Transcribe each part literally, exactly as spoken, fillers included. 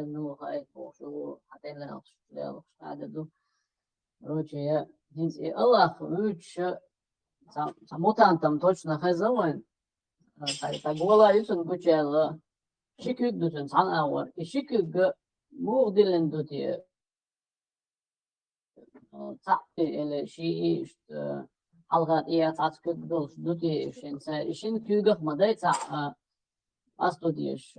муха айта бохуш, хьан тӀе лелхаш, лелхаш къаьда ду. Короче, я, хӀинца и Аллах вуьйцуш, цхьа, цхьа мутантам точно хеза вайн. Цхьа, цхьа гола ю цуьнан гучуяьлла. Ши куьг ду цуьнан цхьана агӀор. И ши куьг муха диллина ду те? Цхьаъ те или ши иштта, хьалха тӀехьа цхьацца куьг долуш ду те, шина ца, и шина куьйгах ма дай цхьаъ, а, къасто дезаш,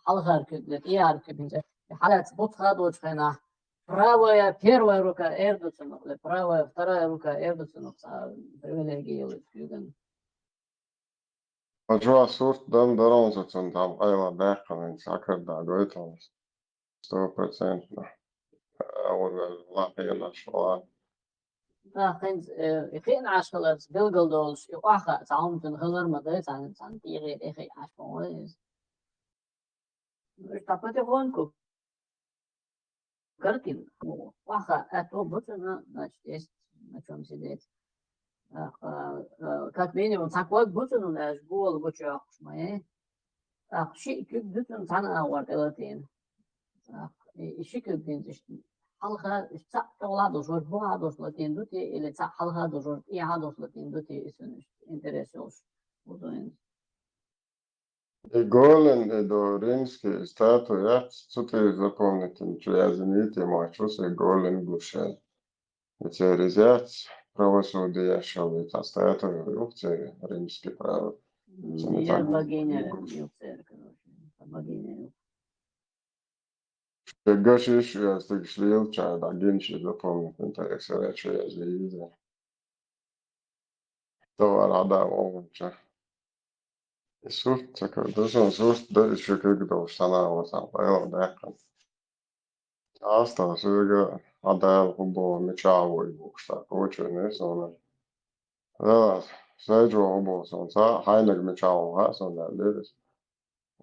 хьалхара куьг, тӀехьара куьг. Хьалаьцна буц хадочу хенахь, правая первая рука эр ду цунах, или правая вторая рука эр ду цунах, цхьа привилегия йолу куьйган. Ма чохь сурт дан даронца цунна там къайла даьккхина, хӀинца схьакарда гойталц. Сто процентов. Лахьенаш вала. ТӀаккха хӀинца, э, и хиъна Ӏаш хиларца билгал долуш, и охьахаа цхьа хӀума цуьнан хилар ма дай, цхьана, цхьана тӀехье тӀе хиъна Ӏаш ма вай иза. Уьш цхьа потихоньку картина. Охьахаа аьтто бу цуьнан, значит, есть на чём сидеть. А, а, а, как минимум, цхьа ког бу цуьнан аьлча, гола гучуйоккхуш ма яй. ТӀаккха шиъ куьг ду цуьнан цхьана агӀор тӀелатийна. ТӀаккха и, и ши куьг хӀинца иштта хьалха, иштта цхьаъ тӀехула а долуш, вара бухахьа долуш латийна ду те, или цхьаъ хьалха долуш, вара тӀехьа долуш латийна ду те, и цуьнан иштта интерес йолуш ву со хӀинца. И голен, и до римский статуя, цу тӀе запомнить, чу яздинийта, и мачус и голен гуш яьлла. И церан иза яц, правосудие шал, и цхьа статуя ю, церан римский право. М, Цуьнан я цхьа богиня гуш. Ю церан, короче, богиня ю. Шегаш иш, я стигаш лелача, да, гинчи запомнить, интересно, я чу яздийта. Товар адам олуча. И сурт ца кара, ду сан сурт дар, и ши куьг долуш санагӀо сан пайла даьккхина. АстагӀа соьга хьан Дала хӀун боху, мичахь ву и бохуш, так, вочуьнан суна. Дала, сайчо хӀун боху суна, ца, хьайнаг мичахь ву хаьа суна, аьллера иза.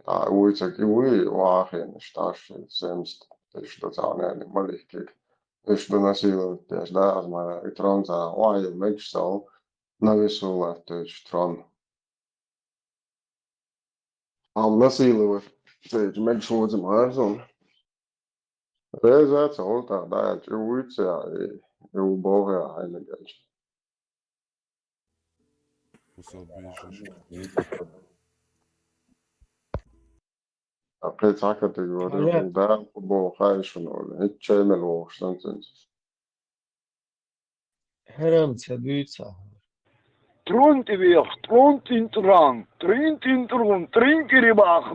А, вуй ца кӀи вуй, вахийнаш таш, семьдесят тысяч ду цхьа нани, малихкиг. Уьш ду насиловать деш, да, аз ма, и трон цара, вай, мегаш сал, на весу латтуьйтуш трон. Амма насиловать церча мегаш вуьйцу ма суна. Реза ца гӀултӀа даьлча, и вуьйцу я, и, и ву боху я хьайнаг аьлча. Кхин цхьа категория, Дала хӀун боху хаьа шуна олу, хӀинца чай мел вохуш санна цуьнца. ХӀара-м ца дуьйцу ахьа. Трон тӀе веха, трон тӀе интӀран, трин тӀе интӀрун, трин кири баха.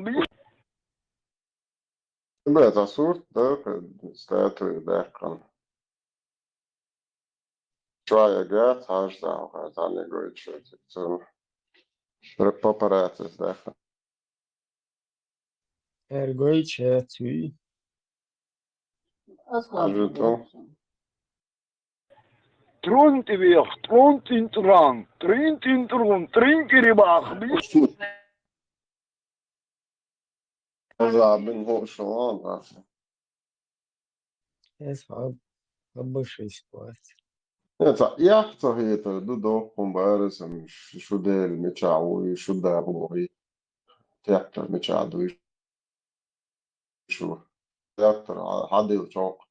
Бе, цхьа сурт ду, статуя даьккхина. Чоя геца хьажа, цхьа, цхьа не гойтуш, цуьнан папарацци даьккхина. Эргой чецуй. Ас хажу ту. Трон тӀе веха, трон тӀе интӀран, трин тӀе интӀрун, трин кири баха. Аза бин хӀуъ шалан дац. Эс хьаб-, хьаббашист вац. Э, ца, ях ца хетар ду, доккхун бара сан ш-, шу дела мича вуй, шу да вуй. Тептар мича дуй шу. Тептар хьа-, хьадил чокх.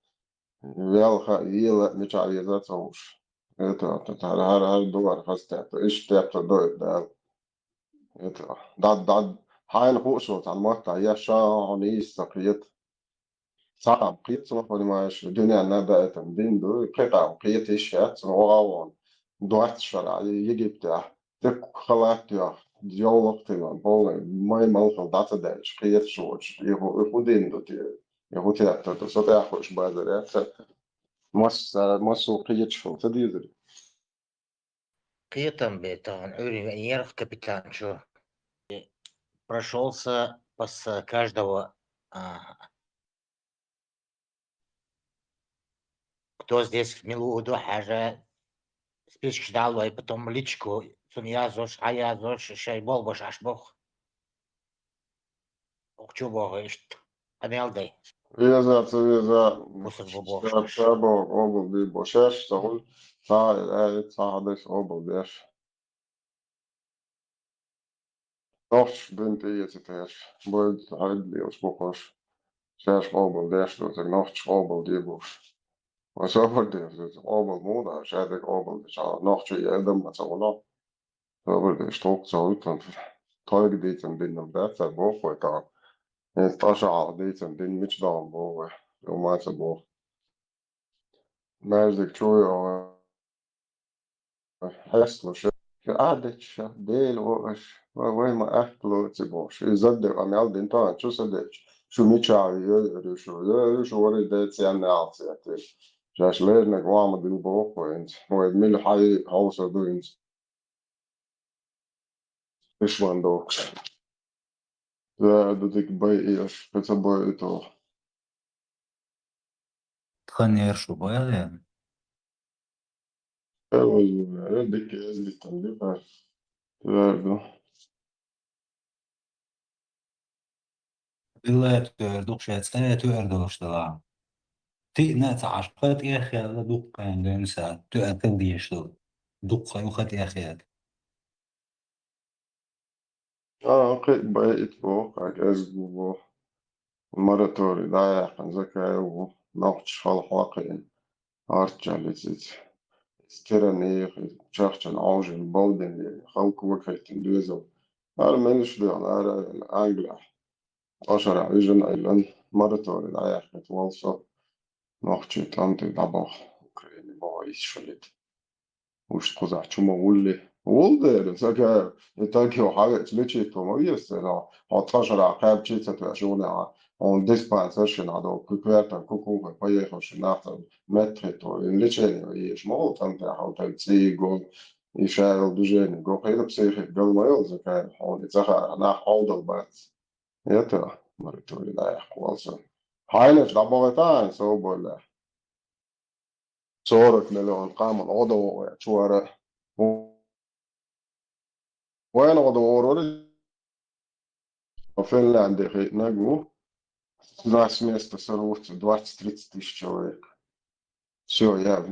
Велха, ела мича веза ца вуш. Это, это, хар, хар, хар дуар хас тептар. Иш тептар доит дал. Это, да, да, хьайна хууш ву цхьана матта, я ша хьуна йийса ца кхета. Цхьа къам кхета, цунах, понимаешь, дуьненна даийтина дин ду, кхин къам кхета йиш яц, цунах вогӀа вон. Доц шара, Египтехь, дуккха халат йоху, йовлакх тилан, полный, май малхал дӀа ца даьлча, кхеташ воцуш, и хӀу, и хӀу дин ду те, и хӀу тептар ду, со тӀехь хууш базар яц, масса, массо кхеташ хила ца дезар. Кхетам бе тахана Ӏуьйран веана ярх капитан чу. Прошёлся по с-, каждого, а, кто здесь в Милуду хьажа, список ждал, и потом личку цунна яздеш, хьан яздеш, шайн болх беш Ӏаш боху. Укх чу боху иштта. Къамел дай. Веза, ца веза. Бусурба бохуш. Ша, ша боху, обал бий бо. Шаьш ца хуьлу. Ца, ай, ца хьадайс обал беш. Нохчаш дин тӀеэца терш. Бойда хьайда лелаш бу хӀорш. Шаьш къобалдеш ду, цига нохчаша къобалде бохуш. Ва собар де, къобал муха дац, шадерг къобалдича, нохчо и адам ма ца гӀо. Собар деш, тхуна ца вуьтун. Тхоьга дийцина дин ма дац цара боху вай тахана. ХӀинца тӀаьхьа дийцина дин мича догӀу боху вай, ма ца боху. Маьждиг чу йогӀу, хьесталуш, шу Ӏадаташ, Дела ву аша, вай, вай ма атта лоций бохуш. И зада де къамел дина тахана чу са дечу. Шу мичахь йоьру шу, йоьру шу вари де цӀенна алцетира. Шаьш леринарг вама дила боху вай хӀинца. Вай мила хьай хьовса ду хӀинца. Ишван дохуш. Веа ду дика байъеш, кхин ца байъуьйту. Тхан ер шу байъа веана? Э, озу, э, дика эздитан дика. Веа ду. Билла а тоьар ду-кх шаьца, э, тоьар долуш дала. Тиъна а ца Ӏаш, ха тӀехъяла дуккха а дуьйна са, тоьар хила дезаш долу. Дуккха а ю ха тӀехъяла. А, кхин а байъийта боху, кхин а кӀезиг бу боху. Мораторий дӀаяьккхина Закаев ву, нохчаша хала хьокхийна. Арчча лицица. Иза тиран нехан чахчана Ӏовжина балдина вена, халкъ вакхийтина доьзал. Ара мелаш дела, ара Англехь. Ткъа шарахь вижина Ӏиллан, мораторий дӀаяьккхийта волу со. Нохчий тӀамтий дӀабаха Украине боху иза шунита. Уьш кхузахь чу ма вулли. Вулдера, сага, и таг йо хьавеача лечить ма веза церан. Хьо ткъа шарахь кхаьбчий ца тоьаш юханехьа. Хьуна диспансер шина хьадо, ку коьртан, ку кухе, поехал шина нах ца меттахӀитто. И лечение еш ма ву тӀамтехь, хьо таг цӀий го, и шайол движение го, хӀина психика гал ма йолу Закаев, хьуна и ца хаьара, нах хьовдал бац. Это мораторий дӀаяьккха волу со. Хьайнаш дӀабахийтахьа хьайн соболлехь. Сорок миллион къаман гӀо догӀу вай чу вара. Вайна гӀо догӀур вара. Финляндия хиънаг ву. Нас место сарвуц двадцать-тридцать тысяч человек. Всё, я,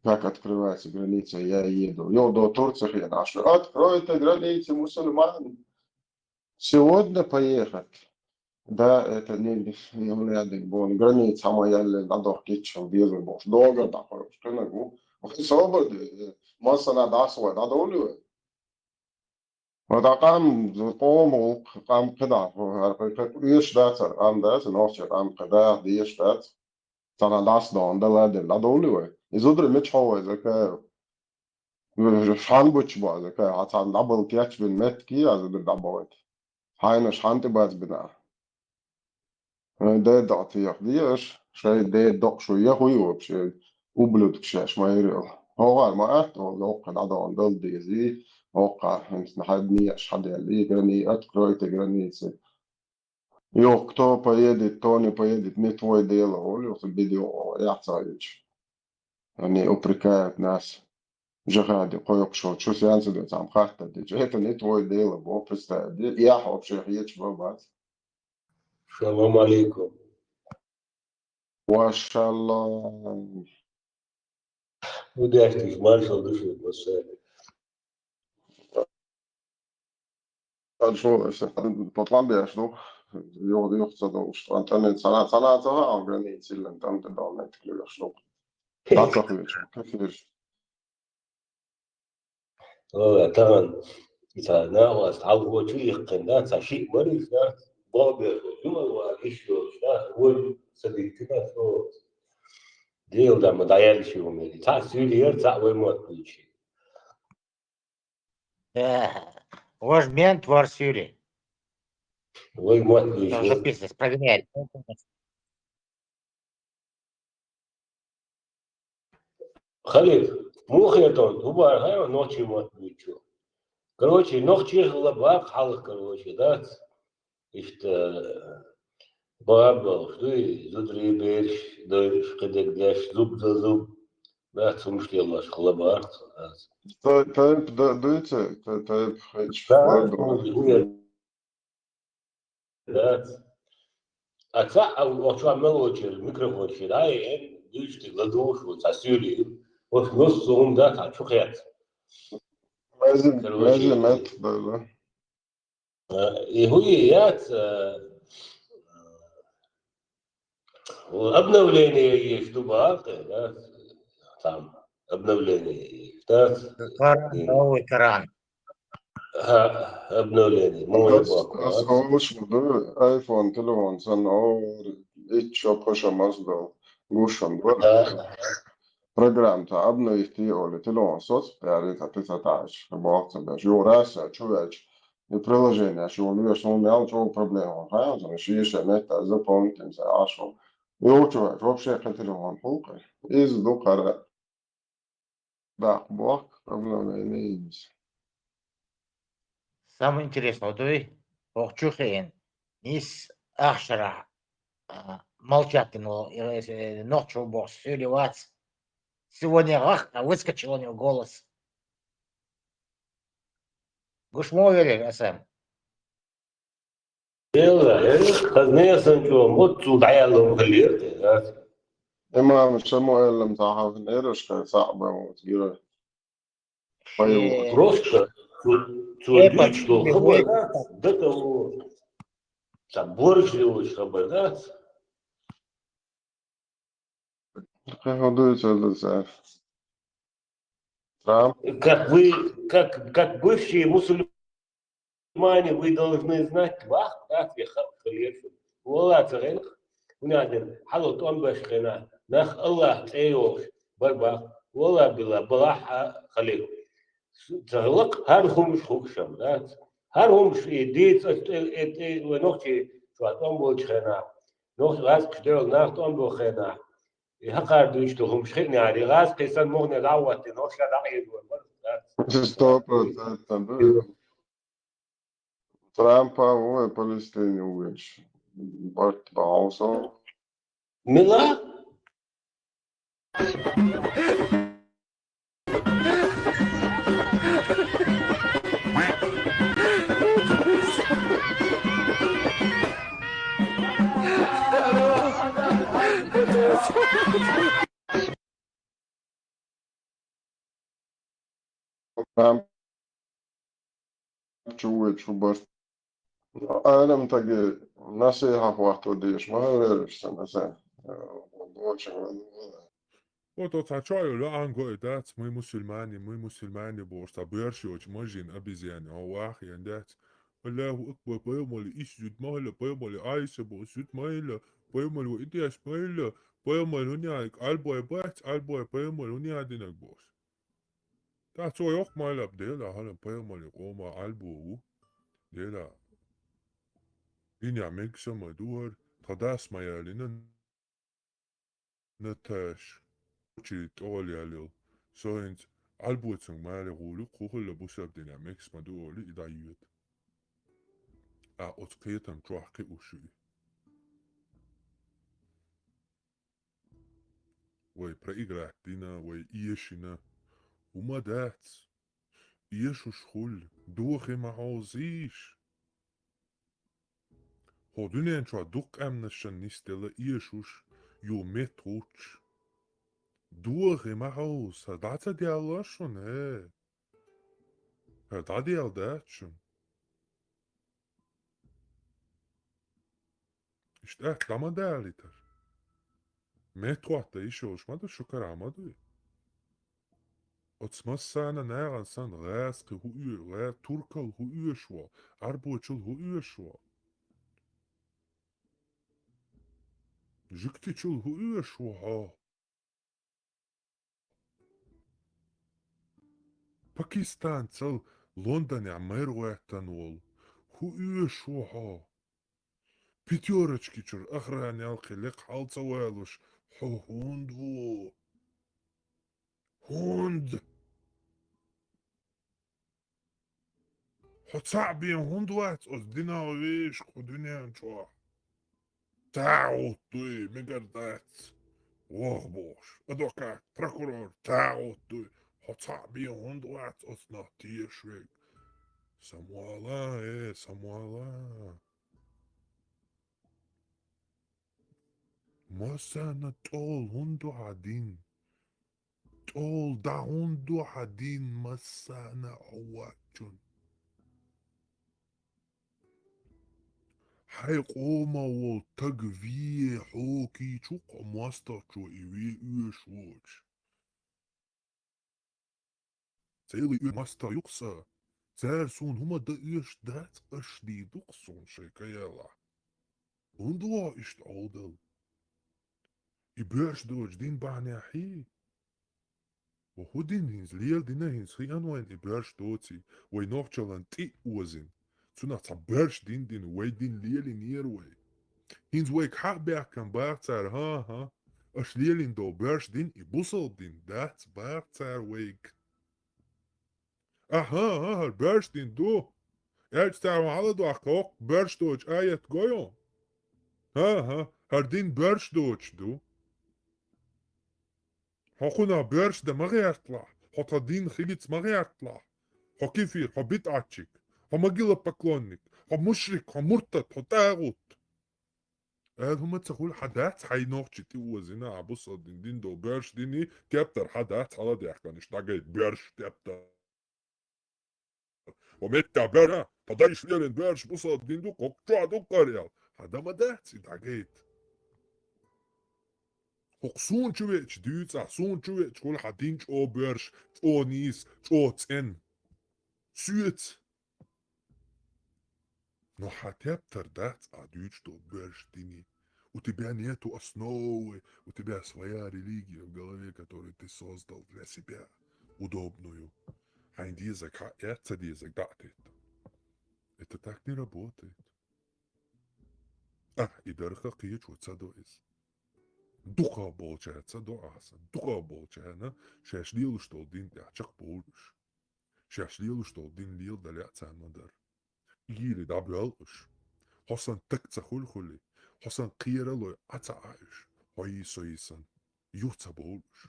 как открывается граница, я еду. Йо, до Турции хиъна, а что: «Откройте границы, мусульмане». Сегодня поехать. Да, это не, не вариант, бон. Граница хьама ялле, дӀадохкиччал безар бохуш. Догар дӀакхойкхуш, кхинаг ву. Вай собар де, массана дӀасавой, дӀадовлий вай? Ва дӀа къам, къома гӀуллакх, къам кхидӀа, хӀара кхин, кхин оьшуш дац, хӀара къам дац, нохчийн къам кхидӀа, дезаш дац. Цхьана дӀасадохна дала а дина, дӀадовлий вай? И зударий мича хьо вай, Закаев? Ш-, шан бучу бу, Закаев? Хьан цхьана дӀабала кечбина меттиг я, зударий дӀабахийта? Хьайнаш хьан тӀе бац бина? Э, дедо техьа де аша, шайн дедо шу я хӀу ю вообще, ублюдок шаьш ма йирал. ХӀокхара ма атта, хӀокху дӀадохна дала дезий, хӀокху хӀинца хьан деш хьан деллий, грани-, откройте границы. Йо, кто поедет, кто не поедет, не твой дело, олу, юха бидео яхьа ца йича. Они упрекают нас. Жихади кхойкхуш волчу сенца ду цхьамма хаттар дича. Это не твой дело, бо, представь. Яхь вообще хеташ бо бац. Шалом алейкум. Ва шалом. Ну, дяхтиш, маршал души, бо, сэ. Ад шо, эс тхьа тӀом беш ду. Юха, юха ца долуш, тӀом тӀаме цана, цана ца хаьа, граница йиллина тӀом тӀе долу меттиг луьйш ду. Ца ца хилча, ца хилча. Ой, тахана, ца, нагӀас хьалхочу йиккхина, да, ца шиъ марийш, да, бобер, юмал вара, иш йолуш, да, вон ца диттина, со. Дел да, ма дӀаяьлла ши хӀума. Ца суьйли яра, ца вай мотт буьйчи. Э, вож мент вар суьйли. Вай мотт буьйчи. Там записывается, проверяет. Халид, муха хетон, хӀу бара хьайва нохчий мотт буьйчу? Короче, нохчий хилла бакъ хьалха, короче, дац. Иштта, бабалш дуй, зударий бераш, дойш, кхидерг деш, зуб за зуб, бац хӀумаш лелош хилла бакъ, дац. Тай-, тайп ду-, дуьйцу, тай-, тайп хеташ. Да, хӀу яр. Дац. А цхьаъ а оцу мел волчеран микрофон шера, ай, эн, дуьйцу дика ладугӀуш ву, цхьа суьйли. Оцу нус зу хӀума дац, цхьа чу кхетта. Меза, короче, меза мет, да, да. А, и хӀу и яц, а, Обновление есть, ду бакъ, да? Там обновление есть, да? Таран, новый таран. Ха, обновление. Мой бакъ. Ас олуш ду, iPhone телефон сан ор, ит шо пошамаз дол, гушам бар. Да. Программа та обновить оли телефон соц, пяри та пица тач, бохца беш, юраса, чувач. И приложение, шо он веш, он мял, чё проблема, ха, он шиша мета, запомнить, не знаю, а шо. И учу, вообще хотели он пулка. Из дукара. Да, бог, проблема не есть. Самое интересное, вот вы, ох, чухаен, нис ахшара, а, молчат, но, э, э, ночью бог, сюли вац. Сегодня, ах, а выскочил у него голос. Гушмо верер, Асан. Дело, э, хазне сан чё, вот сюда я лом хлеб, да. Имам Шамуэлем тахав нерушка саба вот гира. Просто цу- цу- дичь дол хабар, да, до того. Та борщ левый хабар, да. Худой целый. Трамп. Как вы, как, как бывшие мусульмане, вы должны знать, вах, да, тебе ха- халиф. Вала, царенх. У нас один, хало тон баш хена. Нах Аллах, эй, ох, барбах. Вала, била, балах, а, халиф. Царлык, хар хумш хукшам, да. Хар хумш, и диц, э, э, э, э, нохчи, шуа тон болч хена. Нох, раз, кшдел, нах тон бол хена. И хакар дуч, то хумш хикни, ари, раз, кисан, мохне, лават, нох, ша, да, э, э, э, э. Сто процентов, да. Трампа, ой, Палестине, увечь. Барт, баусо. Мила? Чувачу барт. Адам таги насихьа хвахту деш, ма хаврериш сан, асан. Очень. Вот, вот, а чё, я, ангой, да, мы мусульмане, мы мусульмане, бо, что бывший очень, мы же обезьяне, а вах, я, да. Аллаху Акбар, пайгамбар, ис зуд махала, пайгамбар, айса бо, зуд махала, пайгамбар, идиас махала, пайгамбар, уни айк, альбой бац, альбой, пайгамбар, уни адинак бос. Та цо йох майлаб дела, халан пайгамбар, къома, альбо ву. Дела. Ин я мегса ма дуар, та дас ма ялина, Наташ, чи тӀолялил, соинц Ӏалбуцун мали гъули хъухӀла бусабдина мекс ма дуоли идайют. А оцкъетан чохки уши. Вай проиграть дина, вай иешина. Ума дац. Иешуш хул, духи ма хьозиш. Хо дуьнен чохь дукха къаьмнашшан нисдела иешуш, ю меттахӀуттуш. Дохе ма хьовса, дӀа ца делла шуна, хӀе? ХӀара дӀаделла дац шуна. Иштта атта дӀа ма далийтар. МеттахӀотта йиш йолуш ма ду, шу кара ма дуй. Оцу массарна нагӀан санна гӀазкхи хӀу оьшу, гӀа-, туркал хӀу оьшу ву, Ӏарбочул хӀу оьшу ву? Жуьгтичул хӀу оьшу ву хьо? Пакистанцал Лондонехь мэр гӀоьттина волу хӀу оьшу ву хьо? Пятёрочки чуьра охрана ялкхи лекха хьал ца валуш, хьо хӀунда ву? ХӀунда? Хьо цхьаъ бен хӀунда вац оцу динан вешан кху дуьнен чохь? ТагӀут дуй, мегар дац, вох бохуш, адвокат, прокурор, тагӀут дуй. Хьо цхьаъ бен хӀунда вац оцунах тешаш верг? Самвала, э, самвала. Массарна тӀол хӀунда ду хьан дин? ТӀол дӀа хӀунда ду хьан дин массарна хьо вачун? Хьай къоман вола таг ве хьокийчу кхо мостагӀчо и ве оьшуш воцуш. Цели оьшуш мостагӀ ю-кх сан. Цара суна хӀума дан оьшуш дац, аш дийр ду-кх суна шайн каялахь. ХӀунда вогӀу иштта Ӏовдал? И боьрша доцу дин бахьанехьий? Ва хӀун дин хӀинца леладина, хӀинца хиъна вайна и боьрша доций, вай нохчаллан тӀе а озийна? Цунах цхьа боьрша дин дина, вай дин лелийнера вай. ХӀинца вайга хьа а баьхкина баха цара, хӀан-хӀа, аша лелийна долу боьрша дин и бусалба дин дац баха цара вайга. Ахьа, ахьа, хӀара боьрша дин ду. Аьлча цара хьаладохку, хӀокху боьрша доцу аят гой хьуна? ХӀан-хӀа, хӀара дин боьрша доцуш ду. Хьо кхунах боьрша дан ма гӀерталахь, хьо тхан дин хилица ма гӀерталахь. Хьо кефир, хьо бидӀатчик, хьо могилопоклонник, хьо мушрик, хьо муртад, хьо тӀагӀут. Аьлла хӀума ца хуьлу, хьан дац хьайн нохчий тӀе озийна, а бусалба дин, дин долу боьрша дин, тептар хьан дац хьаладаьхкина, иштта дӀагайта боьрша тептар. Ва меттехь бер, а, тхан дайша лелийна боьрша бусалба дин ду, кхокху чохь ду кхара аьлла. Хьан дан ма дац и дӀагайта. ХӀокху суна чу веача дуьйцу ахь, суна чу веача хуьлу хьан дин чӀогӀа боьрша, чӀогӀа нийса, чӀогӀа цӀена. Соьца. Но хьан тептар дац ахь дуьйцуш долу боьрша диний. У тебя нету основы, у тебя своя религия в голове, которую ты создал для себя, удобную. Хьайн дезарг хьаэц, ца дезарг дӀа а тетта. Это так не работает. Ахь и дарха кхечо ца до иза. Дукхах болчаьрца до ахьа сан. Дукхах болчарна шаьш лелаш долу дин тӀехь чекхбовлу уьш. Шаьш лелаш долу дин леладале а царна ма дара. Игили дӀабоьлла уьш. Хьо сан таг ца хуьлу хуьлий, хьо сан кхералой Ӏа ца Ӏа уьш, хьо йий со йий сан, юха ца бовлу уьш.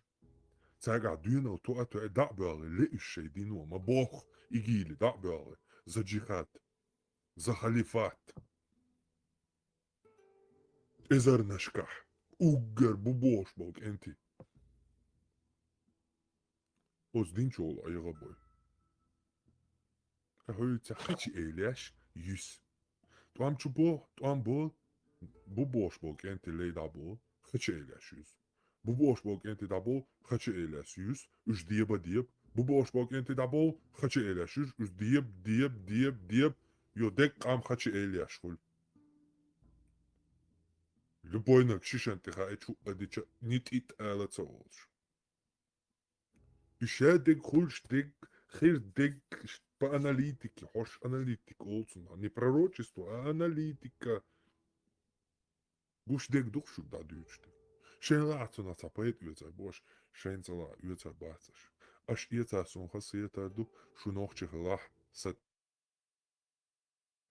Цаьргахь доьналла тоа тоьа дӀа а боьлла ле уьш шайн дино, ма бохху, игили дӀа а боьлла, за джихад, за халифат. Эзарнашкахь уггар бу бохуш болу кӀентий. Оцу динчул айгӀа бой. Ткъа хӀоьца хачи эйлеш юьс. ТӀом чу бо, тӀом бо, бу бохуш болу кӀентий лей дӀабо, хачи эйлеш юьс. Бу бохуш болу кӀентий дӀабо, хачи эйлеш юьс, уьш деба деба. Бу бохуш болу кӀентий дӀабо, хачи эйлеш юьс, уьш деба, деба, деба, деба. Йо, дегкъам хачи эйлеш хуьлу. Любойнаг шишан тӀе хаьа чу а дича, нитӀит ала ца олуш. И ша дег хуьлуш дег, хир дег по аналитике, хьош аналитика олу цунах. Не пророчество, а аналитика. Гуш дег ду-кх шуьга дӀадуьйцуш дерг. Шайн лаахь цунах цхьа пайда оьцур бу аша, шайна ца лаахь оьцур бац аша. Аша эцар суна хазахетар ду, шу нохчи хилахь, сан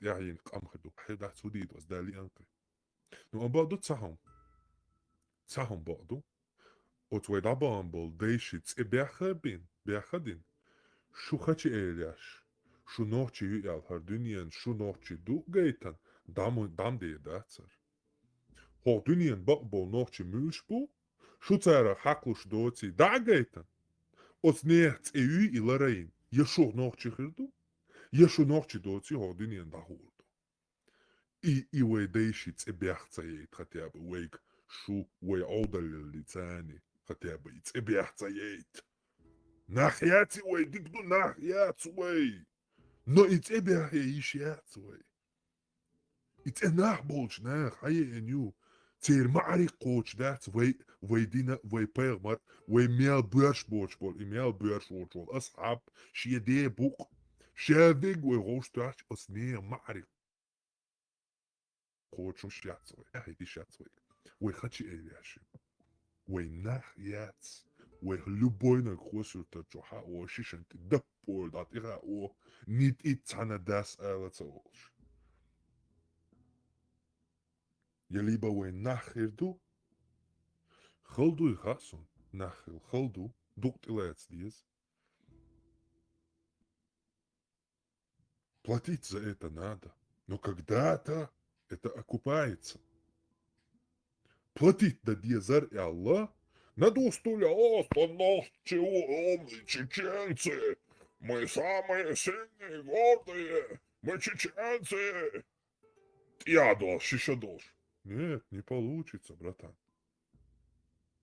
тӀаьхьа йина къам хир ду. Хье дац хӀу дийду ас, Дала лиъна кхин. Ну, амма бакъду цхьа хӀума. Цхьа хӀума бакъду. Оцу вай дӀабахана болу дайши цӀе бехха бина, бехха дина. Шу хачи эйлеш, шу нохчи ю аьлла хӀара дуьненан, шу нохчи ду а гайтан, дам, дам дер дац хӀара. ХӀокху дуьненан бакъ болу нохчи муьлш бу, шу царах хьакхалуш доций дӀа а гайтан, оцу нехан цӀе юй и ларайна, я шу нохчи хир ду, я шу нохчи доций хӀокху дуьненан дӀахуур ду. И, и вай дайши цӀе бехк ца яйта хатеба вайга, шу вай Ӏовдаллаллицани хатеба и цӀе бехк ца яйта. Нах яций вай, дика ду, нах яц вай. Но и цӀе бехъя йиш яц вай. И цӀе нах болчу наха хьаеана ю. Церан маӀарик кхочуш дац вай, вай дина, вай пайхамар, вай мел боьрш боцуш болу, и мел боьрш воцуш волу асхьаб, шен ден букъ. Ша вег вай гӀовш тоьхча, ас нехан маӀарик кхочуш яц вай, ахьа йиш яц вай. Вай хачи эйлеш ю. Вай нах яц. Вай любойнаг хосуьртар чу хьао, шишан тӀе даппор дӀа тӀе хао, нитӀит цхьана дас ала ца олуш. Я либо вай нах хир ду, хала дуй хаьа суна, нах хила хала ду, дукъ тӀелаца деза. Платить за это надо. Но когда-то это окупается. Платить дан дезар аьлла, на двух стульях, о, станах чего, мы чеченцы, мы самые сильные, гордые, мы чеченцы. тӀеядолуш, шиша долуш. Нет, не получится, братан.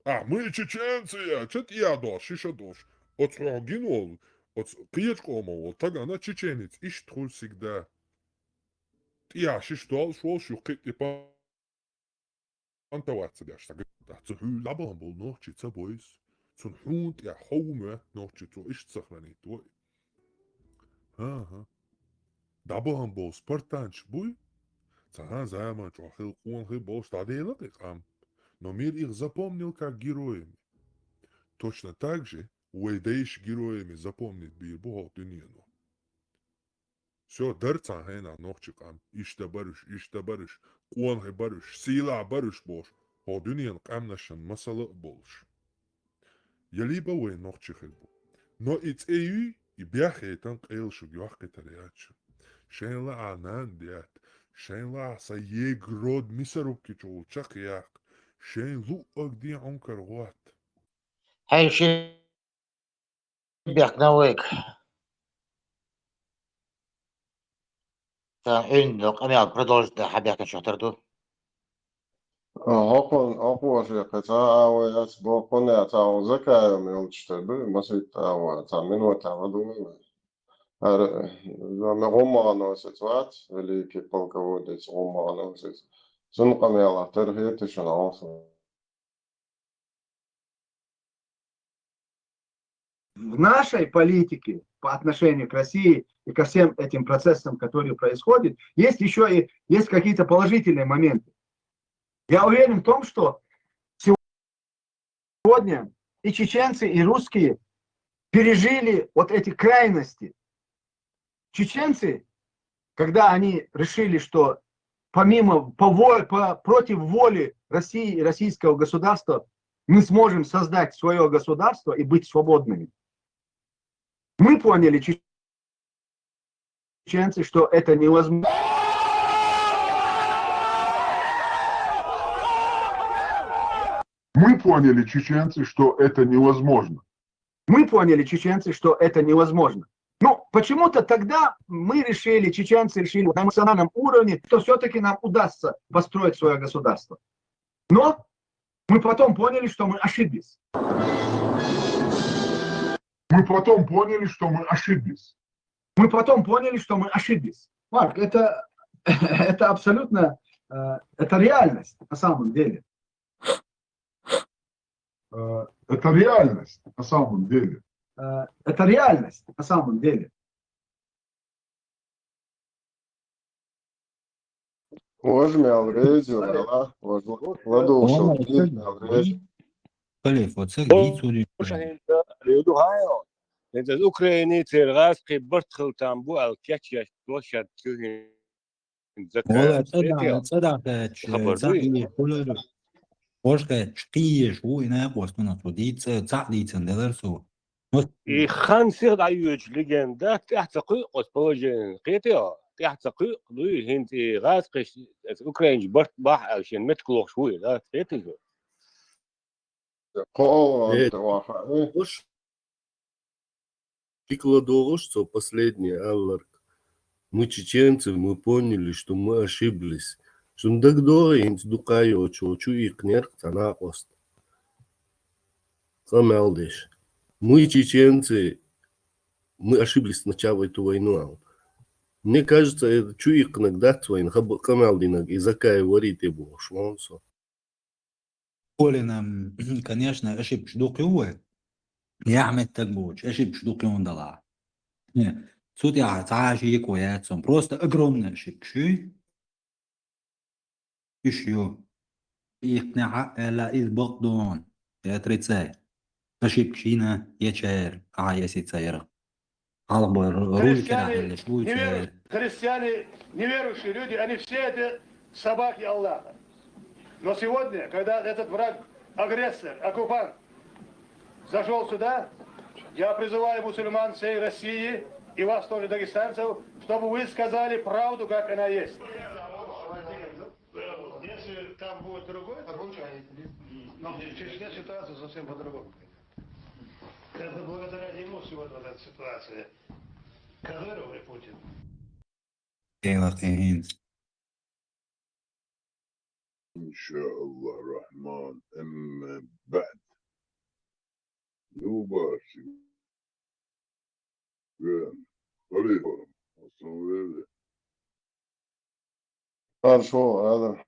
А, мы чеченцы, я, ча тӀеядолуш, шиша долуш. Оцу хьо гина волу, оцу кхечу къоман волу, тагана чеченец, иштта хуьлу всегда. ТӀеяшиш долуш волуш ю кхин тӀе понтоваться деш стаг. Цу хьуьлла дӀабахана болу нохчи ца бойс. Цунна хьуна тӀехь хьо ву моьтту нохчи, цо иштта сохранить вой. ХӀан-хӀа. ДӀабахана болу спартанчаш буй? Цхьана заман чохь хилла къонахий болуш дӀаделла кхин къам. Но мир их запомнил как героями. Точно так же вай дайша героями запомнить бийр бу хӀокху дуьнено. Всё, дара цхьана хенахь нохчи къам, иштта баруш, иштта баруш, къонахий баруш, сийлахь баруш бохуш, хӀокху дуьненан къаьмнашна масала а болуш. Я либо вай нохчи хир бу. Но и цӀе юй, и беххьетан къелашуг йоккхуьйтур яц шу. Шайн лаахь нана детта, шайн лаахь сан егрод мисарубки чухула чекхъяккха, шайн луъаг ден Ӏункар гӀотта. Хьайн ши бехк навайга. Сан Ӏуьйранна къамел продолжить дан хьан бехкан чохь тар ду? ХӀокхун, хӀокхо шен кхин цхьа а вай ас боккхунна а цхьа хӀун Закаев мелчаш тар ду, масийтта а вай цхьа минута а ладугӀу вай. ХӀара, ма гӀуммагӀаносец вац, великий полководец гӀуммагӀаносец. Цунна къамелах тар хета шуна хьовса. В нашей политике по отношению к России и ко всем этим процессам, которые происходят, есть еще и есть какие-то положительные моменты. Я уверен в том, что сегодня и чеченцы, и русские пережили вот эти крайности. Чеченцы, когда они решили, что помимо, по, во- по- против воли России и российского государства мы сможем создать свое государство и быть свободными. Мы поняли, чеченцы, что это невозможно. Мы поняли, чеченцы, что это невозможно. Мы поняли, чеченцы, что это невозможно. Ну, почему-то тогда мы решили, чеченцы решили на эмоциональном уровне, что все-таки нам удастся построить свое государство. Но мы потом поняли, что мы ошиблись. Мы потом поняли, что мы ошиблись. Мы потом поняли, что мы ошиблись. Марк, это, это абсолютно, э, это реальность на самом деле. Э, это реальность на самом деле. Э, это реальность на самом деле. Важа мел реза ю, ала, важа ладугӀуш ю, мел реза. Халиф, оцу гийцур ю. ХӀинца, хӀинца Украинин церан гӀазкхий барт хила там бу аьлла кечъеш площадка ю хӀинца. Вала, цӀа да-, цӀа дахьаьчча, хабар ду и? Хулар. Вож кхетча, кхиеш ву и накъост мунах цо дийца, цхьаъ дийцан делар цо. И хан сиха дӀайоьдучу легенда тӀаьхьа ца кхуьу оцу положенина, кхетий хьо? ТӀаьхьа ца кхуьу, дуй, хӀинца и гӀазкхиш, оцу украинчу барт бахь аьлла шен меттиг лохуш ву и, да? Кхетий хьо? Кхо а ван тӀе вахана. Дика ладогӀуш цо последний алларг: «Мы чеченцы, мы поняли, что мы ошиблись». Шун дагадогӀий, хӀинца дукха йоцучу чу иккхинера цхьа накъост? Къамел деш: «Мы чеченцы, мы ошиблись сначала эту войну», аьлла. Мне кажется, э, чу иккхинарг дац вайна хаба-, къамел динарг, и Закаев варий те бохуш вон со. Колина, конечно, ошибкаш дукха ю вай. Яхь меттиг боцуш, ошибкаш дукха юн дала. Не, цу тӀехь цхьа а шеко яц цунна. Просто огромная ошибка ю. Уьш ю. Ихнехьа аьлла, иза бакъдон. Я отрицай. Ошибкаш йина, ечер, ахьа эсица яра. Хьалха бара руль кира хьеллаш вуй церан. Христиане, неверующие люди, они все это собаки Аллаха. Но сегодня, когда этот враг, агрессор, оккупант зашёл сюда, я призываю мусульман всей России и вас тоже, дагестанцев, чтобы вы сказали правду, как она есть. Если там будет другой, ну, чеченская ситуация совсем по-другому. Это благодаря ему сегодня вот эта ситуация. Кадыров и Путин. Эйла хӀинца. إن شاء الله الرحمن. أما بعد. Юбарси. Вен. Халифа. Асан вели. Хорошо, Адам.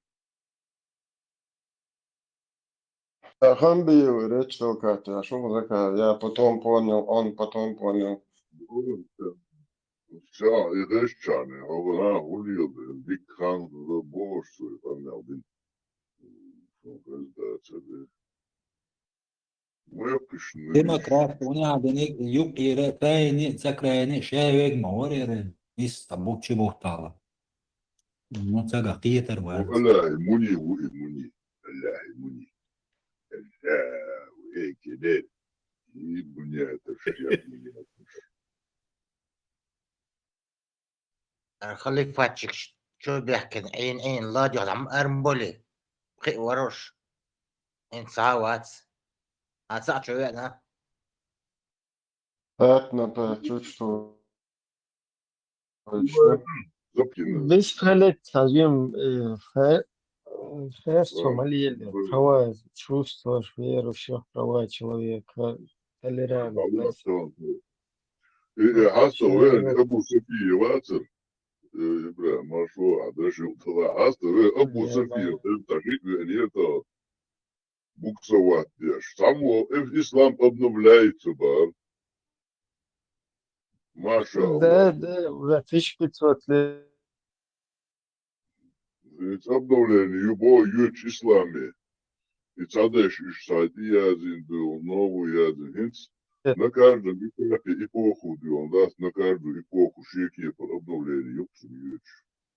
Ахамбиев речь толкать, а что за ка-, я потом понял, он потом понял. Все, и решчане, говоря, улил, дикхан, боже, свой, понял, дин. Что, раздаться, да. Демократ, уни хьадиниг юкъ ира, тайни, ца крайни, шаьвег ма вар яра, ис та бучи бухтала. Ну, цага кхетар вар. Аллахи муни, ву и муни. Аллахи муни. Аллаху экбер. И муни это шаьвег муни. Ар халифатчик чо бехкен, айн, айн, лади, хам, ар боли. Хи варош. Ин савац. А ца чо вена? Пятна, пять, чуть что. Точно. Запкина. Без халет, сажем, э, хэ-, хэ-, Сомали, права, чувствуешь верующих, права человека, толерантность. Э, э, хьаста вен Абу София вацар. Э, бля, машо, а даже утала хьаста вен Абу София, э, тажик вен это буксовать деш. Само, э, ислам обновляется, бар. Маша. Да, да, уже тысяча пятьсот лет. Ведь обновление, любой юч исламе. И цадеш иш сайт и язин был, новый язин. Хинц. На каждом эпохе эпоху дюн, да, на каждую эпоху шеки по обновлению юксум юч.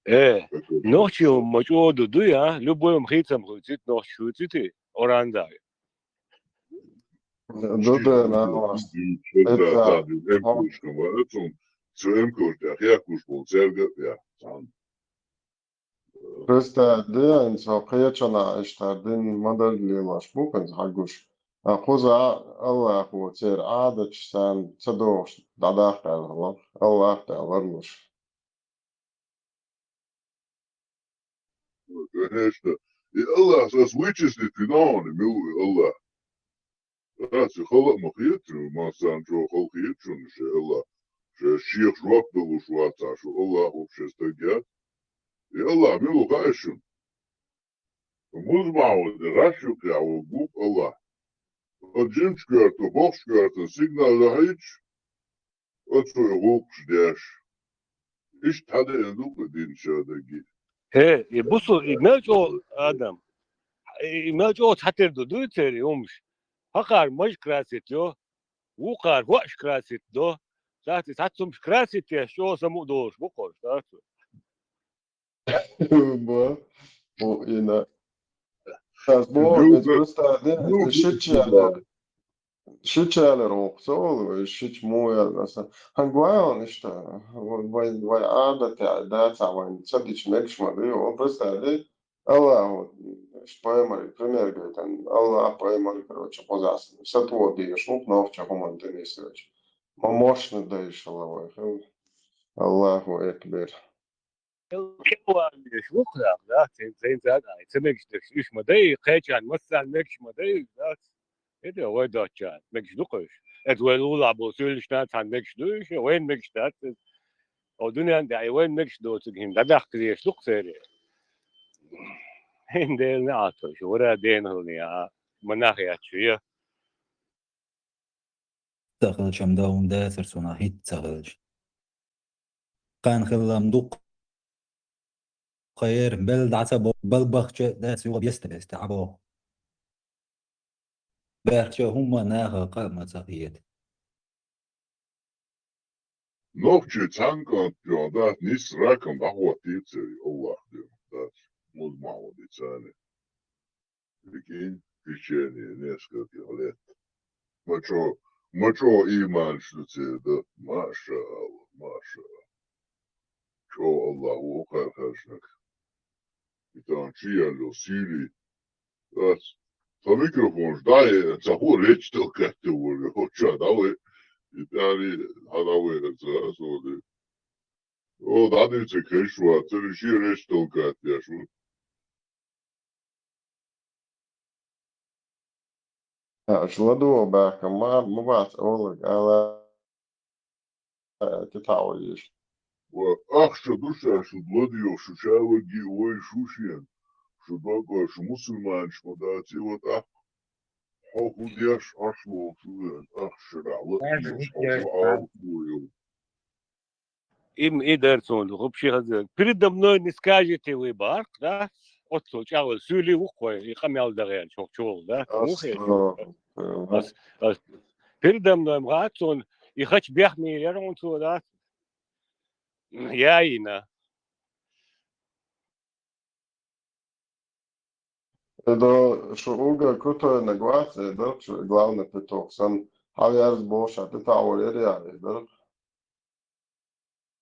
Э, нохчи ма чӀоду ду я, любой ма хийцам хуйцит, нохчи хуйцит, оранза. Ду да, на вас. Это, да, да, эм кушкам, а, цун, цу эм кушкам, я кушкам, церга, я, сан. Просто да, ин со кхечана иштар дин модель лилаш бу, кан хагуш. А кхуза Аллаху цер адачсан цадош дадахтар Аллах, Аллах та ларнуш. Конечно. И Аллах сас вычислит виновный, милуй Аллах. Аци хала ма хиет, ма сан чо хал хиет чун ше Аллах. Ше шех жоп далуш ваца, шу Аллах вообще стагят. И Аллах милу хаешун. Муз ма вот, раш юкъя вот губ Аллах. От жимч кёрту, бохш кёрту, сигнал лахич, оцу гӀуллакхаш деш. Иштта хьадаьнна ду-кх дин шадаги. Э, и бусу, и мел чӀогӀа адам. И мел чӀогӀа цхьатера ду, дуй церий хӀумаш. ХӀокхар маж красит йо, вукхар хӀоаш красит до. Цаьрца цхьацца хӀумаш красит еш, чӀогӀа самукъадолуш бу кхош, цаьрца. Бо, бо, ина. Сейчас, бо, ну, это просто, да, ну, шича, да. Шича лер окху, со волу, шича мо яр аса. Хьан гуайон иштта, вай, вай адат я, да, ца вайн, ца дича мегаш ма ду, о, просто, да. Аллах, вот, пайхамар, пример, говорит, Аллах, пайхамар, короче, хозас. Сатво дигаш, ну, нохча хуман тенисович. Ма мощно да ишала вай, хм. Аллаху экбер. Кеван деш ву кхах, да, цин, цин цаьрга, ай, ца мегаш деш, уьш ма дай, кхечан массарна мегаш ма дай, да. Эде вай доччан, мегаш ду кхуьш. Эд вай лулахь бу суьйлишна цхьан мегаш ду уьш, вайн мегаш дац. О дуьнен тӀехь, вайн мегаш доцург хӀинца дӀадаккха дезаш ду кху церан. ХӀинца Делан неӀалт вара, дена хӀалле а, ма нах яц шу я. Ца хилчам да хӀума дацара цунах хӀитта ца хилча. Кхана хилла-м ду-кх. Кхайер, бел дӀа ца бо-, бел бахча дац юха беста-беста Ӏа боху. Баьхча хӀумма наха кхаъ ма ца хета. Нохчий цхьаьна кӀант йоӀ дац, нийсса ракам дӀахӀоттийцар, Аллах дер дац, муза ма хьо дицани. Прикинь, в течение нескольких лет. Мачо, мачо иман шу цеда. Маша Аллах, маша Аллах. Чо Аллах ву хархаршнак. И там чи ялло сили. Ас. Ца микрофон ждає, ца ху речь толкать вольно. О, ча, давай. И пяли, а давай, ца, соды. О, да, дивце, кайшва, ца реши речь толкать, я шу. Аша ладувгӀа баьхкина ма, ма бац олург, ала, тетаӀо йиш. Ва ахча ду ша шу ладугӀа, шу ша ваги вай шу шен. Шу дог ва шу мусульманаш ма дац, и вот ах. Хьо хӀу деш, аш лоху вен, ах шарахь ла Даже и, хӀу хӀу деш, хьо да. Хьо хӀу ю. Им и дар цунна, хӀу пши хаза. Передо мной не скажете вы, барх, да? Оццул чӀагӀвал суьйлий ву-кх вай, и къамел дагӀер чохчул, да? Ас, мухе. А, а. Ас, ас. Передо мной ма хац цунна, и хача бехмийр яра хьуна цо, да? Яйна. Эдо шу уга крутойнаг вац, эдо шу главный петух сан. Хьал ярз боша, ты таӀо яр яр, эдо.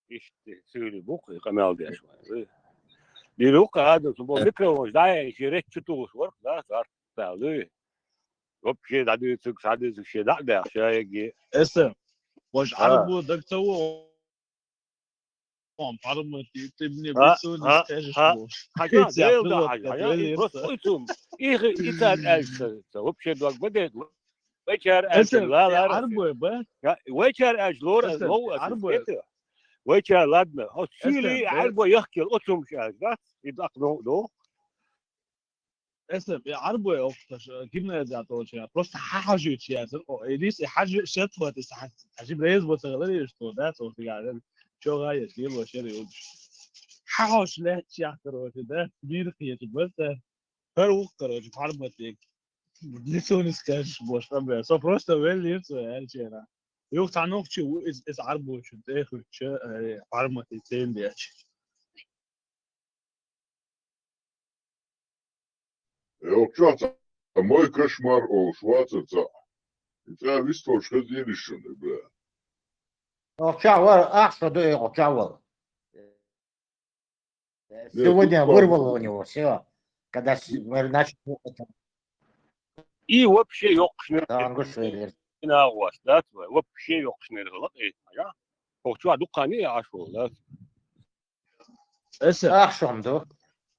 Иштта суьйли бу-кх, и къамел деш вай. Дилу-кх ада, цу бо микрофон, да, и ши речь чу тухуш варх, да, царца, да. Вообще, да, дицуг, са дицуг, ши да, да, шаги. Эса, ваш А. Арбу даг цаво. Парма, ты, ты мне А, бицу не а, скажешь, а. Бо. Хажа, Хотя дел да, было, хажа, хотя я и просто это. Уйцум. Их, и цар эльса, вообще, дог бадет. Вайчар эльса, Эса, ла, ла, Арбу, ба? Я, вайчар эльса, лор, Эса, ло, Арбу. Это. Вайчар, ладно. О, Эса, сили, ба? Арбу, яхкел, оцум шар, да? И так, ну, ну. Эса, я Арбу, о, гимназия толча. Просто хажу чья, о, и здесь и хажу, шет вот, и хажу, хажу, брез, вот, говорили, что, да, то, ты говорил, чё, га, я, ты, вот, шери, вот. Хажу, лет, чья, короче, да? Мир, я, просто. ХӀара ву-кх, короче, Парматик. Лицо не скажешь, бо, что, бля. Со просто веллерца, я чера. Юха цхьа нохчи ву, из, из Ӏарбочун тӀехуьттуш, э, Парматик цӀен деча. Э, окча ца, мой кошмар олуш вацар ца. И цӀа вистхуш хаза йилиш шуна, бля. Окча вар, ахча ду, э, окча вар. Нет, сегодня тут вырвало у него всё. Когда с-, начал это. И вообще йоккхушнер. Да, ангуш вейлер. Ина гӀос, да, твой? Вообще йоккхушнер гӀалакъ, э, я? Хо чуа дукхани ашул, да? Эса. Ах, шом ду.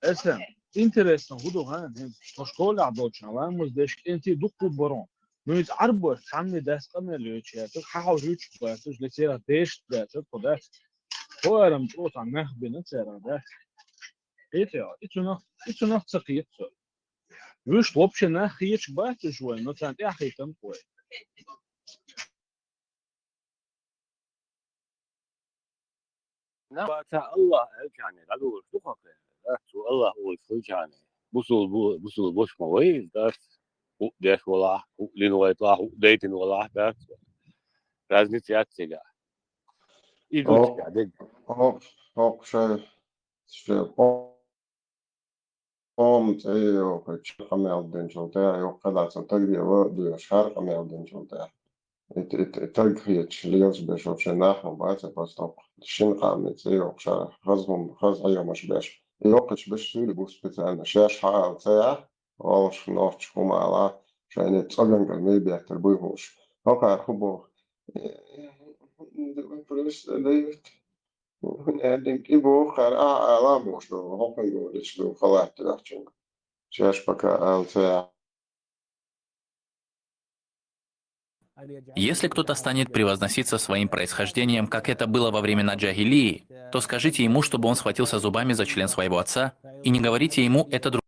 Эса. Интересно, хӀу ду, ха? Со школе долча, ламаз деш кӀентий дукха барон. Ну, из Ӏарбош, цхьанне дас къамел йойтуш яцар, хьахьожуьйтуш бацар, ле церан дешаш бацар, кхо дас. Кхоарам чӀо цхьа нах бина церан дас. Хетий, и цунах, и цунах ца кхета со. Вуьш вообще нах хеташ бацаш вай, но царна тӀаьхьахӀиттан вай. Нах баца Аллах элчане, дӀадолуш ду хӀокхе, да, цу Аллах олуш хилчане. Бусул бу-, бусул бош ма вай, да, хӀу деш валахь, хӀу лин вайталахь, хӀу дайтина валахь, да. Разница яц цигахь. И О, дучка, дег. О, о, шай, шай, о. Ома цӀе йохуьйтуш къамел динчул тӀаьхьа, юха кхидӀа цхьа таг дела доьшуш хӀара къамел динчул тӀаьхьа. Ит, ит, ит таг хеташ лелаш беш вообще нах ма бац, просто шина къаман цӀе йохуш хӀара хаза хӀума, хаза хьехамаш беш. И йоккхачу беш суьйли бу специально. Шаьш хьаала ца яхь, олуш нохча хӀума ала, шайна цӀогангара мел беттар буй хууш. ХӀокхара хӀу боху? Просто дают. ХӀунда аьлла, и боху, кхара ахьа ала а бохуш долу, хӀокхуьнга валийча долу халатта ваьхчуьнга. Шаьш пока ала ца яхь. Если кто-то станет превозноситься своим происхождением, как это было во времена джахилии, то скажите ему, чтобы он схватился зубами за член своего отца, и не говорите ему это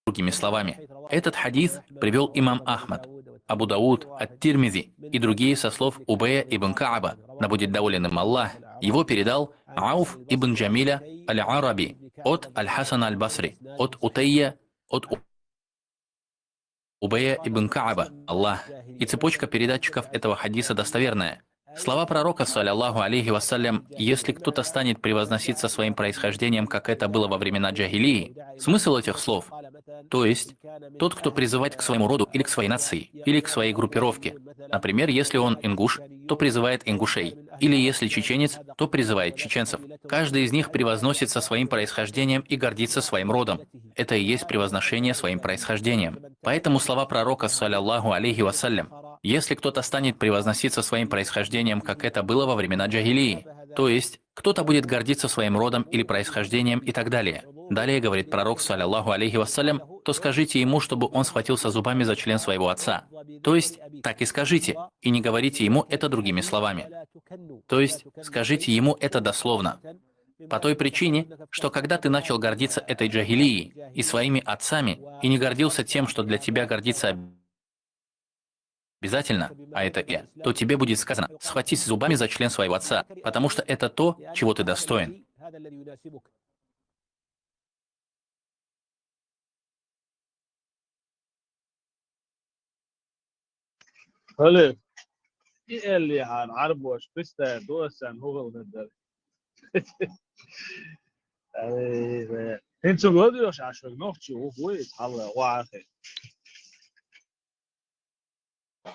другими словами. Этот хадис привёл имам Ахмад, Абу Дауд, Ат-Тирмизи и другие со слов Убая ибн Кааба, да будет доволен им Аллах. Его передал Ауф ибн Джамиля Аль-Араби от Аль-Хасана Аль-Басри, от Утайя, от У-, Убая ибн Кааба, Аллах. И цепочка передатчиков этого хадиса достоверная. Слова пророка, салляллаху алейхи вассалям: «Если кто-то станет превозноситься своим происхождением, как это было во времена джахилии», смысл этих слов, то есть, тот, кто призывает к своему роду или к своей нации, или к своей группировке. Например, если он ингуш, то призывает ингушей, или если чеченец, то призывает чеченцев. Каждый из них превозносится своим происхождением и гордится своим родом. Это и есть превозношение своим происхождением. Поэтому слова пророка, салляллаху алейхи вассалям: «Если кто-то станет превозноситься своим происхождением, как это было во времена джахилии», то есть, кто-то будет гордиться своим родом или происхождением и так далее. Далее говорит пророк, саллаллаху алейхи вассалям, то скажите ему, чтобы он схватился зубами за член своего отца. То есть, так и скажите, и не говорите ему это другими словами. То есть, скажите ему это дословно. По той причине, что когда ты начал гордиться этой джахилией и своими отцами, и не гордился тем, что для тебя гордиться обязательно, а это я, то тебе будет сказано: «Схватись зубами за член своего отца, потому что это то, чего ты достоин». Хали, и элли хан арбош пистая досан хугал надар. Ай, хин цугод ёш ашур нохчи ухуй хала вахи.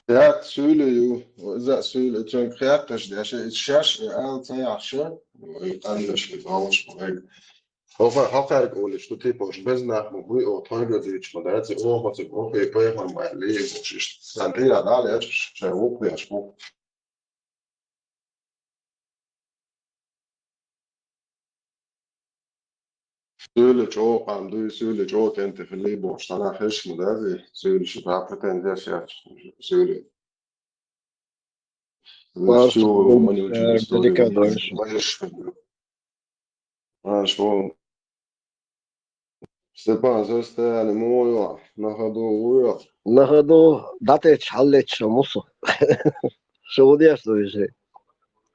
Яд сюлю ю, за сюлю чон хятташ дяша, ит шаш, и ал цаяхша, и аллаш, и аллаш, и Хоха хохар олиш ту типош без нахму хуй о тойга дич ма даци о хоци о хе пе ма ма ли бош иш. Санти я дал я ш ш вук я ш вук. Сюлю чо кам ду сюлю чо тенте фили бош сана хеш ма дази сюлю ши папа тенте я сюлю. Барс, э, Деликадо, Аш вон. Степан, состояние моё, на ходу уйо. На ходу, датеч, халлеч, мусу. Шо удеш, что же?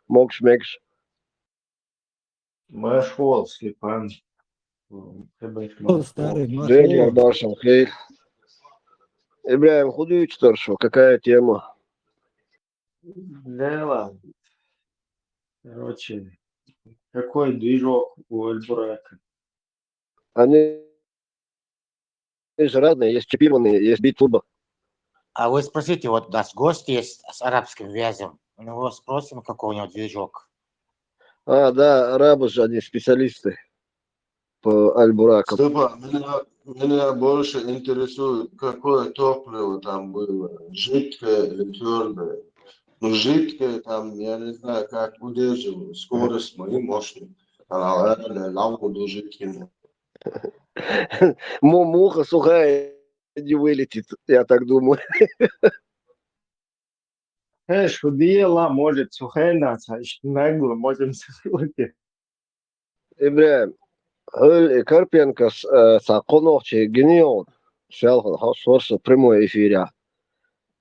Мокш, мекш. Машвол, Степан. О, старый, День Машвол. Баршал, хей. Ибраим, худуй, что, какая тема? Да ладно. Короче, какой движок у Эльбурака? Они же разные, есть чипированные, есть бит-турбо. А вы спросите, вот у нас гость есть с арабским вязом. У него спросим, какой у него движок. А, да, арабы же, они специалисты по альбуракам. Степан, меня, меня больше интересует, какое топливо там было, жидкое или твердое. Ну, жидкое там, я не знаю, как удерживаю скорость моей мощной. Она, наверное, лампу жидким. Му- Муха сухая не вылетит, я так думаю. Э, шудиела, может, сухена, значит, нагло, можем сухлыки. Ибраим, хӀу Карпенко с- э, са къонахчи гинион, шалхан хас варса прямой эфиря.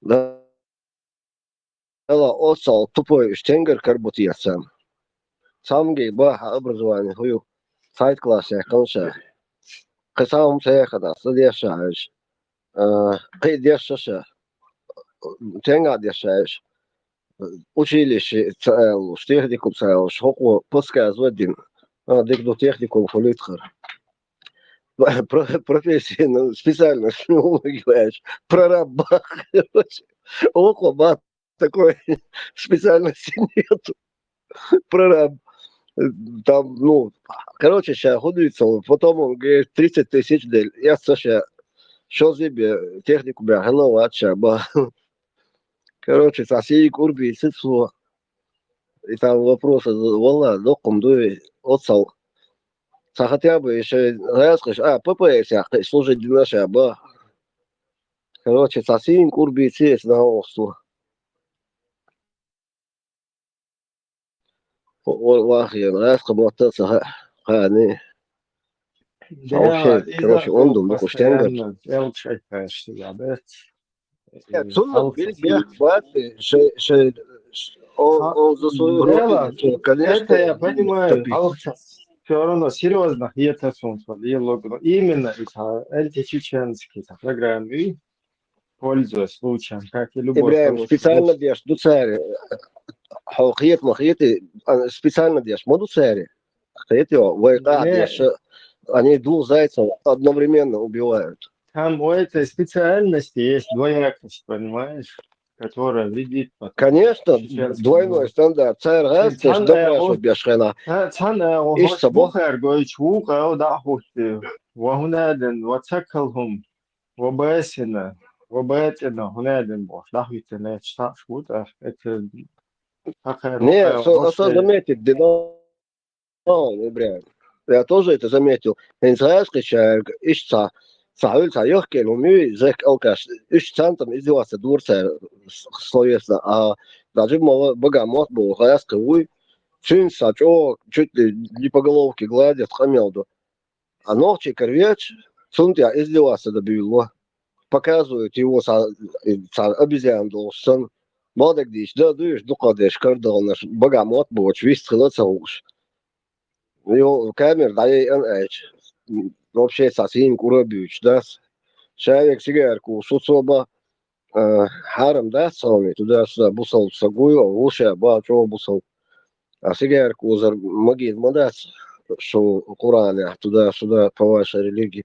Да, ала осал тупой штенгер карбутиясан. Самги ба образование хую. Сайт класс я конша. Касам сехада, садешаеш. Э, кидешаша. Тенга дешаеш. Училище цаалуш, техникум цаалуш, хӀокхо подсказывать дин. А, дик ду техникум хулитхар. Про- Профессия, ну, специальность, ну, понимаешь, прораб бах, короче. Около бах такой специальности нету. Прораб. Там, ну, короче, сейчас худуется, потом он говорит, тридцать тысяч дель. Я, Саша, что тебе техникум, я, hello, а чё, ба. Короче, соседи Курби, сыцу. И там вопросы, вала, докум дуй, отсал. Са хотя бы еще раз, а, П П С, я, служить для наша, ба. Короче, соседи Курби, сыцу, на осу. Вахьен, аз къаматта ца хани. Вообще, короче, он дум, ну, куштенга. Элчай, конечно, я, да. Цунна бил бил бат, шей шей о о за свою Брела, руку, конечно. Это я понимаю, а вот сейчас все равно серьезно, и это солнце, и логано. Именно это, эти чеченские программы, пользуясь случаем, как и любой Ибраим, хороший специально гость. Деш, дуцари. Хо хиет ма хиети, а, специально Деш, ма дуцари. Хиети, вай ка Не. Деш, они двух зайцев одновременно убивают. Там у этой специальности есть двоякость, понимаешь, которая вредит потом. Конечно, Сейчас двойной вот. стандарт. Цар газ, Цан добра, аягъу- что бешхена. Ца- Цан аягъу Иш хош сабо? бухар гойч вукъа дагьухти. Ва гьунадин, ва цакалгьум, ва басина, ва батина гьунадин бош. Дагьвитина чташ вута. Это такая Не, рукая со- хош со э, заметит, дедо, Ибраим. Я тоже это заметил. ХӀинца гӀазкхичаьрга иштта ца, ца хьуьлла ца йохкел хӀума юй, зехк алкаш, уьш цантам издеваться дора цара словесно. А даже мала бага мотт бу гӀазкхи вуй, цуьнца ца чӀогӀа чуть ли не по головке гладят къамел ду. А нохчий кара веча, цунна тӀехь издеваться дан буьйлало. Показывают его ца, ца обезьян долуш санна. Бадагдийча, да, дуьйш, дукха деш, кардалнаш, бага мотт боцуш, вист хила а ца хууш. Йо, камера дӀаяйъан аьлча, вообще цхьа сийна кӀура а буьйцуш дац. Ша век сигарку шуцо бан, а, хьарам дац хьуна, туда-сюда, бусалба саг вуй, вуша бан, чӀогӀа бусалба. А сигарку узар магийна ма дац, шу Къуранехь, туда-сюда, по вашей религии.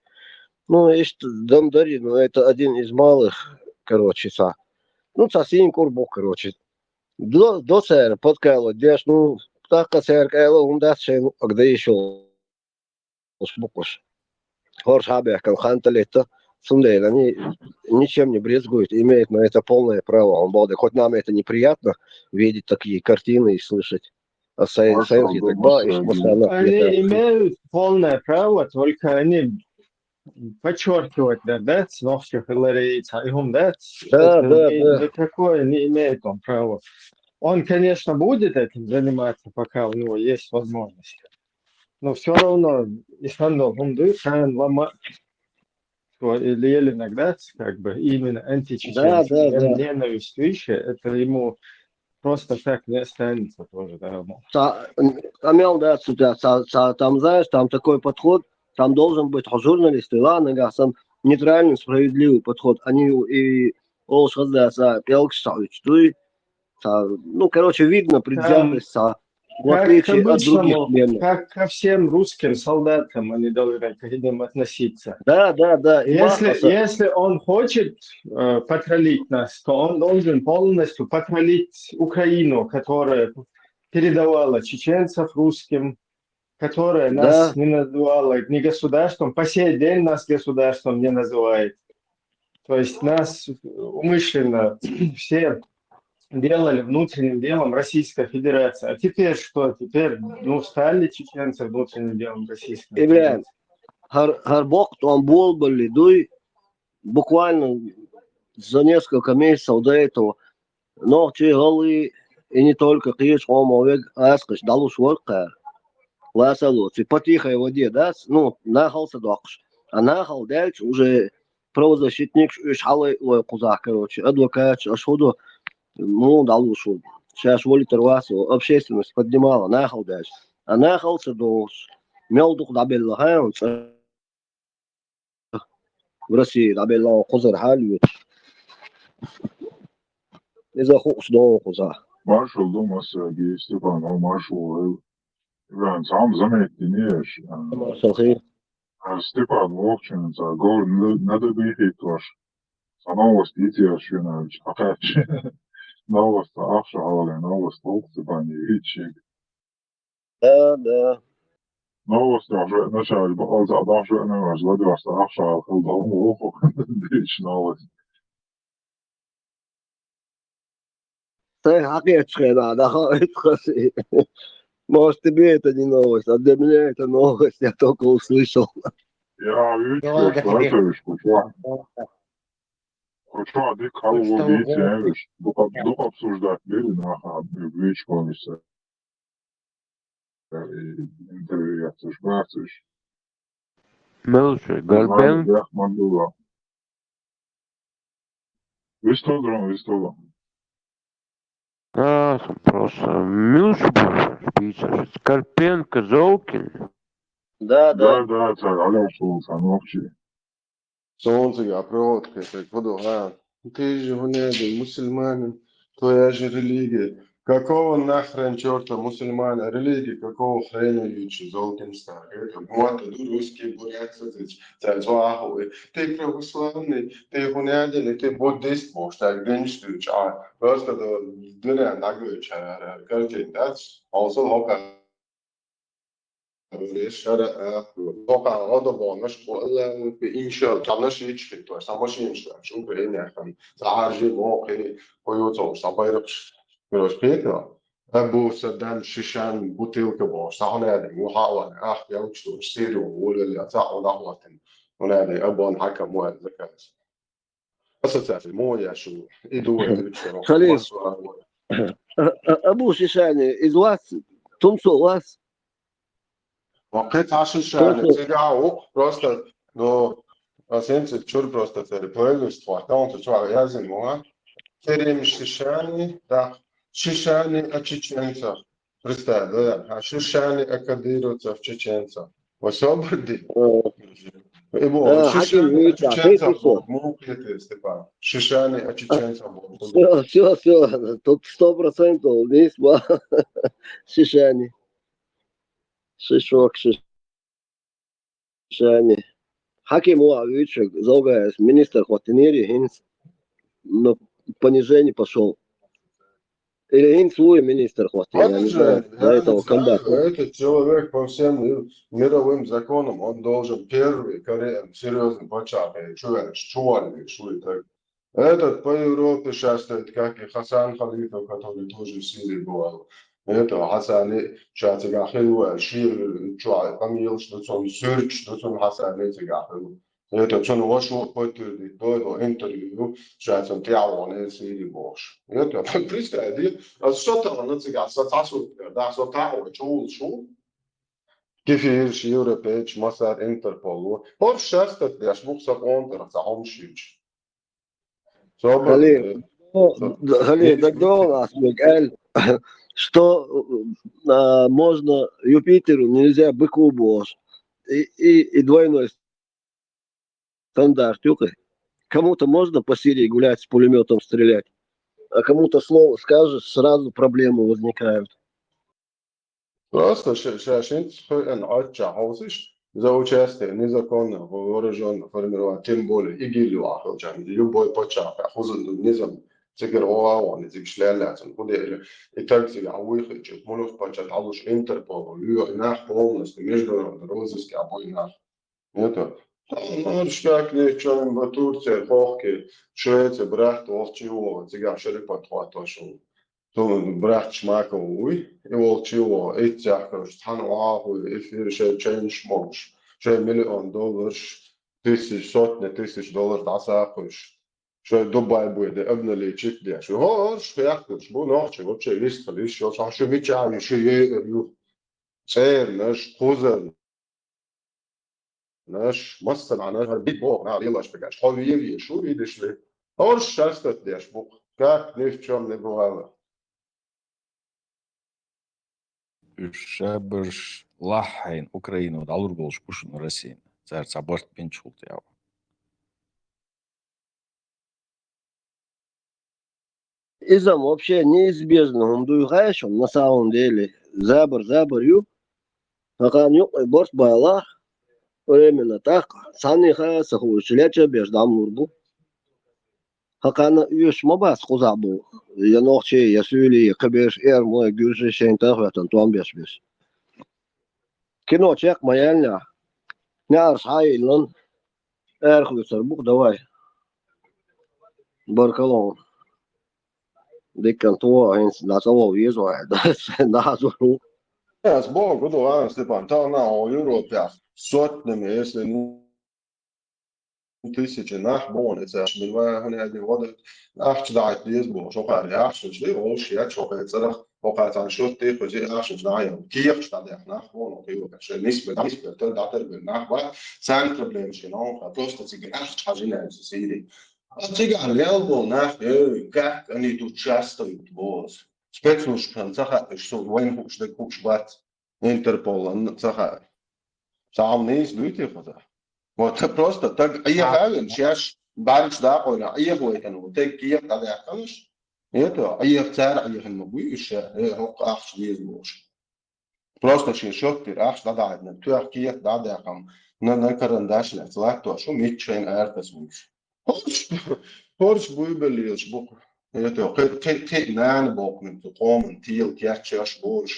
Ну, иштта дам дари, ну, это один из малых, короче, цхьа. Ну, цхьа сийна кӀура бу, короче. До, до цара подкалывать деш, ну, тӀаккха цара кӀала хӀума дац шайна, ага дай шо букъуш. ХӀорш хьабехкан хан тӀе летта, цундела они ничем не брезгуют, имеют на это полное право. Он балде, хоть нам это неприятно видеть такие картины и слышать. А сай, сай, так, ба, иш, мусульман, они имеют полное право, только они подчеркивать, да, да, нохчи хилари, цхьа и хӀума дац. Да, да, да. Такое не имеет он права. Он, конечно, будет этим заниматься, пока у него есть возможность. Но все равно и сандал хунду, хан лама, что или еле иногда, как бы, именно античеченцы, да, да, да, ненависть выше, это ему просто так не останется тоже, да, ему. Та, м, там, я, да, цу, да, та, та, там, знаешь, там такой подход, там должен быть журналист, и ладно, га, сам нейтральный, справедливый подход. Они и олуш хаза, са, пелкаш са, уч, дуй, са, ну, короче, видно предвзятость, са, в отличие от других мемов. Как ко всем русским солдатам они должны к ним относиться. Да, да, да. И если, если он хочет, э, потролить нас, то он должен полностью потролить Украину, которая передавала чеченцев русским, которая нас не называла ни государством, по сей день нас государством не называет. То есть нас умышленно все делали внутренним делом Российской Федерации. А теперь что? Теперь, ну, стали чеченцы внутренним делом Российской Федерации. Ибрахим, хӀар-, хӀара боккха тӀом болабалли дуй, буквально за несколько месяцев до этого нохчий, гӀалгӀай, и не только, кхечу къоман вега гӀазкхаш дӀалуш вара кхара. Ласа а лоций, по тихой воде, да, ну, нахала ца доккхуш. А нахала даьлча уже правозащитникаш уьш хьалайалой кхузахь, короче, адвокаташ, аша хӀун ду, муха дӀалуш ву. Шаьш валийтар вац, общественность поднимала, нахала даьлча. А нахала ца долуш, мел дукха дӀабелла хьан цӀа? В России дӀабелла кхузара хьал ю. Иза хууш догӀу кхуза. Маршал ду массаьрга, Степан, хьо маршал ву. Иван, цхьамма заметить динера аша, а, маршал хир. А, Степан вокхучунца гор на-, надо бихийтош. Цхьа новость йитира шуна, хьакхаьчча. Новость, ахча хьале, новость вокху Степан, йитчиг. Да, да. Новостях же начали бакъал цхьа бахьа веана ваьш, ладоьгӀна ахча хьалха догӀу воху. Дийча новость. Сайн хьакхечу хенахь, да, хаийту хаза. Может, тебе это не новость, а для меня это новость, я только услышал. Я вижу, что это куча. Куча, дика хьалву дийца, дукха, дукха обсуждать бери, наха, вичконца. Э, интервью яц уьш, бац уьш. Мел шу, Горбен? Бехк ма ду. Висту дрон, висту. А, сан просто. Мел шу бу, шпицер. Карпенко, Золкин? Да, да. Да, да, цар Алёша, сан нохчи. Солнце, а проводка, это куда, а? Ты же, гуляй, мусульманин, твоя же религия. Какого нахрен чёрта мусульманин? Религия какого хрена, ючи, золотым стар? Это вот, ты русский, бурят, ты, ты, ты, ты православный, ты, гуляй, ты буддист, может, так, день, что, а? Просто до, до, наглый, а, картин, да? А он сам, Вешара, э, тока одобонаш, инша, тамаш ичхитош, тамаш инша, шу Украина хан, сахаржи, мохи, поюцов, сабайракш, короче, петро. Абу Саддам шишан бутылка бохуш, цхьа хӀун аьлла, ву хьа а ваьлла, ахка ялчу долуш, Сири волу волавелла, цхьаъ ву дӀахӀоттина, хӀун аьлла, Абон хьакам ву аьлла заказ. Ассоциация, муха еш ву? И ду вай дуьйцуш дерг. Халид. Масса вара. А, а, Абу Шишани, иза вац, Тумсо вац? Ва кхин цхьа Шишани, Тумсо. Цигахь ву, просто, ну, а сенца чур просто церан плейлист хьо, там цу чура язйина ву, а? Керим Шишани, да, Шишани а чеченцах. Представь, да, а Шишани а кадыровцах, чеченцах. Ва собар де. О. И бо, а, Шишани а чеченцах, муха кхетий, Степан? Шишани а чеченцах бо. Всё, всё, всё. Тут сто процентов, здесь, ва. Шишани. Шишок, Шишани. Хьаким ву а вуьйцуш, Зовгаевс министр хӀоттинера хӀинца, но понижение пошёл. Или хӀинца ву и министр хӀоттина, я не знаю, до этого комбат. Этот человек по всем мировым законам, он должен первый, Корея, серьёзный паччахь, чу ваьлча, чу ваьлча, шу и так. Этот по Европе шастает, как и Хасан Халифа, который тоже в Сирии бывал. Это Хасани ша цигахь хилла ву аьлла, шен чохь къамелаш ду цунна, суьрташ ду цунна Хасани цигахь хилла. Это цунна ваша подтвердить дойла интервью, ша цунна тӀаьхьа вахана Сири бохуш. Это, представь, ди, аса со тахана цигахь, сан цхьа сутка, да, со тахана чу волуш ву. Кефирш, европейцаш, массара Интерпол ву. ХӀорш шастат деш бу-кх сан къонтӀарах цхьа хӀумаш юьйцуш. Собар, Халид, э, ну, со-, Халид, ник-, так ник-, доллар ас мег аль, что, а, можно Юпитеру, нельзя быку босс. И, и, и двойной стандарт, юкы. Кому-то можно по Сирии гулять, с пулемётом стрелять, а кому-то слово скажешь, сразу проблемы возникают. Просто ша, ша шинца хӀоьттина Ӏоччохь хьовсуш, за участие незаконного вооружённого формирования, тем более ИГИЛ юкъахь хилчахь, любой паччахь, хӀуза ду низам, цигара гӀо а вахана, цигаш лаьллаьцна, хӀун де, и таг цигахь вуй хилча, муьлхха паччахь дӀалуш Интерпол, лоьху нах полностью, международный розыск а бой нах. Это, ну, шкак нечаем в Турции, хохке, Швеция, брат, волчи вова, цигахь шерифат хӀоттош ву. Цуьнан брат Шмаков вуй, и волчи вова, иццехь караш, цхьана охьахуй, эфир шайн чайнаш могуш, шайн миллион долларш, тысяч, сотни тысяч доллар дӀасакхуьйш, шайн Дубай буй де обналичить деш. ХӀорш хехкуш бу нохчий, вообще вистхила йиш йолуш, хьан шу мичахь ю, шу еар ю, цӀернаш, кхузарнаш. Наш, массанхьа наш, хӀара бит боху, нах лелаш бегаш. Хьо вен вен, шу вийдаш ве. ХӀорш шастат деш бу-кх. Как ни в чём не бывало. Уьш шабарш лахьийна Украино дӀалур болуш бу шуна Россина. Цара цхьа барт бинчул тӀаьхьа. Иза вообще неизбежно хӀума дуй хаьа шуна, на самом деле. Забар, забар ю. ХӀокхарна юкъе барт балахь, временно тӀаккха, цхьанне хаьа ца хууш, леча а беш дӀа ма лур бу. ХӀокхарна оьшуш ма бац кхузахь бу, я нохчий, я суьйлий, я кхиберш, эрмой, гуьржий шайн тӀе а хӀоьттина, тӀом беш берш. Кино чекх ма яьллинехь, неӀарш хьа а йиллина, арахуьйцур бу-кх, давай. Баркалла. Диккан тхо хӀинца дӀа цӀа вовла веза вай, дӀахьазор ву. Ас боху, гу ду, а, Степан, тахана хьо Европехь сотнями, если не тысячи нах боху, эцаш мила вай хӀун аьлла вада, ахча дӀахьайта деза боху, шо кхаьрга ахча ду, вовш яц, шо кхаьрга цӀарах, хӀокхаьрга цхьана шотте, кхуьзи ахча дӀа а ял. Кехаш дӀадаьхна нах боху, Европехь, шайн нисбе, нисбе, тар дӀатарбина нах бац, царна проблема шен, хӀокхаьрга просто цига ахча хьажина аьлла Сири. А цигахь лел болу нах, эй, как они тут шастают, боза. Спецслужбан ца хаьа, уьш со вайна хууш дерг хууш бац, Интерполан ца хаьа. Цхьа хьалнийса дуй те хаза? Вот, просто таг Ӏеха а вен, шаьш бӀаьргаш дакъойна, Ӏехавайтана ву, таг кехат дӀадаьккханаш. Это, Ӏеха цара Ӏехана ма буй уьш ша, э, хӀокху ахча деза бохуш. Просто шен шоттера ахча дӀадахьийтина, тоьхна кехат дӀадаьккхина, на, на карандаш лаьцна латтош ву, миччахьа арахьа вуьйцуш. ХӀорш, хӀорш буйбелла лелаш бу-кх. Это, кхин, кхин, кхин нана боху мега цу къоман тела кечъеш болуш,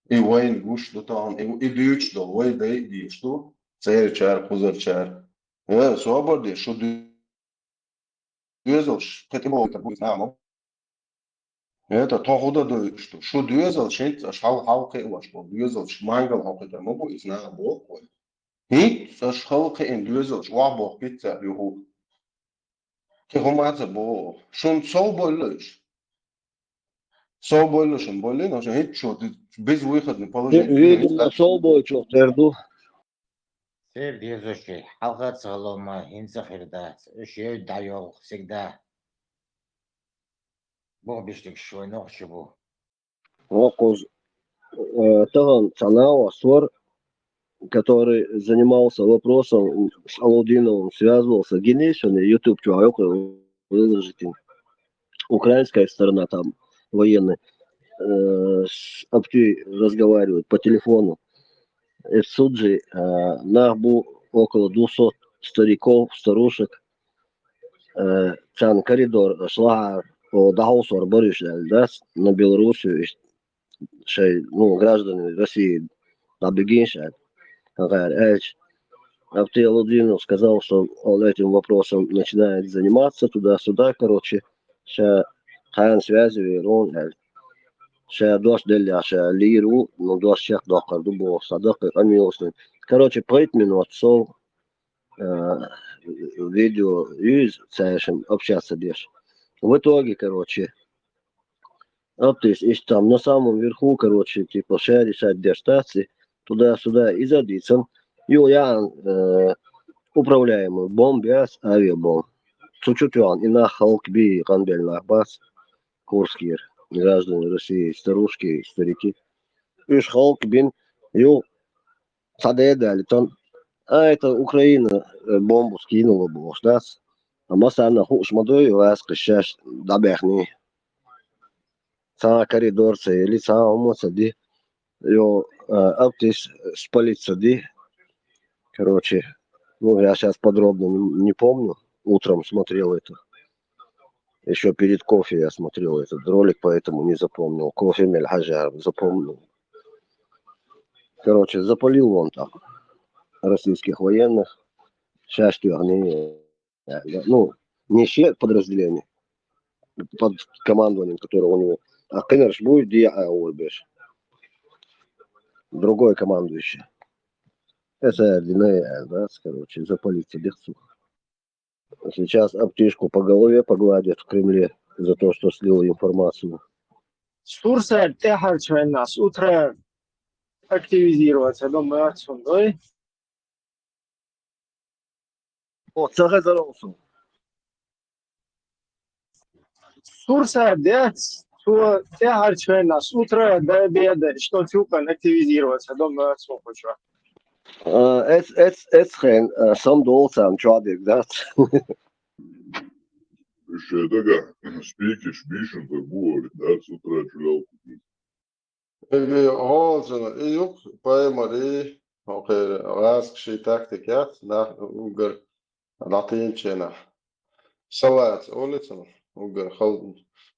и вайна гуш ду тахана, и, и дуьйцуш долу вай дай а дийш ду, церачара, кхузарчара. Э, собар де, шу ду-, доьзалш, кхин тӀебогӀуьйтур бу иза нахана. Это тхо хӀу дан дойла иштта? Шу доьзалш хӀинца аша хьал-, хьалкхиъна болаш бола доьзалш мангал хьокхийтар ма бу, иза наха боху вай. ХӀинца аша хьалкхиъна доьзалш охьабохкийта цара юха. Кхин хӀума а ца боху. Шуна сов бойла уьш? Сов бойла шуна, бойла, но шуна хӀинца шу безвыходный положение. Видимо, сов бойчух тера ду. Церан дезачий, хьалха а ца хилла ма, хӀинца а хир дац. Уьш евдда дӀайолу, сигда. Боху биштигаш вайн нохчий бу. Воккхуза, э, тахана цхьа нахваст вара, который занимался вопросом, с Алаудиновым связывался, гинийша, YouTube чохь йоккхуьйту, выложить. Украинская сторона там, военный, э, с Апти разговаривает по телефону. Эццуджи, э, нах бу около двухсот стариков, старушек. Э, царна коридор аша лахьара, о, дӀахьовсор бара уьш аьлла, дац, на Белоруссию, иштта шайн, ну, граждане России дӀабигийша аьлла, хӀокхара аьлча. Апти Алаудинов сказал, что он этим вопросом начинает заниматься туда-сюда, короче, ша кхана связи вер ву аьлла. Ша дош деллехь ша лийр ву, ну, дош чекхдоккхур ду боху, схьадаккхий къамелаш дина. Короче, пхийтта минот сов, э, видео юьйзу цаьршимма общаться деш. В итоге, короче, Аптис иштта там на самом верху, короче, типа, ша решать деш дац и туда-сюда иза а дийцина. Юха яхьана, э, управляемую бомба яц, авиабомба. Цу чу тоьхна и нах хӀаллакбий, къанбелла нах бац, Курскера, граждане России, старушки, старики. Уьш хӀаллакбина, юха цхьа де а даьлла, тан, а, это Украина, э, бомбу скинула бохуш дац. А массарна хууш ма ду, и вац кхин шаьш дӀабаьхний. Цхьа коридор ца елли, цхьа хӀума ца ди. Йо, э, аптис спалить ца ди. Короче, ну, я щас подробно не, не помню. Утром смотрел это. Ещё перед кофе я смотрел этот ролик, поэтому не запомнил. Кофе мел хьажар запомнил. Короче, запалил он там российских военных. Шаьш тоьхний, э, ну, не шен подразделение, под командованием которого у него, а кхинарш буй, де а ур беш. Другой командующий. Это Диней, э, да, короче, запалить ца ди цо. Сейчас аптишку по голове погладят в Кремле за то, что слил информацию. Сурсар тӀаьхьарчу хенахь с утра активизироваться, думаю, отсюда. О, ца хезар олу суна. Сурсар дец, цо тӀаьхьарчу хенахь с утра до обеда, что цу хенахь активизироваться, думаю, отсюда хочу. А, эц-, эц-, эцхен, а, сам долу царна чохь дерг дац. Шен дагахь спикерш бийшина даг бу вара, дац, утра чулел. Эге, гӀолчана, и юкъ паймари, хӀокхеран гӀазкхийн тактика яц, нах уггар дӀатийначу хенахь. Салаца олу цунах, уггар хала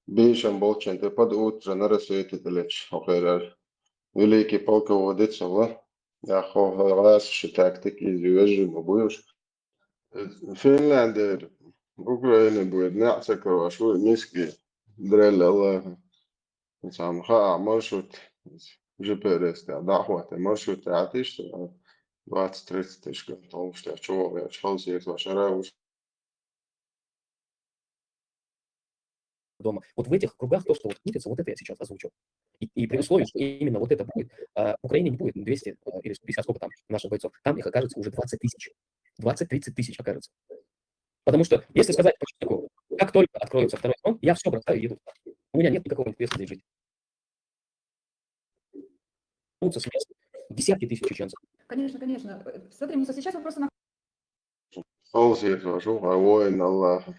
бийшина болчун тӀе под утро на рассвете тӀелеташ, хӀокхеран великий полководец а ву. Яххо, гӀазкхийн тактика иза вежарий ма буй уьш. Финляндера Украина буй, неӀ ца карош ву, миски, дрелла Аллаха. Цхьана хаьа маршрут, Ж П Р С тӀехь дӀахӀотта маршрут тӀехь тиштта, двадцать тридцать тысяч ганталуш тӀехь чу вогӀу, я чхьалсеташ ваш ара уж. Дома. Вот в этих кругах то, что вот крутится, вот это я сейчас озвучил. И, и при условии, что именно вот это будет, а, Украине не будет двести, а, или сто пятьдесят, сколько там наших бойцов, там их окажется уже двадцать тысяч. Двадцать-тридцать тысяч окажется. Потому что, если сказать по чесноку, как только откроется второй фронт, я всё бросаю и еду. У меня нет никакого интереса здесь жить. Рвутся с мест десятки тысяч чеченцев. Конечно, конечно. Э, смотри, Муса, сейчас вот просто на Алсеташ ву хьан воин Аллаха.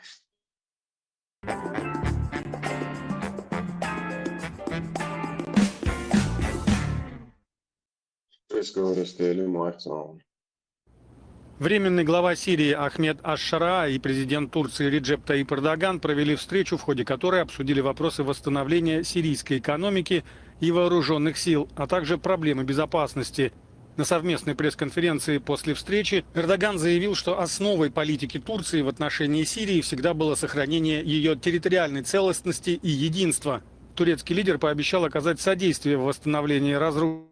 Временный глава Сирии Ахмед Аш-Шараа и президент Турции Реджеп Таип Эрдоган провели встречу, в ходе которой обсудили вопросы восстановления сирийской экономики и вооружённых сил, а также проблемы безопасности. На совместной пресс-конференции после встречи Эрдоган заявил, что основой политики Турции в отношении Сирии всегда было сохранение её территориальной целостности и единства. Турецкий лидер пообещал оказать содействие в восстановлении разрушенных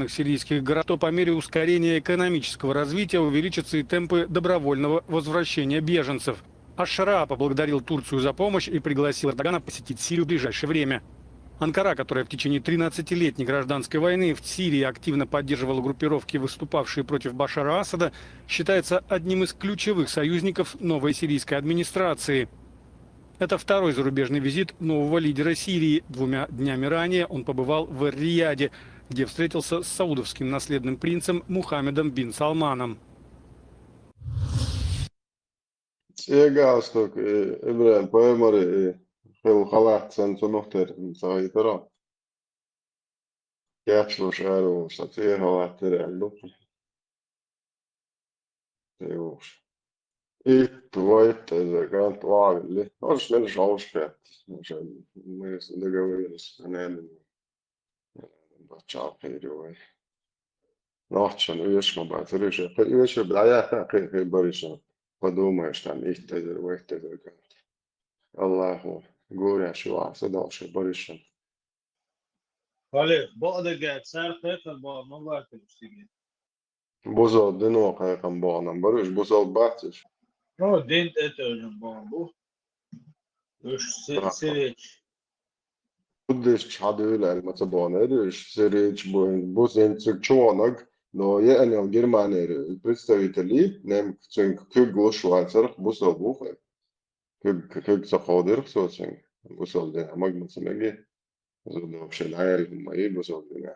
сирийских городов, то по мере ускорения экономического развития увеличатся и темпы добровольного возвращения беженцев. Аш-Шараа поблагодарил Турцию за помощь и пригласил Эрдогана посетить Сирию в ближайшее время. Анкара, которая в течение тринадцатилетней гражданской войны в Сирии активно поддерживала группировки, выступавшие против Башара Асада, считается одним из ключевых союзников новой сирийской администрации. Это второй зарубежный визит нового лидера Сирии. Двумя днями ранее он побывал в Эр-Рияде, где встретился с саудовским наследным принцем Мухаммедом бин Салманом. Цигастук, э, Ибрагим Паймари, э, хил халат сан цунух тер, м, сагитаро. Кячлуш аро, са цигастук халат тер, алло. Тевуш. Ит вайт эза гант вагли. Ош мен шалш кет. Мы с-, мы с-, договорились, наверное. Бачал перевой. Нохчан уеш ма бацарыш. Уеш бая ка кы кы барыша. Подумаешь, там ит эза вайт эза гант. Аллаху. Горя шуа, садал шу барыша. Хале, бо да гет сар кы кы бо ма бацарыш сиги. Бусал дино кайкам богъанам бар, уьш бусал бац уьш. Ну, дин это уже богъан бу. Уьш се-, Ага. Сирич. Буддиш чадуьйлал маца богъан эр уьш, сирич бу, бу зенцик чуонаг, но е анил Германияри представители, нем цинк куьг луш вацарх бусал бухай. Куьг, куьг ца кодирх социнг, бусал дин, амаг маца меги. Зуд вообще дайрин ма и бусал дин.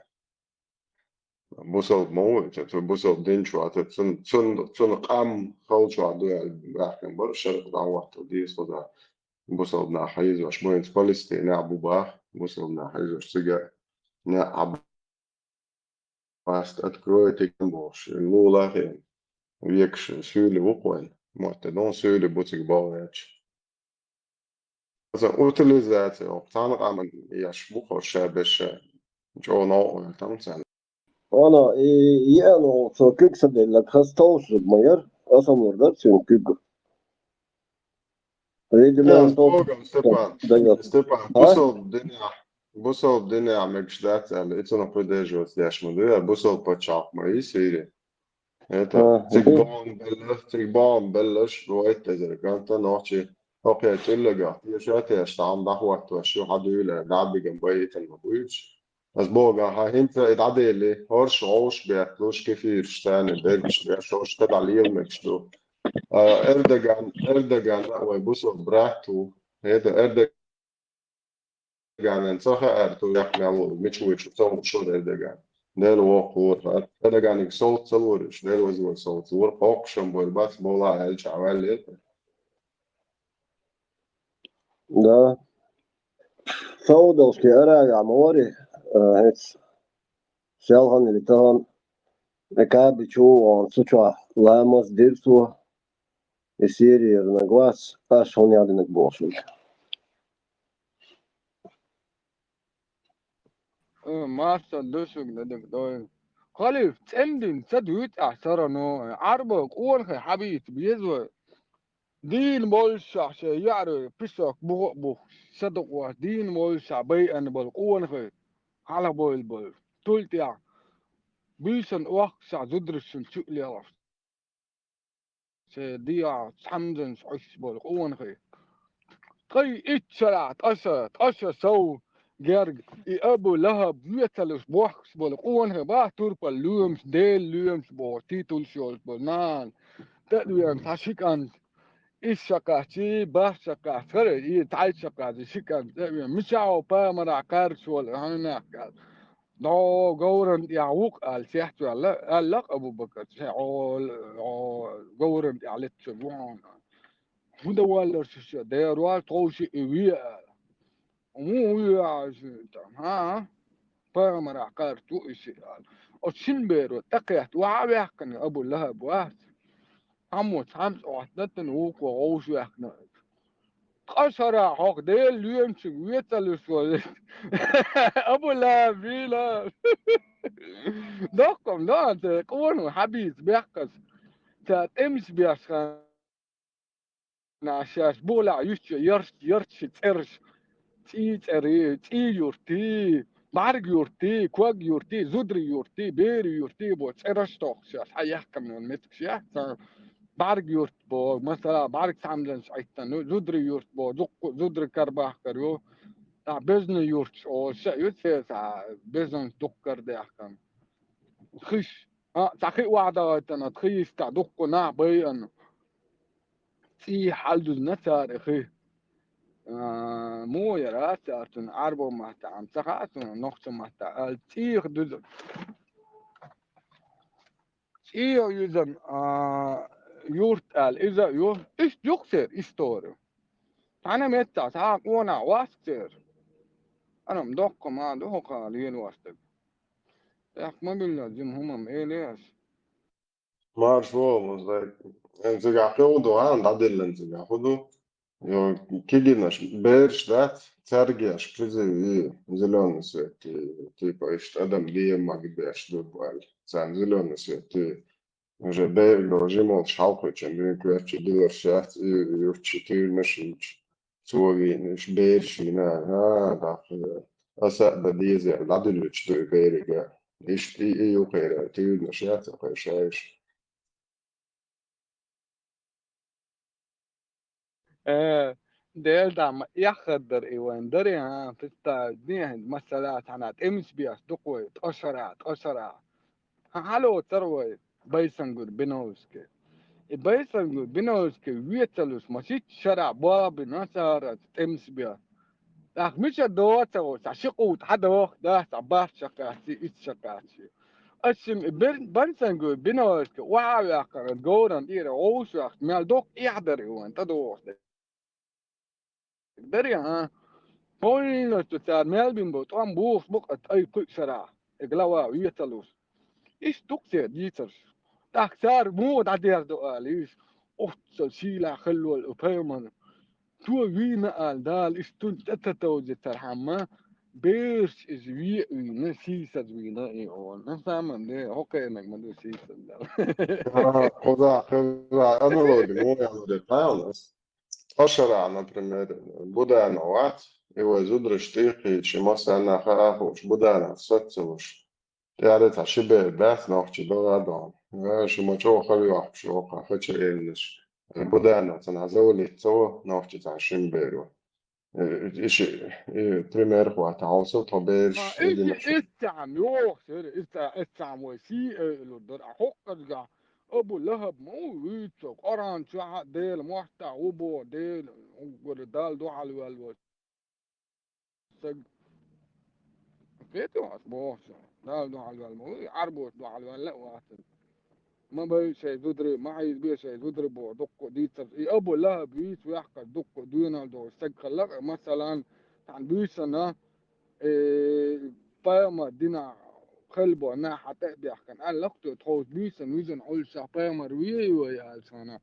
Бусалба ма ву, цу бусалба дин чу вац, цун, цун, цун къам хала чу вац, ду ял баьхкан бар, шарх дӀаватта дийс худа. Бусалба нах хьийзош, бу хӀинца Палестинехь бу бах, бусалба нах хьийзош цига, не а баст откроет и бохуш, лулахе, векаш суьйли ву кхойн, мотта дон суьйли бу цига богӀ яц. Аса утилизация, цхьана къаман еш бу хо ша беша, чӀогӀа новкъа ваьлла там царна. Ана, и, и ана, со куьг са деллаг, хас товсург ма яр, аса мур дар цуьнан куьг. Видимо, Степан, Степан, бусалба динехь, бусалба динехь мегаш дац аьлла, и цунах кхуьдежоц деш ма ду, я бусалба пачхьалкх ма йий Сири. Это, а, цига богӀан беллаш, цига богӀан беллаш, вайт эзар ганта нохчи, хӀокхе чӀиллага, теша а теша, тӀам дӀахӀоттош ю, хьан дуьйла, дӀабиган байитан ма буьйцуш. Ас богӀан, хьан хӀинца и дӀадели, хӀорш гӀовш бетталуш, кефирш царна бергаш беш, хӀорш кхидӀа леламегаш ду. А, Эрдоган, Эрдоган а вай бусалба брат ву. ХӀета Эрдоган Эрдоганан ца хаьара, ту яккха мел волу, мича вуьйчу ца хууш вара Эрдоган. Дела воккхавора хӀара. Эрдоганига совца ца лора уьш, Дела ваза вара совца лора, кхоккхушан бойла бац, бовла аьлча, ваьллера. Да. Саудовский Аравия ма вари, э, хӀинца селхана или тахана, э, Каби чу вон, цу чохь ламаз дира цо, и Сирияра наг вац, аш хӀун яхьдинарг бохуш. Э, масса душуг дедиг дой. Халиф, цӀендина ца дуьйцу ахь сарано, Ӏарбо къонахий хьабийца беза вай. Дийна боллушехь шайн яӀарой песок буха а бухуш, садукъош дийна боллушехь байъина болу къонахий хьалхабойла болу. Тул тӀехь буьйсанна охкушехь зударшна чу а лелхаш. Шайн дегӀахь цхьамданаш Ӏуьттуш болу къонахий. Ткъа и итт шарахь ткъа ша, ткъа ша сов герга, и Абу ЛахӀаб вецалуш бохкуш болу къонахий бах турпал лоьмаш, Делан лоьмаш бохуш, титулаш йолуш болу нахана. ТӀе а веана цхьа ши кӀант, исс шаккхаьччий, бархӀ шаккхаьччий, хӀара и тхьайс шаккхаьччий ши кӀант тӀе а веана, мичахь ву пайхамарах кхаьрдаш волу хьуна аьлла. Догу говран тӀехь ву-кх аьлла, цецваьлла, аьлла-кх Абу-Бакар, шайн гӀо-, гӀо-, говран тӀехь леттачун ву хьуна. ХӀун дан валлара шу ша, дера вац, тховшиъ и ве аьлла. ХӀун ву аьлла шуна там, хӀа? Пайхамарах кхаьрдаш ву и шиъ аьлла. Оцу шина беро тӀекхетта, охьа а ваьккхина, Абу ЛахӀаб вац. Хьаммо цхьамца Ӏоттина, вукхо гӀовш ваьккхина. Ткъа шарахь хьох Делан лоьмашка вецалуш волу Абу ЛахӀаб вийла. Доккхам дан те, къоно хьабийца бехказа. Ца тӀемаш беш хана шаьш бухалахь юьстча ярш, ярш ши цӀераш. цӀий цӀерий, цӀий юртий, бӀарг юртий, ког юртий, зударий юртий, берий юртий бо цӀераш тохкаш, хьаяьккхина йолу меттигаш яц цара. БӀарг юрт бо, масала, бӀарг цхьамданаш Ӏиттина ю, зударий юрт бо, дуккха зударий карабахкар ю, тӀаккха безаман юрташ олуш а ю, церан безаманаш дуккха карадаьккхина. Хиш, а, цхьа хи охьадахийтина, хи йистехь дуккха нах байина. ЦӀий хьалдузна цара и хи. А, муха яра цара цунна, Ӏарбойн маттахь ца хаьа цунна, нохчийн маттахь аьлча, цӀийх дуьзна. ЦӀийх юьзна, а, юрт аьлла, иза а ю. Иштта ю-кх церан истори. Цхьана меттехь цхьа а къонах вац-кх церан. Ана-м доккха ма ду хӀокху лелош дерг. ТӀаккха ма билла, жима хӀума-м элира ас. Марша вогӀу, Музлай. Э, цигахь кхин хӀун ду, а, дӀадиллина цигахь хӀун ду? Йо, кегийнаш, бераш дац, цаьргаш, призыв, и, зелёный свет, и, типа, иштта адам дема магадеш ду аьлла. Царна зелёный свет, и, уже бер-, жимолчу хьалкхуьучун дуьйна коьртачу диларш яц, и, юртчу туьйранаш йинчу. Цо вийна, уьш бераш вийна, а, дӀа, аса а дан дезара, дӀадуьллуьйтуш ду и берига. Иштта и, и ю кхеран, туьйранаш яц кхеран шайша. Э, Дела дама эххар дара и вайн даре, а, пуста дехьа, масала, цхьана тӀемаш беш дукха вай, ткъа шара, ткъа шара. Хьан хьалоцура вай Байсангур Биновский. И Байсангур Биновский вецалуш ма шийтта шарахь болх бина цара тӀемаш беш. ТӀаккха мичара доцу вай, цхьа ши къу тӀе хьадоху, да, цхьа барт шаккхаьччи, итт шаккхаьччи. Ас шимма и бер-, Байсангур Биновский охьа а ваьккхина, говран тӀера гӀовшахь, мел доккха эхь дара и вайн тӀедогӀуш дерг. Даре, а? Полностью цара мел бина бу, тӀом бухуш бу-кх тӀай кхуьу шарахь, и глава вецалуш. Иштта ду-кх церан дийцарш. ТӀаккха цара муха дӀадерзо ала йиш, оццул сийлахь хилла волу пайхамар. Цо вийна ала Дала, иштта цунна тӀе ца товжийтархьама, бераш иза ве а вийна, сийсаза вийна и олу. На самом деле, хӀокхерниг ма ду сийсаза. Кхузахь, кхузахь аналоги муха аьлла де, правильно? Ткъа шарахь, например, Буданов вац, и вай зудараш тӀе а кхийдаш, и массарна а хаа хууш, Буданов саца ца луш. ТӀаьхьа цхьа ши бер дац нохчий догӀа а догӀу. Э, шу ма чӀогӀа хала йохкуш ву-кх, хача эллинарш. Э, Буданов цхьана завалить ца во нохчий цхьана шина беро. Э, и ши, и пример хӀоттахь, хьовсал тхо бераш. А, и, и, и цхьаъ йоху, сера, и цхьаъ, и цхьаъ вай сий а лур дара. А хӀокхузахь Абу ЛахӀаб ма ву вуьйцу, Къуръан чохь а Делан маттахь ву боху, Дела уггар Далла дуьхьал ваьлла волу стаг. Кхетий хьо ас бохучух? Далла дуьхьал ваьлла ма ву, Ӏарбоша дуьхьал ваьлла а вацара. Ма бай шайн зударий, ма хьийзабе шайн зударий боху, дуккха а дийцарш. И Абу ЛахӀаб вийца ваьккхар дуккха а доьналла долуш стаг хилла, масалан, цхьана буьйсанна, э, пайхамар динахь хилла боху нах хьан тӀе а баьхкина, аьлла-кх цо, тховса буьйсанна вижина Ӏуьллуш сах пайхамар вей вай аьлла цхьана.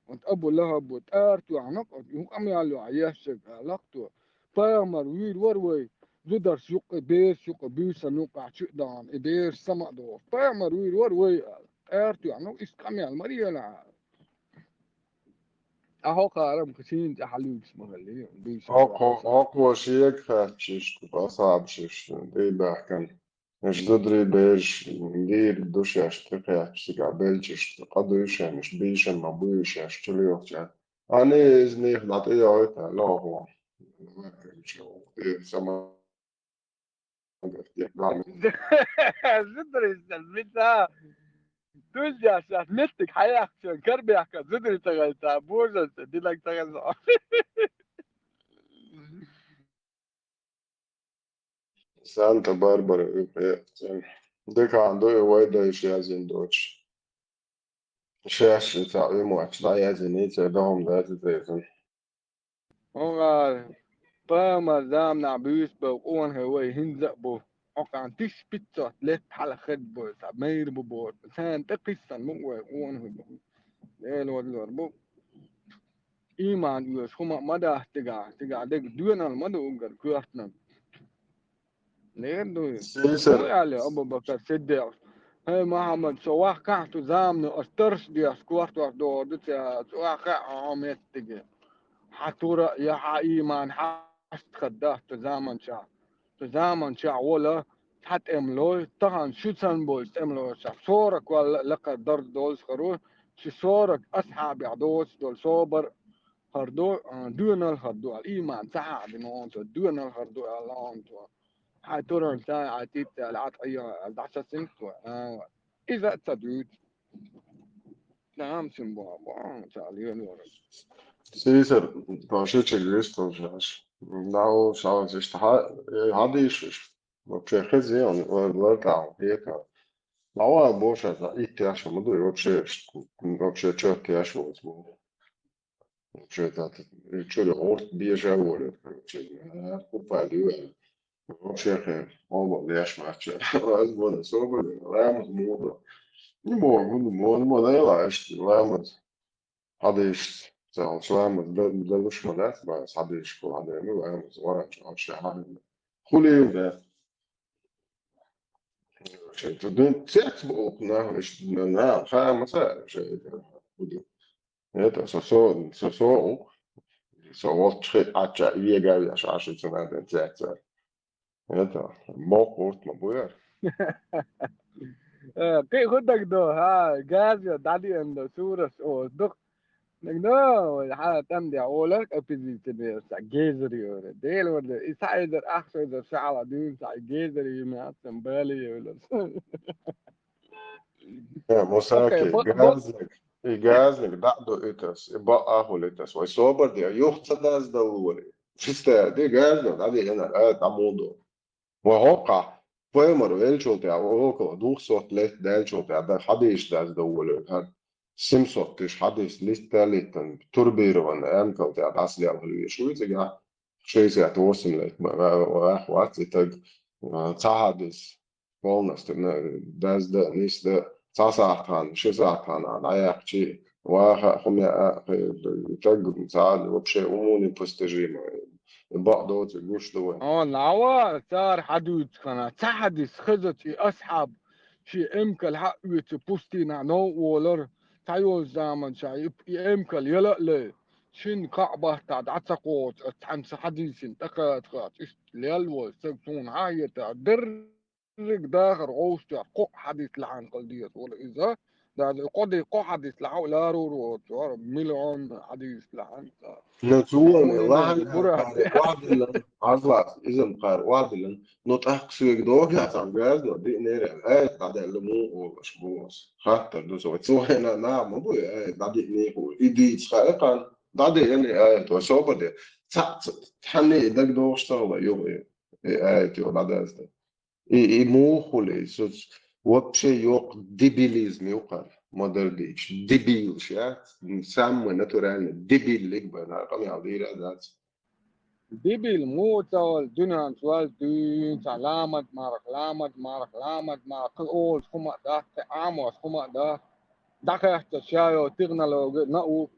Оцу Абу ЛахӀабо тӀара тоьхна-кх, оцу хӀун къамел ю хьан еш шега, аьлла-кх цо. Пайхамар вийр вара вай, зударш юккъе, бераш юккъе, буьйсанна юккъехь чу а дахана, и бераш сама а дохуш. Пайхамар вийр вара вай, аьлла. ТӀара тоьхна, ну, иштта къамел ма елахь, аьлла. Ткъа хӀокхара-м кхин шена тӀе хьалуьйгуш ма хилли, буьйсанна хӀокхо, юккъехь. ХӀокхо шега хаьттича, иштта, асхьабаш иштта, тӀе а баьхкина. Уьш зударий, бераш гийр ду шаьш тӀекхаьчча, цигахь белчаш къа дуй шен, уьш бийшина ма буй шаьш чулоьхуча. Ани, иза нехан дӀа тӀе йогӀуьйту, аьлла хӀокхо. Зударий сан мица? Дуьззехь шаьш меттиг хьаяьккхича, карабаьхка зударий ца хилча, божарша динарг ца хилча. Санта-Барбара уьйхье а цӀена. Дикахь ду и вай дайша язйина доцуш. Шаьш и цхьа уьймачу дӀаяздиний, церан догӀма дац иза. ХӀунда аьлча пайхамар заманахь буьйцу бевлла къонахий вай хӀинца а бу. Хьокхарна тысяча пятьсот лет хьалха хир бу, цхьа майра бу боху. Царна тӀе кхиссина бу вай къонахий бу. Дела вадалур бу. Ийман оьшу хӀума ма дац цигахь, цигахь дерг доьналла ма ду уггар коьртаниг. Лер ду иза. Сийсара. Ой, аьлла Абу-Бакар Сиддикъас: «ХӀай Мухьаммад, со вахкахь цу замано ас тарс деш кортош догӀур ду цигахь, цу вахкахь хьо меттиге. Хьан тура а, я хьан ийман, хьан Ӏаста хаддац ту заманчахь. Ту заманчахь вола цхьа тӀемалой, тахана шу санна болчу тӀемалошах сорок валла а лакхара дарж долуш хир ву, ши сорок асхьабехь доцуш долу собар хир ду, а, доьналла хир ду аьлла. Ийман ца хьахдина хьуна цо, доьналла хир ду аьлла хьуна цо. Хьайн турар цхьа, хьайн тӀе ца аьлла, Ӏа тӀе а аьлла, дӀасасийна цо, а, иза а ца дуьйцу. Тамсин боху, боху, ца лелора. Сийсар, тхо ши чиг висталш аш. Дау, шалас иштта хьа-, э, хьадийшаш. Вообще хезий, он, он, лар тахьа, хета. Дава бошас, итт яшха ма ду, вообще, вообще чёрт яшха вац бу. Вообще, тата, чуьра гӀурт бежа волю, короче, а, купа диван. Вообще, хе, оба леш мача. Аз бона собар, ламаз муду. Не могу, не могу, не могу, не могу, ламаз. Хьадийш, цал, ламаз, да, да, луш ма дац, ба, хьадийш, ку, хьадийш, ламаз, варач, вообще, хьадийш. Хулин, да. Вообще, тут, ну, цец бу, на, на, на, ха, ма, ца, вообще, это, буду. Это, со, со, со, со, ух. Со, вот, чхи, ача, вега, я, ша, ши, цена, ден, цец, цец. Это, мокурт, ма, буяр. Э, кхин хӀун дагадо, хьа, газа дӀадиъна до, сурас оцу дукха. Дагадо, вай хьа тӀам де олар, оппозиция бер, ца гезар йора. Дела варда, и ца эзар, ахча эзар, шала дуьйна, ца гезар йимац, там бали йора. Э, Мусаки, окей, бо-, бо-, газник, и газник, да, до итас, и ба ахулитас, вай собар де, юх ца даз да лори. Чистая, де газник, да, де, я на, э, там уду. Ва хӀокхахь, пайхамар веллачул тӀаьхьа, около двухсот лет даьллачул тӀаьхьа, дан хьадийш даьлла довлуьйту хӀара. Семьсот тыш хьадийс листа литтан, турбированный, аьнкал тӀаьхьа дӀасалелхьа веш ву иза, шестьдесят восемь лет ма, ва, ва, вац и таг, а, цхьа хьадийс полностью, на, дазда, нисда, цхьа сахьтана, ши сахьтана, дӀаяьккхичи, ваха, хӀума яа, таг, цхьа, вообще уму непостижимо. Бакъ доцу гуш ду вайн. О, лава, цара хьадуьйцу хана, ца хьадис хазачи асхьаб, ши эмкал хьаоьцу пустина нов волар, цхьа йолчу заманча, и, и эмкал яла а лай, шин кхаъ баттахь дӀа ца кхочу, ас цхьаьнца хьадийсина тӀакхача, иштта лел волу, саг суна хьан хетахь, дерр Дерриг дахар гӀовшчохь кхо хьадис лахьанкал деза вала иза. Даже кхо ди-, кхо хьадис лахьа ларур воцу, вара миллион хьадис лахьанца. Ну, цо Хьуна лахьан бура кхара хьадис. Охьадиллан, Азлас, иза кхара охьадиллан. Ну, тӀаккха соьга догӀа цхьа газа, диънера, аят дӀадаьлла муха олуш бу аса. Хаттар ду со. Цо хьайна нах ма бу, аят дӀадиъний хьуна. И дийца хаьа кхана. ДӀадиъний аят, вай собар де. Ца, ца, цхьанне и дагадогӀуш ца хила, юха и, и аят юха дӀадазда. И, и муха хуьлу иза? Вообще йоккха дебилизм ю кхара, ма-дарра дийцича. Дебилаш яц, самый натуральный дебил лиг бан, къамел дийр а дац. Дебил муха ца вала, дуьненца вала дуьйна, цхьа ламаз марха, ламаз марха, ламаз марха, кхин олуш хӀума а дац, кхин Ӏамош хӀума а дац. ДӀакхаьчча ша йо технологи, наука,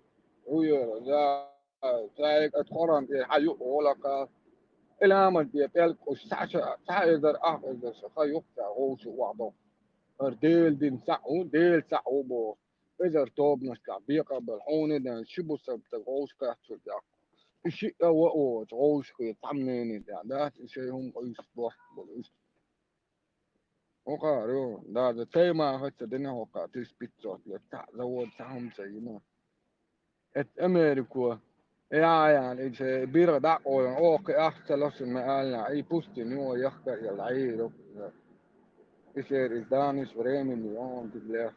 хӀу йора, я, цаьрга ат Къуръан тӀе хьан юкъа гӀолакха. Иламат бе пӀелг кхуш цхьа ша, цхьа эзар, ах эзар ша ха юкъа ца гӀовшу вахьдо. ХӀара Дела дин цхьаъ ву, Дела цхьаъ ву боху. Эзар тобанашкахь бекъабелла хьуна дан ши бусалба стаг гӀовшкхаьччул тӀаьхьа. И шиъ а ваочу гӀовшахе цхьамнене тӀехь дац, и шайн хӀума къуьйсуш бохку болу иштта. ХӀокхара ю, даже тайма хӀоьттина дина хӀокхара тысяча пятьсот лет, цхьа завод, цхьа хӀума ца йина. Эт Америко, я, я, и шайн биргӀа дӀакъовлина, оха кхин ахча ца ло шуна ма аьлла, и пустин ю, яхка а елла, Ӏийра. И шеран иза даниш времени, он тиг лехча.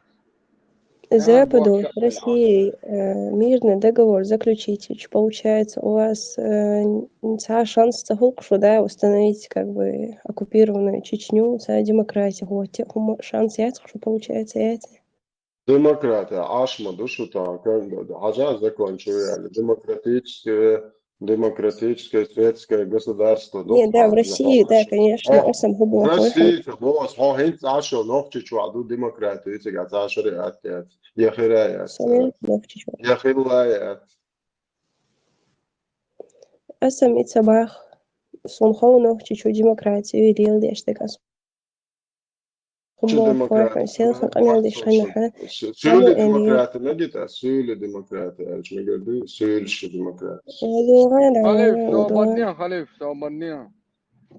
Западу, России, э, мирный договор заключить, получается, у вас, э, н-, цхьа шанс ца хуьлу шу, да, установить, как бы, оккупированную Чечню, цхьа демократия, вот, те хӀума шанс яц шу, получается, яц? Демократия, Ӏаш ма ду шу тахана, как бы, хьажа закончу яли, демократическая Демократическое светское государство. Не, да, в России, да, конечно, о, асам хӀу боху. В России, хӀу боху, хӀинца Ӏаш йолу Нохчийчохь ду демократия, цигахь цхьа шариат яц, я хира яц. Со вен Нохчийчохь. Я хилла яц. Асам и ца бах, суна хов Нохчийчу демократию и леладеш дерг ас. хӀуббо хой хьуна, селхан къамел деш хиннахьа. Суьйли демократи мегита, суьйли демократи, аьлча мегар ду, суьйли демократи. Халиф, собарнин, халиф, собарнин.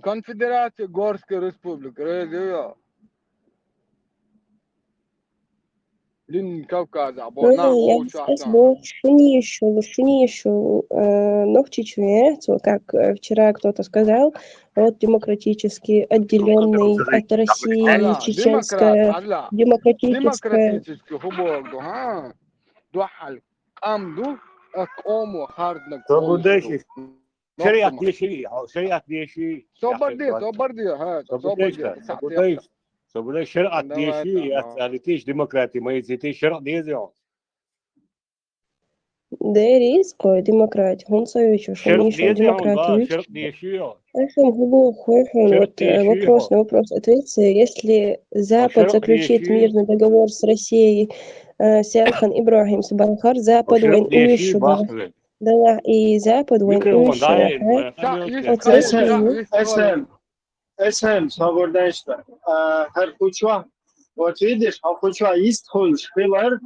Конфедерация Горская Республика, резея. Лин Кавказа, бо, на, бо, шуни ещё, шуни ещё, э, Нохчичеве, как, э, вчера кто-то сказал, вот демократически отделённый от России, чеченская, демократическая. Демократически, хуборду, ха? Дуахал, къам ду, а, къому хардна. Шариат деши, шариат деши. Собар де, собар де, ха, собар де. Собар де, шариат деши, я цалитиш демократи, ма ицитиш шариат дезион. Дерис кой демократи, хун соючу, шариат деши, демократи. Шариат деши. Ахин хубу хой хун, вот, э, вопрос на вопрос ответ, э, если Запад заключит мирный договор с Россией, э, Селхан Ибрахим Субанхар, Запад вайн уйшуба. Да, и Запад вайн уйшуба. Вот Эсен, Эсен, Эсен, собарда ишта. А, хар хучва. Вот видишь, хар хучва ист хун шхилар.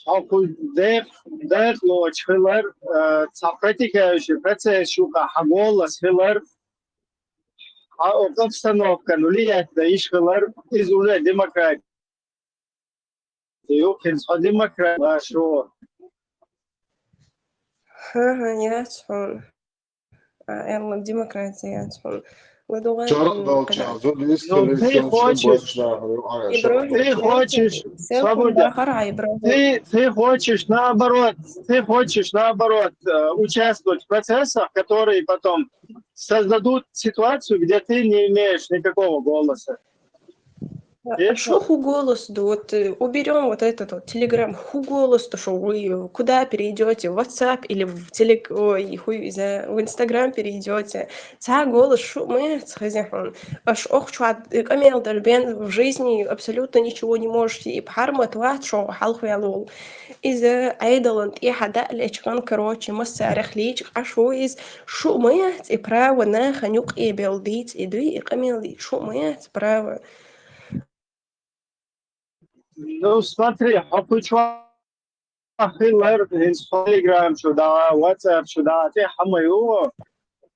Хар ху дек, дек лоч хилар, э, цапратика иши процесс шука хаголас хилар. А обстановка нулият да иш хилар, из уже демократи. Юхин со демократ, а шо. Ха-ха, яц хун. А, элла демократи яц хун. Ладуга. Шариат долча, зуд искали, ты хочешь, ты хочешь, свобода. Ты, ты хочешь наоборот, ты хочешь наоборот, э, участвовать в процессах, которые потом создадут ситуацию, где ты не имеешь никакого голоса. А шо ху голос, да, вот, э, уберём вот этот вот Telegram, ху голос, то, что вы, э, куда перейдёте, в WhatsApp или в телег-, ой, хуй, не знаю, в Instagram перейдёте. Ца голос, шо мы, цхезяхун. Аш ох, чуа, э, камел дальбен, в жизни абсолютно ничего не можете, и пхармат ват, шо халхуялул. Иза айдалан тӀехьа даьллачкъан, короче, массарах лечкъаш ву из, шу ма яц и право наха нукъе белдиц, и дуй, и къамел ди, шу ма яц право. Ну, смотри, хӀокху чу хилар, хӀинца Telegram чу да, WhatsApp чу да, тӀе хӀама ю.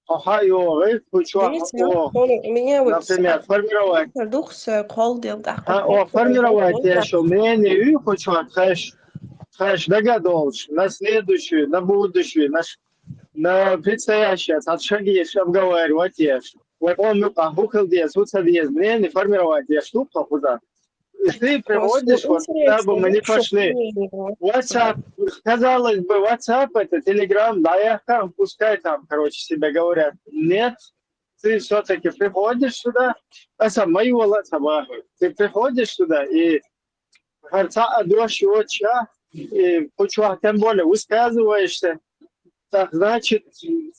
Хьо хьайогӀи, хӀокху чу, например, формировать. Духс, э, кхол дел тӀаккха. О, формировать деш, мнение ю, хӀокху чу тхеш, тхеш дага долуш, на следующую, на будущую, на ш-, на предстоящее, цхьа шаги еш обговаривать еш. Вай къоман юкъа хӀу хила деза, хӀу ца деза, мнение формировать деш ду тхо кхуза. Ты приходишь, вот, чтобы мы не пошли. WhatsApp, казалось бы, WhatsApp это, Telegram, да, я там, пускай там, короче, себе говорят. Нет, ты всё-таки приходишь сюда, а сама его сама. Ты приходишь сюда и харца адош его ча, и почему, тем более высказываешься. Так, значит,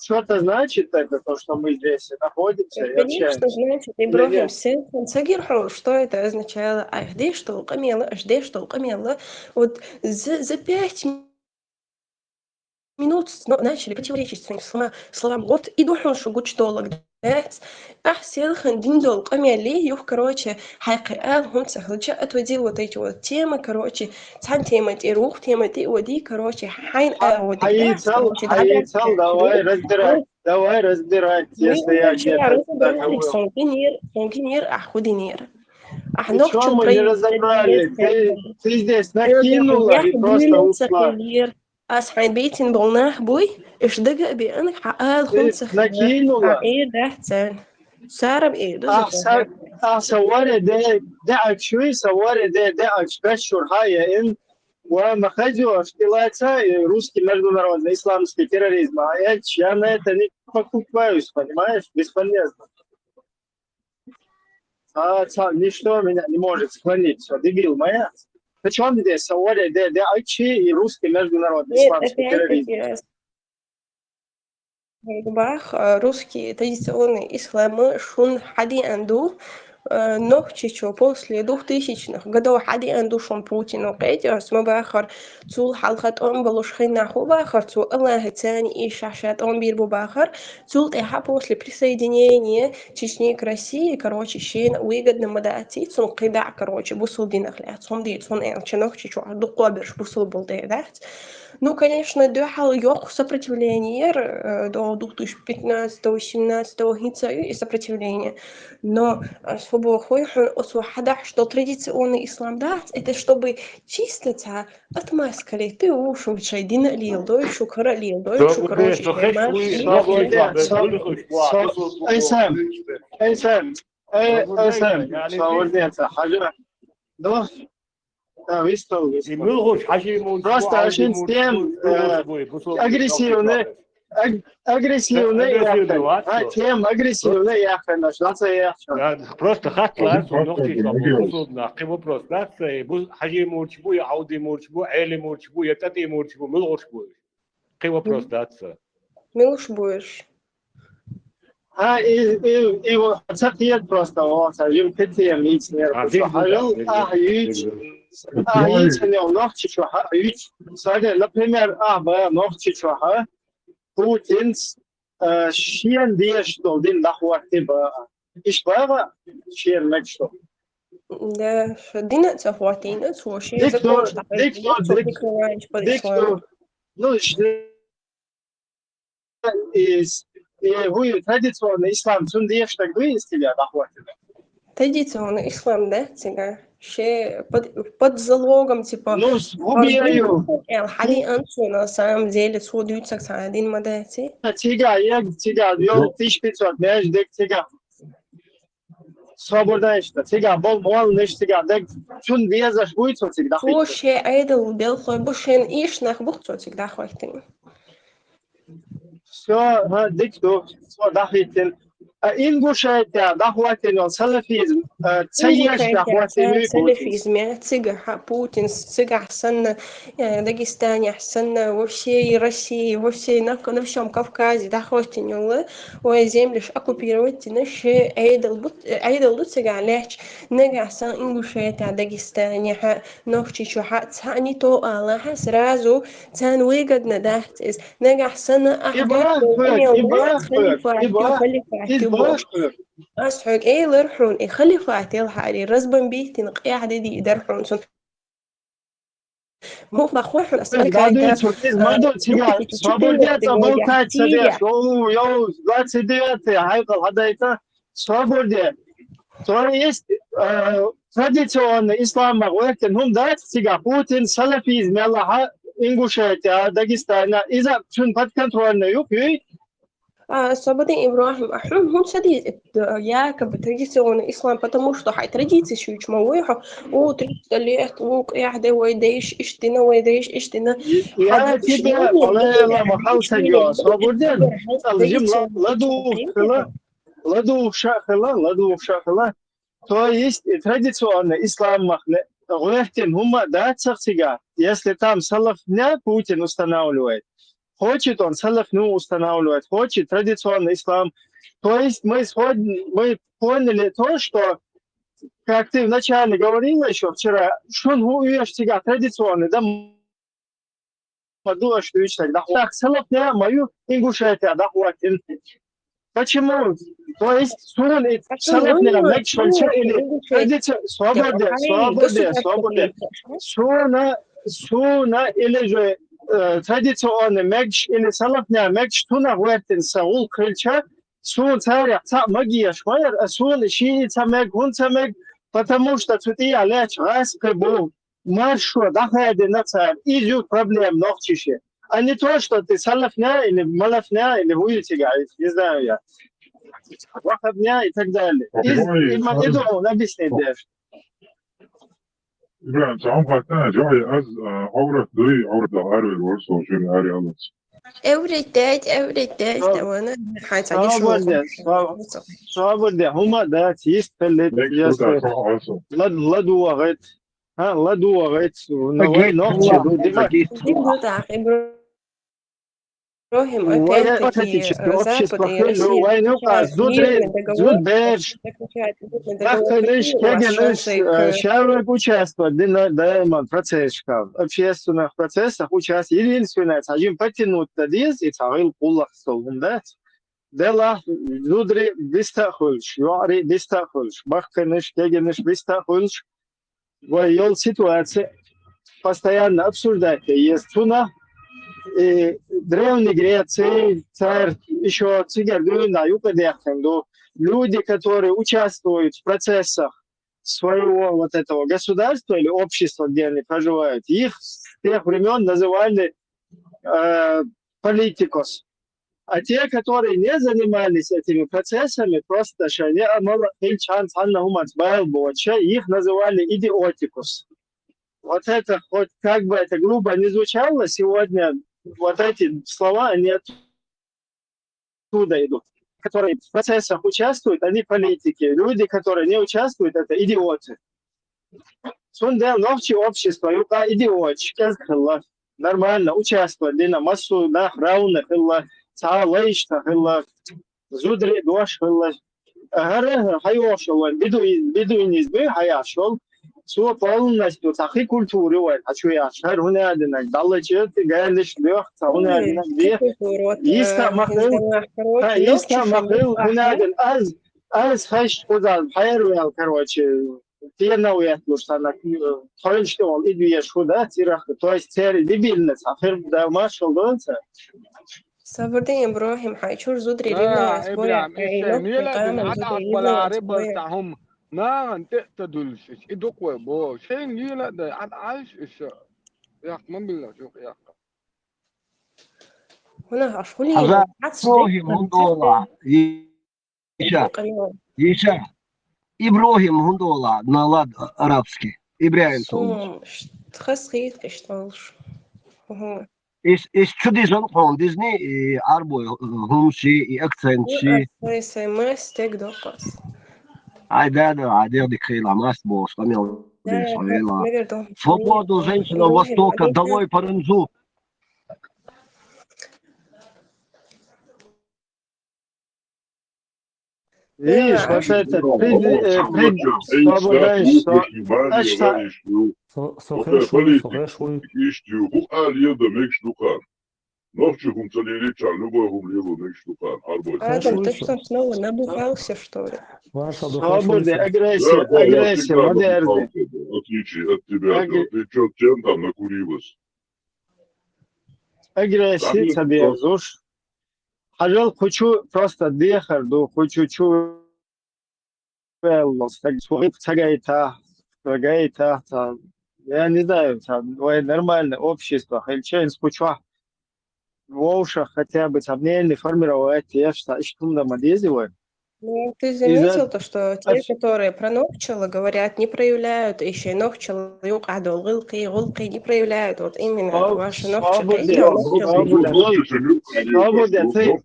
что-то значит это, то, что мы здесь находимся и общаемся. Конечно, значит, Ибрахим, сен ца гир хьо, что это означало? Ай, деш тол къамела, аш деш тол къамела. Вот за, за пять минут с-, но-, начали противоречить своим слова-, словам. Вот и духьун шу гучдолаг. Дац. Ахь селхан дин дол къамели, юх, короче, хьайкхи ал, хӀунца хилча отводил вот эти вот темы, короче, цхьан тема тӀе рух, тема тӀе води, короче, хьайн а води. Хьайцал, хьайцал, давай разбирать, давай разбирать, если я где-то так говорю. Сон гинер, сон гинер, ахь ху динер. Ахь нохчо мы не разобрали, ты, ты здесь накинула и просто ушла. Ас хьайн бийцина болу нах буй, иш дага а беана, хьан ала хӀунца хила, хьан эр дац царна. Сарам эр ду. Ахьа са варе де, деӀачуй, са варе де, деӀачу кашур хьа яин, ва ма хазош, и лаца, и русский международный исламский терроризм, а я, я на это не покупаюсь, понимаешь, бесполезно. А, ца-, ничто меня не может склонить. Всё, дебил моя. Причём здесь Саоре, де, де, Айчи и русский международный исламский терроризм? Бах, а, русский традиционный ислам шун хьадиан ду. э, Нохчийчоа после двухтысячных годов хьадеана ду шуна Путино кхеташ ма бахар, цул хьалха тӀом болуш хиннахь хӀун бахар цо, Аллахьаца царна ийша ша тӀом бийр бу бахар, цул тӀаьхьа после присоединения Чечни к России, короче, шена выгодно ма дац цунна кхидӀа, короче, бусул динах лаьцна хӀума дийца, хӀунда аьлча Нохчийчохь дуккха берш бусул болу дела дац. Ну, конечно, дуьхьал йоккха сопротивление яра, э, до две тысячи пятнадцатого, семнадцатого хӀинца а ю и сопротивление. Но, а, ас хӀун боху хьуна, оцо хьадахьаш долу традиционный ислам дац, это чтобы чисто цхьа отмазка летта, у, шу шайн дин а леладой, шу кара а леладой, шу, короче, шайн марш. Эй, Сэм, эй, Сэм, эй, Сэм, хьажа. Ну, а, вистал, вистал. И муьлхуш хьажий муьлхуш бу, просто хьажий ашин муьлхуш тем, бу, э, бу, бу, бу, агрессивный, аг-, агрессивный, агрессивный яхана. Вац, а, тем агрессивный яхана, дац яхча. Да, просто хатла, со нохчий чохь бу, бусул нах, кхин вопрос дац, и бу хьажий муьлхуш бу, я Ӏавдий муьлхуш бу, Ӏели муьлхуш бу, я ТӀатӀий муьлхуш бу, муьлхуш бу. Кхин вопрос дац. Муьлхуш бу уьш? А, и, и, и вот ца кхета просто, вот, а, им кхетам, миц нер, а, бу, бу, хьажал, да, ахь юьйцу, ахь юьйцу, не, Нохчийчохь а юьйцу. Сага, например, а, ба, Нохчийчохь а, Путинс, а, шен дезаш долу дин дӀахӀоттий ба. Иштта бара шен мегаш долу. Да, ша дина а ца хӀоттийна, цо шен законаш дӀахӀоттийна, цо диканаш по ислам. Ну, ш-, и, и хӀун ю, традиционный ислам, цунна дезаш стаг дуй иза цигахь дӀахӀоттийна? Традиционный ислам дац цигахь. Ше под, под залогом, типа, ну, с-, хӀун бен ю? Аьлла, хьадеана цо, на самом деле, цо дуьйцург цхьа дин ма дац и. Цигахь, я, цигахь, йо, тысяча пятьсот меж дерг цигахь. Собар даьшна, цигахь болу молланаш, цигахь дерг, цунна дезаш буй цо цига дӀахӀоттийна? Цо шен Ӏедал делхой бу, шен эшнах бу цо цига дӀахӀоттийна. Всё, ха, дика ду, цо дӀахӀиттина. А Ингушетия дӀахӀоттийна йолу салафизм, а, ца еш дӀахӀоттийна вуй Путин? Салафизм, я, цигахь Путин, цигахь санна, э, Дагестанехь санна, во всей России, во всей, на, на всём Кавказе дӀахӀоттийна йолу, вайн землеш оккупировать дина, шен Ӏедал бу, Ӏедал ду цигахь лаьтташ, нагахь санна Ингушетехь, Дагестанехь, Нохчийчохь цхьаъ не то алахь, сразу царна выгодно дац иза. Нагахь санна ахь халифат ю, халифат ю боху. Ас хьоьга элира хьуна, и халифат елхьари, разбомбить дина къехьа де дийр дара хьуна цунна. Муха боху хьуна, ас халифат ю. Ма ду цигахь, собар де, ца болтац ца деш. Йоу, йоу, двадцать девятый хьайкъал хьадайта, собар де. То есть, э, традиционный исламах гӀоьртина хӀума дац цигахь, Путин, салафизм елахь, Ингушетия, Дагестана, иза цуьнан подконтрольный ю, юй? А, Собадин Ибрахим, а хьуна хӀун ца дийца, э, якобы традиционный ислам, потому что хьайн традицеш юьйцуш ма вуй хьо, у, триста лет, у, къехьа де вай дайша, иштта дина вай дайша, иштта дина. Я тебе, Алла, ма хьал ца йо, собар де, цӀа жима ла-, ладугӀуш хила, ладугӀуш хила, ладугӀуш хила. То есть, и традиционный исламах гӀоьртина хӀума дац цигахь, если там салафня Путин устанавливает. Хочет он салафню устанавливать, хочет традиционный ислам. То есть мы сходим, мы поняли то, что, как ты вначале говорила ещё вчера, шуна хӀун оьшу цигахь традиционный, да, ма ду аша дуьйцург, да, так, салафня ма ю, Ингушетия дӀахӀоттийна. Почему? То есть суна и салафня мегаш хилча или традици-, собар де, собар де, собар де. Суна, суна или же, э, традиционный мегаш или салафня мегаш цунах гӀоьртина сан гӀуллакх хилча, суна царех цхьаъ магош ма яра, а суна шиъ ца мега, хӀунда ца мега, потому что цу тӀехьа лаьтташ гӀазкхий бу. Маршо дӀахаьдина цара, иза ю проблема нохчашна. А не то, что ты салафня или малафня или хӀун ю цигахь, не знаю я. Ваххабня и так далее. Из, и ма-, и должен объяснить деш. Ибрахим, цхьа хӀума хаттахьа, жо, аз, а, Ӏоврат дуй, Ӏоврат дала аравер вара со, жуьре аре аллац. Эврит дайт, эврит дайт, да вана, хьайн ца диш ван. Собар де, собар де, хӀума дац, йист хилла, лад-, ладугӀу гӀайт. ХӀа, ладугӀу гӀайт, на вай нохчи ду, дима. Дин ду тӀаккха, Ибрахим. Иброхим, опять-таки, э, Запад и Россия заключают мирный договор, заключают мирный договор, и ваш шейх, э, шаьрвайга участвовать дина даиман процессашка, общественных процессах участвовать. Единственное, цхьа жима подтянуть дан деза, и цхьа гӀиллакх-гӀуллакх стол хӀума дац. Делахь зударий виста а хуьлуш, йоӀарий виста а хуьлуш, бахканаш, кегийнаш виста а хуьлуш, вай йолу ситуация постоянно обсуждать ян еза. Цунах и Древней Греции, цара ещё цигара дуьйна юкъадаьккхина ду. Люди, которые участвуют в процессах своего вот этого государства или общества, где они проживают, их с тех времён называли, э, политикос. А те, которые не занимались этими процессами, просто шайн амал хилча цхьанна хӀуманца бала боцуш, их называли идиотикус. Вот это, хоть как бы это грубо не звучало, сегодня вот эти слова, они оттуда идут. Которые в процессах участвуют, они политики. Люди, которые не участвуют, это идиоты. Цундела нохчийн общество юкъа идиоташ кӀезиг хилла. Нормально участвовать дина, массо а нах равно хилла, цхьа лайшна хилла, зударий а дош хилла. ХӀара хьайогӀуш йолу вайн бедуи-, бедуинизм буй хьаяхьаш йолу, цо полностью цхьа кхин культура ю вайн хьан чу яхьаш. ХӀара хӀун аьлла динарг, даллачу галиш доьху, цхьа хӀун аьлла динарг де. Йиста а ма хилла, ха, йиста а ма хилла, хӀун аьлла дина, аз, аз хаш кхуза хьервел, короче, пенал етталуш санна, тхойнаш тӀе волу и доьшу хӀун дац, ирахка, то есть церан дебильность, хьан хир да маршалла дойла ца. Сабурдин Иброхим, хьайн чуьра зударий риллина спорят, хьайн нохчийн къамел зударий риллина спорят. ХӀума нахана тӀе а ца дуьллуш, и дукха вай боху. Шайна лела а дай, Ӏад Ӏайша иша. Яккха ма билла, юкъа яккха. ХӀунда аша хӀун лела? Иброхим хӀунда олу? Иша. Иша. Иброхим хӀунда олу? Налад арабский. Ибрахим Сомович. Хас хийтта иштта олуш. Ис, ис чу дизан хьуна дизни, и Ӏарбой хӀумаши, и акцентши. Сайн, сайн мас стег доккхас. Ай, да, да, ай, дегӀ дика хила, мас бохуш, къамел деш хьо вела. Свободу женщинам Востока, долой паранжу. Видишь, вот это, приди, э, приди, освобождаешь, что, а что? Со, со хеш вуй, со хеш вуй. Иштта ю, хӀу ала еда мегаш ду хан. Нохчи хӀума ца лелийчарна, любой хӀума лело мегаш ду хан, Ӏарбой. Адам, ты что, снова набухался, что ли? Свобода, агрессия, агрессия, модерн. В отличие от тебя, ты чё, чем там накурилась? Агрессия, ца берзуш. Хьажал, кху чу просто дехар ду, кху чу чу веллалц, стаг цо ца гайтахь, ца гайтахь, ца, я не знаю, ца, вай нормальное общество хилча, хӀинца кху чохь вовшах хотя бы ца мнение формировать еш, ца иштта хӀума дан ма деза вай. Ну, ты заметил то, что те, которые про нохчала говорят, не проявляют ещё нохчала юкъа долу гӀиллакхий, гӀуллакхий не проявляют, вот именно ваши нохчи. Свобода, ты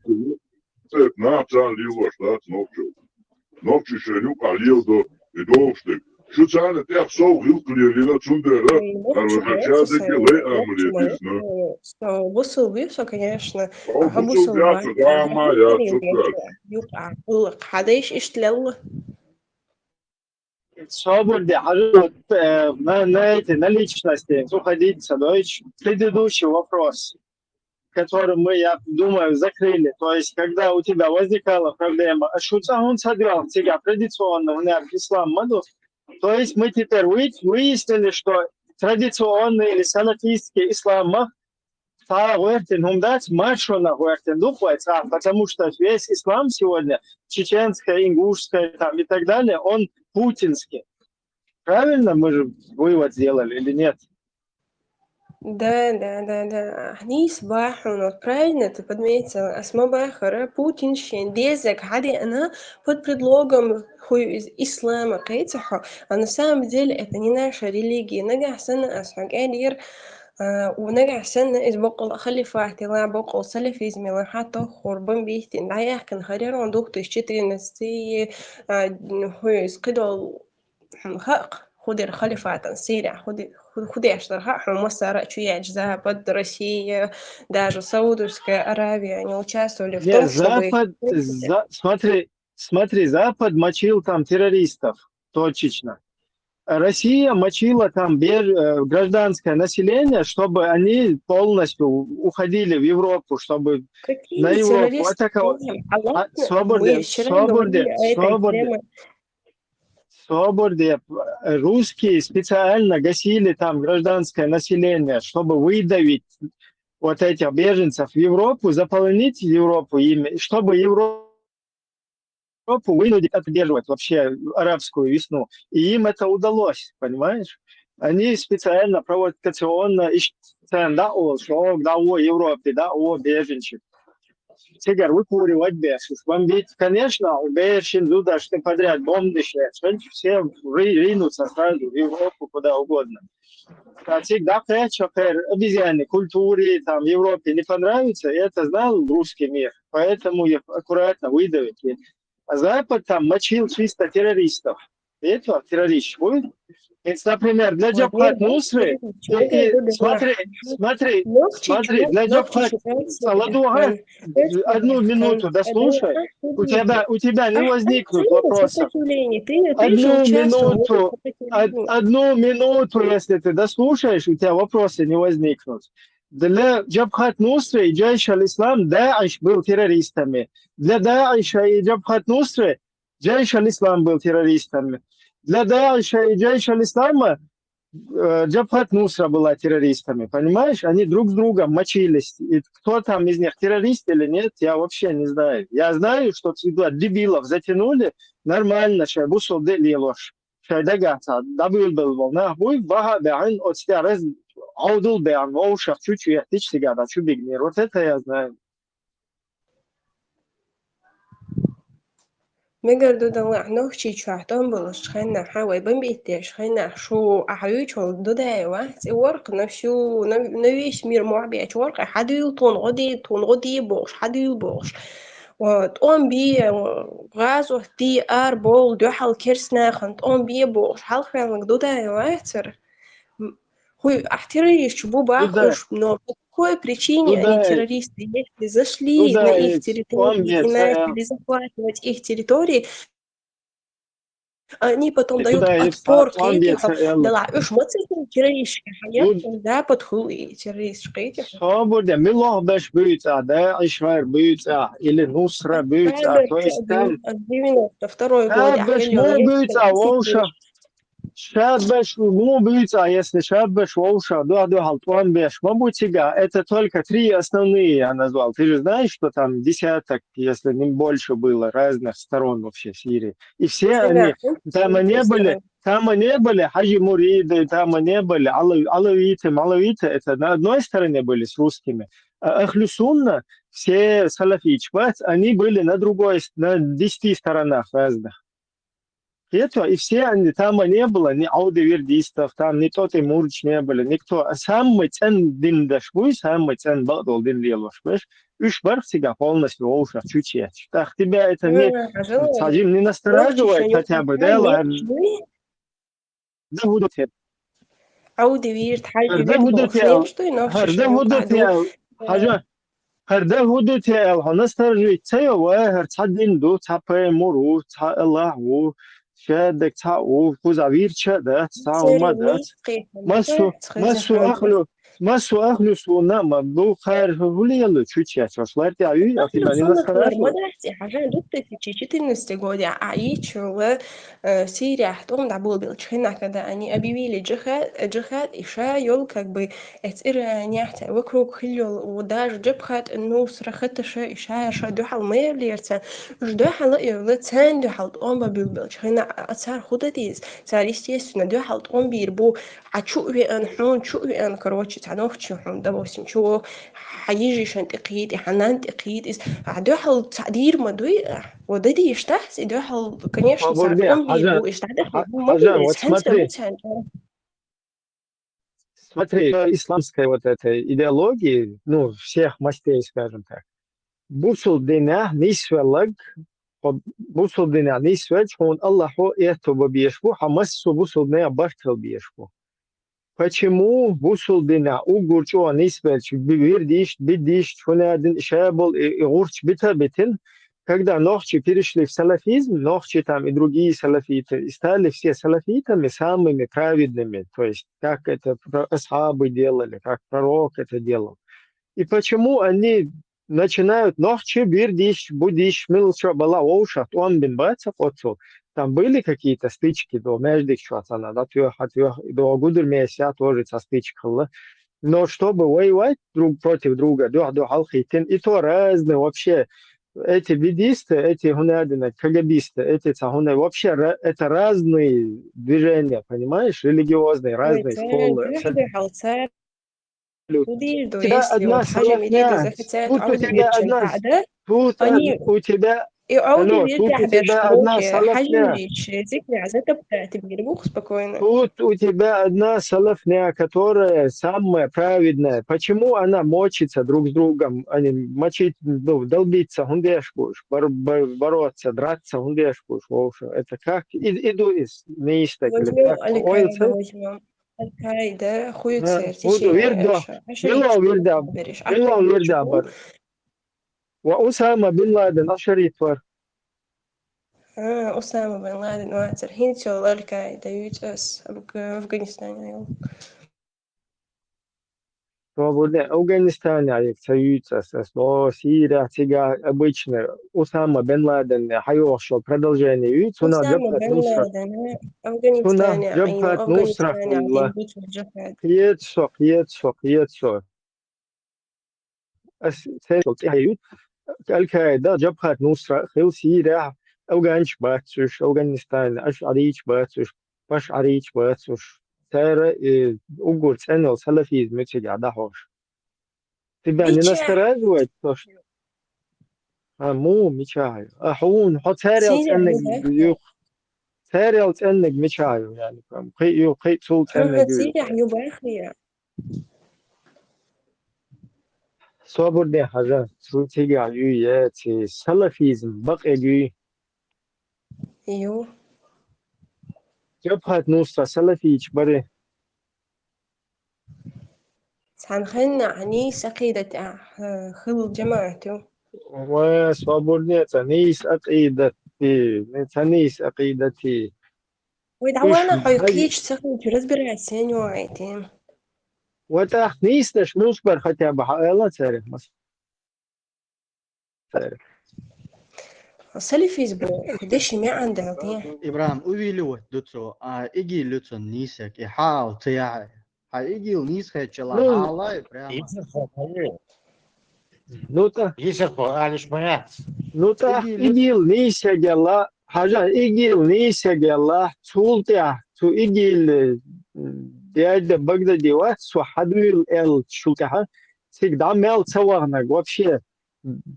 Церт нах царна лелош дац нохчо. Нохчо шайн юкъахь леладо и догӀуш дерг. Шу царна тӀех сов гӀиллакх лелийна, цундела ара ша дерриге лай амале дисна. Со бусулба ву со, конечно. Со бусулба ву со, гӀама яц со цаьрца. Юкъахь гӀиллакх хьан дайша иштта лелла. Собар де, хьажа, э, на, на эти, на личности уходить, Садович. Предыдущий вопрос, который мы, я думаю, закрыли. То есть, когда у тебя возникала проблема, а шу цӀа хӀунда ца доьлху цига традиционно, у нас ислам ма ду. То есть, мы теперь вы-, выяснили, что традиционный или салафистский ислам ма цхьа гӀоьртина хӀума дац, маршонах гӀоьртина ду-кх вай цхьа, потому что весь ислам сегодня, чеченская, ингушская там и так далее, он путинский. Правильно мы же вывод сделали или нет? Да, да, да, да. Ахьа нийса боху хьуна, вот правильно ты подметила. Ас ма бахара, Путин шен дезаг хьадеана под предлогом хӀу иза ислама кхайца хьо. А на самом деле это не наша религия. Нагахь санна ас хьо кӀел яр, а, у нагахь санна иза боккъал халифат йила, боккъал салафизм йила, хьан тоххур бан биттина, дӀаяьккхина хӀара яр ван две тысячи четырнадцатый, а, хӀу иза кхидолу хӀума хаьа-кх, хӀу дир халифатан Сирия, хӀу ди-, хӀу, хӀу деш дар ха, хӀу массара чу яч Запад, Россия, даже Саудовская Аравия, они участвовали в Не, том, чтобы Запад, за- смотри, смотри, Запад мочил там террористов, точечно. Россия мочила там беж- э, гражданское население, чтобы они полностью уходили в Европу, чтобы Какие на Европу террористы? атаковать. А ладно, Собор мы де, вчера собор де, говорили о этой собор де, теме. собор де, э, русские специально гасили там гражданское население, чтобы выдавить вот этих беженцев в Европу, заполонить Европу ими, и чтобы Европу вынудить отбеживать вообще арабскую весну. И им это удалось, понимаешь? Они специально провокационно ищут да, о, что, да, о, Европе, да, о, беженцы. Цигар выкуривать бешусь, бомбить. Конечно, бешен, зуда, что подряд бомбишь, все ри- ринутся сразу в Европу, куда угодно. А цигар, да, хэ, чё, хэ, обезьяны, культуре, там, Европе не понравится, и это знал русский мир. Поэтому я аккуратно выдавить. А Запад там мочил чисто террористов. Это террорист будет. Ведь, например, для Джабхат Нусры, и- и смотри, смотри, смотри, для Джабхат, Саладуга, одну минуту дослушай. У тебя, у тебя не возникнут вопросов. Одну минуту, од- одну минуту, если ты дослушаешь, у тебя вопросы не возникнут. Для Джабхат Нусры и Джайш аль-Ислам Даиш был террористами. Для Даиша и Джабхат Нусры Джайш аль-Ислам был террористами. Для Даиша и Джайш аль-Ислама э, Джабхат Нусра была террористами, понимаешь? Они друг с другом мочились. И кто там из них террорист или нет, я вообще не знаю. Я знаю, что сюда дебилов затянули, нормально, шай бусул де лелош. Шай дагата, дабыл был волна. Буй баха бян, от стя раз, аудул бян, оушах чуть-чуть, я тич сигада, чубиг мир. Вот это я знаю. Мегар дуда лахь нохчий чохь тӀом болуш хеннахь, хьан вай бан биттеш хеннахь, шу ахьа вуьйчул дудай вац, и воркъ на всю, на, на весь мир мохь бечу воркъе, хьадуьйла тхуна гӀо де, тхуна гӀо де бохуш, хьадуьйла бохуш. О, тӀом бе, о, гӀазот де, ар бовла, дуьхьал керс нахана тӀом бе бохуш, хьалхваьллаг дудай вацара. М, хӀуй, ахь террористаш бу бахуш, но по какой причине они террористы, если зашли на их территорию и начали захватывать их территории, они потом дают отпор кхетихьа, дала уьш ма ца террористаш, хьан Запад хуьлу и террористаш кхетихьа. Собур де, милох беш буьйцӀа, Даиш вар буьйцӀа, или Нусра буьйцӀа, то есть там девяносто второй год, Даиш мо буьйцӀа, вовша. Шабаш, ну, буьйцӀа, если шабаш вовша, дуьхьал тӀом беш ма бу цига, это только три основные я назвал. Ты же знаешь, что там десяток, если не больше было разных сторон вообще Сирии. И все они, там не были, там не были хажи муриды, там не были алави-, алавиты, малавиты, это на одной стороне были с русскими. А Ахлю Сунна, все салафичи, они были на другой, с- на десяти сторонах разных. Это, и все они, там не было ни аудивердистов, там ни Тоты Мурч не были, никто. А самый цен дин даш буй, самый цен бакъдол дин лелош буш. Уьш барх цига полностью вовшах чучеч. Так тебя это не, садим, не настораживает хотя бы, да, ладно. Да буду те. Аудивирт, хьайдивирт бохуш, неш дуй, нохчаш. Да буду те, хьажа. ХӀара дан хӀу ду те аьлла, хьо настаржийта ца йо, вай, хӀара цхьа дин ду, цхьа пайхамар ву, цхьа Аллах ву, шаьддаг цхьаъ ву, кхуза вирча а дац, цхьа хӀума дац. Массо, массо ахлу, массо ахлу сунна ма ду, кхара хӀу лелу, чуча, чош лар тӀе а юй, а хӀума настаржо. Ма дац, хьажа, дуккхача четырнадцатый годе а йича, э, Сирияхь тӀом дӀаболабелча хенахь, когда они объявили джихад, джихад, и ша йолу, как бы, эцира нехь цара вокруг хила йолу, даже Джабхат ан-Нусра, Хаташа, и ша, ша дуьхьал ма евлера царна. Уьш дуьхьал а евлла, царна дуьхьал тӀом бан буьлбелча хенахь, а цара хӀу дан деза? Цара, естественно, дуьхьал тӀом бийр бу, хьан чу а веана, хьуна чу а веана, короче, цхьа нохчи хьуна, допустим, чу воху, хьан йижишан тӀе кхийти, хьан нан тӀе кхийти иза. Ахьа дуьхьал цхьа дийр ма дуй, ахьа. Вот дадийш тахьца, и дуьхьал, конечно, цхьа тӀом бийр бу, иштта дӀа хьан дан деза, хьан ца ду царна тӀе. Смотри, исламская вот эта идеология, ну, всех мастей, скажем так, бусул динехь нисвеллаг, хьо бусулба динехь нисвелча, хьуна Аллахьо аьтто бан безаш бу, хьан массо а бусулба нехан барт хила безаш бу. Почему бусулба динехь уггар чӀогӀа нисбелча, би-, вирдишта, биддишта, хӀунда аьлча и шаболу и, и гӀурч бита а битина, когда нохчи перешли в салафизм, нохчи там и другие салафиты, и стали все салафитами, самыми праведными, то есть, как это про-, асхьабы делали, как пророк это делал. И почему они начинают нохчи вирдишта, буддишта, милчо бала вовшах тӀом бина бац оццул. Там были какие-то стычки до между чувствами, да, тёха, тёха, до Гудермеса тоже цхьа стычка хилла. Но чтобы воевать друг против друга, дуьхь-дуьхьал хийтина, и то разные вообще. Эти буддисты, эти хӀунда аьлча кагабисты, эти цхьа хӀунда вообще ра-, это разные движения, понимаешь, религиозные, разные школы. Дуьхь-дуьхьал цара Абсолютно. У тебя одна салафня. Тут у тебя одна, тут, а, у тебя, алло, тут у тебя одна салафня. Тут у тебя одна салафня, которая самая праведная. Почему она мочится друг с другом, а не мочить, ну, долбиться, хӀунда деш бу уьш, бор-, бор-, бороться, драться, хӀунда деш бу уьш, в общем? Это как и-, индуизм, неистовство, или как? Аль-Каида, хӀу ю церан тешаме вирда, аша, аша билла вирда, билла вирда бар. Ва Усама бин Ладен, аша ритвар. А, Усама бин Ладен вацар. ХӀинца йолу Аль-Каида юьйцу ас Афг-, Афганистане йолу. Свободный. Афганистане а ца юьйцу ас, ас, о, Сирия, цига обычно Усама бин Ладен хьайогӀуш йолу продолжение юьйцу, цунах Джабхат Нусра. Усама бин Ладен, Афганистане, цунах Джабхат Нусра хилла. Кхета со, кхета со, кхета со. Ас церан тӀаьхье ю. Аль-Каида, Джабхат Нусра хилла Сирехь, афганчаш бац уьш, Афганистане, ашъарийча бац уьш, пашъарийча бац уьш. Цара, э, уггар цӀена йолу салафизм ю цигахь дӀахьош. Тебя не настораживает то, что А, муха, мичахь ю? А, хьуна, хьо царел цӀенниг ю. Царел цӀенниг мичахь ю, яни, прям, кхин ю, кхин цул цӀенниг ю. Цигахь ю бахьа. Собарде хьажа, цу цигахь ю, я, ци салафизм бакъе ю. Ю. Джабхат Нусра салафийча бари. Цхьана хеннахь нийса акъидатехь, э, хилла жамаӀат ю. Ва, собарде, цхьа нийса акъидати, цхьа нийса акъидати. Вай дӀавана хьо кхечу ца хилча, разбирайся, сен йогӀу тема. Ва тӀаккха нийсанаш муьлш бара хотя бы хьан ала цаьрга маса? Салафизм бу, деши меан дал те. Ибрахим, увили вот дуцо, а игил люцо нийсак, и хьал ца яхье. Хьан игил нийса хеччала хьалай прямо. Ну та. Йисархо алиш ма яц. Ну та, игил нийса гела, хьажа, игил нийса гела, цул тӀехь, цу игил, м, дядя Багдади вац, со хьадуьйла аьлла, цул тӀехьа, цига дӀа мел ца вахнарг вообще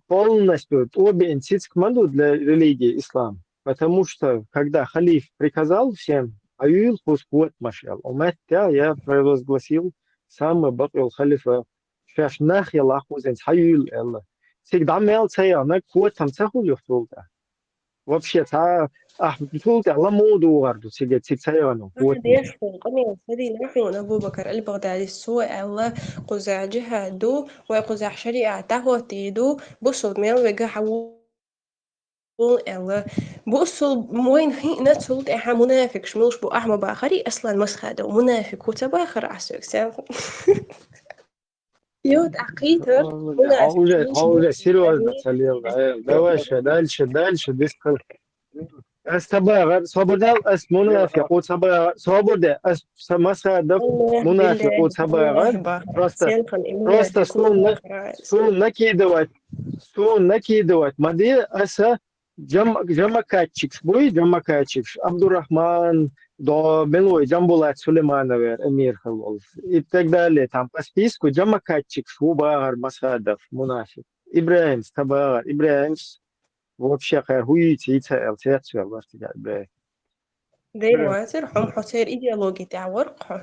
полностью тӀобеана цицка ма ду для религии ислам. Потому что, когда халиф приказал всем, а юйла кхуза котамаш аьлла, умматта я провозгласил самый бакъйолу халифа, шаьш нах яла кхузанца хьан юйла аьлла. Цига дӀа мел ца яхнарг котам ца хуьлу юха цул тӀехь. Вообще, цхьа, ахь, цул тӀехь ламо духар ду цига, цига ца яхна, котам. Деш хьуна, къамел ца дина хьуна, Абу-Бакар аль-Багъдадис цо аьлла, кхузахь жихӀад ду, вай кхузахь шариат дӀахӀоттийр ду, бусулба мел вега хьан ву аьлла. Бусулба вайна хиъна цул тӀаьхьа мунафикаш муьлш бу ахь ма бахари, Аслан Масхадов, мунафик хӀу ца бахара ахь соьга, сел? Йо, тӀаккха хӀийта, хьо уже, хьо уже серьёзно ца лела, э, давай ша, дальше, дальше, без хал. Ас ца багӀар, собар де, ас мунафикъ ву ца багӀар, собар де, ас са Масхадов мунафикъ ву ца багӀар, просто, просто суна, суна накидывать, суна накидывать ма де, аса Джам-, джамакатчикаш буй, джамакатчикаш, Абдурахман, до, мила вай, Джамбулат Сулеймановер эмир хилла волу. И так далее, там по списку джамакатчикаш ву багӀар Масхадов, мунафикъ. ИбрахӀимс ца багӀар, ИбрахӀимс вообще кхаьр хӀу йийца, йийца аьлла, цецвелла вара цигахь ИбрахӀим. Дера вацара, хьо-м хьо церан идеологи тӀехь вара-кх хьо.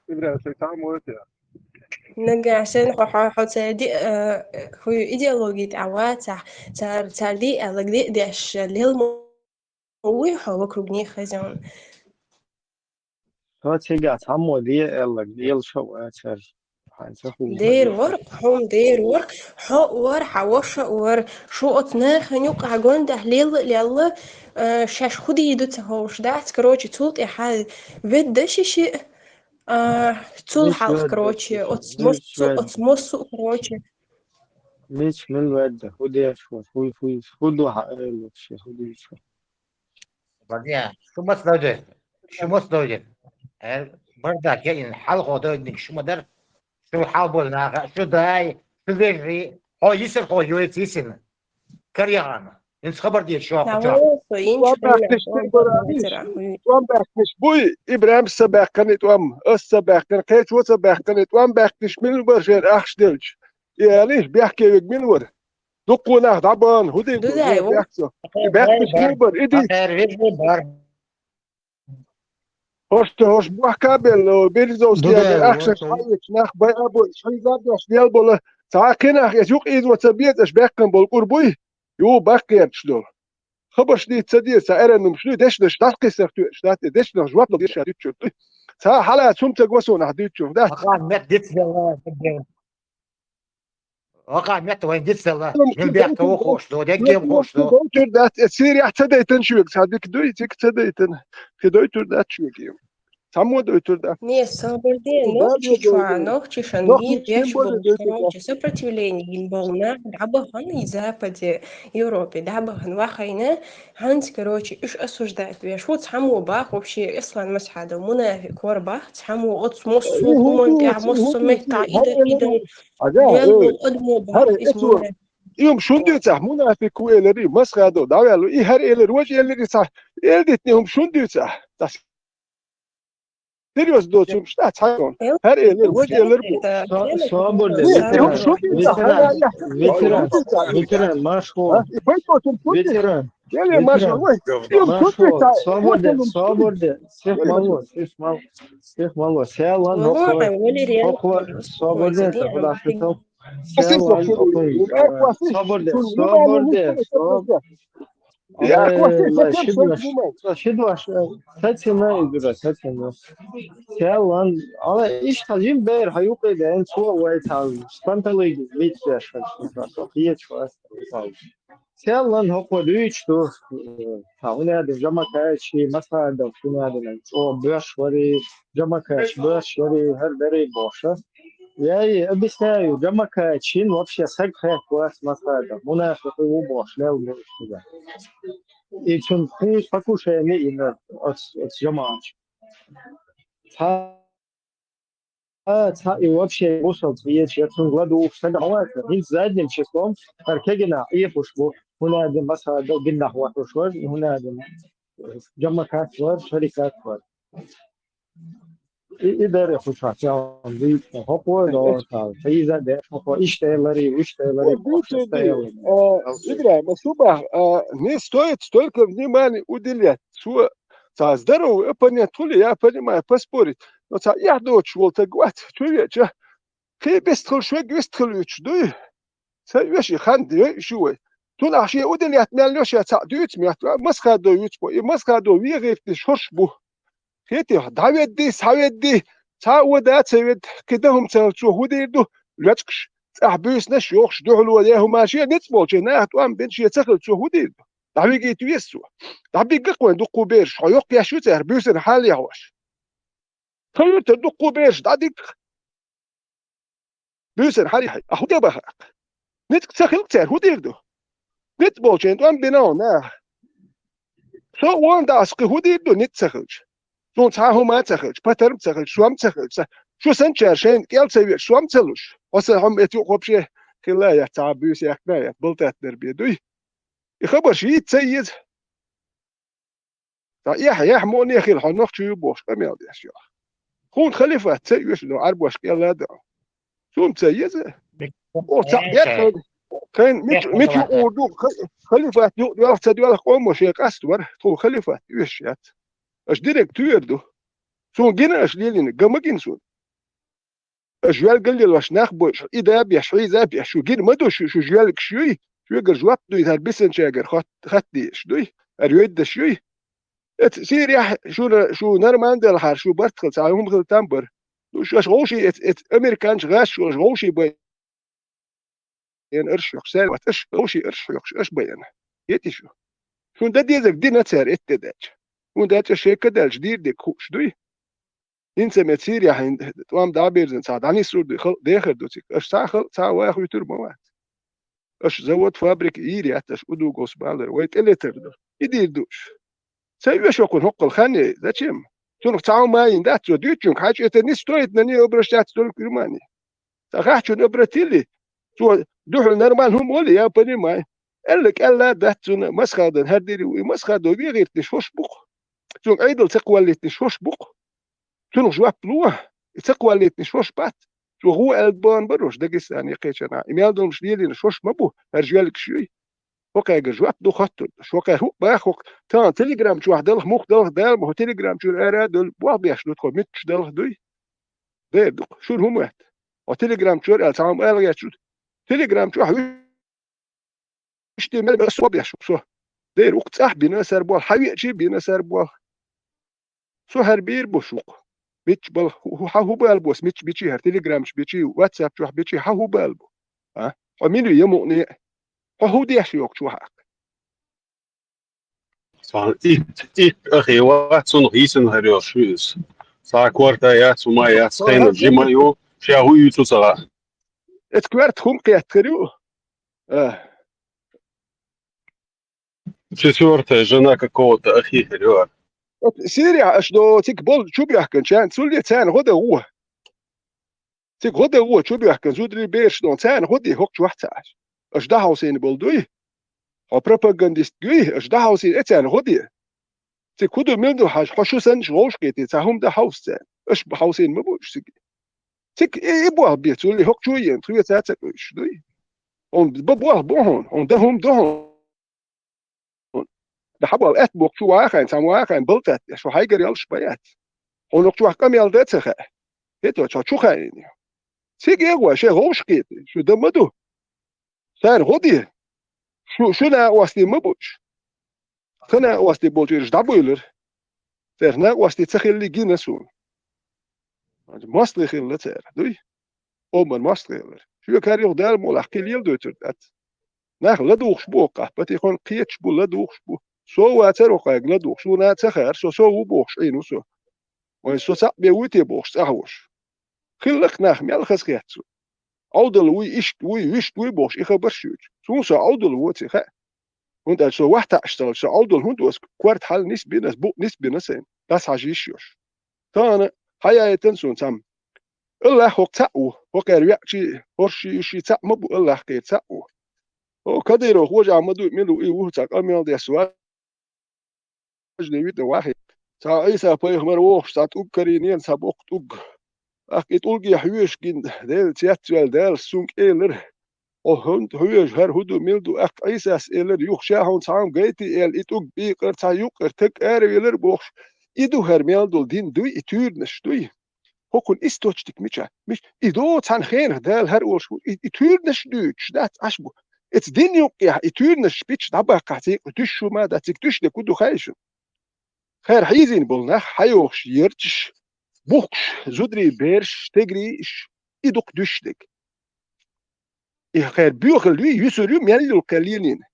ИбрахӀим, шайтан ву те? Нагахь санна хьо, хьо, хьо цара ди-, э, хӀу идеологи тӀа вацахь, цар, цар диъалаг диъ деш лел ма вуй хьо вокруг них хазон. Со цига цхьаммо де аьллаг, лел ша вацар. Хьан ца хул Дер вар, хьун дер вар, хьо вар, хьа воша вар, шу оц нахана юкъа гондахь лелла, лелла, э, шаьш худий ду ца ховш дац, короче, цул тӀехьа ведда ши ши, а, цул Мич хьалха, ведда, короче, оц мич моссу, ведда. Оц моссу, короче. Мич мил ведда, худеш вар, хуй, хуй, худу хьа, э, вообще, худеш вар. Бадья, шу маца дойдет? Шу маца дойдет? Э, бардак, я ин хьалхо дойдник шу ма дар. Шу хьалбол наха, шу дай, шу вежри, хьо йисар хьо йойц йисина. Карьяхана. Инц хабар дет шо Та хуча. Вон со инч Тӏом хана, баьхкинаш тӏом тӏе бара бара амиш. Бацара, хуй. Тӏом баьхкинаш буй, Ибрахим са баьхкани тӏом, ас са баьхкани, кхечо ца баьхкани, тӏом баьхкинаш мил бар шер ахш делч. И алиш бяхке вег мил вар. Дуккху нах дӀабахан, хӀу дийр ду, Дузай, хӀу ву? Бехк со? И бехкаш мил бар, иди. Ахер вижу бар. ХӀошта хӀош бохка бел, Березовский Дузай, ахшаш вот, вот. Хьайвич нах бай абой, шай задош вел бола. Цхьа кхинах эс юкъ ийзва ца безаш бехкан бол кур буй? Ю баккерч дол. Хабарш ди ца дир, ца эренум шли, дешнаш дат кисах туеш, дат дешнах жвап дал деша дичур. Ца хала сум ца гвасунах дичур, дат. Аха мет диц вела. Вака мет вайн дицдала, Ам, мин бехка во хош до, дегге во хош до. Дойтур дат, э, Сирия ца дейтан шуг, ца дик дуй, цик ца дейтан. Хи дойтур дат шуг. Само дойтур дат. Не, соборде, Ну, нохчи да, чуа, да, да. Нохчи шан, Нохчи мир, шин веш бозе бол, дойтур дат. Короче, сопротивление им бол, на, дабахан и Западе, Европе, дабахан вахайна, ханц, короче, иш осуждать веш. Вот само бах, вообще, Ислан Масхадов, мунафик, кор бах, само от смос, Э, сухуман, ну, тя, ну, мос, ну, сумет, та, ну, ида, ну, ида. Ага, Реал э, был одмо бар, хар, ис это, муна. Им шун дюцах, мунафик куэлери, Масхадо, давялу, и хар элер, вож элери са, элдитни им шун дюцах. Тас серьёз до цум шта цхайон. Эл-, Хар элер, вож элер бу. это Со-, тема соборде, Не, ветеран, им шун дюцах, ветеран, хар я, ветеран, шун дюцах. Ветеран, Машхо. А, и поэтому цум шун дюцах. Ветеран. Геле, Маша, Ветеран. Ой, им Машхо, купит, а, соборде, вот он, соборде. Всех Геле, мало, всех мало, всех мало. Селан, Валера, хокла, Валерий хокла, Янукович, соборде, Владимир это куда Владимирович. Шутал. Спасибо, Селан, Валерий. Окей, Э, соборде, ну, соборде, ну, соб-, Я, Ай, Костя, ла, совсем шидваш, шаг снимай. Шидваш, э, сатина, Юра, сатина. Селан, ала иш хазим бер, хаюкай бен, цо вай тал, спанталыги, витсеш, хачу, хиеч вас, тал. Селан хокла дюйч ту, э, та, уня дин, Жамакаевич, Масхадов, уня дин, о, беш вари, Жамакаевич, беш вари, хар бери боша. Я и объясняю, Жамакаевич, ин вообще саг хек вас Масхадов, мунафик у бош, лел бош, да. И чун ху покушение именно от, от Жамаевич. Та А, ца-, и вообще, бусал, я, я цун гладу, что давайте, ин задним числом, Аркегина, и пушку, хунадин баса, да, гиннах ватушвар, и хунадин, э, Жамакаевич вар, Шарикаевич вар. И, и даре хуша, я, он, ви, хопо, но, та, та, и за, да, хопо, иште лари, иште лари, Вот, видите, хопо, ште лари. Э, Игорь, Масуба, э, не стоит столько внимания уделять. Цо, цо здоровый оппонент хули, я понимаю, поспорить. Но цо, я дочь, вот так вот, чё я, чё? Кхе бестхал швег вестхал вич дуй. Ца веши хан диве иши вай. Тун ахше удел ят мял лёша ца дюц мят, Масхадо юц бо, и Масхадо вегерти шорш бу. Хети, даведди, саведди, ца вода ца вед, кида хум ца цо худир ду, лёчкш, цах бюснаш, ёхш, духло, я хумаше, ниц болче, нах туам бен ше цахал цо худир ду. Давиги твесу. Дабига квен ду куберш, хо ёх яшу цар, бюсен хал яхош. Тойота дукку берш дадик. Буьсер хьарихьай. А хӀу де баха? Ницкъ ца хилча, хӀу дийр ду? Ницкъ болчен тӀом бина вон, а. Со вон дас кхы хӀу дийр ду, ницкъ ца хилча? Цун цхьа хӀума ца хилча, патарм ца хилча, сом ца хилча, шу санчар шайн кӀел ца веш, сом ца луш. Хьо сан хӀума эцу хопше хила я, цхьа буьйса яхкна я, балтат дер бе дуй. И хабар шийца ца еза. Ца эхь, эхь моне хил хьо нохчу ю бохуш къамел деш йо. Хун халифат ца оьшу до Ӏарбош кӀелла до. Сум ца еза? О, ца бер хай. Кайн мич, мич ю ду, халифат ю, ю ца дуьлах къомо шен къаст вар, тху халифат оьш яц. Аш директ туьер ду. Сун гина аш лелина, гама гин сун. Аша жоьлгал лелош нах бойш, и да беш, хьийза беш, шу гир ма ду, шу, шу жоьлгаш юй, шуьгара жоп дуй, хӀара бисанчагара хат-, хатта дезаш дуй, хӀара йойдаш юй. Эт Сирияхь шуна, шу нормально делахьара, шу барт хила, цхьа хӀума хила там бар. Ну, шу аша гӀовший, эт, эт американча гӀаш шу аша гӀовший бай. Ен арш хьоькхуш, сэр, ват аш гӀовший арш хьоькхуш, аш баяна. Ети шу. Шун да дезаг дина цар эт де даьча. ХӀун даьча шейка даьлча дийр де хууш дуй. ХӀинца мет Сирияхь хӀин тӀом дӀабирзина цхьа дӀанисур дуй, хал-, дехар ду цик. Аш цхьа хал-, цхьа ваха вуьтур ма вац. Аш завод, фабрика йийр яц, аш удугос балар, вай тӀелетар ду. И дийр ду аш. Ца оьшокхун хӀоккхал хан е, зачем? Цунах цхьа хӀума йин дац, цо дуьйцучунга хьаьча, это не стоит на неё обращаться, только внимание. Ца хахьчун обратили, цо дуьхьал нормально хӀума оли, я понимаю. Элла кӀелла дац цунна, масхадан хӀардири ву, и масхадо вегӀиртниш хӀош букх. Цунга Ӏедал ца кхоллийтниш хӀош букх. Цунах жоп лу, и ца кхоллийтниш хӀош бац. Цо гӀо аьлла бан барош, Дагестане кхечана. И мел долмаш лелина хӀош ма бу, хӀара жоьлгаш юй. ХӀокхаьга жоп ду хоттур. ХӀокхаьр хӀу бах хӀокх, тан телеграм чохь далх, мух далх, дал, хӀо телеграм чуьра ара а долу, бох беш ду тхо, муьтуш далх дуй. Дер ду, шуна хӀума ваьт. Хьо телеграм чуьра аьлла, цхьа хӀума ала гӀерташ ду. Телеграм чохь вуьшти мел ас со беш со. Дер укх цӀахь бина сар бох, хьавеачи бина сар бох. Со хӀара бийр бу шух. Мичча бал хӀу-, хӀу-, хьан хӀу бал бос, мичча бичи хӀара телеграмчу бичи, WhatsApp чохь бичи, хьан хӀу бал бу? А? Хьо мин ю я мукъане? Хьо хӀу деш йокучу вахьа? Сан ит, ит ахи вац, цунах йисина хӀара йолуш ю иза. Сан корта яц, хӀума яц, хӀайна жима ю, ша хӀу ю цу ца лаьа. Эца коьрта хӀума кхеттахир ю? А. Четвёртая жена какого-то ахи хӀара ю. Эца Сирия аш до цик бол чу бехкан чан, цулли царна гӀо дан гӀо. Цига гӀо де гӀо чу боьхкина зударий бераш дон, царна гӀо де хӀокху чохь ца Ӏаш. Аша дӀахьовсийна болу дуй? Хьо пропагандист дуй? Аша дӀахьовсийна э царна гӀо де. Цига хӀу ду мила ду хьажа, хьо шу санна вовшахкхетий, цхьа хӀума дан хьовса царна. Аша хьовсийна ма бу уьш цига. Цига и, и болх бе, цул и хӀокху чу а йина, тхоьца а ца къуьйсуш дуй? Хьуна бан болх бу хьуна, хьуна дан хӀума ду хьуна. Дан хьан бала аьтта боху чу вахайна, цхьа вахайна балтат, шу хьайгара ялш бан яц. Хьуна чохь къамел дан а ца хаьа. ХӀетачо чу хаийна. Цига эгӀой, шайн гӀовш кхетий, шу дан ма ду. Царна гӀо де. Шу, шу накъостий ма бу уьш. Тхан накъостий болчуьра дӀабуьйлар. Церан накъостий ца хилли гина суна. МостагӀий хилла цара, дуй? Оман мостагӀий хилар. Шоьга хӀара юха Дала мукъалахь кхин леладойтур дац. Нах ладугӀуш бу оккхахь, патихон кхеташ бу, ладугӀуш бу. Со вацара оккхайга ладугӀуш, суна ца хаьара, со, со ву бохуш Ӏийна ву со. Вайн со цхьаъ бен вуй те бохуш цӀахь а волуш. Хиллакх нах мел хаза хетта цу. Ӏовдал вуй, иштта вуй, вуьшта вуй бохуш, и хабарш юьйцу. Суна со Ӏовдал воций хаьа. ХӀунда аьлча со вахтаӀаш ца хилча, со Ӏовдал хӀунда воцу, корта хьал нисбина ас, букъ нисбина сайна, дӀасахьажа йиш йолуш. Тахана хьаяйтан суна цхьамма. Аллах хӀокху цхьаъ ву, хӀокхара веачий, хӀорший, уьший цхьаъ ма бу, Аллах кхера цхьаъ ву. ХӀо Кадыров хожа ма ду, мила ву, и ву цхьа къамел деш вац. Важде витӀа вахи. Цхьа Ӏийса-пайхамар вохуш цхьа тӀуг карийнера, цхьа боккха тӀуг. ТӀаккха и тӀулге хьоьжуш гина, Дела цецваьлла Дала цуьнга элира: «Хьо хӀунда хьоьжу, хӀара хӀу ду, мила ду?» ТӀаккха Ӏийсас элира: «Юха ша хьуна цхьа хӀума гайтий», — аьлла, и тӀуг бийкъара цхьа юккъера таг аравелира бохуш. И ду хӀара мел долу дин дуй, и туьйранаш дуй. ХӀокхун источник мича? Миш-, и до цхьана хенах Дала хӀара олуш ву, и, и туьйранаш дуьйцуш дац Ӏаш бу. Эца дин юккъехь и туьйранаш бича дӀабаккхахь, цигахь дуьш шу ма дац, цига дуьш де ку ду хаьа шуна? Хара хьийзийна болу нах хьайохуш ярчаш, бухкуш, зударий бераш, стегарий иш, и дукха дуьш дерг. И хара боьхалла ю, юьсур ю, мел йолу кхел лелийна.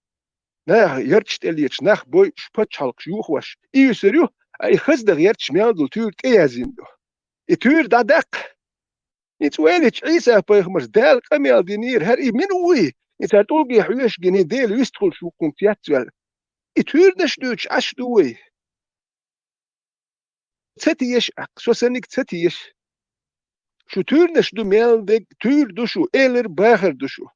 Наха ярчаш тӀелеташ, нах бойуш, пачхьалкхаш юхаваш, и юьсур ю, а и хаза даха ярчаш мел долу туьйра тӀеяздина ду. И туьйра дӀадаккха. И цӀойлича Ӏийса-пайхамарс Дала къамел динийра, хӀара и мила вуй? И цара тӀулге хьоьжуш гина, и Дела вистхуьлуш ву кхунца яц ваьлла. И туьйранаш дуьйцуш Ӏаш ду вай. Ца теша аккха, со саниг ца теша. Шу туьйранаш ду мел дерг, туьйра ду шу, элар бахар ду шу.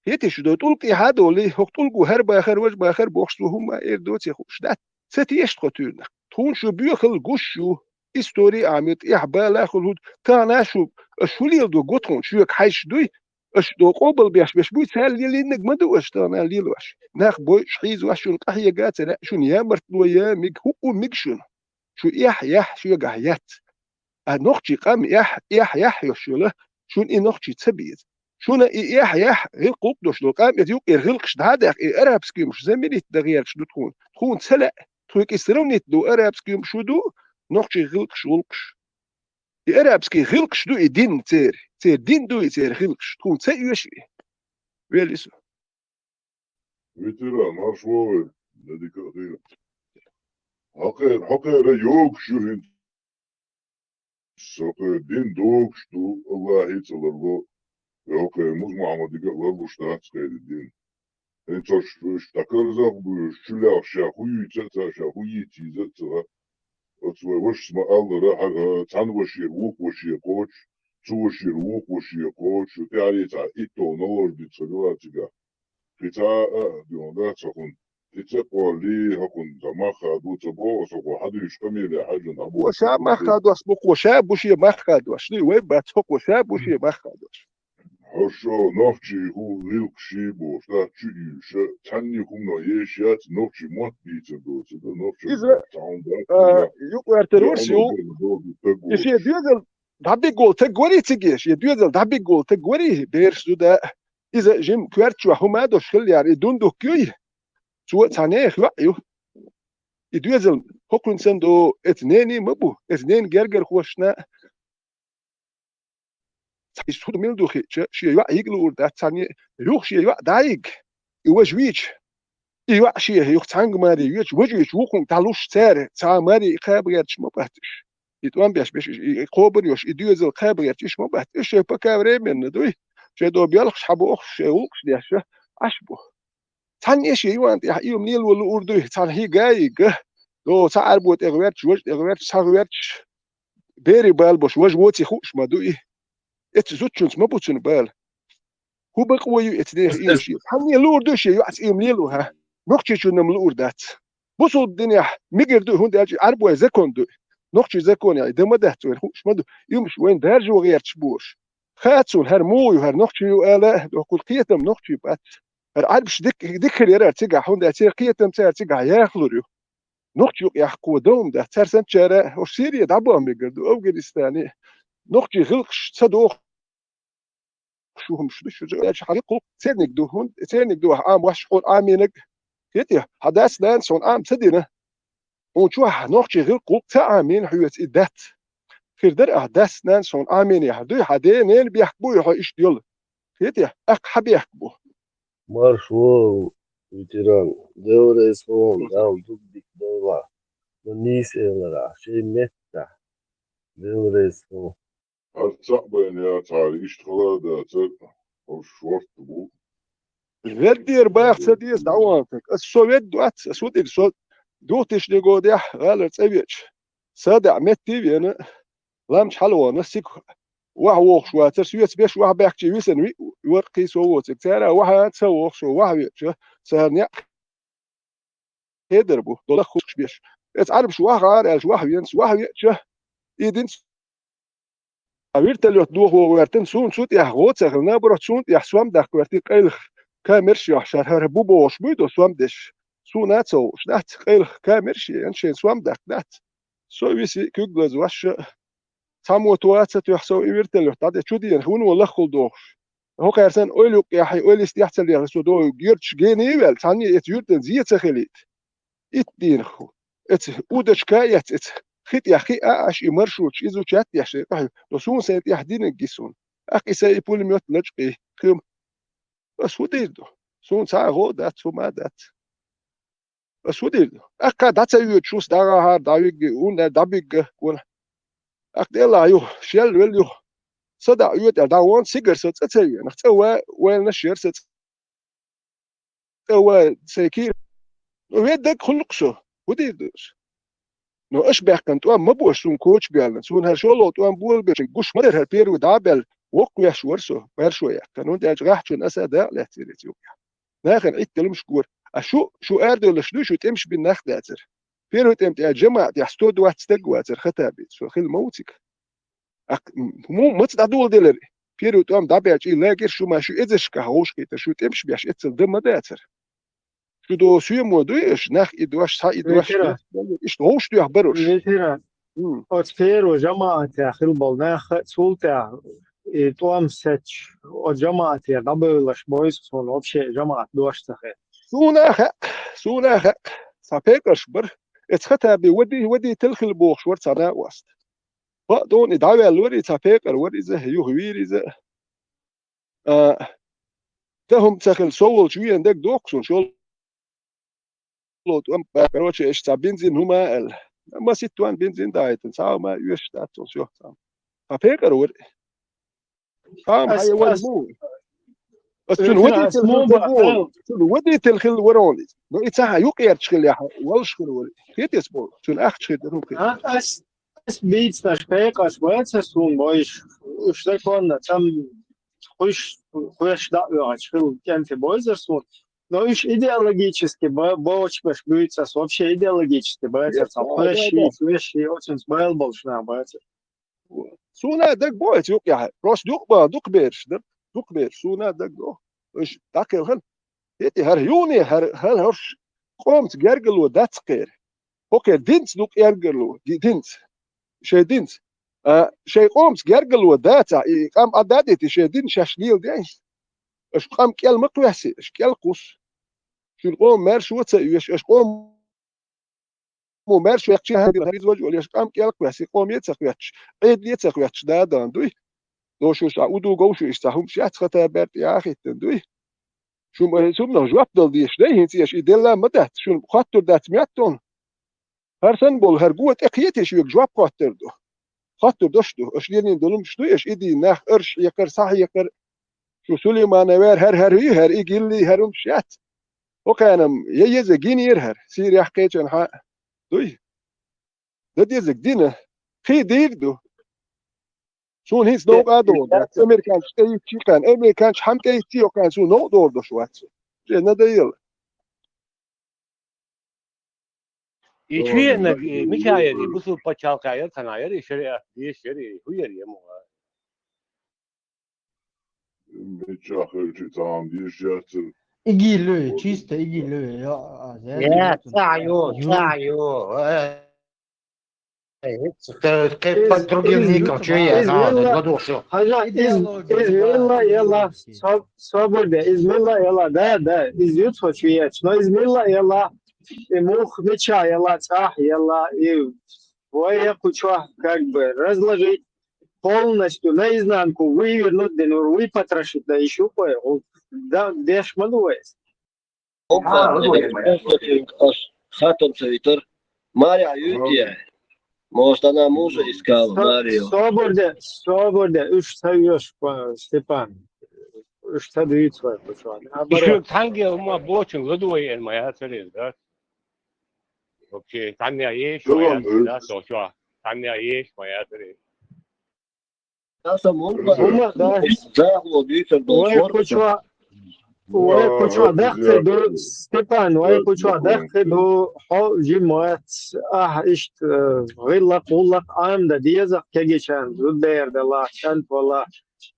ХӀетий шу до тӀулг тӀехьа а долий, хӀокху тӀулго хӀара бахар, важа бахар бохуш цо хӀумма эр доций хууш дац. Ца теша тхо туьйранах. Тхуна шу боьхалла гуш ю, истори а Ӏамийта, тӀехь бала а хуьлу хӀуд, тахана шу, аша хӀу леладо го тхуна, шоьга хьаьжаш дуй, аша до къобал беш беш буй, цара лелийнарг ма ду аша тахана лелош. Нах бойуш, хьийзош шуна къахьега а ца лаьа, шуна ямартло я миг, хӀуъу миг шуна. Шу эхь-яхь шоьгахь яц. А нохчий къам эхь, эхь-яхь йолуш йолу, Шуна и нохчий ца беза. Шуна и эхь-яхь гӀиллакх-гӀуллакх долуш долу къам, иза юкъера гӀиллакхаш дӀа а даьккха, и арабский юмаш заменить дан гӀерташ ду тхуна. Тхуна ца лаьа, тхуьга и сравнить ду арабский юмаш ду, нохчийн гӀиллакхаш, гӀуллакхаш. И арабский гӀиллакхаш ду и дин церан. Церан дин ду и церан гӀиллакхаш. Тхуна ца оьшу и. Вели со. Ветеран, марш вогӀийла, дика а хила. Хьо кхера, хьо кхера йогуш ю хӀинца. Со кхера дин догуш ду, Аллахье цӀа ларло. Йо, кхера Муз-Мухьаммадига а ларлуш дац кхера дин. ХӀинца уьш, уьш дӀакарзах бу, уьш чулехь ша хӀу юьйца а ца, ша хӀу йийца йиза а ца хаьа. Оцу вай вашас ма-аллара, хьагӀ, цхьана вашера вукху ваше кхочуш, цу вашера вукху ваше кхочуш, тӀаьхьарий цхьа итталгӀа наложница хила цигахь. Кхин цхьа а, а, дуьхьал дац хӀокхунна. И ца кхоллий, хӀокхунна цхьа мах хадо ца боху аса, хӀокхо хьан дуьйцу къамеле хьаьжжина дӀабоху. ХӀокхо ша мах хадош бу, хӀокхо ша бу шен мах хадош. Дуй, вай бац, хӀокхо ша бу шен мах хадош. Хьо шо нохчий хӀу гӀиллакхаш бохуш, тӀаккха чу ийша, цхьанний хӀумано еш яц, нохчий мотт бийцар доцург, нохчий Иза, мотт цхьа хӀума дац, а, иза юкъ-гӀертар вара шен ю. И шен доьзал дӀабиггал таг варий циге, шен доьзал дӀабиггал таг варий, бераш зуда. Иза жима коьрта чохь хӀума а долуш хиллера, и дундук юй. Цо а цхьа нехан йоӀ ю. И доьзал хӀокхуьнан санна ду, эца нений ма бу, эца ненан гергархошна. Цхьа иза хӀу ду мила ду хиъча, шен йоӀ йига луур дац, цхьаьна юха шен йоӀ дӀайига, и важа вийча. И йоӀ шен юха цхьаьнга маре йоьчу, важа вийча, вукхунга дӀалуш цара, цхьа маре и кхаба гӀерташ ма бац уьш. И тӀом беш, беш, и, и кхобар йош, и доьзал кхаба гӀерташ ма бац. Уьш шайн пока временно дуй, шайн до белхаш хьан бохуш, шайн гӀуллакхаш деш, Ӏаш бу. Цхьанна эши юан тӀехь ийман лело луур дуй, цхьана хӀига а йига. До цхьа Ӏарбо тӀехь верча, важа тӀехь верча, цхьа верча, берийн бала бош, важа воций хууш ма ду и. Эцу зудчунца ма бу цуьнан бала. ХӀу бакъо ю эцу нехан иймаш? Цхьанне луур дуй шен йоӀца ийман лело, хьа? Нохчийчунна-м луур дац. Бусулба динехь мегар ду, хӀунда аьлча Ӏарбойн закон ду. Нохчийн законехь и дан ма дац вайн, хууш ма ду. Иймаш вайн даржо гӀерташ бош. Хаьа цунна, хӀара муха ю, хӀара нохчи ю ала, дохкур кхетам нохчи бац. ХӀара Ӏарбаш дика, дика хир яра цигахь, хӀунда аьлча церан кхетам цара цигахь яхалур ю. Нохчи юкъ яхкхо дан хӀума дац. Цара санначара, ош Сирия дӀабоха мегар ду, Афганистане. Нохчийн гӀиллакхаш ца дохуш шу хӀумаш ду, шу аьлча хьан гӀиллакх церниг ду, хӀунда церниг ду, ахь Ӏама ваш хьуна Ӏамийнарг. Хетий, хьан дас-нанас хьуна Ӏама ца дина. Хьуна чохь нохчийн гӀиллакх-гӀуллакх ца Ӏамийна хьоьца и дац. Хир дара ахь дас-нанас хьуна Ӏамийнехь дуй, хьан ден-ненан бехк бу и хьо иштта йолу. Хетий, ахь хьан бехк бу? Марш вогӀу, ветеран, Дела реза хуьлда, Дала дукха дика дойла, ма нийса элира, шайн меттахь, Дела реза хуьлда. Хьан цхьаъ байна яцахьара иштта хала а дацара, хӀорш шорта бу. Веддера баха ца деза дӀаваханчунга. Ас со ведда вац, ас хӀун дира, со двухтысячный годехь гӀалара цӀа веача. СадаӀа метте а веана, ламча хьалавахана, сига ваха вогӀуш вацара, соьца беш ваха баьхкича висана виъ вара кхин со воцург. Цара ваха ца вогӀу со ваха веача, цара некъ хедар бу, долахь хӀусакхаш беш. Эца Ӏарбаш ваха гӀара аьлча, ваха венца, ваха веача, и динца а вертолёт дохо гӀоьртина, суна цу тӀехь гӀо ца хилла, наоборот, суна тӀехь сом даккха гӀоьртина къайлаха камераш йохьуш, хӀара хӀара бу бохуш буй до сом деш. Суна а ца хууш дац, къайлаха камераш а еана, шайн сом даккха дац. Со виси куьг лаза ваша, цхьаммо тоха а ца тоьхна, со и вертолёт дӀа де чу деана, хӀуно лаххула дохуш. ХӀокхаьрсан ойла юккъехь, ойла йистехь ца лехна, со догӀу герчаш гений а ваьлла, цхьанне эца юьртан зе ца хилийта. Итт дийнах хӀу. Эца удачка а эц, эца хи тӀехь хи а Ӏаш, и маршруташ изучать а деш, тӀехь, но суна сайн тӀехь динарг гиса суна. ТӀаккха и сайн и пулемёт лачкъий, кхин. Ас хӀун дийр ду? Суна цхьа а гӀо а дац, хӀума а дац. Ас хӀун дийр ду? ТӀаккха дӀа ца йоьдуш, ус дӀагӀахьара, дӀавигга, хӀунда аьлча дӀабигга, вон. ТӀаккха делахь юха, шел велла юха. Са дӀа оьтӀа дӀагӀон, сигара со цӀа ца веана. ЦӀа ва-, вайна шера са цӀа ва, сайн кийра. Ну, веддагахула-кх со. ХӀун дийр ду ас? Но аша баьккхина тӀом ма бу аша суна коча баьлла. Суна хӀара шолгӀа тӀом болабелча гуш ма дара хӀара первый дӀа а баьлла, воккхавеш вара со, маьршо яьккхина. ХӀунда аьлча гӀахьчунна аса а дакъа лаьцнера эца юкъехь. Нахана Ӏитталмаш гора. А шу, шу арадовлуш дуй, шу тӀемаш бина нах дацара. Первый тӀем тӀехь жамаӀатехь сто двадцать стаг вацара хатабица, со хила ма ву цига. Ак-, м-, хӀумма маца дӀадоладелира? Первый тӀом дӀабаьлча, и лагерь шу ма шу эзаршкахь вовшахкхийтара, шу тӀемаш беш эццал дан ма дацара. Шу до соьмо дуй аша, нах и дош, схьа и дош, Ветеран. Иштта вовш тоьхна бара уьш. Ветеран. М. Оцу первый жамаӀатехь хила болу нах а, цул тӀаьхьа и тӀом сецча, о жамаӀатера дӀабевлаш бойза суна вообще жамаӀат дош ца хет. Суна а хаьа, суна а хаьа, цхьа пекъарш бара. Эца хатаби вади, вади телхил бохуш вара цхьа накъост. Баъ дона и дӀаваьлла вара, и цхьа пекъар вара иза, юха вийра иза. А, тахум ца хилла со волчу вен дег дохку суна, шолгӀа тӀом баьхкароче, иштта цхьа бензин хӀума а аьлла. Маситтон бензин даийтина, цхьа хӀума оьшуш дац цунна сох цхьа. Ткъа пекъар вара. Цхьа хӀума хьайван муха. Ас цуьнан водитель хилла вара. Цуьнан водитель хилла вара хьуна иза. Но и цхьа юкъерчаш хилла яхьа, валш хилла вара. Хетес бо, цуьнан ахча хир дара хӀума хир. Ас, ас бийцинарш пекъарш бац ас хӀума бойш. Уьш законна, там хуьш, хуьш дӀа а оьгӀачу хилла кӀентий бойзар суна. Но уьш идеологически ба-, бочбаш буьйцу ас, вообще идеологически бац ас. Цхьа хуьш, хуьш, оцунца байла болуш нах бац ас. Суна а дагабо эца юкъехь. Просто юкъа баха дукха бераш дара. Дукха бераш. Суна а дагадо. Уьш дӀакхелхина. ХӀетий, хӀара юхне, хӀара, хӀара хӀорш къомца гергарло дац кхера. ХӀокхеран динца дукха гергарло. Ди-, динца. Шайн динца. А, шайн къомца гергарло дацахь, и къам Ӏаддадийти шайн дин шаьш леладе. Аша къам кӀел ма кхоьссий, аша кӀел кхуссу. Шуьнан къоман маьршо а ца оьшу, аша къоман маьршо веккхача хӀара дина хӀара иза важа олуш, къам кӀел кхоьссий, къоме а ца кхоьттуш, Ӏедале а ца кхоьттуш, да а дан дуй. Дошу ша удугов шу иштта хӀумаш яц хата баьртӀе а хӀиттина дуй. Шу ма хӀинца хӀуманах жоп дала дезаш дай, хӀинца эша и делла а ма дац, шуна хоттур дац моьтту хьуна. ХӀара санна болу хӀара го тӀе кхетий шуьга жоп хоттур ду. Хоттур дош ду. Аша леррина долу хӀумаш дуй, аша и дийна нах арш хьекхар, схьахьекхар. Шу Сулеймана вер хӀара, хӀара хӀуй, хӀара и гилли, хӀара хӀумаш яц. ХӀокхаьнам я еза гинера хӀара, сийрехь кхечанхьа дуй. Дан дезаг дина, кхин дийр ду. Суна хӀинца новкъа а догӀу дац. Американчу тӀе йитчи кхаьна, американчу хьан тӀе йитчи йоккхаьна суна новкъа догӀу дош вац. Же надаелла. И чу еана, э, мича яри, бусул пачхьалкха яри, цхьана яри, шариат деш яри, хӀу яри, я муха? Мича хилчи цхьана деш яцар. Иги луй, чисто иги луй, я, а, я, я, ца ю, ца ю, э. Э, это, э, под другим ником, чё я, а, ладоши. Хьажа, из, из милла яла, со-, собар де, из милла яла, да, да, из юц хочу ечь, но из милла яла, и мух мича яла, цӀахь яла, и вай я куча, как бы, разложить полностью наизнанку, вывернуть, денур, выпотрошить, да ещё кое, да, деш ма ду вай. Омма, а, ладно, ладно. Аш хатам ца витар. Мария юдия. Может, она мужа искала, Марию. Собар де, собар де, уьш ца веш, Степан. Уьш ца дуьйцу вай, пацан. Наоборот. Ишо цхьанге хӀума бочун ладувай эн ма яцар иза, да? Вообще, цхьанне еш ма яцар, да, со шо. Цхьанне еш ма яцар иза. Аса мурба. Мурба, да. Загьло дийцар долчуьра. Вай куча, вай куча даххе ду, Степан, вай куча даххе ду, хьо жимац, ахь иштта, э, гӀиллакх, гӀуллакх Ӏамда деза, кегичан, зуддер дала, шант вала,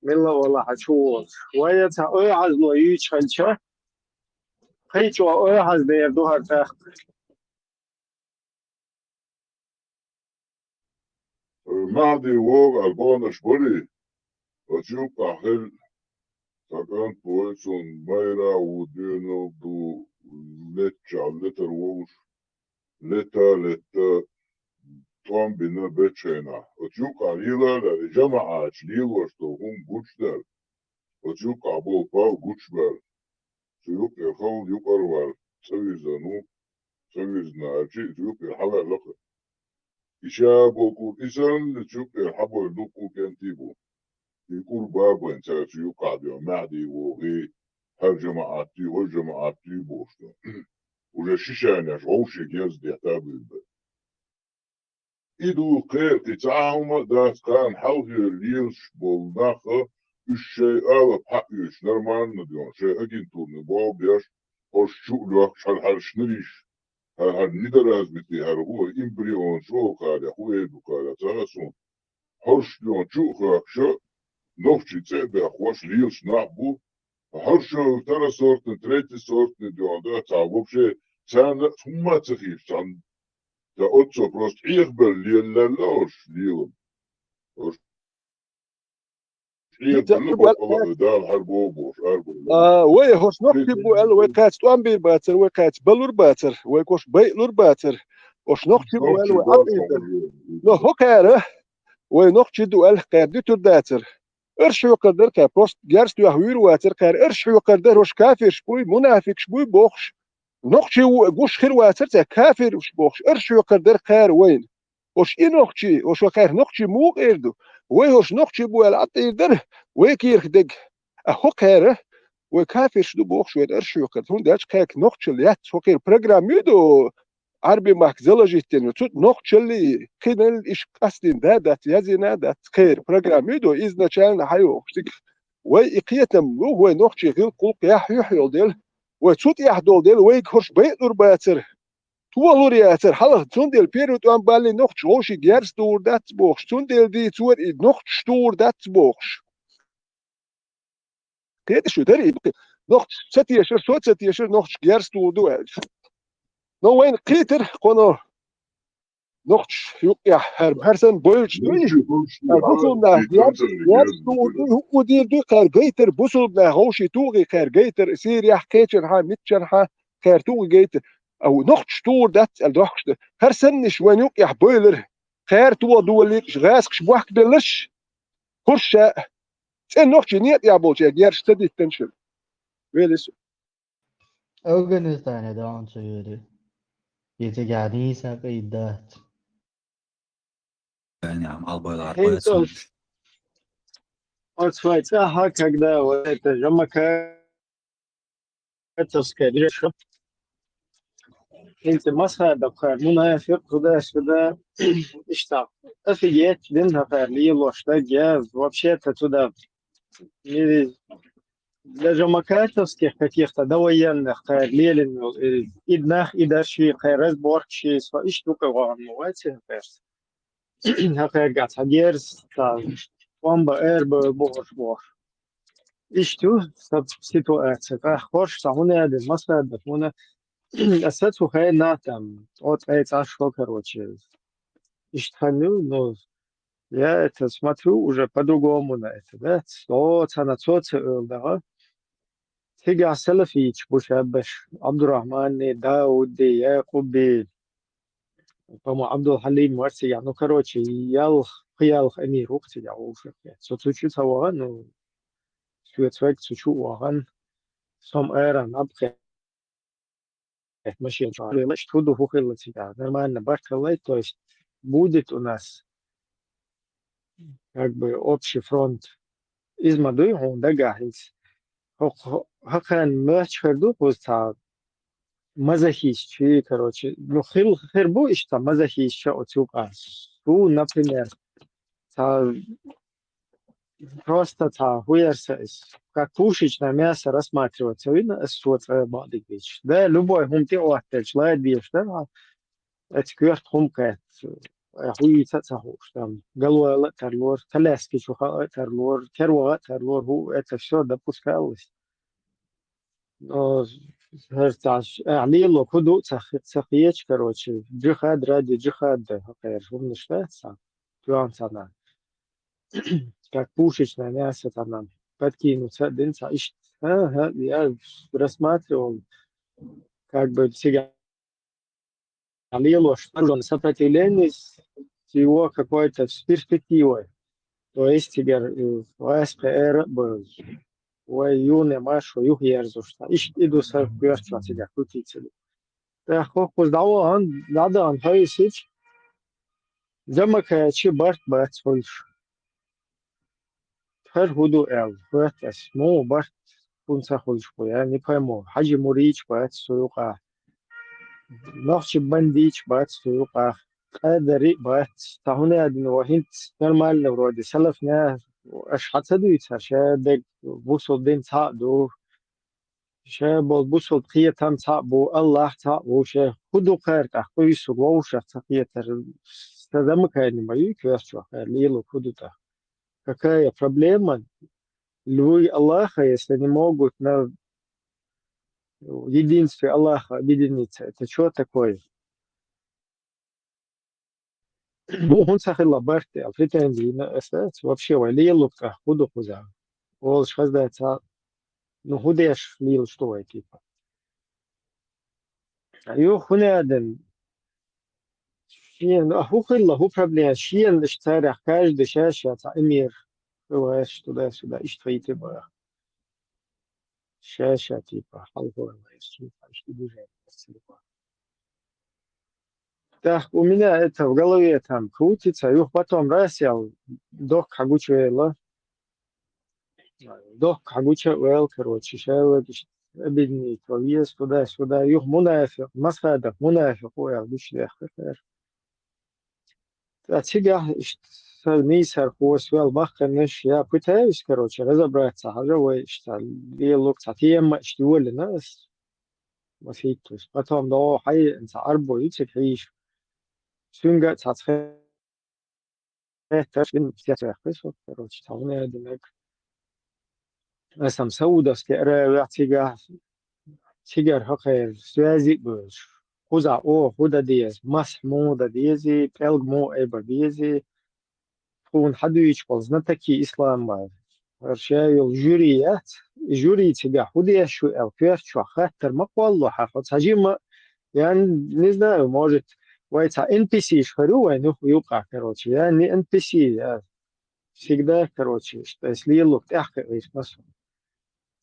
милла вала хьачу волуш. Вай цхьа ойхьазло йийчхьанча, кхин чӀогӀа ойхьаздер ду хӀара тӀаккха. Маьхьди вогӀу ар баханаш барий, оцу юккъахь хилла цхьа кӀант вой, цунна майра ву, доьналла ду, летчахь летар вовш, лета, летта, тӀом бина бечу хенахь. Оцу юккъахь лела а лаьа, жамаӀаташ лелош долу хӀума гучудаьлла. Оцу юккъахь болу пал гучубаьлла. Цу юккъера халла юкъара ваьлла, цӀа вирзина ву, цӀа вирзина аьлчи, цу юккъера хьаваьлла-кх. И ша боккъур, и санна цу юккъера хьабойла дуккха кӀентий бу. И кӀур бабайн цара цу юккъахь бен, маьхьдий вогӀий, хӀара жамаӀаттий, хӀора жамаӀаттий бохуш ду. Уже шишанеш вовший герз дехта буьйла бен. И ду кхеран, и цхьа а хӀума а дац, кхана хьалхара лелаш болу нах а, уьш шайн алапа хьаоьцуш, нормально ден, шайн агентурный болх беш, хӀорш чу а лоьхкуш, хӀара, хӀара шнуриш, хӀара, хӀара недоразвитый, хӀара хӀу, эмбрионаш олу кхара, хӀу эр ду кхара, ца хаьа суна. ХӀорш ден чу а хоьхкуш, нохчий цӀе а бехкош, лелаш нах бу. ХӀорш второсортный, третий сортный ден, да, цхьа вообще царна а хӀумма а ца хийташ, цхьана Ткъа оццо просто Ӏехабелла лелаелла ош лелам. Ош Хье, ца ца бу аьлла, Дала хьарбо бохуш, арбо. А, вай хӀорш нохчий бу аьлла, вай кхаьца тӀом бийр бацар, вай кхаьца балур бацар, вай хӀорш байъалур бацар. ХӀорш нохчий бу аьлла, вай Ӏатийр дара. Но хӀокхара, вай нохчий ду аьлла, кхара дуьтур дацар. Арш хьоькхар дара кхара, просто герз тоьхна вуьйр вацар кхара, арш хьоькхар дара, хӀорш кафирш буй, мунафикаш буй бохуш. Нохчий ву гуш хир вацар цаьрга, кафирш бохуш, арш хьоькхар дара кхара вайна. ХӀорш и нохчий, хӀорш кхара нохчий муха эр ду? Вай хӀорш нохчий бу аьлла Ӏатийр дара, вай кехат дерг. А хӀокхара, вай кафирш ду бохуш, вай арш хьоькхар. ХӀунда аьлча кхаьрга нохчалла яц, хӀокхера программа ю ду, Ӏарби махка заложить дина, цу тӀа нохчаллий, кхиналлий иштта къастийна да дац, язйина дац, кхера программа ю ду, изначально хьайогӀуш цига. Вай и кхетам лух, вай нохчий гӀиллакх-гӀуллакх яхь юьхь йолу дела, вай цу тӀехь долу дела, вайга хӀорш байъалур бацар, тохалур яцар, хьалха цундела первый тӀом баллий нохчаш вовшийн герз тухур дац бохуш, цундела дийцора и нохчаш тухур дац бохуш. Кхеташ шу дарий? Нохча ца тешар, со ца тешар, нохча герз тухур ду аьлча. Но вайна кхетар, кхуно нохча юкъехь хӀара, хӀара санна бойлуш дуй? ХӀара бусулба нах герз, герз тухур дуй, хӀуъу дийр дуй, кхара гайтар, бусулба нах вовший тухий кхара гайтар, Сирияхь кхечанхьа, миччанхьа, кхара тухий гайтар. А ву нохча тухур дац аьлла дохкуш ду. ХӀара саннаш вайна юкъехь бойлар, кхара тухадолийраш, гӀазкхаш бохкабелларш, хӀорш ша цӀен нохчий некъа тӀехь болчу герзаш ца диттина шуна. Велис. Афганистане даун ца йоьду. И цигахь нийса къийда дац. Хьин цо, оцу вай цӀахьа, когда вот это жамакатовское движение, хӀинца масхадакхара мунафикъ туда-сюда, иштта, офигеть дина хӀокхара лелош дерг я, вообще-то туда, или для жамакатовских каких-то довоенных кхара лелина йолу, и, и нах, и дарши, кхара разборкаши, со иштта ву кхин вахана ма вац и хӀокхерца. ХӀокхерга цхьа герз, цхьа тӀом бан, эр бан бохуш бохуш. Иштта ю сан ситуация. ТӀаккха хӀорш цхьа хӀун аьлла, масхадакх хӀуна, аса цу хенахь там, оцу ткъе цхьа шо, короче, иштта хан ю, ну, я это смотрю уже по-другому на это, да? Цо цхьана цо ца ойла дагӀа. Цигахь салафиташ бу шабаш, Абдурахманни, Дауди, Якъуби, по-моему, Абдулхьалим вара цигахь. Ну, короче, ялх, пхи-ялх эмир ву-кх цигахь вовшах. Со цу чу ца вахана, ну, соьца верг цу чу а вахана, со-м ара наб кхетта машина чохь. Хьуна ду, хӀун хилла цигахь. Нормально барт хилла, то есть будет у нас как бы общий фронт. Иза ма дуй хьуна дагахь хӀинца. ХӀокху-, хӀокхарна моьттуш хир ду кхуза цхьа мазохистчий, короче. Ну, хил-, хир бу иштта мазохистча оцу юкъахь. Суна, например, цхьа просто цхьа хӀун яра сан иза, как пушечное мясо рассматривать ца вина, ас цо цкъа бакъдерг дийцича. Да, любой хӀума тӀе а хӀоттаделча, ладийгӀаш дара, эцу коьрта хӀума кхетта, э, хӀун йийца а ца хууш, там, галвала а тарлора, коляски чу хаа а тарлора, керваха а тарлора, хӀу, это всё допускалось. Но хӀара цхьа ш-, ахь лело хӀун ду ца хи-, ца хеташ, короче, джихад ради джихад ду, хӀокхеран хӀуманаш дац цхьа, тоьхна цхьана. Как пушечное мясо там нам подкинуться, дин цхьа иштта. Ага, я рассматривал, как бы, цигахь лелош вооружённое сопротивление с его какой-то с перспективой. То есть, цигара, э, вайскхи эра а бевза, вай юне маршо юхаерзуш цхьа. Иштта и ду сан коьртачохь цигахь крутиться ду. ТӀаккха хӀокхуза дӀавахана, дӀадахана хьовсийча, жамакаьча барт бац хуьлуш. ХӀара хӀун ду аьлла, хоьтту ас, муха барт хӀунда ца хуьлуш бу, я не пойму, хьажи мурийча бац цу юкъахь, нохчи бандийча бац цу юкъахь, къадари а бац, цхьа хӀун аьлла дина вай хӀинца нормально вроде, салафнех аша хьан ца дуьйцу, ша дерг бусул дин цхьаъ ду, ша болу бусул кхетам цхьаъ бу, Аллах цхьаъ ву, ша хӀун ду кхара тӀаккха къуьйсург вовшах ца кхетар, сан замакайна ма ю коьртачохь, аьлла, лело хӀун ду тӀаккха? Какая проблема? Львы Аллаха, если не могут на единстве Аллаха объединиться, это чё такое? Ну, хӀун ца хилла барт аьлла, претензий йина аса, вообще вай лелуг тӀехь хӀун ду кхуза? Олуш хаздаца, ну, хӀун деш лелаш ду вай, типа. Юха хӀун аьлла, шен, а хӀун хилла, хӀун проблема, шен иштта царах каждый ша-ша цхьа эмир хилла, туда-сюда, иштта хийти бара. Ша-ша, типа, хьалхо, иштта, иштта движение. Так, у меня это в голове там крутится, юха потом раз я док хьагучу вела. Док хьагучу вел, короче, шайла объединить вел, туда-сюда, юха мунафикъ, Масхадов мунафикъ ву аьлла гучу дехкар. Ткъа цигахь иштта са нийсархо, вел бахканаш, я пытаюсь, короче, разобраться хьажа вай иштта лелуг цхьа тема иштта йолина ас. Масийтта. Потом догӀу хьайна цхьа Ӏарбо ю цига хьийша. Цуьнга а цхьацца хетташ, шин психотерапевт, короче, цхьа хӀума динарг. Аса-м Саудовский Аравия цигахь, цигара хӀокхеран связи а боьлуш. Кхузахь оха хӀун дан деза, масхь муха дан дезий, пӀелг муха айбан безий, тхуна хьадуьйцуш болу знатоки ислама. ХӀара ша йолу жюри яц, и жюри цигахь хӀун деш ю аьлла, коьрта чохь хаттар ма кхолло хьан, хьо цхьа жимма, я не знаю, может, вай цхьа Н П С-ш хир ю вайн юха юкъахь, короче, я не Н П С, я всегда, короче, что если лелуг тӀаьхьа кхиийш масо.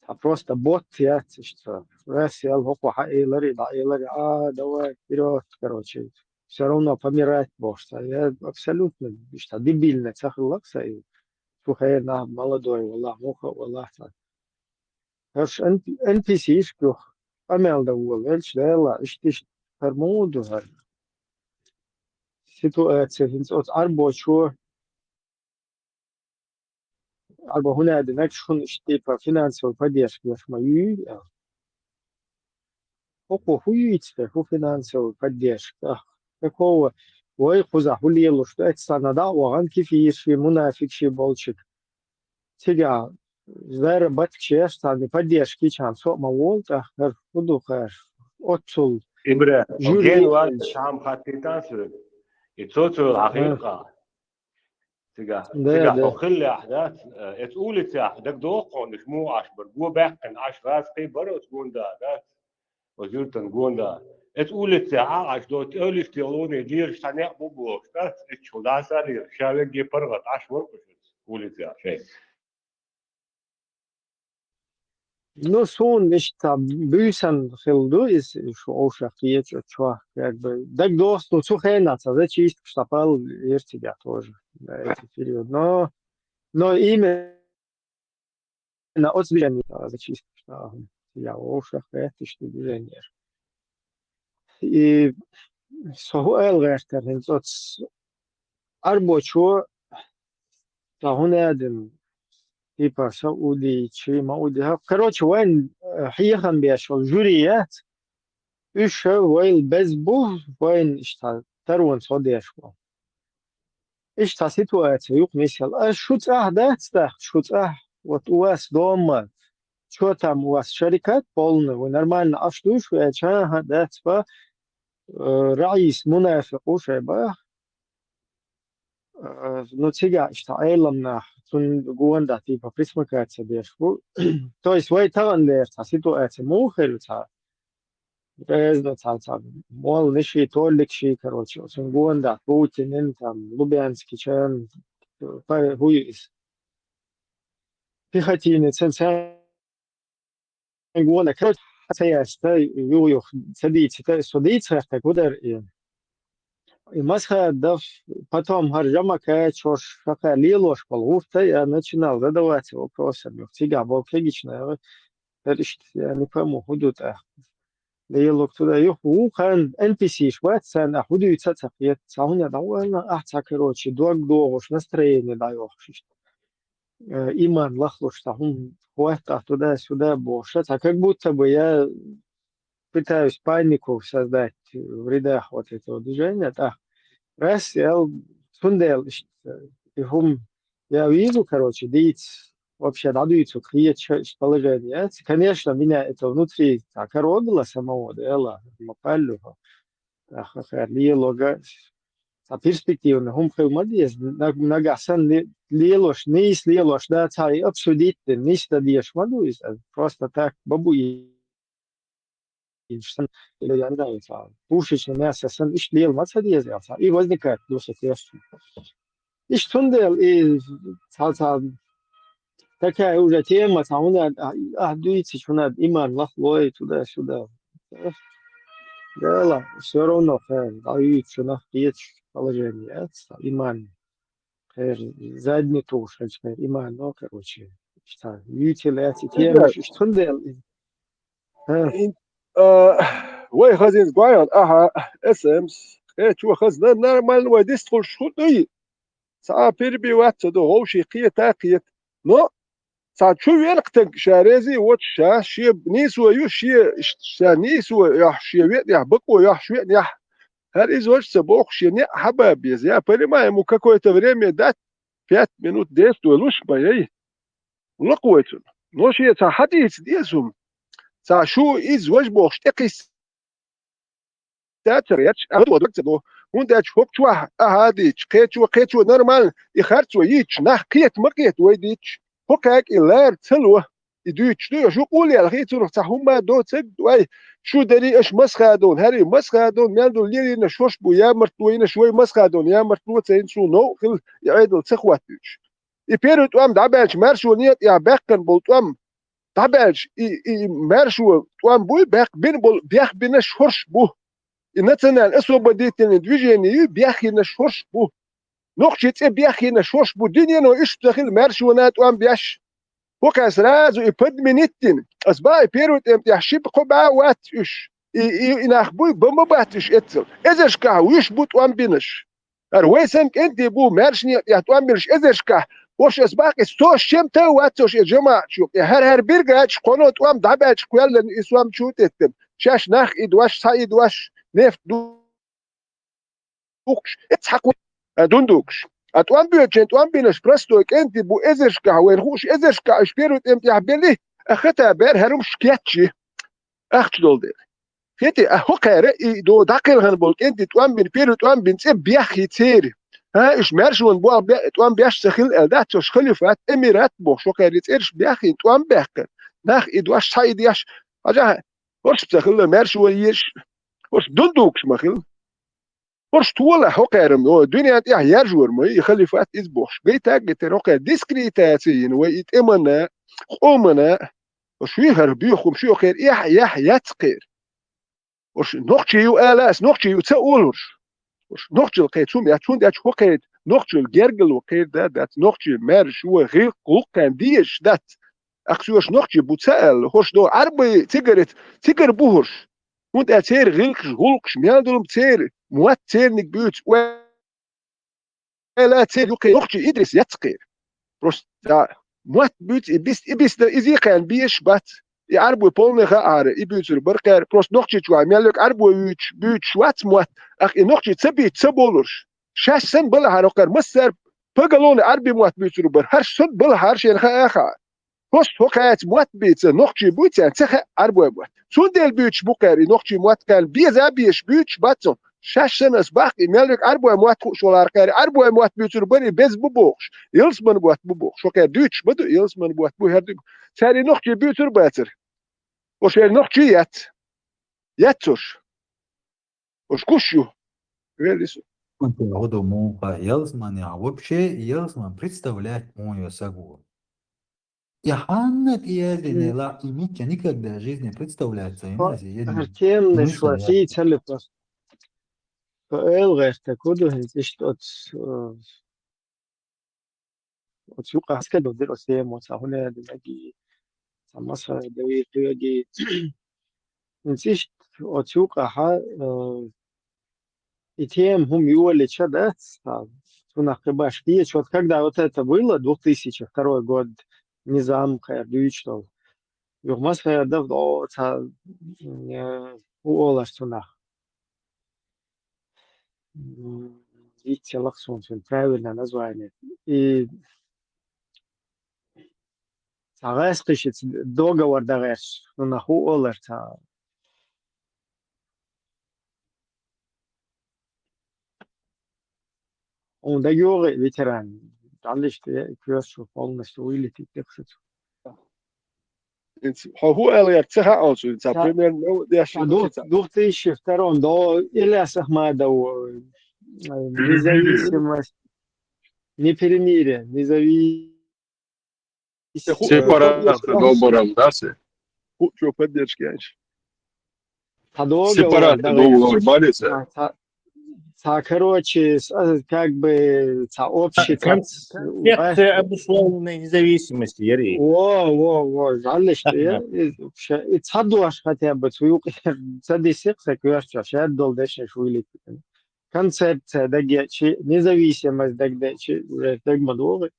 Цхьа просто бот яц иштта. Раз ял хӀокхо хьаэлари, дӀаэлари, а, давай, вперёд, короче. Всё равно помирать бохуш цхьа. Я абсолютно иштта дебильный ца хилла-кх сан и. Цу хенахь молодой валахь, муха а валахь цхьа. ХӀорш Н П С-шка юха къамел дан волавелча, Дела, иштта, иштта хӀара муха ду хӀара? Ситуация хӀинца оцу Ӏарбочо Ӏарбо хӀун аьлла динарг, шуна иштта типа финансовый поддержка еш ма юй аьлла. ХӀокхо хӀун юьйцу те, хӀун финансовый поддержка? Такого вай кхузахь хӀун лелош ду, эццахьа дӀа а вахана кефирший, мунафикший болчиг. Цигахь заработкаш еш, царна поддержка йичхьана со а ма волу тӀаккха, хӀара хӀун ду хӀара? Оццул Ибра, жюри ген ван шам хаттийтан соьга. И цо-цо хьахийра. Цигахь, да, цигахь да. Хьо хиллехь, дац, э, эцу улицехь дагадогӀу хьуна, уьш муха Ӏаш бара, го баьккхина Ӏаш гӀазкхий бара оцу гонда, дац, оцу юьртан гонда. Эцу улицехь Ӏа Ӏаш доцу, эвлиш тӀе луний лераш цхьа некъ бу бохуш, дац, иччахула дӀасалийра, ша вегге паргӀат Ӏаш вара уьш оцу улицехь шайн. Ну, суна иштта буьйсан хилла ду иза, шу овшах кхечу чохь, как бы, дагадогӀу, ну, цу хенахь цхьа зачисткаш тӀапал ира цигахь тоже, да, эти период. Но, но именно оцу движенера цхьа зачисткаш тӀаьхьа, я овшах гӀетташ ду движенера. И со хӀун ала гӀертара хӀинца оцу Ӏарбочо, цхьа хӀун аьлла дина, типа Саудичи, Маудичи. Короче, вайн, э, хьехам беш волу жюри яц, уьш вайл беза бу, вайн иштта таронца гӀо деш бу. Иштта ситуация юкъа нисъяла. Ас шу цӀахь дац тӀаккха, шу цӀахь, вот у вас дома, чё там у вас, шарикат полный, вы нормально Ӏаш дуй шу аьлча, хӀан-хӀа, дац ба, э, раис мунафикъ ву шайн бах. Э, ну, цигахь иштта Ӏелам нах, цунна гонда, типа, присмыкаться деш бу. То есть, вай тахана дер цхьа ситуация муха хир ю цхьа? Безна цхьа, цхьа молла ниши, толликши, короче, цунна гонда, Путинин, там, Лубянский, чан, па-, хӀу ю иза? Пехотинецан, царна гонда, короче, ца яшта, юх-юх, ца дийцита, со дийца хӀехтаг хӀу дара и. И Масхадов, потом хӀара Жамака, чорш шака лелош болу гӀурта, я начинал задаваться вопросами. Цигахь болу кегична, хӀара иштта, я не пойму, хӀу ду тӀаккха. Лелуг туда юха ву хан Н П С-ш вац, царна ахь хӀу дуьйца а ца кхета, цхьа хӀуна дӀавалла, ахь цхьа, короче, дог догӀуш, настроение дӀайохуш иштта. Э, иман лахлуш цхьа хӀума хӀоттахь туда-сюда бохуш, цхьа как будто бы я пытаюсь панику создать в рядах вот этого движения, тӀаккха раз, я, цундела иштта, и хӀума я вижу, короче, дийца, вообще дӀадуьйцу кхеча положение. Конечно, меня это внутри так коробило самого, да, я ладно, ма паллю. ТӀаккха хӀара лелога, цхьа перспективный хӀума хила ма деза. Наг-, нагахь санна ле-, лелош, нийса лелош, да, цхьа и обсудить дина, нийса дан дезаш ма ду иза. Просто так, бабу и, и сан, или я не знаю, цхьа пушечное мясо сан, иштта лела ма ца деза, цхьа. И возникает, досет ясно. Иштта цундела и цхьа, цхьа такая уже тема, цхьа хӀуна, а, а, дуьйцича хӀуна иман лахлой туда-сюда. Да ладно, всё равно, хай, дӀаюьйцу нах кхеташ положение, а, цхьа иман, хай, задний туш, хай, иман, ну, короче, цхьа, юьйцу лаьцна тема, иштта цундела. А. Ин-, а, вай хазинца гойгӀан, аха, эс эм эс, кхечо хазна нормально вай дистхуш хӀу дуй? Цхьа перебивать ца до, вовший кхета а кхета. Но цхьа чу венкъ таг ша рези воцу ша, шен нийсо ю, шен, ша нийсо яхь, шен веънехь, бакъо яхь, шен веънехь. ХӀара иза вач ца боху, шен неӀ хьаба беза. Я понимаю, ему какое-то время дать, пять минут десять вай луш ма яй. Лакхавойтун. Но шен цхьа хьадийца деза хӀума. Цхьа шу иза важ бохуш тӀекхисса цара яц, а, ца до. ХӀунда аьлча хӀокху чохь ахьа а дийцча, кхечо, кхечо нормально, и харцо йийцча, нах кхета ма кхета вай дийцча. ХӀокхаьга и лара ца ло. И дуьйцуш ду, шу къулъяьлла хийцурах цхьа хӀумма доцург вай. Шу дарий аша масхадон, хӀара и масхадон, мел ду леринаш хӀорш бу, ямарт лойнаш вай масхадон, ямарт ло ца йина суна новкъа хила, и Ӏедал ца хӀоттуьйтуш. И первый тӀом дӀабаьлча, маьршо некъа тӀехь баьккхина болу тӀом дӀабаьлча, и, и маьршо тӀом буй, баьккхина болу, бехбинарш хӀорш бу. И национально-освободительный движение ю, бехйинарш хӀорш бу. Нохчий цӀе бехйинарш хӀорш бу. Дуьнено иштта ца хила, маьршона тӀом беш. ХӀокхаьрца сразу и подменить дина. Ас баха и первый тӀем тӀехь шиъ-кхо бӀе вац уьш. И, и, и нах буй, бан ма бац уьш эццал. Эзаршкахь уьш бу тӀом бинарш. ХӀара вай санна кӀентий бу, маьрша некъа тӀехь тӀом бинарш эзаршкахь, хӀорш ас баккхий, сто с чем-то вац хӀорш и жамаӀаташ юкъа. ХӀара-хӀара биргачу кхоно тӀом дӀабаьлча кхоьллина и сом чу теттина. Шаьш нах и дош, схьа и дош, нефть духкуш, эццахь кхо-, а, дундукуш. А тӀом боьдучийн тӀом бинарш простой кӀентий бу эзаршкахь, вайна хууш эзаршкахь уьш первый тӀем тӀехь белли, а хата бер хӀара хӀумаш кечйи. Ахча долу дела. Хети, а хӀокхара и до дӀакхелхана болу кӀентий тӀом бина, первый тӀом бина цӀе беххи церан. ХӀа, уьш маьршонан болх бе-, тӀом беш ца хилла аьлла дац, уьш халифат, эмират бохуш, хӀокхара и цӀераш беххи тӀом баьккхина. Нах и дош, схьа и деш, хьажахьа, хӀорш ца хилла маьршо езаш, хӀорш дундукуш ма хилла. ХӀорш тола хӀокхарам, о, дуьнен тӀехь яржор ма ю, и халифат иза бохуш. Гайтаг гайтера хӀокхара дискредитация йина вай и тӀемана, къомана, хӀорш вихара буьйху хӀума шу хӀокхара эхь, яхь, яц кхера. ХӀорш нохчий ю ала, ас нохчий ю ца олурш. ХӀорш нохчил кхечу хӀума яц, хӀунда аьлча хӀокхеран нохчил гергало кхера да дац, нохчий маьрша ву, гӀиллакх, гӀуллакх кхаьрна дезаш дац. Ахсоьш нохчий бу ца аьлла, хӀорш до Ӏарбий цигара, цигара бу хӀорш. ХӀунда аьлча церан гӀиллакхаш, гӀуллакхаш, мел долу церан, мотт церниг буьйцу, ойла церан юккъе нохчий Идрис яц кхера. Просто, а, мотт буьйцу и бист-, и бистар, иза кхаьрна безаш бац. И Ӏарбой полный хаьара, и буьйцур бара кхаьра. Просто нохчий чохь мел йолу Ӏарбой вуьйцуш, буьйцуш вац мотт, ахь и нохчий ца бийца ца болурш. Шаьш санна балахьара хӀокхара массара поголовно Ӏарбий мотт буьйцур бара. ХӀорш санна балахьара шена хаа а хаьа. Просто хӀокхаьца мотт бийца, нохчий буй царна ца хаьа Ӏарбой мотт. Цундела буьйцуш бу кхаьра и нохчий мотт кхаьрна, беза а безаш буьйцуш бац цунна. Шаьш санна ас баккхий, мел верг Ӏарбой мотт хууш валахьара кхаьра, Ӏарбой мотт буьйцур бара и беза бу бохуш, ялсаман мотт бу бохуш. ХӀокхара дуьйцуш ма ду, ялсаман мотт бу, хӀара ду. Цара и нохчий буьйцур бацара. ХӀорш хӀара нохчий яц. Яц хӀорш. ХӀорш гуш ю. Веллис. ХӀун ду муха ялсаманехь вообще ялсаман представлять муха йо саго? Я хьанна тӀеяздина ла и мичча никогда в жизни представляться и Артем, не шла фи цалипас. Эл гӀерта куду хӀинца иштта оц, э, оцу юкъа хьаскадо дира оцу тема, ца хӀуна динагий, ца масхара дави хьоьгий. ХӀинца иштта оцу юкъахьа, э, и тема хӀума йолича дац, цунах кхин баш кхеча, вот когда вот это было, две тысячи второй год, низам кхаьра дуьйцуш долу. Юха масхара дав, о, ца, э, хӀу олаш цунах. М, дийцалахь суна цуьнан правильное название. И цхьа гӀаьскхишица договор дан гӀерташ, ну, нах хӀу олар цхьа. Хьуна дагайогӀий ветеран? Жал иштта, коьртачо полностью вылететь дехаш цо. Хьо хӀу аьлла яхар ца хаьа оцу, ца примерно деш. Двух тысячи втором до Ильяс Ахмадов, независимость, не перемирие, независимость. Сепарат добром, да, се? ХӀу чо поддержка. Та договор. Сепарат договор балица. Та, короче, как бы, та общий, концепция обусловленной независимости, яри. Во, во, во, жал иштта. И ца дош хотя бы цу юкъе ца дисих, са коьртачо шаьддал дешаш вылететь. Концепция дагечи, независимость дагечи, уже дагма догӀи.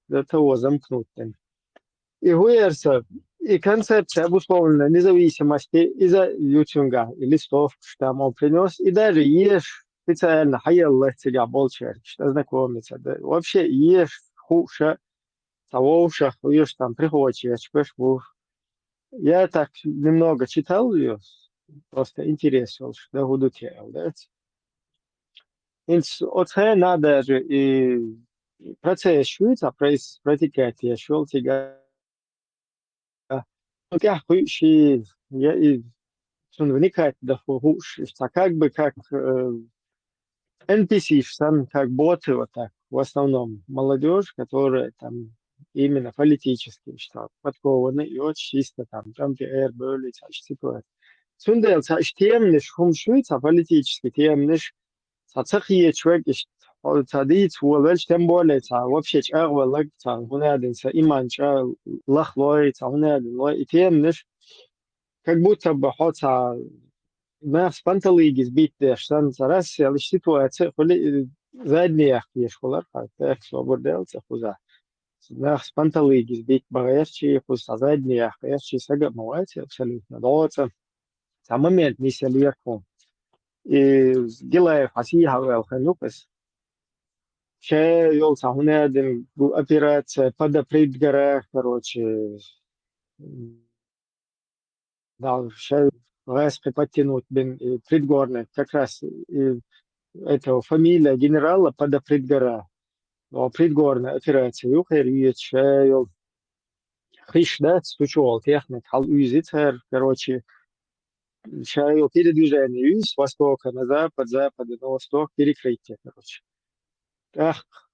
До того замкнуть. И хӀуерса, и концепция обусловленной независимости, иза ю цунгахь, и листовкаш там он принёс, и даже еш специально хьаелла цигахь болчаьрга, ознакомиться. Да, вообще еш хууш, ца вовшах, еш там приходчеш беш бу. Я так немного читал её, просто интерес йолуш, да, хӀу ду те аьлла, да. ХӀинца оцу хенахь даже и процесс ю ца протекать еш йолу цигахь. Ну, тӀаьхьа кхуьуш и, я и цунна вникать дан хууш, ца как бы как, э, Н П С-ш санна, как боты вот так, в основном молодёжь, которая там именно политически, что подкованный, и очень чисто там, там эр бевлли, ца иштта ситуация. Цундела ца иштта теманаш хӀумаш ю, ца политически теманаш, ца ца кхеташ верг иштта, хьо ца дийца волавелча, тем более ца вообще чӀагӀвелларг, ца хӀунда аьлла ца иман чӀа лахлой, ца хӀунда аьлла лой, и теманаш, как будто бы хьо ца нах с панталыгис битта деш санна, ца расселаш ситуация хуьлу, и задний яккхийш хилар, хьан тӀехь собар дел ца хуза. Нах с панталыгис битта бахьерчий, кхуза ца задний яккхийчий, сага а ма вац абсолютно доцу. Ца момент нисъеллера хьуна. И Гилаев хьан сийхьа ваьлла хан ю-кх иза. Ша йолу ца хӀунда аьлла операция подопридгора, короче, да, ша гӀаьскхи подтянуть бин, и Придгорный как раз, и этого фамилия генерала подопридгора. О, Придгорная операция ю хир юьйцу ша йолу. Хиш дац, цу чу волу техника хьал уьйзи цара, короче, ша йолу передвижение юьйзу с востока на запад, запада на восток, перекрытие, короче. ТӀаккха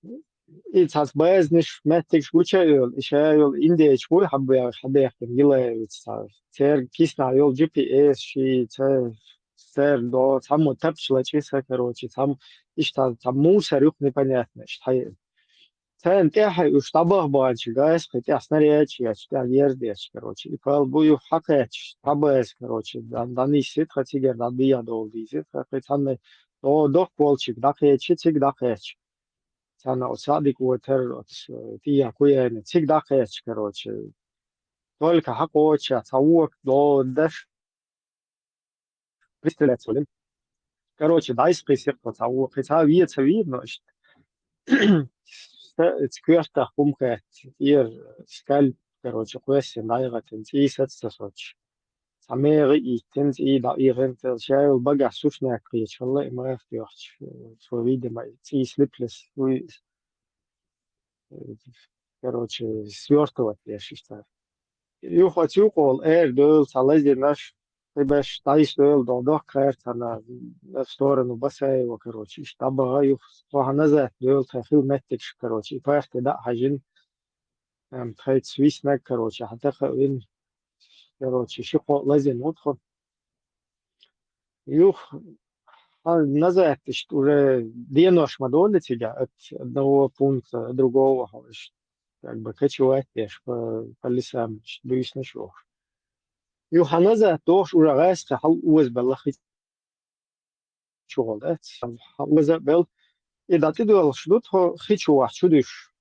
и цхьацца базанаш, меттигаш гуча а йолу, и ша йолу индейчу вуй хьабаьхкина Гилаевица цхьа. Церан киснахь йолу G P S ши, ца, церан до, цхьаммо тапча лачкъи са, короче, цхьаммо иштта цхьа мусор юкъа непонятно иштта хьаеана. Царна тӀаьхьа уьш дӀабаха баханчу гӀаьскхи тӀехь снарядаш ечу, тӀехь ерз дечу, короче, и пал бу юха хьакхаьчча, цхьа база, короче, дӀанисси тха цигара дӀадехьа долу дийзи, тха кхин цхьанна дохко волчиг дӀакхечи, цига дӀакхечи. Царна оцу саӀдик вотар, оцу тӀехьа кхуьяйна, цига дӀакхечи, короче. Только хьакхоча, цхьа вокху дӀо даш, пристрелять волуьйту. Короче, дӀайса кхин сирхо цхьа вон, кхин цхьа вен ца вийра, но иштта. Ца, ца коьртах хӀума хаьттича, тӀера скальп, короче, кхоьссина дӀайгӀатина, цӀий саца ца соцуш. Цхьа мегӀи иттина, цӀий дӀаихина, тӀе ша йолу багахь сушняк кхечахьалла, и маха тоьхча, цо, видимо, цӀий слиплес вуй, короче, свёртовать деш иштта. Юха оцу юкъа волу эр девлла цхьа лазийнаш, кхиберш дӀайса девлла дохко хаьрцана в сторону Басаева, короче, иштта дӀабаха юха, цо хьан назад девлла тхайн хилла меттигаш, короче, и парте дӀа а хьаьжина, тхайца виснаг, короче, хьан тӀекхаъ вина, короче, ши-кхоъ лазийна ву тхо. Юха хьан назад иштта уже денош ма долу цига от одного пункта до другого хьо иштта, как бы кочевать деш по, по лесам иштта буьйсанаш йохуш. Юха хьан назад дохуш уже гӀаьскхи хьал озабелла хи чу гӀолдац. Хьан озабелла, и дӀа тӀедоьлхуш ду тхо хи чу вахь чу дуьш.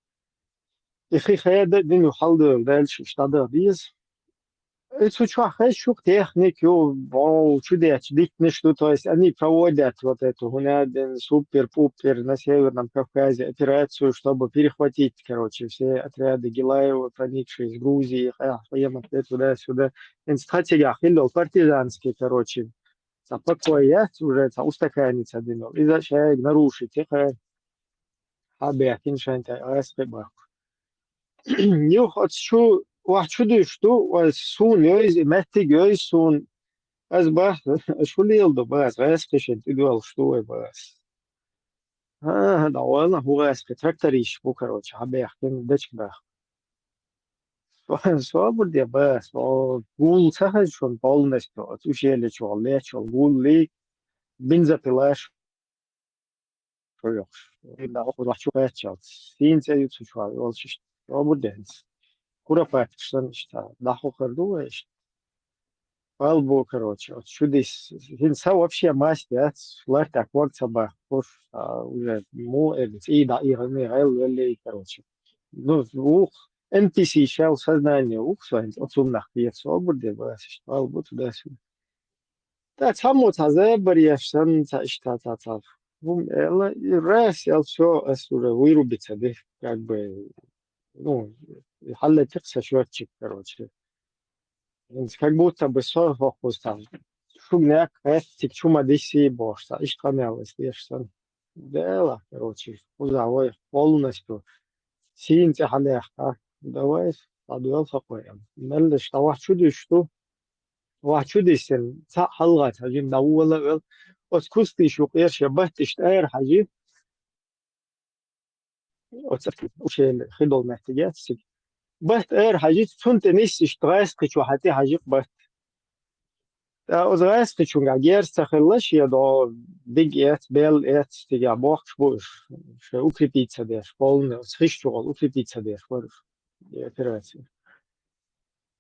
И хи хеда а дина ю хьалдевлла даьлча иштта дӀадаха деза. И цу чохь хезчух техник ю, бов чу детташ диттанаш ду, то есть они проводят вот эту, хӀунда аьлла, супер-пупер на Северном Кавказе операцию, чтобы перехватить, короче, все отряды Гилаева, проникшие из Грузии, къемат туда-сюда. ХӀинца тха цигахь хилла йолу партизанский, короче, цхьа покой яц, уже цхьа устаканиться дина йолу. Иза шайга нарушить яхара. хьабаьхкина шайн тӀе гӀаьс кхин баккха. Юха оцу чу, вахь чу дуьйш ду, ой, суна йойза, и меттиг йойза суна. Ас бах, аш хӀу леладо, бах, гӀаьс кхишина тӀедоьлхуш ду вай, бах. ХӀан, дӀавала, хӀу гӀаьс кхи тракторист бу, короче, хьабаьхкина дечка бах. Собар де, бах, со гул ца хеза шуна полностью, оцу ушеличу лечу гулли, бензопилаш. Шо йоккхуш. Инна хӀокху чу кхаччалц. Сийна цӀе ю цу чохь йолчу иштта. Йо бу денз. Куропаткаш санна иштта. ДӀахо хир ду вай иштта. Пал бу, короче, оцу чу дис. ХӀинца вообще масть яц. Лартак ваг ца бахкуш. А, уже му эб цӀий дӀа и гӀайла велли, короче. Ну, ух, Н П С шел сознание, ух, со хӀинца оцуннах кхета. Собар де, бах, иштта. Пал бу туда-сюда. ТӀаккха цхьаммо цхьа забар еш санна, цхьа иштта, цхьа, цхьа. ХӀума эла, и раз ел, всё, ас уже вырубиться ди, как бы, ну, хьаллетира сан счётчик, короче. ХӀинца как будто бы со хӀокхуза цхьа шугнех хӀеттиг чу ма диси бохуш, цхьа иштта къамел ас деш санна. Дела, короче, кхузахь вай полностью сийна цӀе хьалаьхка. Давай, схьадоьлху хӀокхо эм. Меллаша дӀавахь чу дуьсуш ду. Вахь чу диссина, цхьаъ хьалгӀа ца жима дӀавола а вел, оцу кустийша юкъера шен батта иштта ара хьажи. Оцу ушел хи долу меттиг яц цига. Батта ара хьажи, цунна тӀе нисса иштта гӀаьс кхи чу хьан тӀе хьажи-кх батта. ТӀаккха оцу гӀаьс кхи чуьнгахь герз ца хилла, шен догӀу диг эц, бел эц, цигахь бохкуш бу уьш, шайн укрепиться деш, полный, оцу хиш чухула укрепиться деш бара уьш, и операция.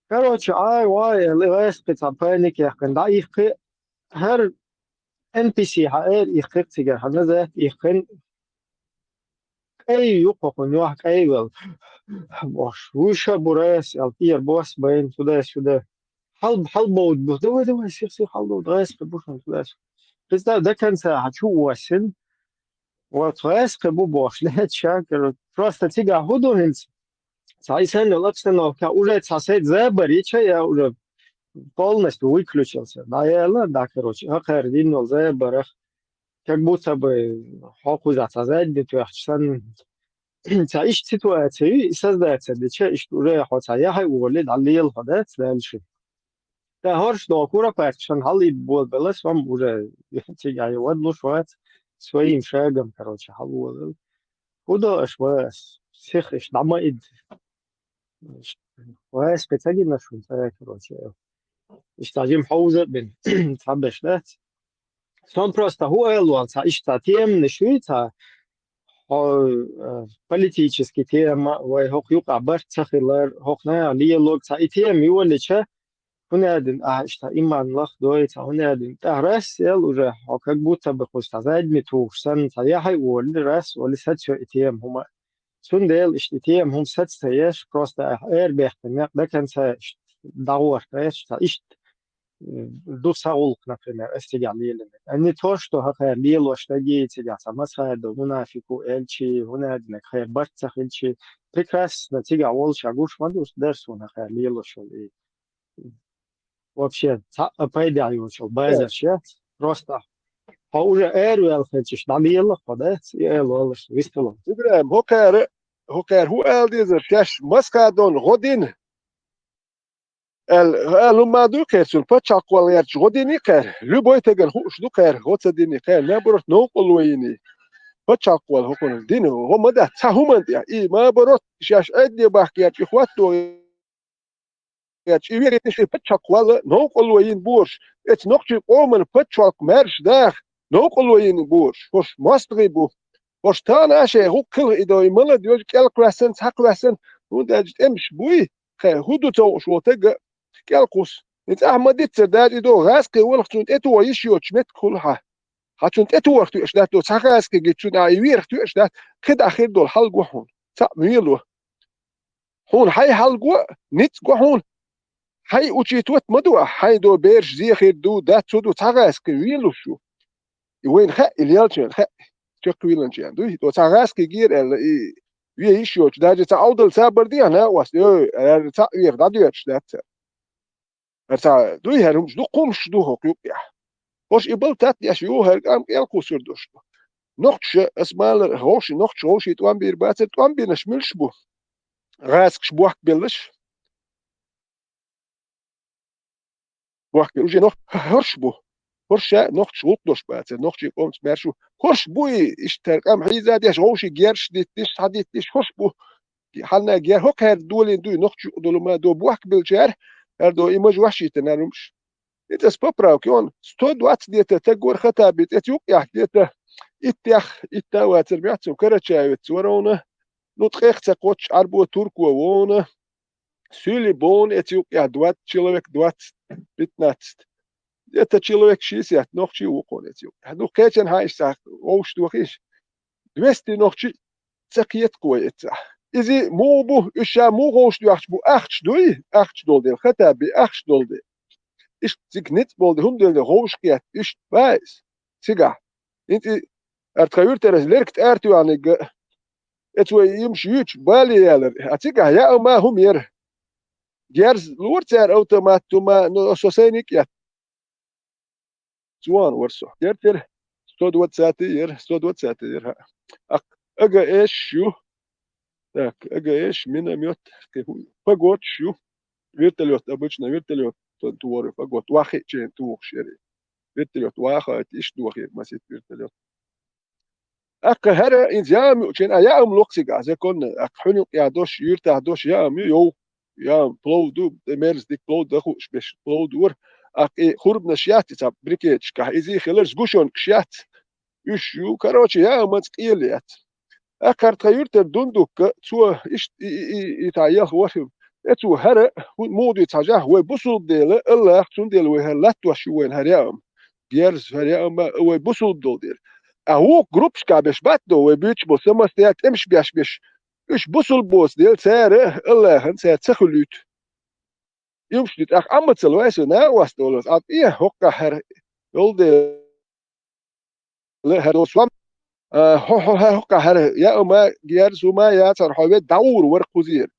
Короче, ай, вай, эли гӀаьс кхи цхьа паник яьккхина, дӀаихкхи, хӀара Н П С хьан эр ихкхи цигара, хьан назад ихкхина, кӀай ю кхо хӀун юьхь, кӀай вел. Бош, вуьша бу гӀаьс, аьлла, тӀера бос байна, туда-сюда. Хьал-, хьалбовда бу, давай, давай, сих, сих, хьалбовда, гӀаьс кхи бу шуна, туда-сюда. Представь, до конца хьан чу оссина, вот, гӀаьс кхи бу бош, лаьцна ша, короче, просто цигахь хӀун ду хӀинца? Цхьа и санна обстановка, уже цхьа сайта забар йича, я уже полностью выключился. ДӀаяла, да, короче, хӀокхара дина волу забарах, как будто бы хьо кхузахь цхьа задний тоьхча санна. Цхьа иштта ситуация ю, и создаться дича, иштта уже хьо цхьа яхье а волий, дӀалела хьо дац дальше. ТӀаккха хӀорш догӀу куропаткаш санна хьалийба болабелла, со-м уже цигахь вадлуш вац, своим шагом, короче, хьалаволавелла. ХӀун до аша, ва ас? Сих иштта дӀа ма идда. Вай, аьшпи ца гина шуна цӀе, короче. Иштта жима хьовза а бина, цхьаберш дац. Сон просто хӀу аьлла ван, цхьа иштта теманаш юй, цхьа хьо, э, политический тема, вай хӀокху юкъа барт ца хилар, хӀокху наха лелорг, цхьа и тема йолича, хӀунда аьлла ахьа иштта иман лахдой, цхьа хӀунда аьлла тӀаьхьа раз ел уже, хьо как будто бы кхуза цхьа задний тухуш санна, цхьа яхье а волий, раз а волий, сацайо и тема хӀума. Цундела иштта и тема хӀума саца ца еш, просто ахьа арабаьхкина некъ до конца иштта дӀагӀорта еш, цхьа иштта, м, ду сан гӀуллакх, например, ас цигахь лелийнарг. А не то, что хӀокхара лелош дагий, цигахь цхьа Масхадов, мунафикъ ву, элчий, хӀунда аьлла хӀара барт ца хилчий, прекрасно цигахь волуш а гуш ма ду, дара суна хӀокхара лелош волу и. Вообще, цхьа а пайда йолчул базарш яц. Просто хьо уже эр вел хилчаш, дӀалела хьо, да? И эр валлаш, висталан. Ибрахим, хӀокхара, хӀокхара хӀу ала дезар, шаьш Масхадовна гӀо дина? Аьл-, аьлла ма ду кхерчун, пачхьалкхол гӀерташ гӀо дини кхер, любой тагана хууш ду кхер, гӀо ца дини кхер, наоборот, новкъарло йини. Пачхьалкхол хӀокхунах дина, гӀо ма дац, цхьа хӀуманна тӀехь. И, наоборот, шаьш Ӏедде бахка гӀерташ, и хӀотто гӀерташ, и вериташ, и пачхьалкхол новкъарло йина борш. Эцу нохчийн къоман пачхьалкх маьрша даха, новкъарло йина борш. ХӀорш мостагӀий бу. ХӀорш тахана а шайн гӀуллакх хилла и до, и молодёжь кӀел кхоьссина, цхьа кхоьссина, хӀунда аьлча тӀемаш буй, кхе, хӀун ду ца хууш волу таг а кӀел кхуссу. И цӀахь ма диццара дац и до, гӀаьскхи валахчунна тӀетоха йиш йоцуш меттиг хуьлу хьан. Хьан цунна тӀетохарх тоьаш дац до, цхьа гӀаьскхи гиччунна а и верах тоьаш дац, кхидӀа хир долу хьал го хьуна. Цхьаъ вело. Хьуна хьайн хьал го, ницкъ го хьуна. Хьайн учитывать ма ду ахь, хьайн до бераш зехир ду, дац хӀу ду, цхьа гӀаьскхи велуш ю. И вайна хаьа, и лелчарна хаьа, чекхвиллинчарна дуй. То цхьа гӀаьскхи гера аьлла, и вен йиш йоцуш, даже цхьа Ӏовдал цабар дехьа накъост, ой, аьлла, цхьаъ веха дӀадоьртуш дац цара. ХӀара цхьа дуй, хӀара хӀумаш дукха хӀумаш ду хӀокху юкъехь. ХӀорш и балтат деш ю, хӀара кӀам кӀел кхуссур долуш ду. Нохчаша, ас ма аллара, вовшийн, нохчаша вовшийн тӀом бийр бацара, тӀом бинарш муьлш бу? ГӀазкхаша бохк белларш. Бохк белларш, уже нох-, хӀорш бу. ХӀорш а нохчаша гӀуллакх деш бацара, нохчийн къомца маьрша ву. ХӀорш бу и, иштта тӀера къам хьийза деш, вовшийн герзаш дитташ, схьадитташ, хӀорш бу. Хьанна гер, хӀокхаьрда долийна дуй, нохча юкъа долу ма до бохк беллачара, хӀара до и мажа вахчийтина хӀумаш. И цӀа поправка йон, сто двадцать где-то таг вара Хаттаби цӀе юкъ яхь где-то, иттех, итта вацар мехцу Карачаевец вара вона, ну, ткъех ца кхоччу Ӏарбо турко вона, суьйли бовна эца юкъ яхь двадцать человек, двадцать, пятнадцать. Где-то человек шестьдесят нохчий ву кхона эца юкъ яхь. Ну, кхечан хьаьжча вовш дохийша. Двести нохчий ца кхетакхой эццахь. Иза муха бу, уьш ша муха вовш доьхча бу, ахча дуй, ахча долу дела, Хаттаби ахча долу дела. Иштта цига ницкъ болу де, хӀума делла де, вовш кхетта, иштта баьйса. Цигахь. ХӀинца и ара тхан юьртара аса лерг тӀара тоьхниг, эца вай имаш юьйцуш бале ялар. А цигахь яа ма хӀума яра. Герз лора цара автомат, ту ма, ну, со сайниг а эцна. Цуан вара со. Герз яра сто двадцатый яра, сто двадцатый яра, хӀаъ. Ак, АГС ю. Так, АГС, миномет, кхин хӀу, фагот ю. Вертолет, обычно вертолет ту-, тугӀору фагот, ваххи чен тухуш яра. Вертолет ваха, иштта дохийра масийтта вертолет. Аккха хӀара, иза яам юучен, а яам локхсиг а, законно, аккха хьуьнал къя дош, юьртахь дош яам ю, йов, яам, плов ду, мерз дик плов да хууш беш, плов дура, аккха и хурбанаш яц, и ца брикеташкахь, иза хилар, сгущёнкаш яц, уьш ю, короче, яамаца къела яц. Аккха хӀара тхан юьртара Дундукка, цо ишт-, и, и, и, и, тхьа елха вахим, э, цо хӀара, хӀу-, муха дуьйцу хьажахь, вай бусулба дела, Аллах, цундела вай хӀара латтош ю вайна хӀара яам. Герз, хӀара яам, вай бусулба долу дела. А вукху группашка беш баттадо, вай буьйцуш бо самостоятельно тӀемаш беш беш. Уьш бусулба боцу дела, цара Аллахьан цара ца хуьлуьйту. Имаш ду тӀаккха Ӏаммацал вай со, накъост олуш, Ӏад и, хӀоккхахь хӀара йолу дела, хӀара сом, а, хьо, хьо, хьо, хӀоккхахь хӀара яа ма, герз хӀума яцара, хьо ве дӀагӀур вара кхузера.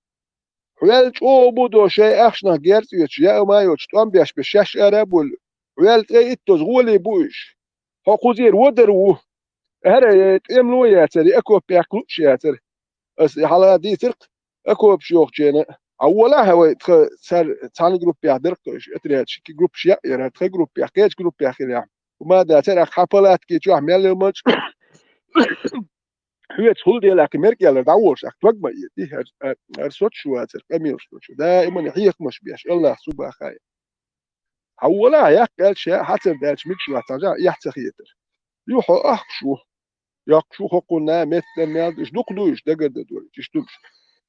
Хьоьлла чӀогӀа бу до шайн ахчанах герз оьцуш, яа ма йоцуш, тӀом беш беш, шаьш ара а бовлу. Хьоьлла ткъе иттаза гӀоле бу уьш. Хьо кхузера вадар ву. ХӀара, э, тӀемало яцара, и окоп бехк лууш яцара. Ас хьала дийцира-кх, окопаш йохучеран. Хьан волахьа вай тхан цара цхьана группехь дара-кх уьш, отрядаш, кхин группаш яа яра, тхан группехь, кхечу группехь хилахь. ХӀума дацара, ахь хьан палатки чохь мел йолмалча, хьоьца хӀулла делахь, кхин мерг ялар дӀаволуш, ахь тог ма эти, хӀара, хӀара, хӀара соцуш вацара, къамелаш доцуш. Даиман хьехамаш беш, Аллах субахай. Хьан волахьа, яккха аьлча, ша хьацар даьлча, мегаш вац хьажа, эхь ца хетар. Ю хьо ахкаш ву. Йоккхуш ву хӀокхунна, меттан мел ду, уьш дукха ду уьш, дагар дан долуш, иштта уьш.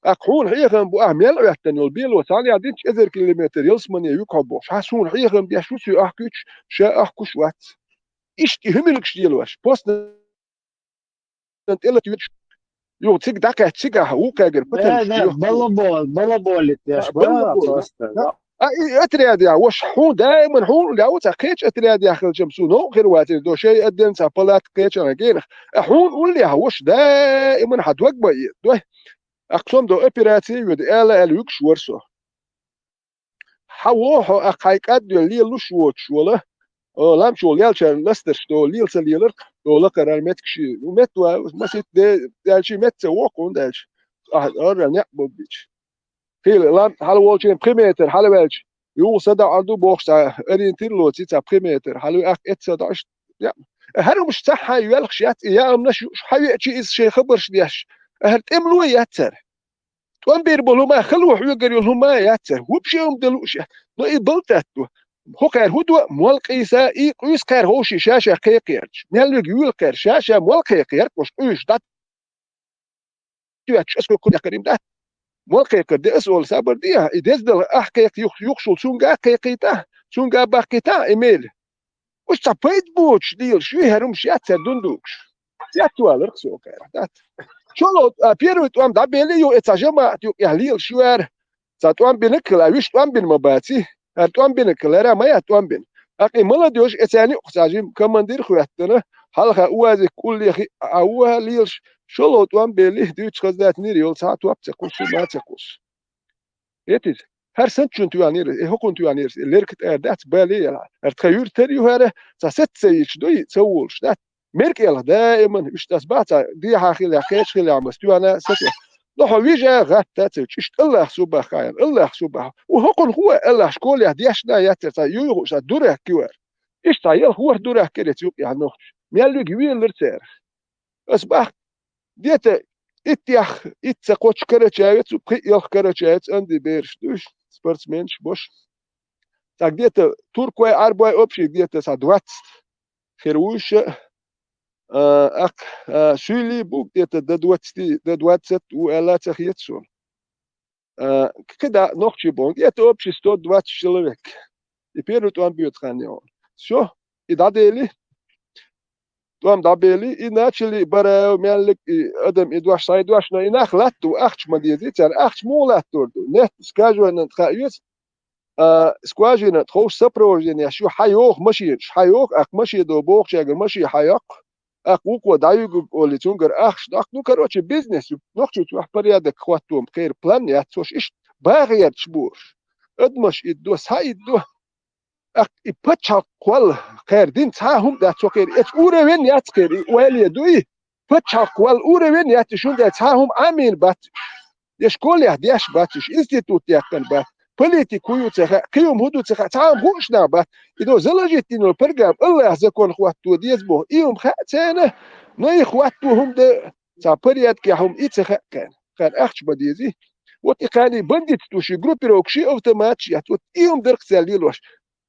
ТӀаккха хьуна хьехам бу, ахь мел Ӏоьттина йолу бело, цхьана яа динчу эзар километр ялсамане юьгу хьо бохуш. Хьан суна хьехам беш ву, цу ахкуьйтуш, ша ахкуш вац. Иштта и хӀумилгаш лелош, постно тӀе латоьдуш. Юха цига дӀакхаьчча, цигахь вукхагара патармаш. Да, да, балабол-, балаболить деш, а, балабол, просто, да. А и отрядехь, ваша, хьуна даиман хьуна лаьа, цхьа кхечу отрядехь хилчам, цу новкъа хир вацара, до шайн адден цхьа палатка кхечанхьа генах. А хьуна уллехь, ваша, даиман хьан дог ма эцадой. Ахь сом до операци йоьду, ала-ала вуьгуш вара со. Хьан вохьо, ахь хьайн кӀаддоьлла лелуш воцуш вола, о, лам чу лелчарна ластарш до лела ца лелар, до лакхара метка ши, ну, метта ва, маситта де, даьлчи метта ца воккхун даьлчи, ахь орра неӀ боббича. Хила, лам, хьала волчийн пхи метр, хьала ваьлча, юха садаӀар ду бохуш цхьа ориентир лоций цхьа пхи метр, хьала ах эцца даӀаш, я, хӀара хӀумаш цхьа хьайн йоьлхуш яц, и яамнаш юуш, хьан веачи иза шайн хабарш деш, ахьар тӀемало яцара. ТӀом бийр болу хӀума, хало хьоьгар йолу хӀума яцара. ХӀума шен хӀума де лууш яц. Но и балтатто. ХӀокхаьра хӀун до, мол къийса, и къуьйсу кхаьра ховший ша-ша кхайкхаярча. Мел вига юьйла кхаьра, ша-ша мол кхайкхаярка, уьш къуьйсуш дӀа тоьттуш, ас кху кху дехкарим дац. Мол кхайкхар де ас олу сабар де, и деза дала ахь кхайкха юх-, юхшул цунга а кхайкхийта, цунга а баккхийта, и мел. Уьш цхьа пайда боцуш лелаш ю, хӀара хӀумаш яц цара дундугуш. Цецваларх со кхаьра, дац. ШолгӀа, а, первый тӀом дӀабелли ю, и цхьа жамаӀат юкъехь лелаш ю ара. Цхьа тӀом бинарг хила, а вуьш тӀом бина ма баций. ХӀара тӀом бинарг хила, хӀара ма яц тӀом бина. ТӀаккха и молодёжь, и царна юкъахь цхьа жима командир хӀоьттина, хьалха уазик кӀуллехи а ву лелаш, шолгӀа тӀом белли, дуьйцуш хаза дац, нир йолу цхьа а топ ца кхуссу, ма ца кхуссу. Эт иза. ХӀара санчун тоьхнера, э, хӀокхун тоьхнера, э, лерка тӀара дац, бале яла. ХӀара тхан юьртара ю хӀара, цхьа саца ца йича дуй, ца волуш дац. Меркелах даиман, уьш тӀас баца, дехьа хиле, кхеча хиле, ма стоьна, саке. Но хьо вижа гӀатта ца, чӀиш АллахӀ субахана, АллахӀ субах. У хӀокхун хӀу, АллахӀ школех дешна яцар, ца юй хӀуша дурах кивар. Иштта ел хӀор дурах керец юкъ яхьа нохча. Мел юг вийлар церах. Ас бах, где-то иттех, итт ца кхочу карачаевец, пхи елх карачаевец, анди бераш душ, спортсменш бош. Так где-то туркой, арбой общий где-то са двадцать хир вуйша, а, ак, а, суьйли бу где-то до двадцати, до двадцать у эла ца хет сона. А, к-, кхидӀа нохчий бон, где-то общий сто двадцать человек. И первый тӀом бьют хан йо. Всё, и дӀадели. ТӀом дӀабели, и начали бараев, меллик, и адам, и дош, сай дош, но и нах латту, ахча ма дези, цар ахча му латтур ду. Нет, скажу, на тха юц, а, скважина тховш сопровождение, шу хьайох машин, хьайох, ак машин до бохчага машин хьайох, ак вуко даюгу оли цунгар ахш, ак, ну, короче, бизнес, нохчу чу ах порядок хваттом, кхер план, я цош иш, багъерч буш. Адмаш идду, са идду. Ак, и пачхьалкх кхол кхер дин цхьа хӀум дац цо кхер, эц уровень яц кхер, и уэле дуй. Пачхьалкх кхол уровень яц, шун дай цхьа хӀум амин бац. Я школех деш бац, институт яхкан бац. Политик хӀу ю ца хаьа, кхиюм хӀу ду ца хаьа, цхьа хӀум хууш нах бац. И до заложить динул программ, АллахӀ закон хватто деза бо, и хӀум хаьа цена, но и хватто хӀум да, цхьа порядке хӀум и ца хаьа кхен. Кхен ахча ма дези. Вот и кхани бандит туши, группировка ши, автомат ши, вот и хӀум дарх цел лилош.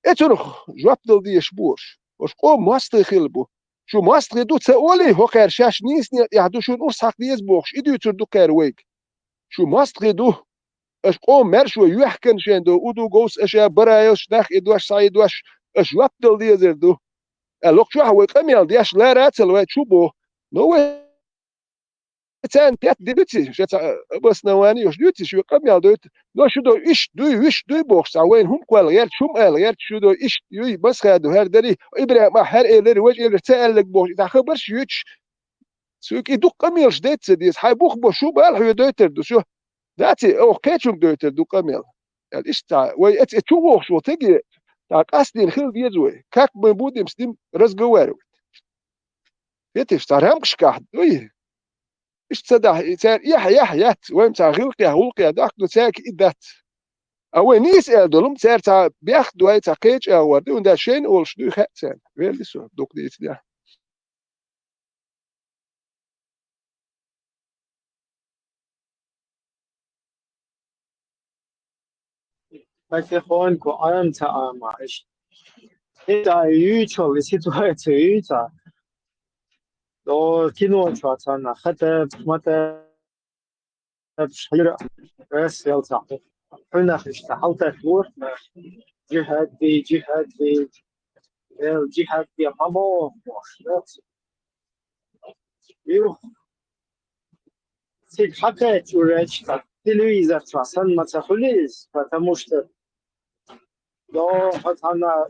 Эцунах жоп дал деш бош. Ош къом мостагӀий хила бу. Шу мостагӀий ду ца олий, хӀокхар шаьш нийсне тӀехь ду шун урс хьакх деза бохуш, и дуьйцур ду кхер вайга. Шу мостагӀий ду. Аш къом мер шу юьхкан шен ду, уду говс аша бараялш нах и дош, са и дош, аш жоп дал дезар ду. А локхучохь вай къамел деш лара а ца лой чу бо. Но вай царна пет дибици, ша ца обоснование уж дуьйци, шу къамел дойту. Но шу до иш дуй, виш дуй бохуш, цхьа вайн хӀум кхол гӀерт, хӀум аьл гӀерт, шу до иш юй, масха ду, хӀер дари, ИбрахӀим ахь хӀер элари, важ элар ца аьллаг бохуш, и цхьа хабарш юьйцуш. Цуьнга и дукха къамелаш дейтта ца деза, хьай бух бо шу бала хьоь дойтар ду шу. Даци, оха кхечунга дойтар ду къамел. Аьл иштта, вай эц, э, чу вохуш вол теге, та къастийна хила деза вай. Как мы будем с ним разговаривать? Хетиш, цхьа рамкашкахь дуй. Иштта ца дахь, и цаьр эхь, эхь, яц, вайн цхьа гӀилкхехь, гӀулкхехь дахка ду, цаьрга и дац. А вай нийса аьлла долу, цаьр цхьа бехк дой, цхьа кхечу агӀор ду, хӀунда шайна олуш дуй хаьа цаьрна. Велли со, дукха дийцинехь. Потихоньку, Ӏам ца Ӏама, иш. ХӀинца юьйцуш йолу и ситуация юьйцу. О, кино чохь царна хата, мата, Шира, рас ял ца хьу. Хьуьнах иштта хьалтат ву. Джихад ди, джихад ди. Эл джихад ди, мамо. Юх. Циг хьакхаьчча уьш, телевизор чохь санна ма ца хуьлу иза, потому что До хьо цхьана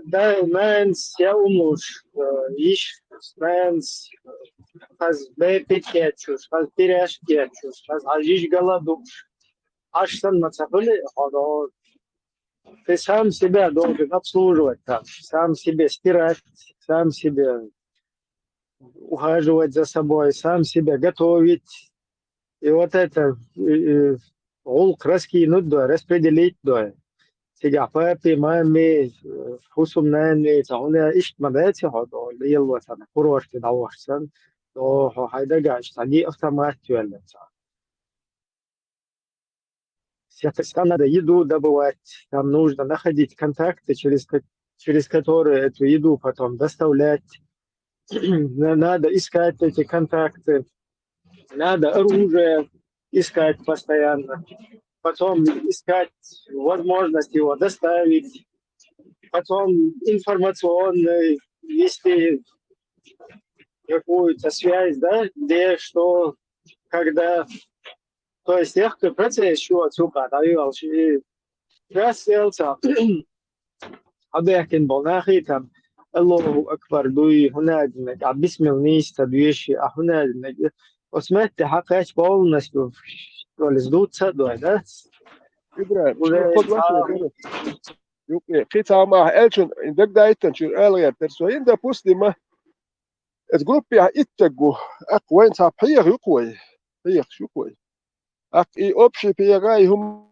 дай-нанас я умуш, э, йиш-нанас, хаза бепиг кечуш, хаза пиряж кечуш, хаза хьан жижигала дууш. Аш санна ма ца хуьлу хьо до. Ты сам себя должен обслуживать там, сам себе стирать, сам себе ухаживать за собой, сам себя готовить. И вот это, э, э, гӀуллакх раскинуть дой, распределить дой. Цигахь папи, мами, э, хӀусамнани, ца хӀуна иштта ма дац хьо до, лело сан, курорте дӀавахча сан, до хьо хьайн дагахь иштта цхьа автомат йоьлла ца. Сейчас там надо еду добывать, там нужно находить контакты, через ко-, через которые эту еду потом доставлять. На-, надо искать эти контакты, надо оружие искать постоянно, потом искать возможность его доставить, потом информационный вести какую-то связь, да, где что, когда То есть я как процесс чуо цу кхаъ дӀавигалш и гас элца хьабехкина болу нахе там Аллаху Акбар дуй, хӀунадинарг, а бисмилла нийса ца дуьйши, а хӀунадинарг. Оцу метте хьакхаьчча полностью валис дуц ца а дой, да? ИбрахӀим, уже кхо дош цхьа а дара. Юкъе, кхин цхьа ма ахь аьллачун, дагадайтанчуьра ала гӀертара со. ХӀинца, допустим, ма, Эцу группехь итт стаг ву, тӀаккха вайн цхьа пхьегӀа ю-кх вай, пхьегӀаш ю-кх вай. ТӀаккха и общий пхьегӀа, и хӀума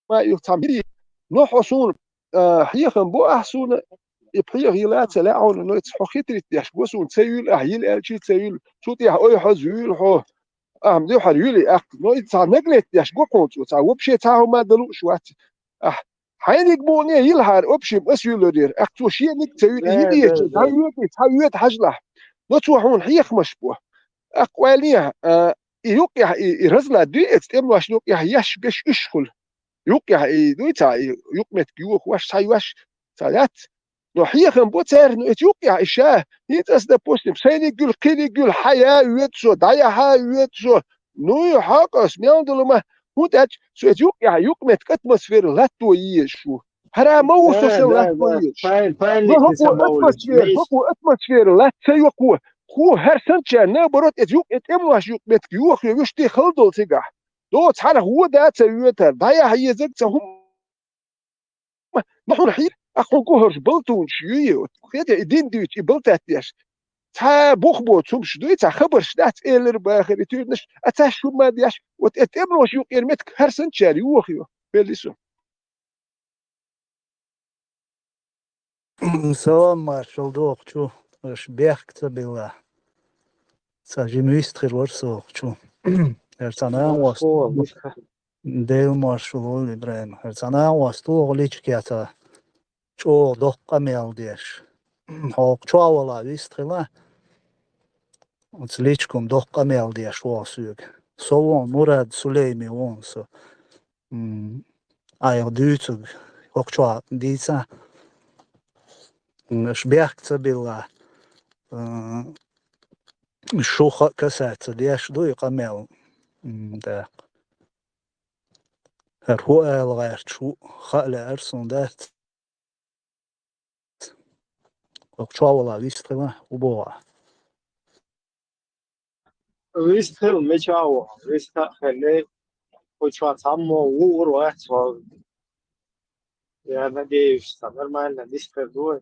ма ю цхьа мири. Но хьо суна, а, хьехам бо ахь суна, и пхьегӀа йила а ца лаьа хьуна, но хьо хитрить деш го суна, ца юьлу ахь, йила аьлча а ца юьлу, цу тӀехь ой хьо, зуьйла хьо, ахьа дуьхьал юьлий ахь, но и цхьа наглеть деш го хьуна цо, цхьа вообще цхьа хӀума дан лууш вац. Ахь, хьайниг бохуне йилахьара, общем, ас юьллур яра, ахь цо шениг ца юьлу, йилийча, дӀа оьгий, цхьа оьгий хьажалахь. Но цо хьуна хьехамаш бо. Ахь къоьллехь, а, и юккъехь, и, и разлад дуй, эцу тӀемношна юккъехь еш беш уьш хуьлу. Юккъехь и дуй цхьа, и юкъаметтиг йохош, цхьа йош цхьа яц. Но хьехам бо цаьрга, но эцу юккъехь и ша, хӀинца ас, допустим, сайниг юьлу, кхиниг юьлу, хьая а оьду со, дӀаяхьа а оьду со. Ну, и хьокъу ас, мел долу ма, хӀунда аьлча, со эцу юккъехь, юкъаметтиг атмосфера латто езаш ву. ХӀара ма ву со шен латто езаш. Но хӀокхо атмосфера, хӀокхо атмосфера латта ца йоккхо, хӀу хӀара санначарна, наоборот, эцу юкъе тӀемношна юкъаметтиг йохайо, вуьш тӀе хала долу цигахь. Доцу хьанах вон да ца воьтар, дӀаяхьа езарг ца хӀума ма хьуна хьийра, а хьуна гу хӀорш балтунаш юй, вот, хета и дин дуьйцу, и балтат деш. Цхьа бух боцу хӀумаш дуй, цхьа хабарш дац, элира бахар, и туьйранаш, а цхьа хӀума деш, вот, э, тӀемношна юкъера меттиг хӀара санначара йохайо, белли со. Салам маршалла дохучу, аша бехк ца билла. Ца жима вистхир вара сохучу. ХӀара ца нагӀа васт. Дела маршалла волу, ИбрахӀим. ХӀара ца нагӀа васт вогӀу личке ца чӀогӀа доккха къамел деш. Хьо чохь вала вистхила. Оцу личком доккха къамел деш вогӀу соьга. Со вон Мурад Сулейми вон со. М, айхьа дуьйцург, хӀокху чохь дийца, м, аша бехк ца билла, м, шу хаа каса ца деш ду и къамел, м, тӀаккха. ХӀара хӀу ала гӀерташ ву, хаа лаьара суна дац. ХӀокху чохь вала вистхила, хӀу боху ахь? Вистхила, мичахь ву? Вистхила а хилла, кху чохь цхьаммо вугӀур вац вал. Я надеюсь, ца нормально вистхир ду вай.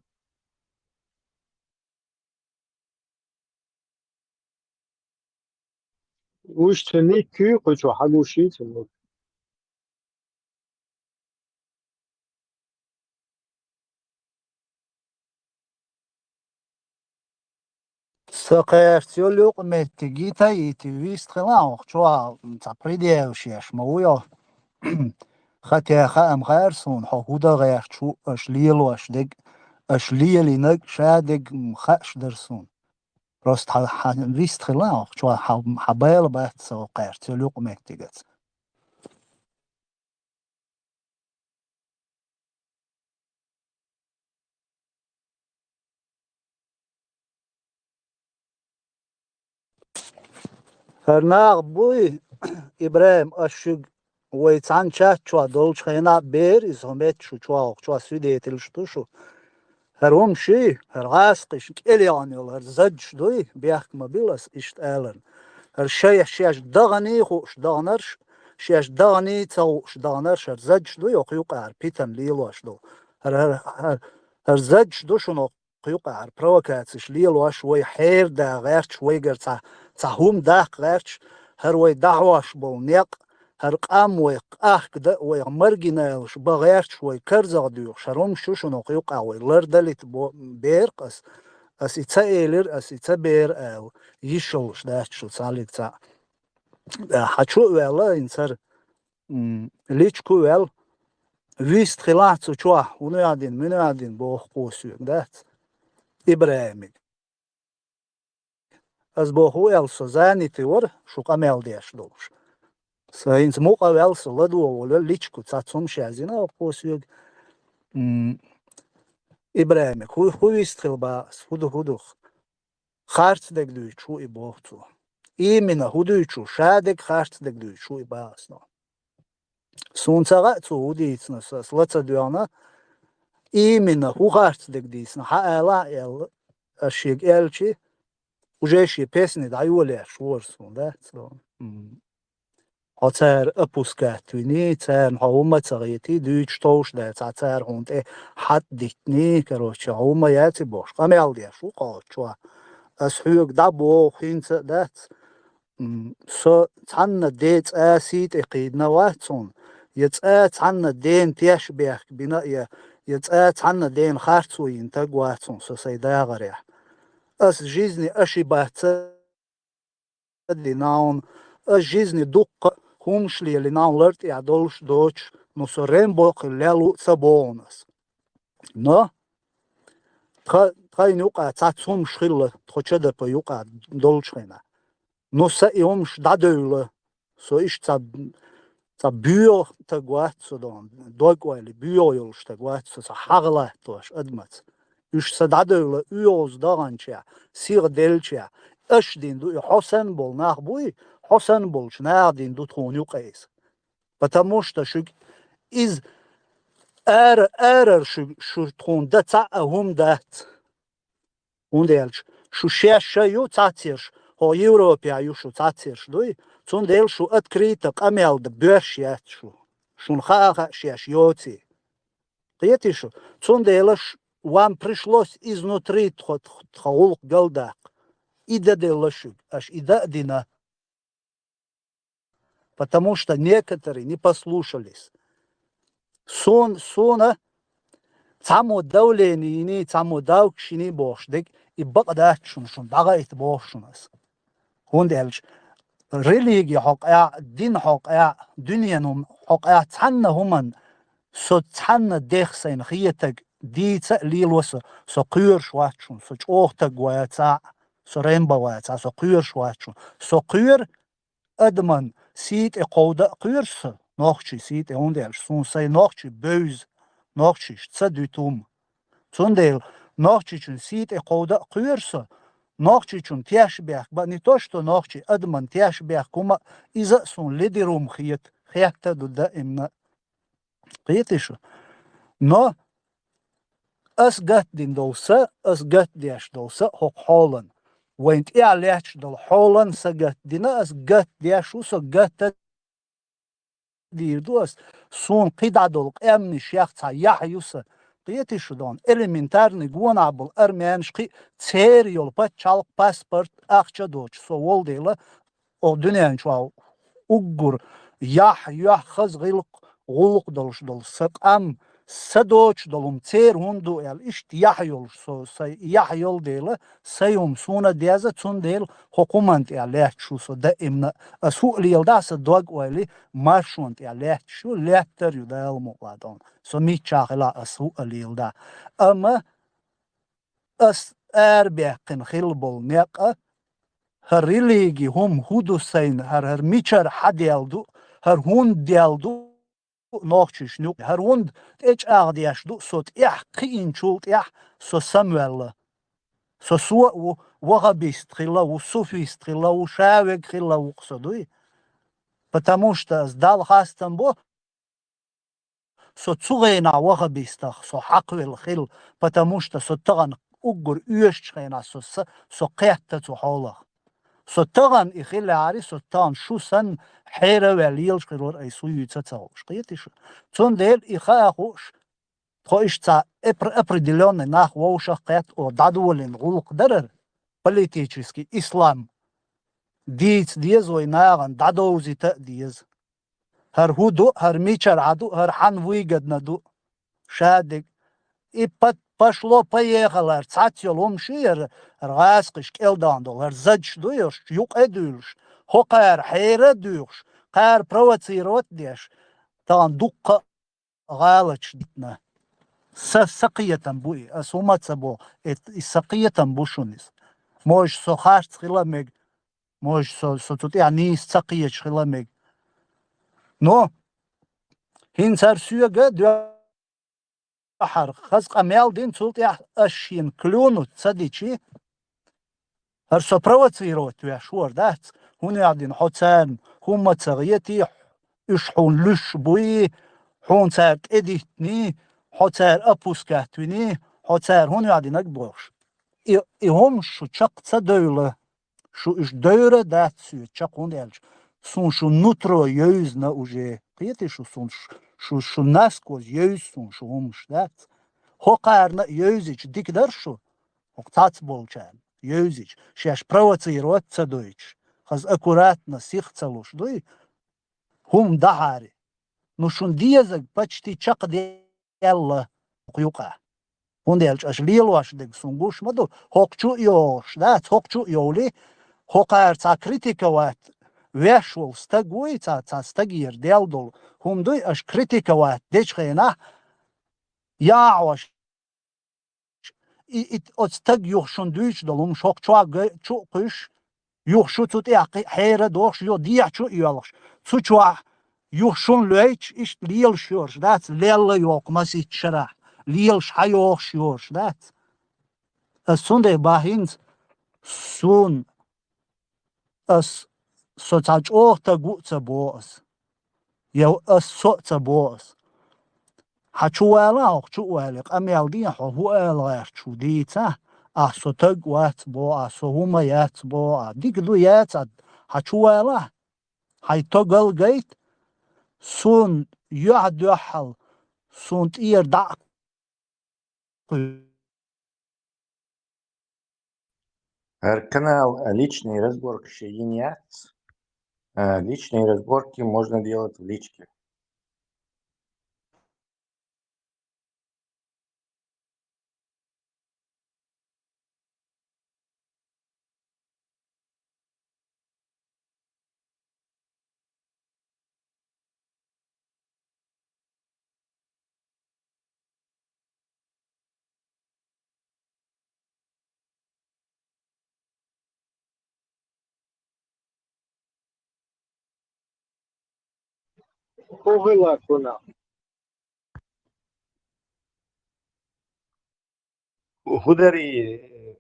Уьш цуьнан ник ю, кху чу хьагуш ю цуьнан ник. Сан кхерца йолу юкъаметтиг йита а йитий, вистхила а хӀокху чохь цхьа предъяваш еш ма ву йо. Хатя хаам хаьара суна, хьо хӀун дан гӀерташ ву, аша лелош дерг, аша лелийнарг ша дерг, м, хууш дара суна. Просто хьан, хьан вистхила а хӀокху чохь, хьан, хьан бала бац сан хӀокху кхерца йолу юкъаметтигаца. ХӀара наха буй, ИбрахӀим, ас шуьга вай цхьана чат чохь долчу хенахь бер иза хӀун метташ шу чохь, чохь свидетелаш ду шу. ХӀара хӀума ший, хӀара гӀаскхиш кӀел яхана йолу, хӀара задж дуй, бехк ма била ас иштта аларна. ХӀара шай, шаьш даханий хууш даханарш, шаьш даханий ца хууш даханарш, хӀара задж дуй, хӀокху юкъара питана лелош ду. ХӀара, хӀара, хӀара, хӀара задж ду шуна хӀокху юкъара провокацеш лелош, вай хьерда гӀерташ, вайгара цхьа, цхьа хӀума даккха гӀерташ, хӀара вай дӀахьош болу некъ, хӀара къам вайх къахка дан а, вайх маргиналаш бан гӀерташ, вай карзах дуьйхуш, хӀара хӀума шу шуна хӀокху юкъа вай лардалийта бо-, бер-кх ас. Ас и ца элира, ас и ца бер аьлла, йиш йолуш дац шу цхьаллиг цхьаъ. Хьан чу а ваьлла, хӀинца хӀара, м, личку а ваьлла, вист хилахь цу чохь, хӀун яздина, муьн яздина боху кхо соьга, дац? ИбрахӀимига. Ас боху аьлла, со занятый вара, шу къамел деш долуш. Со хӀинца мукъа а ваьлла, со ладогӀа волу личку цхьа цхьа хӀумаш яздина оха кхо соьга. М, ИбрахӀимига, хӀу, хӀу вист хила бах ас, хӀу ду, хӀу ду-кх? Харц дерг дуьйцуш ву и боху цо. Имина хӀу дуьйцуш ву, ша дерг, харц дерг дуьйцуш ву и бах ас нах. Суна ца хаьа цо хӀу дийцина, ас ла ца доьгӀна, имина хӀу харц дерг дийцина, хьан алахь а аьлла, ас шега аьлчи, уже шен песни дӀайолаеш вора суна, дац? М. Хьо цара опускать виний, царна хьо хӀумма а ца гӀетий, дуьйцуш товш дац, цхьа цара хьуна тӀе хьатӀадитиний, короче, хьо хӀумма а яций бохуш, къамел деш ву кхоччо. Ас хьоьга дӀабоху хӀинца а дац, м, со цхьанна ден цӀа сий тӀе кхийдина вац хьуна, я цӀа цхьанна дена теш бехк бина, я, я цӀа цхьанна дена харцо йина таг вац хьуна со сайн дагӀарехь. Ас жизни ошибаться дина хьуна, ас жизни дуккха а хӀумаш лелина хьуна лар тӀехь долуш доцуш, ну со Рэмбо а хилла лелла а ца боху хьуна ас. Но тха, тхайна юкъа цхьацца хӀумаш хилла тхо ЧДП юкъа долчу хенахь. Ну, сан и хӀумаш дӀадевлла, со иштта цхьа, цхьа боьха таг вац со дон, дог ойла, боьха йолуш таг вац со, сан хьагӀ латтош адамаца. Уьш сан дӀадевлла оьгӀаз даханчехь, сиха делчехь, аш дина ду и хьо санна болу нах буй, хьо санна болчу наха дина ду тхуна юкъа иза. Потому что шуьга иза ара, арара шу, шу тхуна дан цхьа а хӀума дац. ХӀунда аьлча шу шаьш ша ю цхьаццерш, хӀо Европехь ю шу цхьаццерш дуй, цундела шу открыто къамел дан боьрша яц шу. Шуна хаа хаьа шаьш йоций. Кхетий шу? Цундела ш-, вам пришлось изнутри тхо, тхан гӀуллакх галдаккха. И дан делла шуьга, аша и дан а дина. Потому что некоторые не послушались. Суна, суна цхьаммо давление йиний, цхьаммо давкаш йиний бохуш дерг, и бакъ дац шуна, шуна дӀагайта боху шуна ас. ХӀунда аьлча религи хьокъехь, дин хьокъехь, дуьненан хьокъехь цхьанна хӀуманна со цхьанна дех сайна хетаг дийца а лело со, со кхоьруш вац шуна, со чӀогӀа таг вацахь а, со Рэмбо вацахь а, со кхоьруш вац шуна. Со кхоьру адаман сий тӀе кховда а кхоьру со, нохчий сий тӀе, хӀунда аьлча суна сайн нохчий бевза, нохчийша ца дуьту хӀума. Цундела нохчичун сий тӀе кховда а кхоьру со, нохчичун теш бехк бан, не то что нохчий, адаман теш бехк хӀума а, иза а суна ледара хӀума хета, хетта а ду даимна а. Кхетий шу? Но ас гатдина долу са, ас гатдеш долу са хӀокху хьолан. Вайн тӀехь лаьтташ долу хьолан са гатдина, ас гатдеш ву, со гатта дийр ду ас. Суна кхидӀа долу къаьмнаш ях цхьа яхь ю сан. Кхетий шу дон? Элементарный гонахь болу армянаш кхин а церан йолу пачхьалкх, паспорт, ахча доцуш со волу дела, оха дуьнен чохь уггар яхь, юьхь, хаза гӀуллакх, гӀуллакх долуш долу сан къам, сан доцуш долу хӀума церан хӀунда ду аьлла, иштта яхь йолуш со, сан яхь йолу дела, сан хӀума суна деза, цундела хӀокху хӀуманна тӀехь лаьтташ ву со даимна. Ас хӀуъа леладахь, сан дог ойла маршонна тӀехь лаьтташ ю, лаьттар ю Дала мукъ лахь дон. Со миччахь хилахь, ас хӀуъа леладахь. Амма ас арабаьккхина хилла болу некъ а, хӀара религи хӀума хӀун ду сайна, хӀара, хӀара мичара хьан дел ду, хӀара хӀунда дел ду нохчийшна юкъа, хӀара хӀунда тӀечӀагӀдеш ду со тӀехь кхиинчул тӀехь со самаваьлла. Со, со а ву, вахабист хилла ву, суфист хилла ву, шавег хилла ву-кх со дуй. Потому что ас Далла хастам бо, со цу хенахь вахабистах со хьакхвелла хилла, потому что со тахана уггар оьшучу хенахь со, со, со кхетта цу хьолах. Со тахана и хиллехьара, со тахана шу санна хьера а ваьлла лелаш хир вара, ай со юьйца а ца хууш. Кхетий шу? Цундела и хаа хууш, тхо иштта цхьа эпр-, определённый нах вовшах кхетта, о, дӀадолийна гӀуллакх дарара, политический ислам дийца деза вай нахана, дӀадовзийта а деза. ХӀара хӀун ду, хӀара мичара хьан ду, хӀара хьан выгодно ду. Шадерг. И па-, пошло-поехало, хӀара цхьацца йолу хӀума ши яра, хӀара гӀазкхиш кӀел дан долу, хӀара задаш ду йош, юкъе а дуьйлуш, хӀокхара хьера а дуьйхуш, кхара провоцировать а деш, тахана дуккха а гӀалаташ дитина. Са, са кхетам бу и, ас хӀума а ца боху, и, и са кхетам бу шуна иза. Может, со харц хила мега, может, со, со цу тӀехь нийса ца кхеташ хила мега. Но хӀинца хӀара соьга дуьххьара хаза къамел дина, цул тӀаьхьа ас шена клюнуть ца дичи, хӀара со провоцировать веш вара, дац? ХӀунда аьлла дина хьо царна хӀумма ца гӀетий, уьш хьуна луьш буй, хьуна цара тӀедиттиний, хьо цара опускать виний, хьо цара хӀунда аьлла динарг бохуш. И, и хӀума шу чекх ца девлла, шу уьш девр а дац соьца чекх, хӀунда аьлча суна шу нутро евзина уже. Кхетий шу, суна ш-, шу, шу насквозь евза суна шу хӀумаш, дац? ХӀокхарна а евзича дика дара шу, хӀокху цхьацца болчарна. йовзича, шаьш провоцировать ца дойтуш, хаза аккуратно, сиха ца луш дуй, хӀума дахьари. Ну, шун дезаг почти чакхдаьлла юкъа. ХӀунда аьлча аша лелош дерг сун гуш ма ду, хӀокху чу а йогӀуш дац, хӀокху чу а йовли, хӀокхара цхьа критиковать веш волу стаг вуй, цхьа, цхьа стагера даьлла долу хӀума дуй, аша критиковать дечу хенахь, яхьош, и, и, оцу стаг юха шуна дуьйцуш долу хӀумаш хӀокху чохь гай-, чу а кхуьйсуш, юха шу цу тӀехь кхин хьера а дохуш, юха дехьа чу а йоьлхуш, цу чохь юха шуна лоьйтуш, иштта лелаш йоьлхуш дац, лелла йоху масийтта шарахь, лелаш хьан йохуш йоьлхуш дац. Ас цундела бахьа хӀинца суна Ас, со цхьа чӀогӀа таг ву а ца боху ас. Я ас со а ца боху ас. Хьан чу вала хьо, чу а вале, къамел дехьа хьо хӀун ала гӀерташ ву дийца, ахь со таг вац боху, ахь со хӀума яц боху, ахь дика ду яц, ахь хьан чу вала, хьайн тагал гайта, суна юьхь дуьхьал, суна тӀера дӀа а ХӀара канал, а, личные разборки шен йина яц. А, личные разборки можно делать в личке. ХӀун хилла кхунах? ХӀун дарий,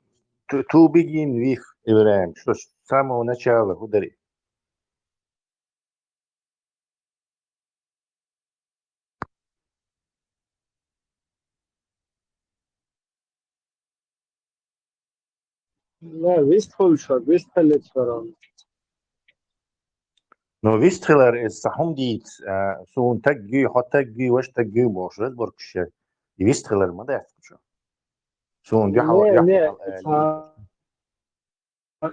to, to begin with, Ибрахим, что с самого начала хӀун дарий? Ла, вистхуьлуш вара, вистхуьлуьйтуш вара. Ну, вистхилар иза ца хӀума дийца, а, суна таг гуй, хьо таг гуй, ваша таг гуй бохуш, разборкаш яр. И вистхилар ма дац кху чу. Суна дуьхьал, не, дуьхьал, не, а, ца,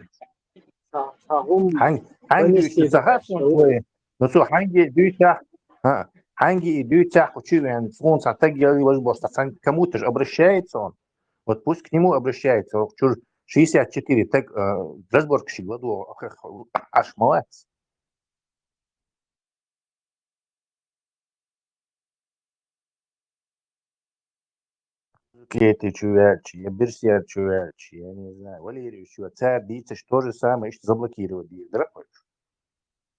ца, ца хӀума Хьан-, хьанга донести дуьйцу ца хаьа суна вай? Ну, цо хьанга дуьйцахь, хьа, хьанга и дуьйцахь кху чу вен, суна цхьа таг ялий важа бохуш, цхьа кому-то же обращается он. Вот пусть к нему обращается, вот чур шестьдесят четыре таг, э, разборкашиг ладогӀа, ах, ах, аш ма вац. Клети чу ваьлча, я бирсер чу ваьлча, я не знаю, Валерьевич чу ваьлча, цара дийцаш то же самое, иштта заблокировать дийр дара кхуьйчу.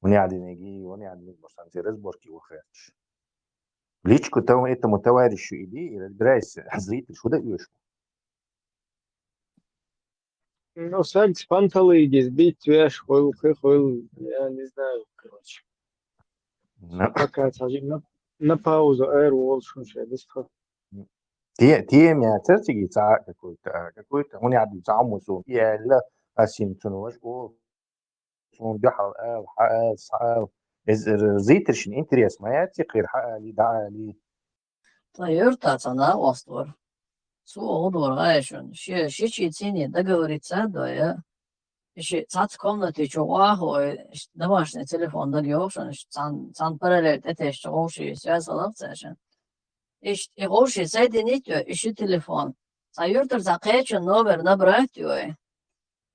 Вон яхьдинеги, вон яхьдинеги, может, там все разборки выходишь. В личку того, этому товарищу иди и разбирайся, зритель, что даешь? Ну, саг спонталыгис бить веш, хуйла, хуйла, я не знаю, короче. Ну. Пока цхьа жим на, на паузу эр волуш хӀун шайн дистхо. Те-, тема яцара цига цхьа какой-то, а, какой-то, хӀун яхьа ду, цхьа хӀума суна. И аьлла, ас хӀинца цунна важа олу. Суна дуьхьал ала, хьаала, схьаала. Иза р-, зрительшна интерес ма яц и кхира, хьаалий, дӀаалий. Ткъа юьртахь цхьа накъост вара. Цо гӀо дора гӀайшунна. Шен шичи цӀийне договориться а дой, и ши цхьацца комнати чу гӀо а хой, домашний телефон дага йогӀу шуна, цхьана, цхьана параллель тӀетесча гӀовши связь хиларх цаьршинна. Иштта и гӀовши соединить а йой, и ши телефон. Цхьа юьртара цхьа кхечун номер набрать а йой.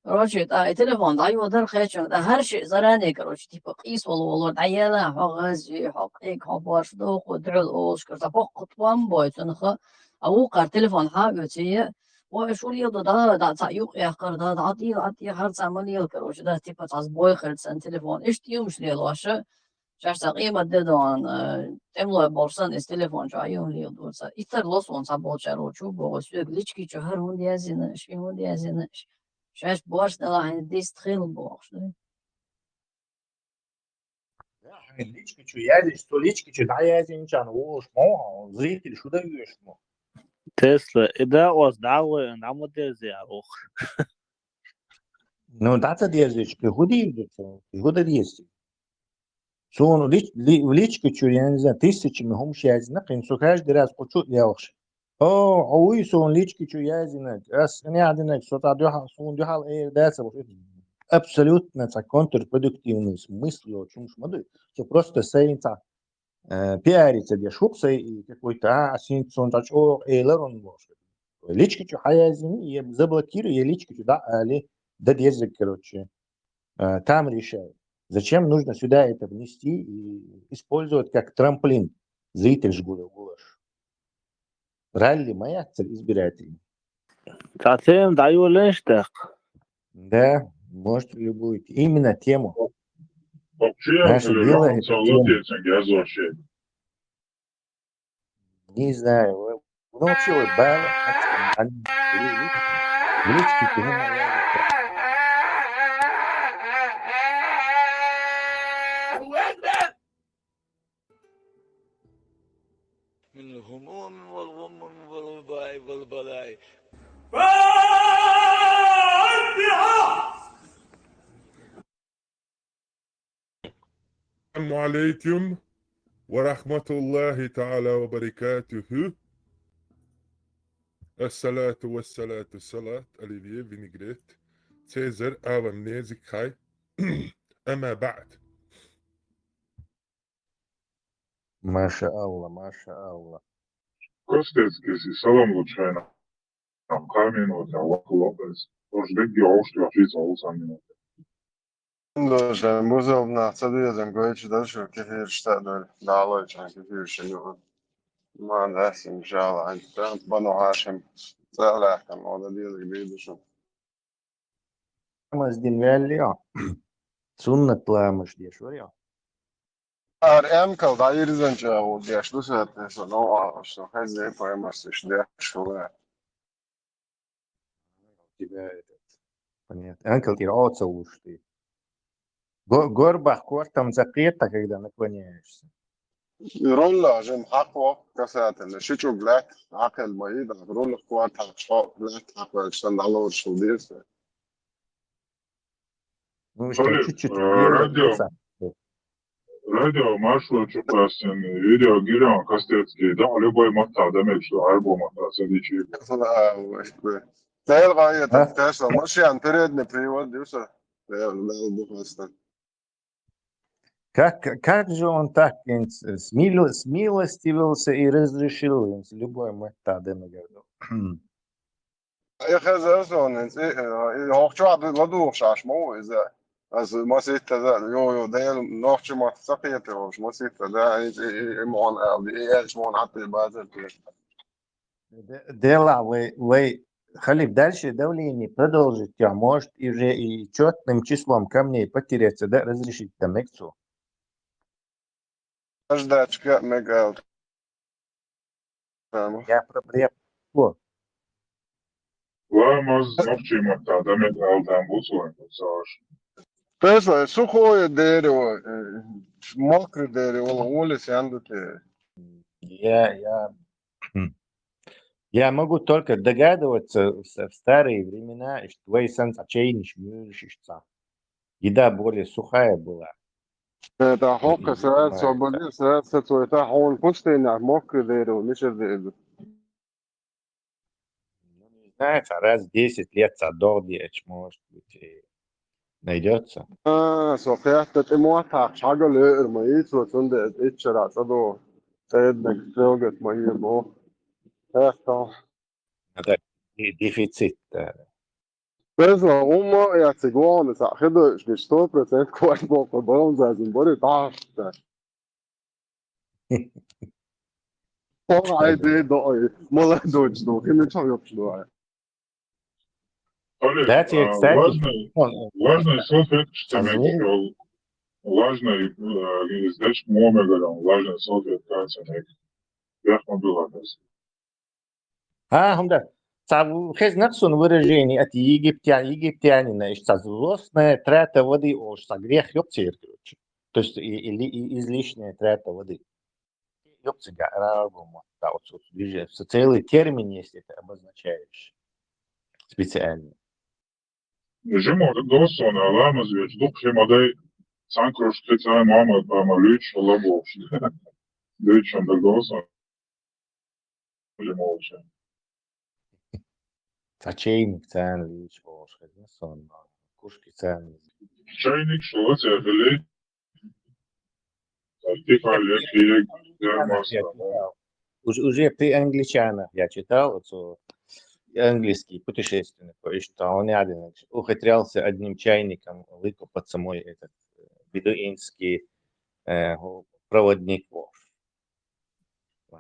Короче, тӀаккха и телефон дӀайодара кхечунга, тӀаккха хӀара шиъ заранее, короче, типа, къийса волу волор дӀаелла, хьо гӀазви, хьо къиг, хьо борш доху, дуьхьал олуш, короче, цхьа боккха тӀом бой цунах, а вукхара телефон хьа а оьций, ой, шу лела ду, да, да, цхьа юкъ яьккхар, да, да, дӀатӀе, дӀатӀе, хӀара цхьа ма лела, короче, да, типа, цхьа бой хир цан телефон. Иштта юмаш лелоша, шаьш цхьа къемат де догӀан, э, тӀемалой болуш санна, иза телефон чохь юм лела ду ца. И тарло суна цхьаболчаро чу боху, соьга лички чу хӀара хӀунда яздина, ши хӀунда яздина, Шаьш борш далахь, хьайн дист хила бохуш ду. Да, хьайн личка чу яздеш, цу личка чу дӀаяздинчарна волуш ма ву хьо, зритель шу дан веш ма. Тесла, и да оз дӀа а вайна, дӀа ма деза яхь оха. Ну, дӀа ца дезича, кхин хӀун дийр ду цо? Кхин хӀун дан деза? Суна лич-, ли-, в личка чу, я не знаю, тысячами хӀумаш яздина, кхин цу каждый раз кху чу а лелхаш. О, хьо вуй суна лички чу яздинарг, ас къинхьа динарг, со цхьа дуьхьал, суна дуьхьал эр дац а бохуш. Абсолютно цхьа контрпродуктивный смысл йолчу хӀумаш ма ду. Со просто сайн цхьа, э, пиариться деш, хӀух сайн и какой-то, а, ас хӀинца суна цхьа чӀогӀа элар он бохуш. Лички чу хьаяздина, я заблокируй, я лички чу дӀа а али, да дезаг, короче. Э, там решай. Зачем нужно сюда это внести и использовать как трамплин зритель гулаш? Ралли ма яц цара избиратель. Цхьа тема дӀайолланаш тӀаккха? Да, можете любую. Именно тему. Вообще, Наше дело это тема. Не знаю, вы, ну, вообще, вы бала, в личке, в личке, من الهموم والغموم والوباء والبلاء. السلام عليكم ورحمة الله تعالى وبركاته. الصلاة والصلاة, салат, оливье, винегрет, цезарь, алам, незиг, хай. أما بعد. Маша Алла, маша Алла. Костецкий, салам лучайна. Кхаа минута вахло беза. Уж дегги оуш вахица олу сан минута. Дожден бузалбна ца дезан гойчу дашур кефир штадур, далой чан кефир шину. Ма дасим шала, ан тант бану Хашим. Салахам, ода деза бейдушу. Ламаз дин ваьлли йо. Суннат ламаз деш вара йо. Ар эмкал дӀайирзанча гӀу деш ду сатеса, но а, что хезде поймас иш деш вара. Тебя этот, понятно. Эмкал тӀера оцалуш ты. Го-, горбах кортам закрета, когда наклоняешься. Ролла жим хьакхо касательно. Ши чуг лаьтта хьакхел ма йида, ролла кхоа тахчо лаьтта хьакхвелча сан дӀалоруш хила деза. Ну, что, Олег, чуть-чуть э, вверх радио, вниз. Радио маршрут чу кхаьссина видео гиран Костецкий, да, любой маттахь дан мегаш ду, Ӏарбо маттахь ца дийцича. Дела гӀайета, а? Тешла, машен передний привод ю со. Дела, Дела бу хастан. Как, как же он так, ин, с-, смило-, смилостивился и разрешил, ин, с любой маттахь дан мегаш ду? Э, хезар сон, ин, э, э, хӀокху чохь ладугӀуш Ӏаш ма ву иза. Аса масийтта за, йо, йо, Дела нохча мотт ца кхета волуш, масийтта, да, и, и, и, и мон ала, и элча мон хьатта базар кхета. Де-, Дела, вай, вай, халиф, дальше давление продолжить, я, может, и уже и чётным числом камней потереться, да, разрешить там мегцу. Аждачка мегал. Там. Я проблема. О. Ламаз нохчийн маттахь дан мега ала там бу цо, ца аша. Тесла, сухое дерево, э, мокрое дерево, улица, янду те. Я, я, хм. Я могу только догадываться, в, в старые времена, что твои сан чейниш мюриш ишца. Еда более сухая была. Э, да, хокка сразу, сразу, сразу, это он пустыня, мокрый дерево, мишер дерево. Ну, не знаю, а раз в десять лет садов дечь, может быть, и найдётся. А, со хетта, ты мотах, шагал, э, мои, вот он, да, это вчера, садо, это, да, трогать мои, бо. Это. Это де-, дефицит, да. Беза, умма, я цигоны, са, хидо, что сто процент квартал, по балам за зимбори, да, да. О, ай, да, да, ай. Молодец, да, ты не чё, ёпш, да, ай. Олег, да, а, кстати, влажный, он, влажный салфетка, что а, мягкий, влажный, э, здесь мы говорим, влажный салфетка, это мягкий. Я могу ладно. А, хӀунда, цхьа хезнакх суна выражение от египтян, египтянина, иштта цхьа злостная трата воды олуш цхьа грех йоккхуьйтур, короче. То есть и, или и излишняя трата воды. Йоккхуьйтур, арабо мотт, да, вот, вот, движение. Целый термин есть это обозначающий. Специально. Жимма дагадогӀу суна, ламаз веча дукха хи ма дай, цхьана крошка кхин цхьана Мухьаммад-пай ма луьйчу хила бохуш. Луьйчун дагадогӀу суна. или молча. Цхьа чайник царна лийча бохуш хезна сонна. Кушки царна. Чайник шула цӀе хили. Артикаль я кхиег, я масса. Уже, уже при англичанах я читал, вот, английский путешественник, то есть он один ухитрялся одним чайником выкопать самой этот э, бедуинский э, проводник вовш.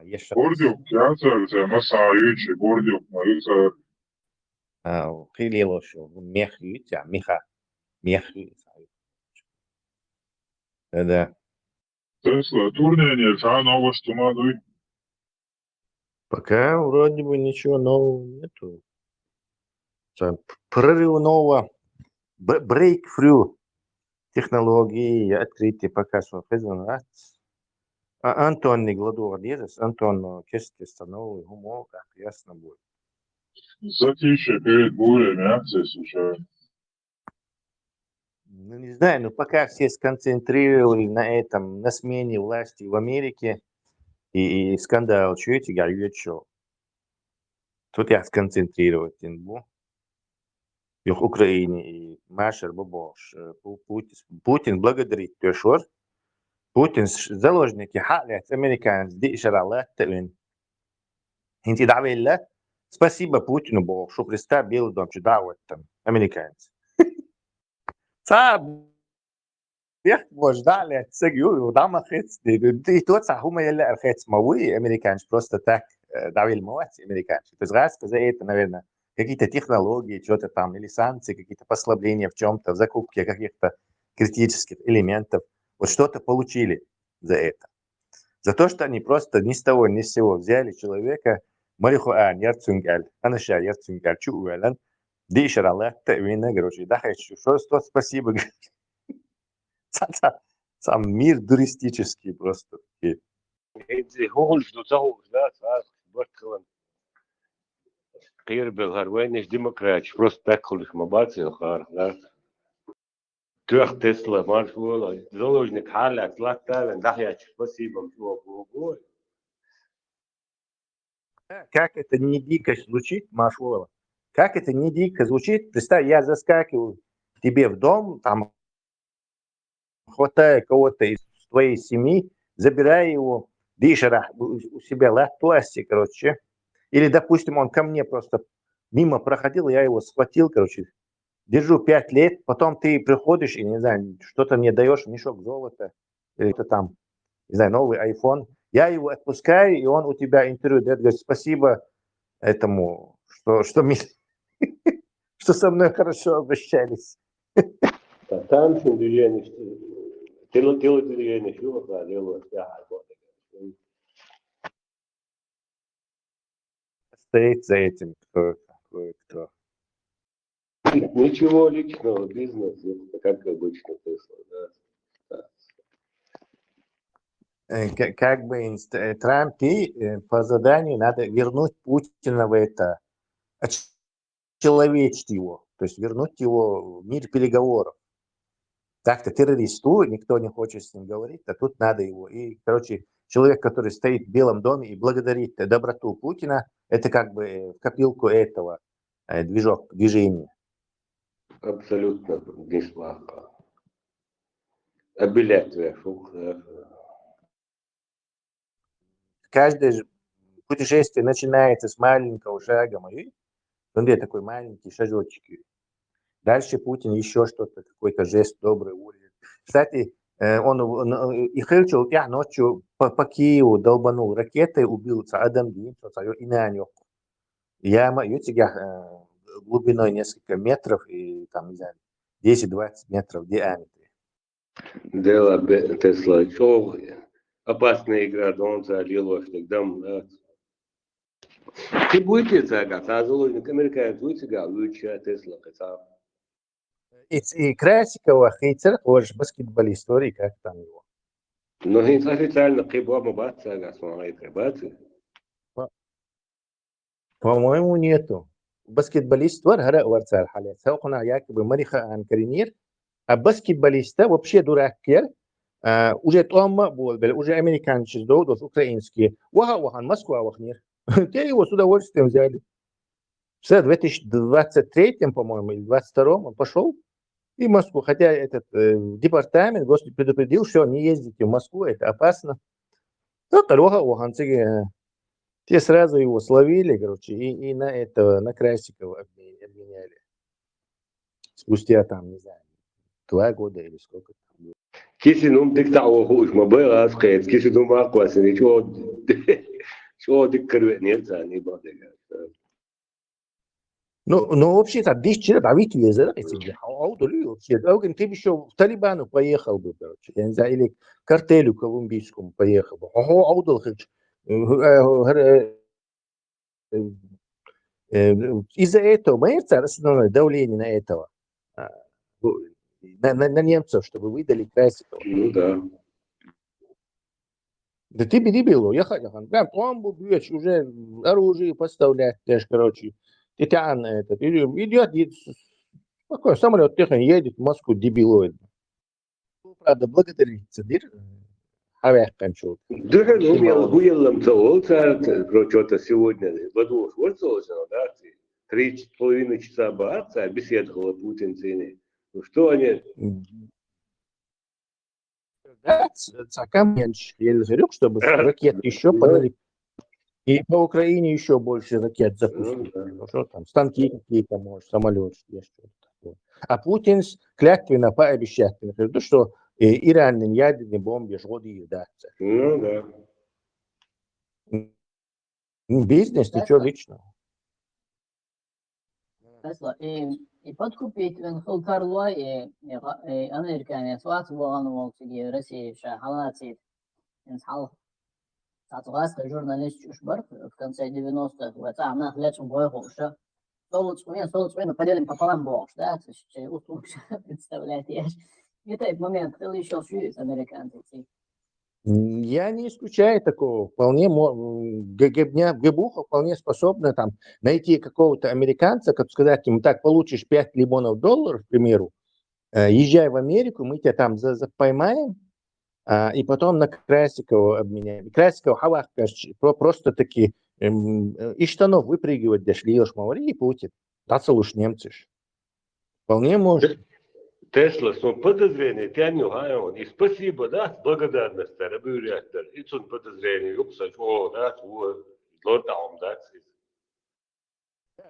Ешши Бурдюк, я цар, цар масса ючи, бурдюк, ма ю цар. А, хилило шо, мех ю, ця, меха. Мех ю, ця. Да. Тесла, турнение, ша новость тума дуй. Пока вроде бы ничего нового нету. Там п- прорыв нового, б- breakthrough технологии, открытие пока что признано. А Антон не гладуар дезас, Антон, ну, кест кеста новый гумор, как ясно будет. Затишье перед бурями, акция случайно. Ну, не знаю, но пока все сконцентрировали на этом, на смене власти в Америке и, и скандал, чуете, я что? Тут я сконцентрировать не буду. Юх Украине и Машер Бобош, э, Пу- Путин, Путин благодарит тешор. Путин с- заложники хьалец американец ди шара латта вин. Хинти давелла. Спасибо Путину бо, что Христа Белый дом чу даваттан американец. Ца бех бож дале цег ю дама хец. И то ца хума еле архец ма вы американец просто так э, давил ма вац американец. То есть раз за это, наверное, какие-то технологии, что-то там, или санкции, какие-то послабления в чем-то, в закупке каких-то критических элементов. Вот что-то получили за это. За то, что они просто ни с того ни с сего взяли человека, марихуан, ярцунгаль, анаша ярцунгаль, чу уэлэн, дишара латта вина, короче, да, хочу, что, что, спасибо. Ца, ца, ца мир туристический просто. Такие. Эдзи хулш ду ца хулш, да, ца барт хилан. Кирбел хар вайнеш демократш, просто так хулш ма бацил хар, да. Тюх Тесла, марш вола, заложник халя, латтавен, дахьяч, спасибо, чего богу. Как это не дико звучит, Машулова? Как это не дико звучит? Представь, я заскакиваю к тебе в дом, там хватаю кого-то из твоей семьи, забираю его, дишара у у себя латтуаси, короче. Или, допустим, он ко мне просто мимо проходил, я его схватил, короче, держу пять лет, потом ты приходишь и, не знаю, что-то мне даешь, мешок золота, или это там, не знаю, новый iPhone. Я его отпускаю, и он у тебя интервью дает, говорит, спасибо этому, что, что, мне, что со мной хорошо обращались. Та танцин движение, тело, тело движение, чего, да, дело, да, вот. Стоит за этим, кто, кто, кто. Ничего личного, бизнес, это как обычно, Тесла, да. Э, ка- Как бы инст- э, Трампе э, по заданию надо вернуть Путина в это, очеловечить его, то есть вернуть его в мир переговоров. Так-то террористу, никто не хочет с ним говорить, а тут надо его. И, короче, человек, который стоит в Белом доме и благодарит доброту Путина, это как бы э, в копилку этого э, движок, движения. Абсолютно не слабо. Обелять вверху, да. Каждое ж- путешествие начинается с маленького шага, ма ю. Ну, где такой маленький шажочек. Дальше Путин еще что-то, какой-то жест доброй воли. Кстати, э, он, он, э, и хыльчул, я ночью по, по Киеву долбанул ракетой, убил ца адам дин, ца ю инаню. Яма ю цигах э, глубиной несколько метров и там, не знаю, десять-двадцать метров в диаметре. Дела бе- Тесла, чё опасная игра, да он за лило, что дам, да. Ты будете за газ, а заложник американец, будете за лучше Тесла, хотя. И, и Красикова, Хейцер, тоже баскетболист, смотри, как там его. Но хинц официально кибо ма бац, а газ, он ай кибац. По-моему, нету. Баскетболист вар, хара вар цар хале. Саукуна якобы мариха ан каринир. А баскетболиста вообще дурак кер. А, уже тома бол, бел, уже американчи сдо, дос украинский. Ваха, вахан, Москва вахнир. Те его с удовольствием взяли. Все, в две тысячи двадцать третьем, по-моему, или двадцать втором он пошел и в Москву. Хотя этот э, департамент гос предупредил, все, не ездите в Москву, это опасно. Ну, Калёха, Ухан, те сразу его словили, короче, и, и на этого, на Красикова обме- обменяли. Спустя там, не знаю, два года или сколько там было. Кисин ум дик таӀо хууш ма бай, аз кхет, кисин ум аккхуасин, чӀо, чӀо дик карве немца, не бадега. Ну, ну, вообще-то, десять человек, а ведь везде, эти, а, а удали вообще, да, он, ты бы ещё в Талибану поехал бы, короче, я не знаю, или к картелю колумбийскому поехал бы. Ого, а удал, короче, э, э, э, э, из-за этого, мэр, основное давление на этого, а, ну, на, на, на немцев, чтобы выдали Красикова. Ну да. Да ты бери бело, я хотел, прям пломбу бьешь, уже оружие поставлять, знаешь, короче. Ты там этот, идет, спокойно, самолет тихо едет в Москву, дебилоид. Правда, благодарить дыр, хавяхкан чу. Дыра, ну, я хуеллам цаол, цар, короче, сегодня, в двух вот, да, три с половиной часа баат, цар беседовал Путин с ними. Ну, что они... Да, ц- цакам меньше, еле зрюк, чтобы ракет еще подали. И по Украине еще больше ракет запустили. Ну, да. Ну, что там, станки какие-то, может, самолет, что-то такое. А Путин с- клятвенно пообещать, например, то, что э, Иран ядерный бомбе жгоди, да. Ну, да. М, Бизнес, ты что личного? Тесла, и, и подкупить вен хул карло, и, и, га- и американец вац воган волчиги России ша халацит. Инс хал. Сацугас журналист чушбар в конце девяностых, вот, а она хлеч бойху ша. Солнце, солнце поделим пополам бокс, да, это же услуг представляет, я ж. И этот момент, ты еще с американцем. М, Я не исключаю такого. Вполне мо- м, г- г- дня- ГБУХа вполне способна там найти какого-то американца, как сказать ему: «Так, получишь пять лимонов долларов, к примеру, э, езжай в Америку, мы тебя там за- за- поймаем, а, и потом на Красикова обменяем». И Красикова хавах, короче, про- просто таки эм, э, из штанов выпрыгивать дошли, ешь маври и Путин. Дацалуш немцеш. Вполне может. Тесла, со подозрение тяню, а он. И спасибо, да, благодарность, да, рабюрятор. И сон подозрение, юкса, о, да, о, лор таум, да.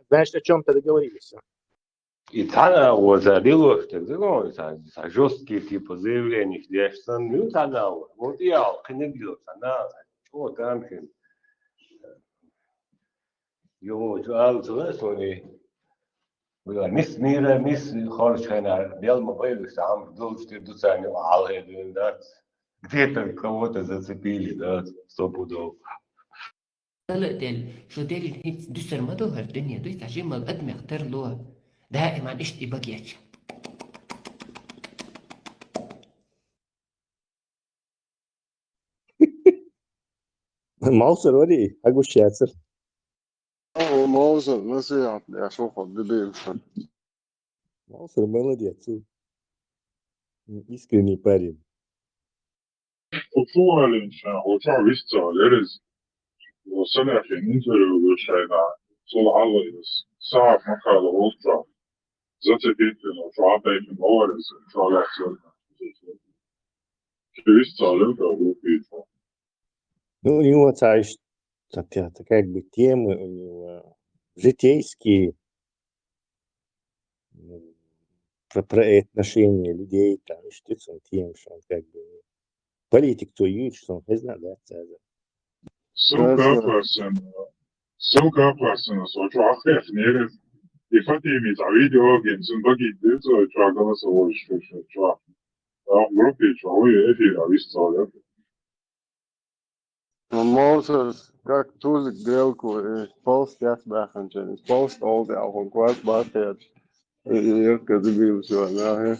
Знаешь, о чем-то договорились. И тогда вот за дело, что ты говоришь, за, за жесткие типа заявления, где что, ну, тогда вот. Вот я, конечно, дело, тогда, что там, Йо, чу алцалас вани. Вила мис мира, мис хорчхайна, бел ма байлуса, ам дулчти дуцани, алхедуин дац. Где-то кого-то зацепили, да, стопудово. Дала дел, шо дерил хинц дусар ма дохар дуния, дуй тажи мал адмех терло. Даиман ишти багьяча. Мавсар вари, агушяцар. О, Мавсар, насият, я шо хо, дебил. Мавсар молодец. Искренний парень. Оцу валинча, оцу висца лерез. Оцу лерез интервью гушайна. Сол аллайс. Саат макала оцу. Зацепить, оцу апайфин оварез, оцу лерез. Висца лерез, оцу. Ну, у него, знаешь, так, это как бы темы у него житейские, ну, про, про отношения людей, там, и что там тем, что он как бы политик то юит, что он не знает, да, это. Ссылка Ясно. Апарсана. Ссылка апарсана, со чу ахех нерез. И Фатими за видео, ген сын баги дырца, чу голосовой, что, что, чу. А в группе чу, ой, эфир, а висца, да? Ну, Мавсар, как тузик грелку, и полз яс баханчен, и полз олды, а он квас бахет. И, и, и, как дебил, всё, нахер.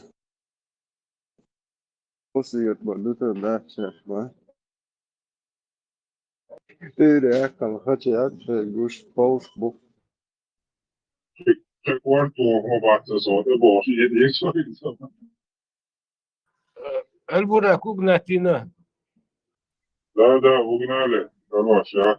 Пусиет, вот, это, да, всё, да. Ты реально хочешь, я тебе гуш полз бу. Как варту, бабаться, вот, это было, я, я, я, Э, Эльбурак, угнать вина. Да, да, угнали. Хорош, а?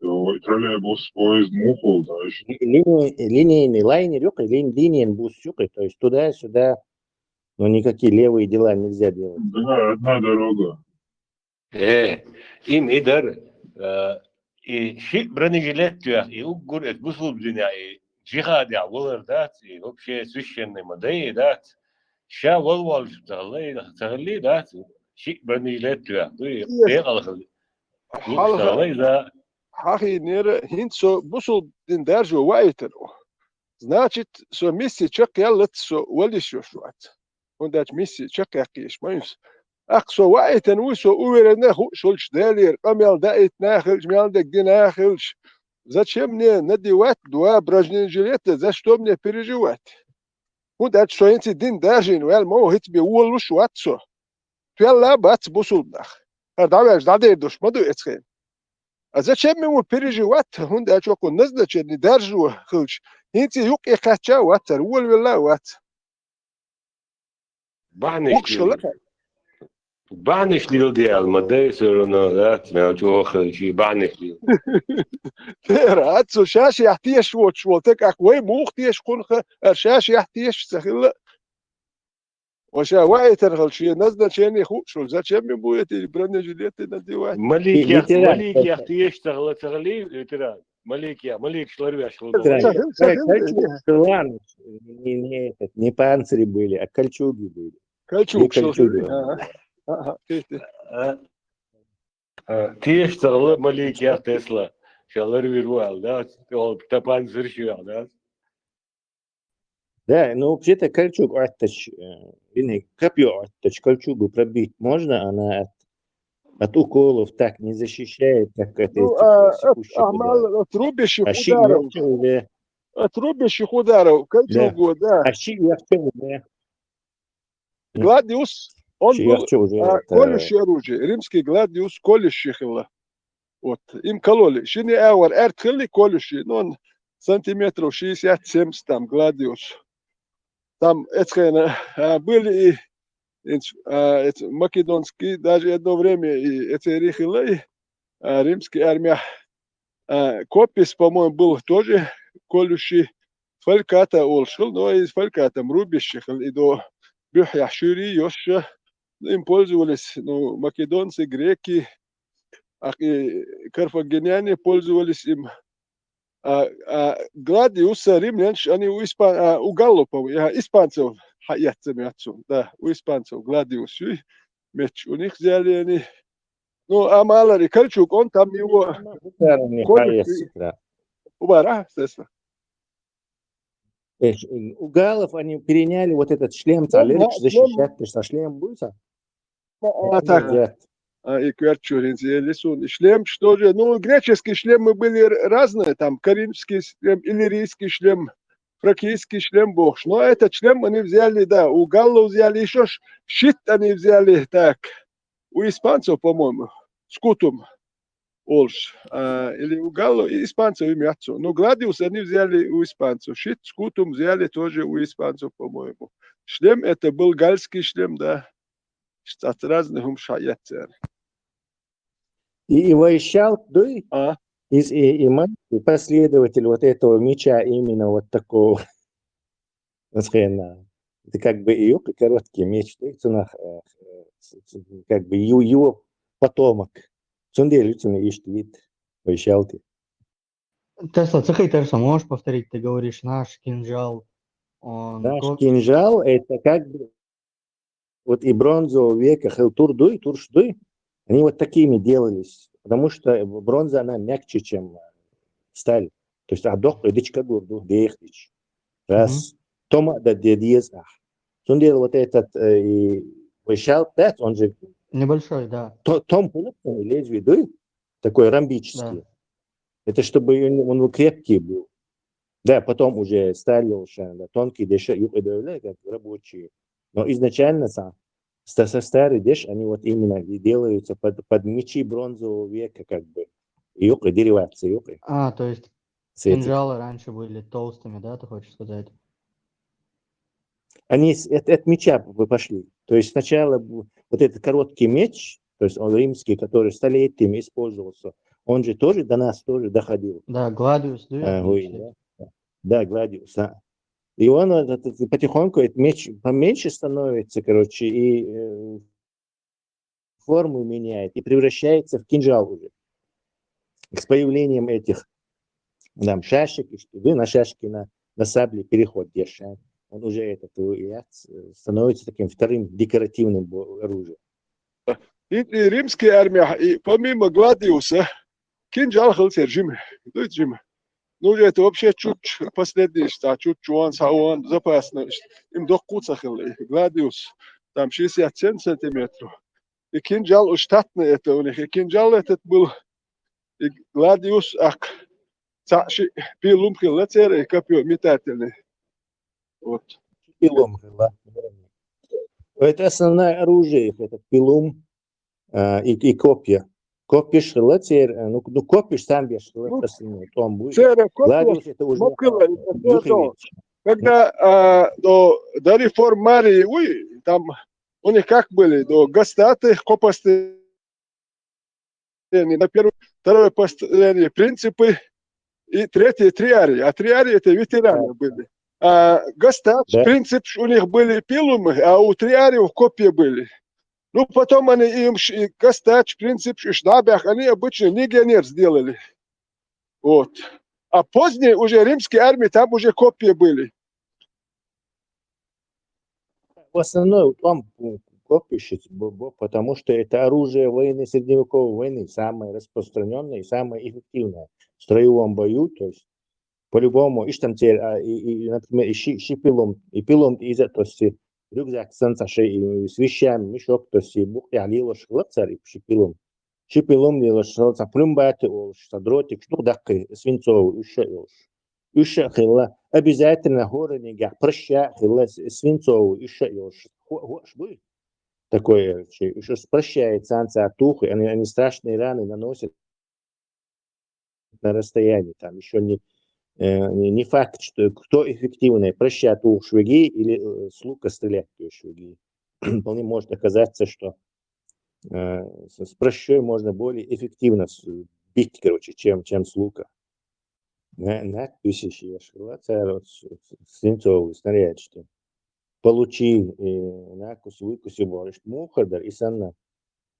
Троллейбус, поезд мухул даже. Линейный, линейный лайнер юкъе, линейный бус юкъе. То есть туда-сюда, но никакие левые дела нельзя делать. Да, одна дорога. Э, им и дар, э, и ши бронежилет туях, и уггур эт бусул динья, и джихадя волар дац, и вообще священный ма дай дац. Ша вол вол шупталла, и цагли дац. Ши бронежилет туях, ду и бегал хал. Халха, да. Хахи нера хинт со бусул дин даржу вайтер. Значит, со мисси чак яллат со валис ёшват. Хундач мисси чакхъяккха еш ма юс. Ах, со ваитан вуй, со уверенна ху шулч делир, къамел даит нахилч, мел дег ди нахилч. Зачем мне надевать два бронежилета? За что мне переживать? Хундач со инци дин даржин вел мо хит би улуш ват со. Туялла бац бусулнах. Хар давяш дадир душ ма ду эцхен. А зачем ему переживать? Хундач окъу назначение даржу хилч. Инци юк и кача ват, сар улвела ват. Бахнеш Укшала. Бахнеш лил диал ма дай все равно, да, мел чохал чи бахнеш лил. Тера, ацу шаш я теш вот швол, так ак вай мух теш кунха, а шаш я теш сахила. Оша вайтер хал чи назначение ху шул. Зачем мне будет эти бронежилеты надевать? Малик И я, ветеран, Малик я теш сахла сахли, ветеран. Малик я, Малик шларвяш хал. Ветеран. Сахил, Кол- сахил, кольчуги да. Шилан, не, не, этот, не панцири были, а кольчуги были. Кольчуг И кольчуги. шул. Ага, ага, ты, ты. Теш сахла Малик я Тесла. Шалар вируал, да, ол тапан зыршуал, да. Да, ну вообще-то кольчуг оттач, э, или копье оттач, кольчугу пробить можно, она от, от уколов так не защищает, как это Ну, эти а, секущие а, а ударов. мало от рубящих А щи ударов. легче уже, От рубящих ударов. Кольчугу, да. а щи легче уже. Гладиус, он Щи был легче уже, а, это, колющее оружие, римское гладиус колющее хила. Вот, им кололи. Шини авар эрт хили колющий, но он сантиметров шестьдесят-семьдесят там гладиус. Там эцхена а, были и эц- а, эц- македонские, даже одно время и эцери хила, и а, римская армия а, копис, по-моему, был тоже колющий. Фальката олшил, но из фальката рубящих и до бюхья шири ёсша. Им пользовались, ну, македонцы, греки, а, и карфагеняне пользовались им. А, а, гладиуса римлянш, они у испан, а, у галлопов, а, испанцев ха- яцами отцу, да, у испанцев гладиус, и меч у них взяли они. Ну, а мало ли, кольчуг, он там его Ударами Колющий. Хаеситра. Убара, естественно. Э, ш- У галлов они переняли вот этот шлем, Да, лерик да, шлем. Защищать, потому что шлем будет, а? А, так. Да. А, и кверчурин, и лисун, и шлем, что же, ну, греческие шлемы были р- разные, там, коринфский шлем, иллирийский шлем, фракийский шлем, бог. Но этот шлем они взяли, да, у галлов взяли, еще щит они взяли, так, у испанцев, по-моему, скутум олш, а, или у галлов, и испанцев им яцу. Ну, гладиус они взяли у испанцев, щит, скутум взяли тоже у испанцев, по-моему. Шлем, это был гальский шлем, да. цӀацца разный хӀумаш хьаэц цара. И, и вай Шалт дуй, А? из и, и ма-, и последователь вот этого меча именно вот такого. Хрена. Это как бы и юкъе короткий меч, дуй, цунах, э, э, с- с- как бы ю- его потомок. Цундела ю цунах иштта вид вай Шалти. Тесла, ца хайтарса, можешь повторить, ты говоришь, наш кинжал, он... Наш ко- кинжал, это как бы вот и бронзового века хел тур дуй, турш дуй, они вот такими делались, потому что бронза, она мягче, чем сталь. То есть, а док, и дичка гурду, дех дич. Раз. Тома да дедиез ах. Цундела вот этот э, и вай Шалт, да, он же Небольшой, да. то- том пунктом лезвие дуй, такой ромбический. Да. Это чтобы он, он крепкий был. Да, потом уже стали уже, да, тонкие деши, юкъе дойла, как рабочие. Но изначально сам ста- со старый деш, они вот именно и делаются под, под мечи бронзового века, как бы. Юкъе дериваться, юкъе. А, то есть С этих. Кинжалы раньше были толстыми, да, ты хочешь сказать? Они с- от, от меча вы пошли. То есть сначала бу- вот этот короткий меч, то есть он римский, который столетиями использовался, он же тоже до нас тоже доходил. Да, Гладиус, да? А, ой, да. Да, Гладиус, да. И он вот этот, потихоньку этот меч поменьше становится, короче, и э, форму меняет, и превращается в кинжал уже. С появлением этих там шашек, и что, да, на шашки, на, на сабли переход деши. Он уже этот э, становится таким вторым декоративным бо- оружием. И, и римская армия, и помимо Гладиуса, кинжал хел цер жима, дуй жима. Ну, это вообще чуть последний, что чуть чуан, сауан, запасный. Им док куца хел, и Гладиус, там шестьдесят семь сантиметров. И кинжал уж штатный это у них. И кинжал этот был, и Гладиус, ак, цаши, пилум хел цер, и копье метательный. Вот. Пилум хела. Это основное оружие их, этот пилум э, и, и копья. Копья хела цер, э, ну, ну копья сам беш хела, Ну, остальное, том будет. Цера копье, Гладиус это уже мокрый, э, это то, духович. Когда а, до, до реформ Марии, уй, там у них как были, до гастаты, копосты, на первое, второе построение принципы, и третье триарии. А триарии это ветераны были. А гастач, Да. принцип у них были пилумы, а у триариев копья были. Ну, потом они им ш- и гастач, принцип ш- шнабях, они обычно легионер сделали. Вот. А позднее уже римские армии, там уже копья были. В основном там м, копьищица, бо- бо- потому что это оружие войны, средневековой войны, самое распространенное и самое эффективное в строевом бою. То есть по-любому, ишта там цер, а, и, и, например, и ши, ши пилум, и пилум из, то есть и рюкзак санца ши, и с вещами, мешок, то есть и бухтя лилош хела цер, и ши пилум. Ши пилум лилош хела цер, плюмбаты олш, са дротик, штук даккы, свинцовый, уж ша олш. Уж ша хела, обязательно хоры нигах, прыща хела, с- свинцовый, уж ша олш. Хо- хош бы такое, чи- уж прощает санца тухы, они, они страшные раны наносят на расстоянии, там еще не, э, не, не факт, что кто эффективнее, проща тух швеги или э, с лука стрелять тух швеги. Вполне может оказаться, что э, с с прощой можно более эффективно с- бить, короче, чем, чем с лука. На- Надписи ши школа, царот с- с- свинцовый снаряд, что получи, э, накус, выкуси, борщ, мухардар, и санна.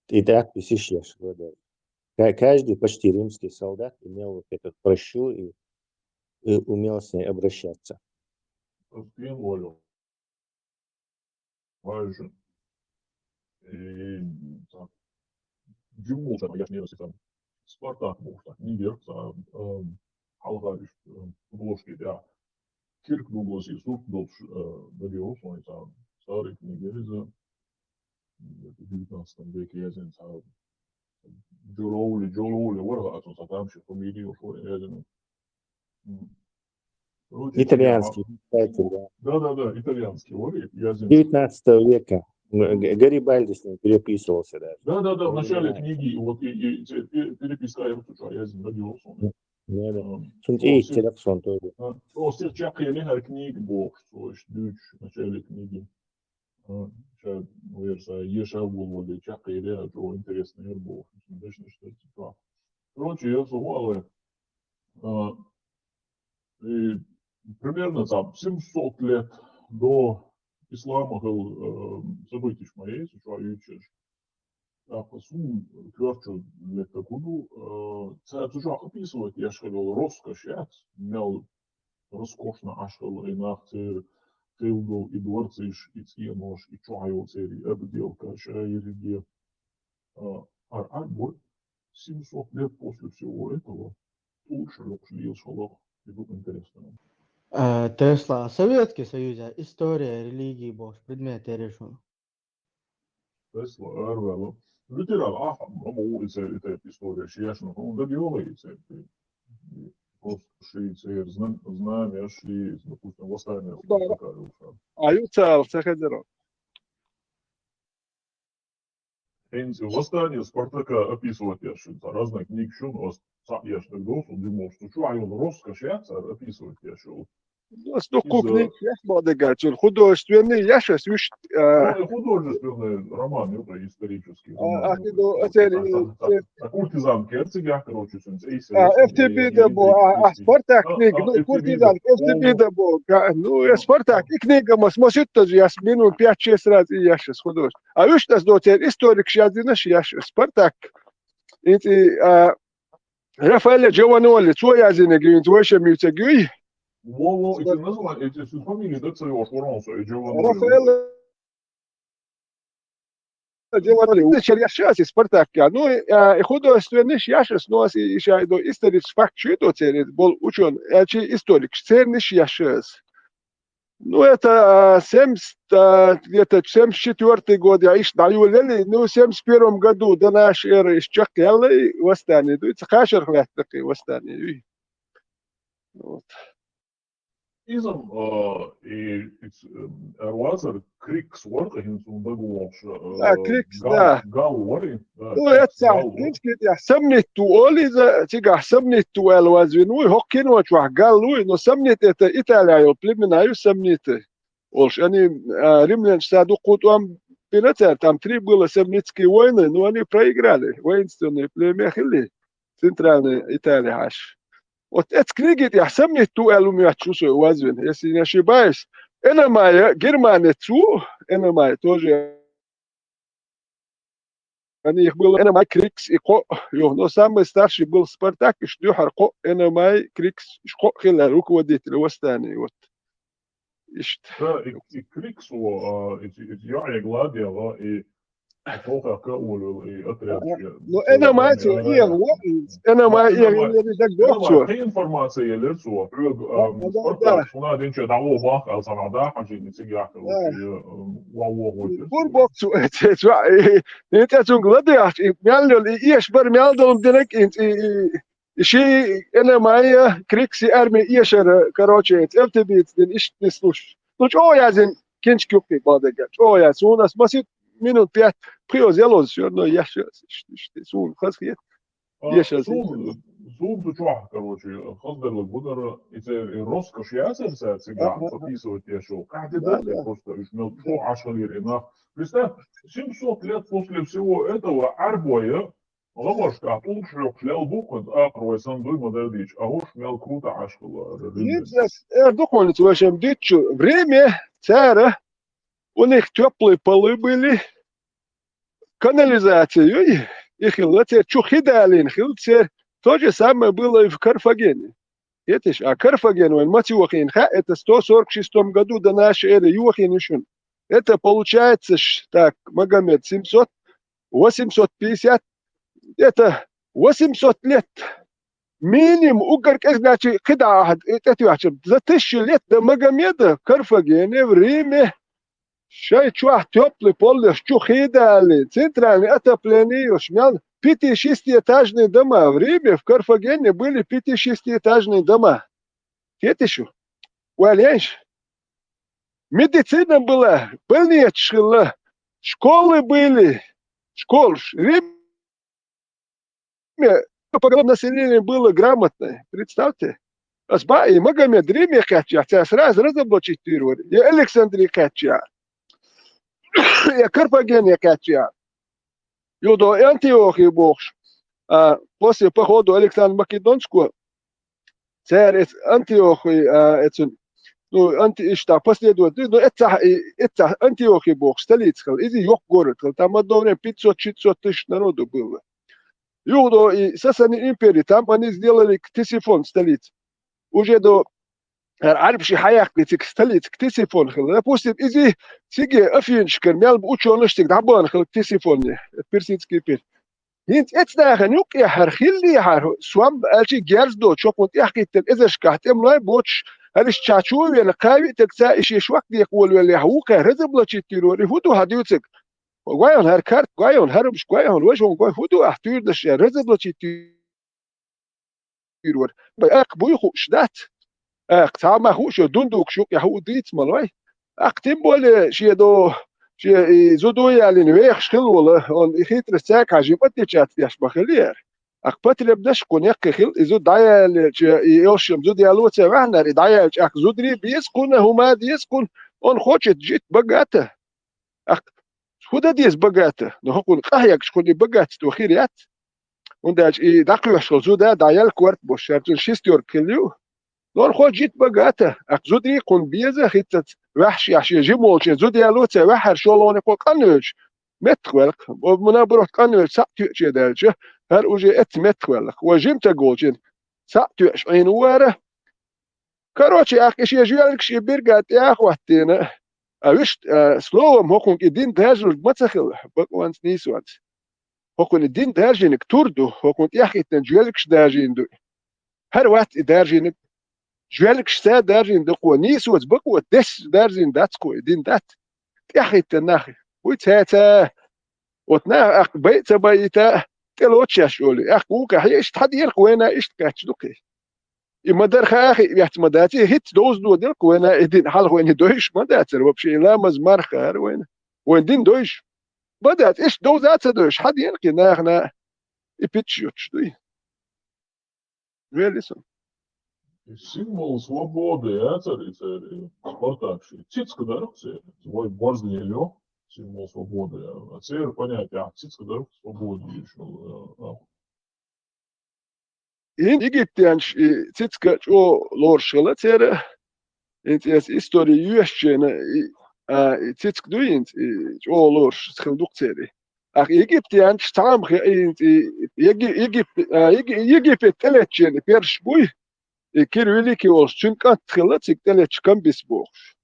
И надписи ши школа. Ка- Каждый почти римский солдат имел вот этот прощу и, и умел с ней обращаться. Спин волю. Майже. И так. Джиммул там, я ж не знаю, там. Спартак был, так, не верх, там, эм, Халгариш, эм, обложки, да. Кирк Дуглас и Сурк Долч, э, Дариус, он там, старый книги, за, в девятнадцатом веке, я знаю, там, Джуроули, Джолоули, Варга, а то там, что фамилии ушел, я знаю. М. Короче, Итальянский я- писатель, да. Да, да, да, итальянский, вот, я знаю. девятнадцатого века. М, Г- Гарибальди с ним переписывался даже. Да, да, да, в начале Да. Книги, вот и, и, и переписка, я вот я родился. Да, да. Ам, Сунтей о, всё. Телефон тоже. А, о, всё, чак я не знаю книг, бог, что ж, дюч, в начале книги. А, ша, наверное, ша ешав волвалли чаккхе яра, чӀо интересно яр бохуш, дешнаш тӀе чӀо. Короче, я сухвале, а, и примерно там семьсот лет до ислама хил, э, событиш ма есть, чӀо юйчеш. ТӀаккха сум коьртачу летта куду, э, цара цу чохь описывать еш хилла йолу роскошь яц, мел роскошно Ӏаш хилла и нах церан, хилла долу и дворцаш, и цӀенош, и чохь йолу церан и обделкаш, а, ерриге. А, ар-, ар-, бу-, семьсот лет после всего этого лучше лучше лелаш хилла, и бу интересно. Э, тешла, Советский Союз, история религии бохуш предмет яра шуна? Тесла, арвело. Лютеран, а, а, бу и церан, и церан история, ши яшна, ну, да, биология церан. Просто ши церан знам-, знамя, ши, допустим, восстание Да. Спартака, и всё. А ю царал, ца хедеро. Хензи восстание Спартака описывать яшин, разные книги шун, ос, ца яшна, гос, он думал, что чё, а он роскошь, я, цар описывать яшил. Ну, столько Из, э, книг, я смотрю, художественный, я щас вижу, э, Ну, и художественный роман, это исторический А, роман, а, это ну, вот, это, это, это, это, это куртизан Керцигя, короче, сенсей, А, сенсей, F T B я, да я бу, а, а, интересный. Спартак А, книга, а, ну, F T B, куртизан, да. F T B О, да бу, га-, ну, я о, Спартак, о. И книга, мас, мас, это же, я с минут пять-шесть раз и я щас художник. А уж нас до теперь историк щас, знаешь, я щас Спартак. И, и, а, Рафаэль Джованоли, цо языне гюнт, вообще мюцегюй. Во, во, эти названия, эти всё фамилии, да, царёв, Флоренсо и Джованоли. Рафаэль Джованоли, ну, сейчас и Спартак, я. Ну, и, а, и художественный сейчас, ну, а и, и ща иду исторический факт, что это, был учёный, а, чи историк, церниш сейчас. Ну, это, а, семьдесят, а, где-то семьдесят четвёртый год, я ищ даю лели, ну, в семьдесят первом году до нашей эры ищ чак лели восстание, ну, это хашер хватит такие восстания, и вот. Изам, а, и, и, ц-, м, Руазер Крикс вар, хин сун дагу вокша, Да, а, Крикс, Гал, да. Гал вари, да, Ну, Крикс это, Гал вар. Крикс, я сомнит ту оли за, тига сомнит ту эл вазвин, уй, хоккин вач вах Гал, уй, но сомнит это Италия, ё, племена, ю сомниты. Олш, они, а, римлян саду кутуам пинацар, там три было сомнитские войны, но они проиграли, воинственные племя хили, центральная Италия аш. Вот эта книги, я сомнит ту эл умею чувствую вазвин, если не ошибаюсь. Эномая, Германия цу, Эномая тоже. Они их было, Эномай Крикс и Ко, ё, но самый старший был Спартак, и Шлюхер Ко, Эномай Крикс, и Ко хилла руководитель восстания, вот. Ишт. Да, и, и Крикс, о, а, эти, эти, я, я гладиала, и Тохака улюл и отряд. Ага. Ну, Эномай цо, Эномай, Эномай, Эномай, Эномай, Эномай, Эномай. Хай информация елер цо. Хьуьг, Да, а, да, да, Спартак, да. Шуна динче да о бах, ал сама да, хажи не цигяк, Да. Короче, м, ва, ва, ва, Бур бок цо, цо, цо, и, и те цунг ладяхч, и мял лёл, и еш бар мял долм динек, и, и, и, и ши Эномай, Крикси арми ешер, короче, это F T B дин иш не слуш. Ну, чё я зин, кинч кюкти бадега, чё я, сунас масит минут пять, приоз ялоз, всё равно я щас, иш, иш, иш, сун, хас хет. А, Ешас. Сун, сун ту чуах, короче, хаздарлаг гудара, и це и роскошь ясар са циган, Ага. Подписывать я шел. Как ты Да, дальше да. Просто уж мел чё ашалир и нах. Представь, семьсот лет после всего этого арбоя, ламашка, тулук шрёк шлял бухкан, а, крой сан дуй мадардич, а уж мел круто ашкала. Ницес, э, духонец, в общем, дитчу. Время, цара, у них тёплые полы были, канализацию, и хилла цер, чу хидалин хил цер. То же самое было и в Карфагене. Етиш, а Карфаген вайн маци вахин ха, это сто сорок шестом году до нашей эры ювахин ишун. Это получается, ш-, так, Магомед, семьсот, восемьсот пятьдесят, это восемьсот лет. Минимум, угар кӀезначи кхидӀа ахьа, э, тӀетоьхча, за тысячу лет до Магомеда в Карфагене, в Риме, шайн чохь тёплый поллеш чу хидали, центральное отопление йолуш, мел пяти-шестиэтажные дома. В Риме, в Карфагене были пяти-шестиэтажные дома. Кхетиш шу? Валлахь. Медицина была, больницаш хилла, школы были, школаш. Риме поголовное население было грамотное, представьте. Ас баъ и Магомед Риме кхаьчча, цара сразу разоблачить дийр вара. Я Александре кхаьчча. Карфагене кхаьчча, юха Антиохи бохуш, а, после похода Александра Македонского, цара эца Антиохи, а, эцун, ну, анти-, иштта последователь, ну, эццахь, и, эццахь Антиохи бохуш столица хила, иза йоккха город хила, там одно время пятьсот-шестьсот тысяч народу было. Юха и Сасани импери, там они сделали Ктисифон столица. Уже до хӀара Ӏарбаши хьаяккхи цига столица Ктисифон хила. Допустим, иза цига Афинашкара мел учёныш цига дӀабахана хила Ктисифоне, персидский импери. ХӀинца эцнахана юккъехьара хиллехьара, сом аьлчи герз доцуш, хӀокхунна тӀехкхийтина эзаршкахь тӀемалой боцуш, хӀара иштта чу а вена, кхави а тагца и шен шок декъа волавеллехь, вукхара разоблачить йийр вара, и хӀун ду хьан дуьйцург? Гой хьуна хӀара карт, гой хьуна хӀара баш, гой хьуна важа хӀума, гой, хӀун ду ахь туьйранаш, разоблачить йийр вара. Аккха буй хууш дац. Аккха цхьа ма хууш, дундукаш юкъехь хӀу дийца ма лой. Аккха тем более шен до, шен и зуда ялийна вехаш хила волу, он и хитрость цаьрга хьажа, и патичац деш ма хила яра. Аккха потребность кху неккхи хила, и зуда дӀаяллача, и элшам зуда яло ца ваьхьнара, и дӀаяллача, аккха зударий беза кхунна, хӀума деза кхунна, он хочет жить богато. Аккха хӀун дан деза богато? Ну, хӀокхунна къахьегча, кхунна и богатство хир яц. ХӀунда аьлча и дӀакхоьхьуш хила зуда дӀаяьлла корта беш, шаьрцун шестёрка хила ю. Норхо жить богато, аккха зударий кхунна беза, хӀинццалц ваьхьаш яхь шен жима волчун зуда яло ца ваьхьара, шолгӀане кхо къанвелча, меттахваьлла-кх. О, муна барот къанвелча, цхьаъ тоьаче даьлча, хӀара уже эцца меттахваьлла-кх. Вай жимтаг волчун цхьаъ тоьаш Ӏийна вара. Короче, аккха и шен жоьлгаш и бирга тӀе а хӀоттийна, а вуьшта, а, словом, хӀокхунга и дин даржалург ма ца хилла, бакъонца, нийсонца. ХӀокхунна и дин даржийнарг тур ду, хӀокхунна тӀеххӀиттина жоьлгаш даржийна ду. ХӀара вац и даржийнарг. Жоьлгашца даржийна ду кхо, нийсонца бакъо десса даржийна дац кхо, и дин дац. ТӀеххӀиттина нах. ХӀуй цаьца. Вот наха аккха бай а ца байита, тӀелоцу шаьш олий. Аккха вукхахье иштта хьан дерг вайна иштта кхаьчна ду кхин. И ма-дарра хаа хиъ вец ма дац, и хӀинцца довза доделла-кх вайна, и дин хьалха вайна дойуш ма дацара вообще, и ламаз марха хӀара вайна. Вайн дин дойуш ма дац, иштта довза а ца дойуш, хьан дена кхин нахана и питча йоцуш дуй? Вели сан. И символ свободы яцара и церан, и Спартак шен. Цицка дара-кх церан. Вай борзне лё, символ свободы. А церан понятие, а цицка дара-кх свободы ещё. ХӀинца египтянаш и цицка чӀогӀа лоруш хилла церан. ХӀинца эс истори йоьшучу хенахь, и, а, и цицка дуй хӀинца, и чӀогӀа лоруш хилла ду-кх церан. Ахь египтянаш цхьа а ма хи-, и, и, еги-, егип-, а, еги-, Египет тӀелеттачу хенахь персаш буй, и Кир Великий волуш, цуьнан кӀант хилла цига тӀелетташ Камбис бохуш.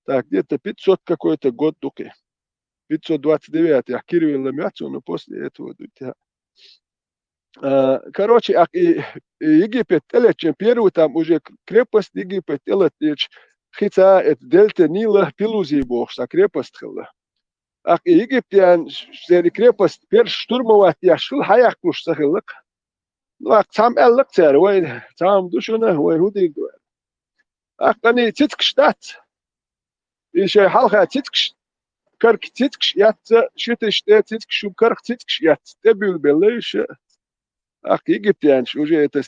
Так, где-то пятьсот какой-то год ду-кх. Пятьсот двадцать девятый, ахь Кир велла моьтту суна, после этого ду-кх. А, короче, аккха и, и Египет тӀелеттачу хенахь первый там уже к-, крепость Египет тӀелатта дечу хица, это дельта Нила, Пелузий бохуш цхьа крепость хилла. Аккха и египтянаш церан крепость персаш штурмовать деш хилла, хьаяккхалуш ца хилла-кх. Ну, аккха цхьамма аьлла-кх цара: «Вай, цхьамма ду шуна, вай хӀун дийр ду?» Аккха и цицкаш дац. И шайн хьалха цицкаш, карахь цицкаш эцна, ши тиша тӀе цицкаш, шун карахь цицкаш эцна, тӀебуьйлабелла уьш. Аккха египтянаш уже это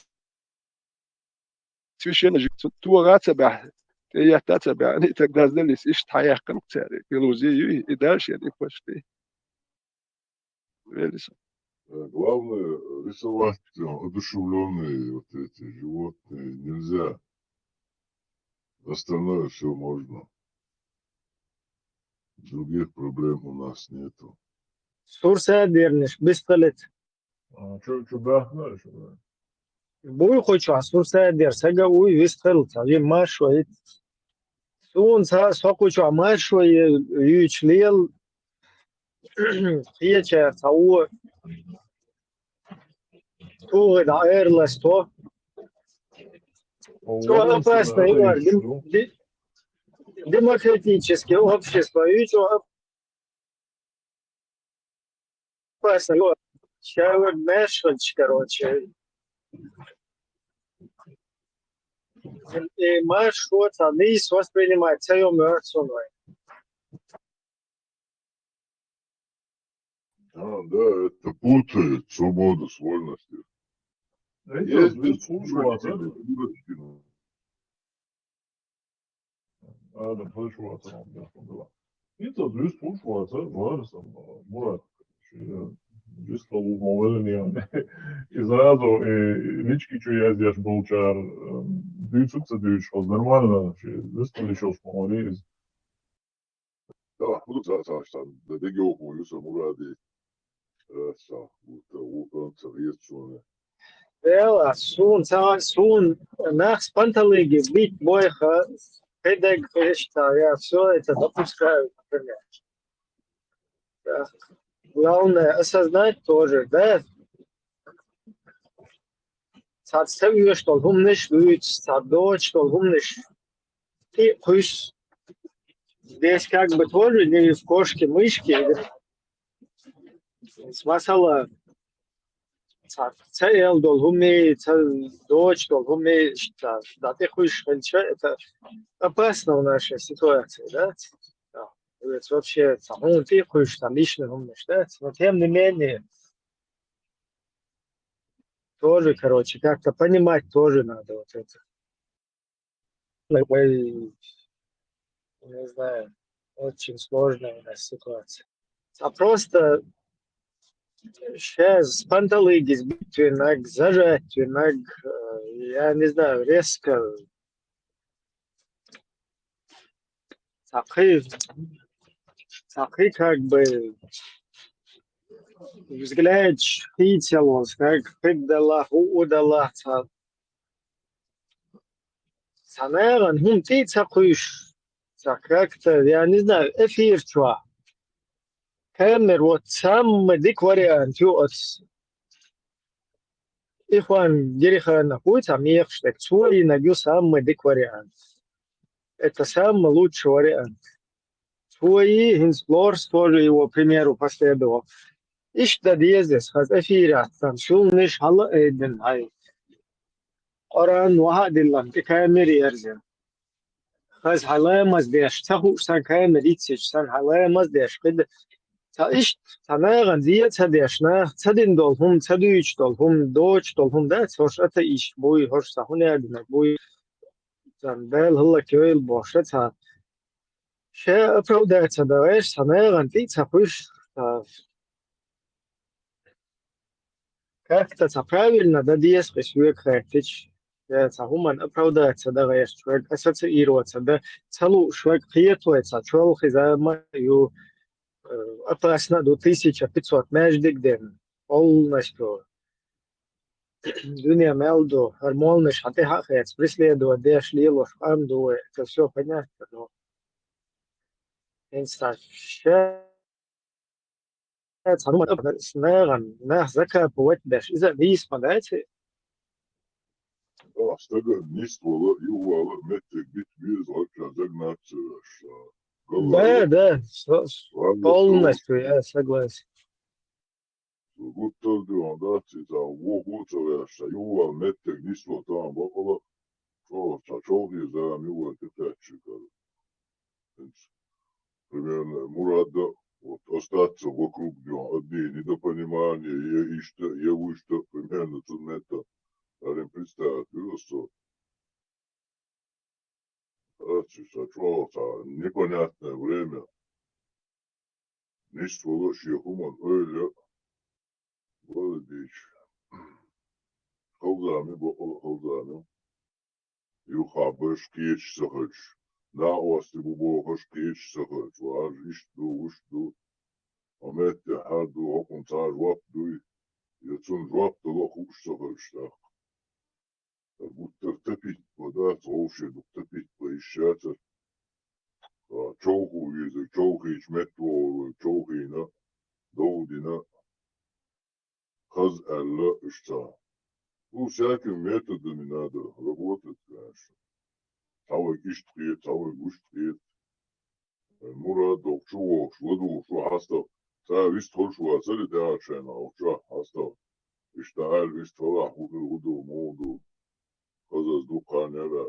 священножертву тоха ца баьхьа, тӀеетта ца баьхьа, и тогда сдались, иштта хьаяьккхина-кх цара, Пелузий юй, и дальше и пошли. Велис. Э, главное, рисовать всё, одушевлённые вот эти животные нельзя. Остальное всё можно. Других проблем у нас нету. Сурсаьдернаш, бистхилиц. А, чу, чу баьхна, чу баьхна. Буй кху чохь, сурсаьдер, сага уй вистхилиц, а жи машо йиц. Суна ца, со кху чохь машо е-, юьйчу лела, кхечара цхьа вон. ТугӀи дӀа эр ласто. Чо опасно ю, дем-, де-, демократический общество ю, чо опасно ю. Ша вар маьш хилча, короче. И маьш шо ца нийса воспринимать, ца йо мёрт со вай. А, да, это путает свободу с вольностью. Есть без слушаться, да? Дурочки. А, да, слушаться, да, да. И цо вуьйцу хӀуш ваца, вара сан, Мурат. Вистхалув ма валлиан. И сразу, э, лички чу яздеш болчара, э, дуьйцу ца дуьйцу, хоза нормально, ши вистхалуш ма валли иза. Да, ну, ца, ца, ца, да, деги оху, юса Муради. Э, ца, вот, э, вот он, ца, вес чуна. Дела, сун, ца, сун, нах спанталиги бить бойха, педагог, я всё это допускаю, например. Да. Главное осознать тоже, да? Цхьацца ца оьшуш долу хӀуманаш дуьйцу, цхьа доцуш долу хӀуманаш тӀе а кхуьссу. Здесь как бы тоже не в кошки-мышки. Масала, ца, ца эл долу хӀума, ца доцуш долу хӀума, ца, да, тӀе кхуьссуш хилча, это опасно в нашей ситуации, да? Да. Это вообще, ца, хӀума тӀе кхуьссуш, там, личный хӀуманаш, да? Но тем не менее, тоже, короче, как-то понимать тоже надо вот это. Ой, не знаю, очень сложная у нас ситуация. А просто сейчас спанталиги сбить винаг, зажать винаг, э, я не знаю, резко. Ца кхин, ца кхин как бы взгляд хийцаллалц, как кхин далахь, у, у далахь, ца, ца нагӀан хӀума тӀе ца кхуьссуш, ца как-то, я не знаю, эфир чохь. Камера, вот самый дика вариант ю оцу. Ихван Гериханов вуй цхьа мехаш дерг, цо йинарг ю самый дика вариант. Это самый лучший вариант. Цо йи, хӀинца Лорс тоже его примеру последовал. Иштта дан деза, хаза эфират, там, шулниш хьала а айдина, хьай. Къуръан ваха а диллина, тӀе камера ерзина. Хаза хьан ламаз деш, ца хууш сан камера йиццича, сан хьан ламаз деш, кхидӀа. Ца иштта, ца нагӀан зен а ца деш, нах ца дина долу хӀума, ца дуьйцуш долу хӀума, доцуш долу хӀума дац, хӀорш атеисташ буй, хӀорш ца хӀун яздинарг буй, сан Дала хӀаллакьйойла бохуш, ца. Ша оправдаться дан гӀерташ, ца нагӀан тӀе а ца кхуьссуш, ца. Как-то ца правильно дан деза-кх и соьга хаьттича, я ца хӀуманна оправдаться дан гӀерташ верг, ассоциироваться дан ца лууш верг кхета вай, ца чолхе зама а ю, э, опасно а ду, тысяча пятьсот маьждиг дерг, полностью дуьне мел ду, хӀара молнаш хьан тӀаьхьа а хецна, преследовать деш лелош къам ду вай, это всё понятно, но хӀинца ша Цхьа хӀума нагӀан, нах закапывать деш, иза а нийса ма дац и? Да, стага нисвала, юхавала меттиг бита веза, гӀорча загнать ца веш. Да, да, со-, полностью, я согласен. Со гуттар а дуьйна дац, и цхьа вохо а ца веш, ца юхавала меттиг нисвала тахана бакъала, чӀогӀа цхьа чолхе зама ю вайн тӀекхаьчча кара. ХӀинца, примерно, Мурада, вот, остаться вокруг него, одни недопонимания, е иштта, е вуьшта, примерно, цу метта. Арен представить вирус со. Ацци са чӀогӀа цхьа непонятное время. Нисвала шен хӀуманна ойла, вала дийча. Халзами, бакъала халзами. Юххьабарш кхеташ ца хилча, накъостий бу бохуш кхеташ ца хилча, важ иштта ду, вуьшта ду, хьо меттехь хӀара ду, хӀокхунна цхьа жоп дуй, я цунна жоп дала а хууш ца хилча тӀаккха. Гуттар тапитт бан дац, вовшийн дукха тапитт бан йиш яцара. Ткъа човхо везар, човхийча метта вогӀур вай, човхийна, дов дина, хаза аьлла, иштта. Ну, всякими методами надо работать, конечно. Цхьа вайга иштта хета, цхьа вайга вуьшта хета. Мурад, охьа чу вогӀуш, ладугӀуш ву хьастагӀа. Цхьа вистхуьлуш вацара и тӀаьхьарчу хенахь, охьа чохь хьастагӀа. Иштта аьлла вистхила, хӀун хир, хӀун ду, муха ду. Хазаза дукха хан яра.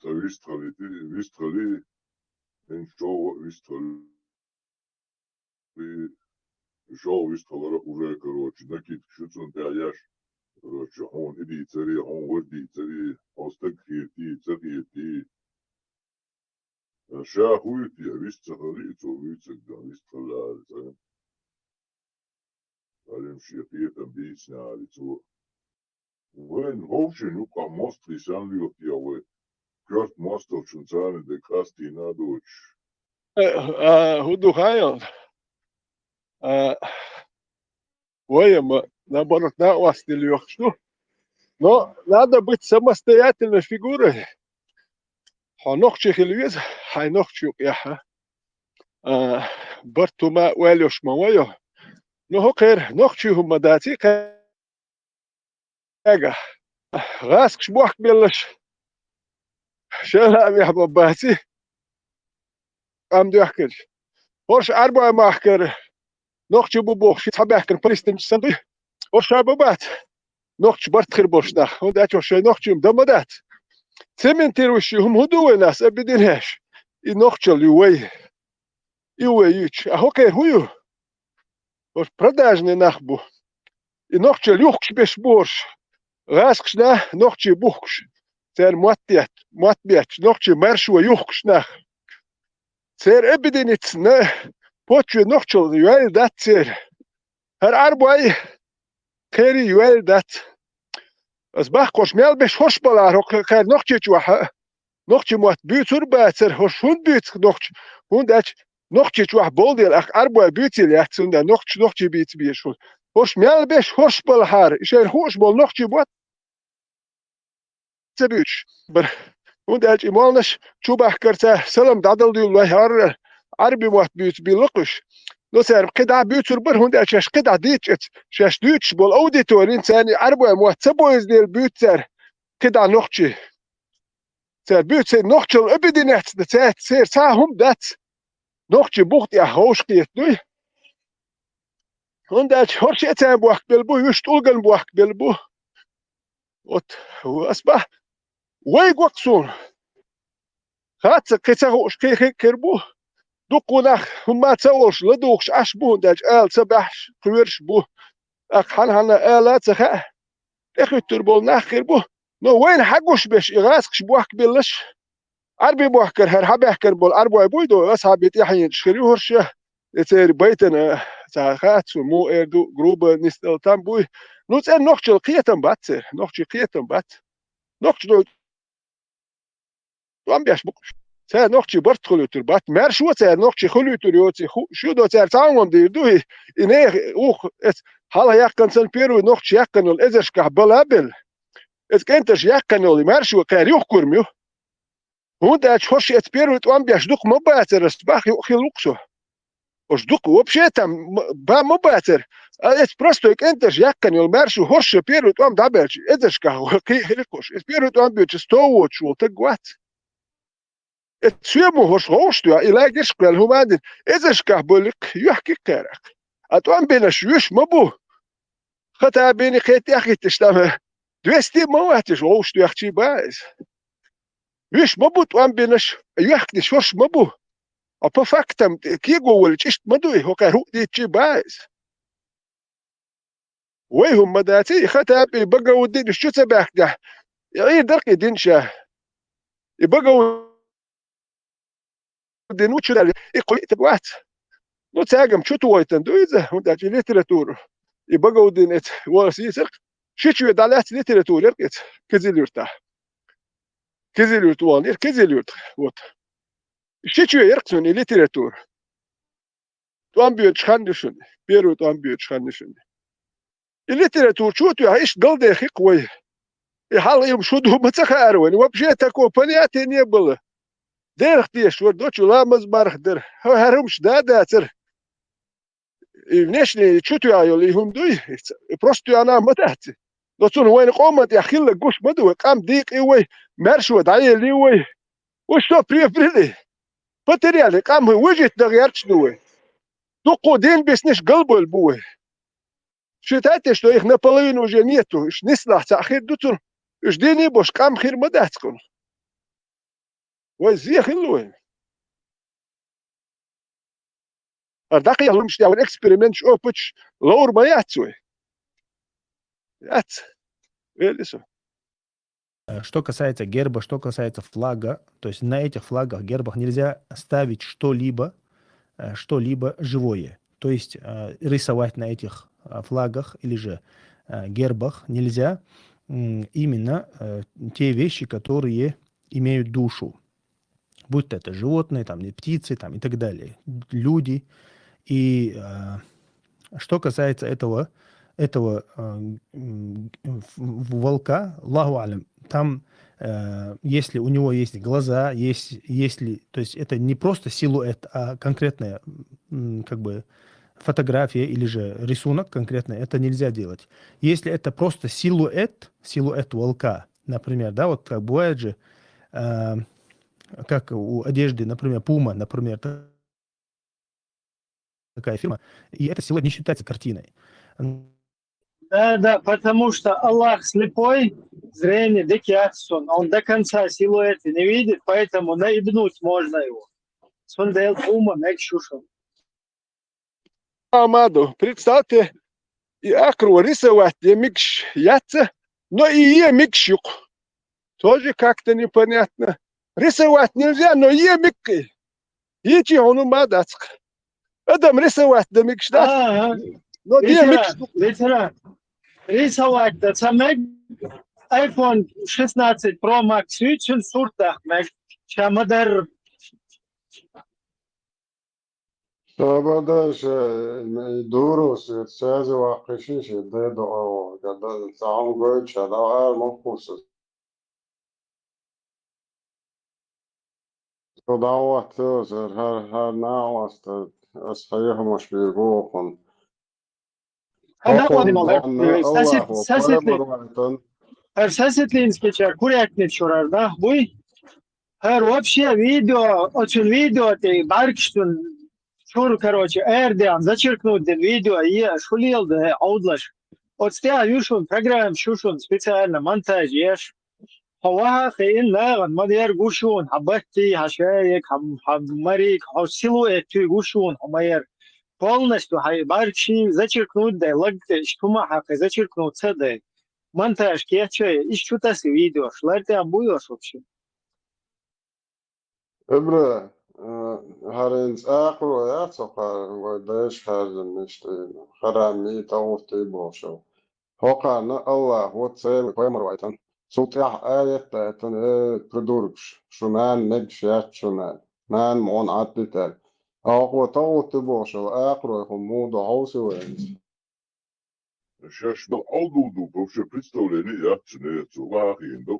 Ца вистхалийти, вистхалий, хӀинца чӀогӀа а вистхалий. И шолгӀа вистхалара уже, короче, накидкаш ю цунна тӀехь еш. Короче, хьуна и дийцаре, хьуна вара дийцаре, хьо стаг хетий, ца хетий. Ша хуьйта я, вист ца хилий, цо вуьйцург дан, вист хилла ара цӀа. Алим шен кхетам бийцина ара цо. Вайн вовшийн юкъа мостагӀий санна лоьху я вай, коьрта мостагӀчун царна де къастийна а доцуш. Э, а, хӀун ду хаьий? А, вай ма, наоборот, накъостий лоьхуш ду. Но надо быть самостоятельной фигурой. Хьо нохчи хила веза, хьайн нохчи юкъа яхьа. А, барт хӀума ойла йолуш ма вайо. Ну, хӀокхеран нохчи хӀума дац, и кхе- Эга. ГӀаскхаш бохкабелларш шайла а вехьа бан бац и, къам доьхкарш. ХӀорш Ӏарбой махкара нохчий бу бохуш, цхьабаьхкина палестинцаш санна дуй. ХӀорш ша бан бац нохчий барт хир болуш нах, хӀунда аьлча хӀорш шайн нохчий ма дан ма дац. Цементирующий хӀума хӀун ду вайна ас, объединяющий? И нохчалла ю вай. И вай юьйцуш. А хӀокхеран хӀун ю? ХӀорш продажный нах бу. И нохчалла юхкуш беш бу хӀорш. ГӀаскхашна нохчий бухкуш. Церан мотт детта, мотт бетташ, нохчий маршо юхкуш нах. Церан объединиться на почве нохчалла йойла дац церан. ХӀара Ӏарбой кхерий йойла дац. Ас баккхарш мел беш хӀорш балахьара хӀокху кхаьра нохчий чохь а, нохчий мотт буьйцур а бацара, хӀорш хӀунда буьйцу нохчий? ХӀунда аьлча нохчий чохь болу дела, ахь Ӏарбой буьйцийла яц, цундела нохчий, нохчий бийца безаш хуьлу. ХӀорш мел беш хӀорш балахьара, и шайна хууш болу нохчий мотт ца буьйцуш бара. ХӀунда аьлча и молланаш чу бахкара цара салам дӀадала дуьллой хьарра, Ӏарбий мотт буьйцу билла кхуьш. Но цара кхидӀа буьйцур бара, хӀунда аьлча шаьш кхидӀа дийцча, шаьш дуьйцуш болу аудиторин царна и Ӏарбой мотт ца бойза дела буьйцу цара кхидӀа нохчий. Цара буьйцу церан нохчалла объединяться дан, цаьрца церан цхьа а хӀума дац. Нохчий бух тӀехь ховшахкхетта дуй. ХӀунда аьлча хӀорш а царна бохкабелла бу, уьш тӀулган бохкабелла бу. Вот, ас баха, вай го-кх суна. Хац, кхин ца хууш, кхин хир а хир бу. Дуккха нах хӀумма ца олуш, ладугӀуш Ӏаш бу, хӀунда аьлча ала ца баьхьаш, кхоьруш бу. ТӀаккха хьан-хьанна ала а ца хаьа, тӀехуьттур болу нах хир бу. Но вайна хьан гуш беш и гӀаскхаш бохкабелларш? Ӏарбий бохкара хӀара хьабаьхкар болу Ӏарбой буй до, асхьабий тӀаьхьенаш хир ю хӀорш, и церан байтана ца хаьа цу муха эр ду, груба нисдала там буй. Ну, цӀена нохчалла кхетам бац церан, нохчий кхетам бац. Нохчий тӀом беш бу-кх уьш. Цара нохчий барт хуьлуьйтур бац. Маьршо цара нохчий хуьлуьйтур йоций хууш ю до, цара цхьа а хӀума дийр ду и, и нехан ух, эц хьалха яьккхина санна первый нохчий яьккхина йолу эзаршкахь бала а белла. Эц кӀентарш яьккхина йолу и маьршо кхаьра юхкур ма ю. ХӀунда аьлча хӀорш эц первый тӀом беш дукха ма бацара, ас баха юкъа хила ву-кх со. Ош дукха вообще там м-, бан ма бацара. А эц простой кӀентарш яьккхина йолу маьршо хӀорш шен первый тӀом дӀабаьлча, эзаршкахь кхин а хили-кх ош. Эц первый тӀом боьдуш сто воцуш волу таг вац. Эц соьму хӀорш гӀовш тоьхна, и лагерьш кхоьллина хӀума а дина, эзаршкахь болу-кх, йоьхки-кх кхаьрах. А тӀом бинарш вуьш ма бу. Хатабийна кхетта тӀехӀитташ там, двести а ма вац уьш гӀовш тоьхчий бан иза. Вуьш ма бу тӀом бинарш, йоьхкнаш хӀорш ма бу. А по фактам кего волу чӀишт ма ду и, хӀокхара хӀуъа дийцчий бан иза. Вай хӀума ма дац и, и Хатаб, и Багауддин уьш чу ца баьхкинехь, и Ӏийр дара-кх и дин ша. И Багауддин ву чу даьлла, и кху виъ таг вац. Ну, цаьргам чу тухуьйтина ду иза, хӀунда аьлча и литература. И Багауддин эца вала сийсар-кх, ши чоь дӀалаьцна литература яра-кх эца, Кизил-Юьртахь. Кизил-Юьрта ваханера, Кизил-Юьрта, вот. Ши чоь яра-кх цуьнан и литература. ТӀом боьдуш хан ю шуна, первый тӀом боьдуш хан ю шуна. И литература чу а тоьхна, иштта галдехи-кх вай. И хьалха и хӀума шу ду ма ца хаьара вайна, вообще такого понятия не было. Делах тешаш вара, дочу ламаз марха дара. ХӀара хӀумаш да а дацара. И внешний чу тоьхна йолу и хӀума дуй, и ц-, и просто тоьхна ма дац. Но цунах вайна къоман тӀехь хилларг гуш ма ду вай, къам дийкъи вай, маьршо дӀаели вай. Вы что приобрели? Потеряли, къам хӀун вуьжийта дан гӀерташ ду вай. Дуккха дин биснарш галбевлла бу вай. Считайте, что их наполовину уже нету, уьш нислахь цхьаъ хир ду цунах, уьш дийне а беш къам хир ма дац кхунах. Вай зен хилла вай. ХӀара дӀакхехьа хӀумаш тӀехь вайн эксперименташ, опыташ ловр ма яц вай. Яц. Вели со. Э, Что касается герба, что касается флага, то есть на этих флагах, гербах нельзя ставить что-либо, э, что-либо живое. То есть э, рисовать на этих э, флагах или же э, гербах нельзя м, именно э, те вещи, которые имеют душу. Будь то это животные, там, и птицы, там, и так далее, люди. И э, что касается этого, этого э, м, в- в- волка, Аллаху алям, там, э, если у него есть глаза, есть, если, то есть это не просто силуэт, а конкретная, м, как бы, фотография или же рисунок конкретный, это нельзя делать. Если это просто силуэт, силуэт волка, например, да, вот как бывает же, э, как у одежды, например, Пума, например, та- такая фирма, и это силуэт не считается картиной. Да, да, потому что Аллах слепой, зрение дикий, он до конца силуэты не видит, поэтому наебнуть можно его. Цундел Пума мег шушун. Амаду, представьте, и акру рисовать де микш яца, но и е микш юк. Тоже как-то непонятно. Рисовать нельзя, но е микки. Ичи хону мадацк. Адам рисовать да микш да, Ага, но е микш. Литера, литера. Рисовать да ца мег iPhone шестнадцать Pro Max юцун суртах мег. Шамадар. Шабадаш дурус сязи вакъиши ши дедо гада цаун гойча да ар мохусус. Дауатсыз гьар гьар наъваста ас хайгьамаш биргухун. Хада Хохун одим олар. банна Аллаху Сасит, сасит, парабарвайтан. Ар саситлинский чар курятник шурар да буй. Ар вообще видео, очень видео ты баркштун чур, короче, эрдиан зачеркнуть ден видео, е шулил да аудлаш. От стя юшун программ шушун специально монтаж еш. Хаваха хин наган мадер гушун, хабатти, хашаек, хам марик, хав силуэт ты гушун, хамаер. Полностью хай баркши зачеркнуть да, лагте, штума хакы зачеркнуть сады. Монтаж кече, иш чутасы видео, шлар тя буйош вообще. Эбра, э, гьарин цӀакъро яц ахъа, вай деш хьарзан мишта, харам ми тӀагӀуртӀи бошал. Хокъарна Аллаху цел пайхамар вайтан. СултӀяхь аят дайтан, э, придуркш, шу нан мегш яц шу нан. Нан мон Ӏаддитар. Ахъо тӀагӀуртӀи бошал, акърой ху муду хьовси вайнс. Шаш бал алдулду вообще представление яц не яц. Вахин до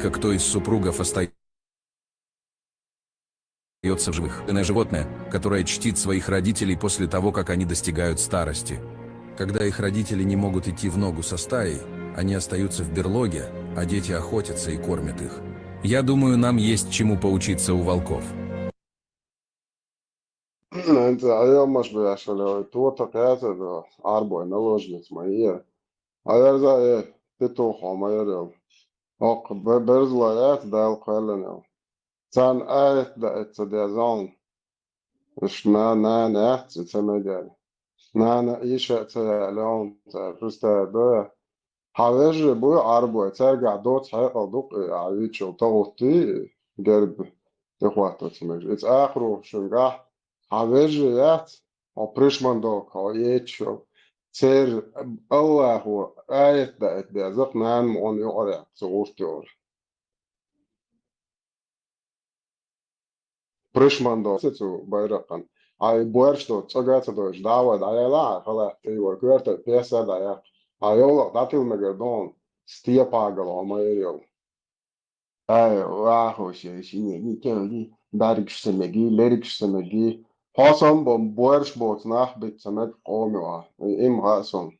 Редко кто из супругов остается в живых. Животное, которое чтит своих родителей после того, как они достигают старости. Когда их родители не могут идти в ногу со стаей, они остаются в берлоге, а дети охотятся и кормят их. Я думаю, нам есть чему поучиться у волков. Нанца айомаш бяшале, туата кьяца да, арбой наложниц ма ия. Аярза э, петух ма ярел. Ок, бе-, берзла яц дал кваланел. Цан аят да эца дязон. Ишна нана яц ца мегал. Нана иша ца ялон, ца просто да. Хьавежи буй арбой, царга доц хьекъал дук, а вичил тагъутти герб тихватта ца меж. Иц ахру шунгах хьавежи яц, о пришмандок, о ечо. Цер Аллаху аят да эт дязак нан мон югъаря, ца гуртиор. Пришмандо цу байракъан. Ай буаршто цагаца дойш дава даяла, хала тейва кверта песа дая. Хьа йовлакх дӀатилла мегар ду хьуна, степагал хьо ма эр йовла. Ай, вахуш, шине, ни кем ли, даргаш ца меги, лергаш ца меги. Хьо санна бо-, боарш боцу нах бита ца мег къоме ван. Им хаьа суна.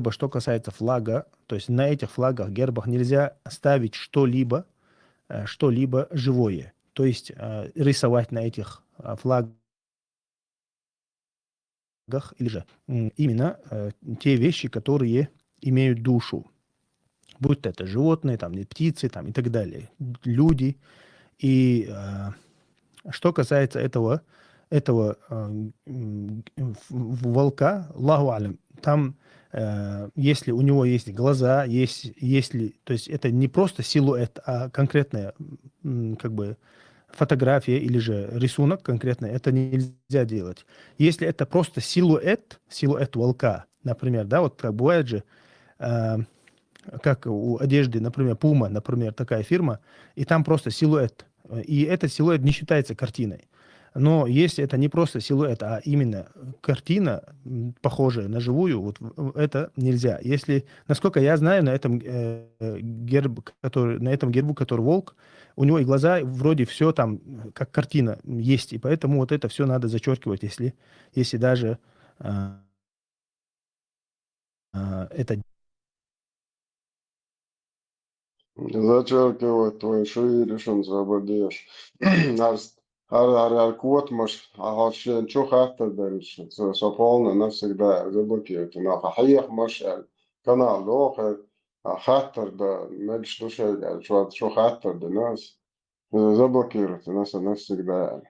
Что касается флага, то есть на этих флагах, гербах нельзя ставить что-либо, э, что-либо живое. То есть, э, рисовать на этих, э, флагах или же, м, именно, э, те вещи, которые имеют душу. Будь то это животные, там, и птицы, там, и так далее, люди. И, э, что касается этого, этого, э, м, в-, в-, волка, Аллаху алям, там, э, если у него есть глаза, есть, если, то есть это не просто силуэт, а конкретная, м, как бы, фотография или же рисунок конкретный, это нельзя делать. Если это просто силуэт, силуэт волка, например, да, вот как бывает же, э, как у одежды, например, Puma, например, такая фирма, и там просто силуэт. Э, и этот силуэт не считается картиной. Но если это не просто силуэт, а именно картина, м, похожая на живую, вот в-, в-, это нельзя. Если, насколько я знаю, на этом, э, герб, который, на этом гербу, который волк, у него и глаза, вроде все там, э, как картина есть, и поэтому вот это все надо зачеркивать, если, если даже, э, э, это Зачеркивать вай шиъ йиш ю, ца бан дезаш. ХӀара, хӀара, хӀара котамаш, хьо шен чу хаттар делча, со, со полно навсегда заблокировать. Но хьан хьехамаш аьлла, канал доху, а хаттар дан мегаш ду шайга аьлла, чу, чу хаттар дина ас. Заблокировать дина аса навсегда аьлла.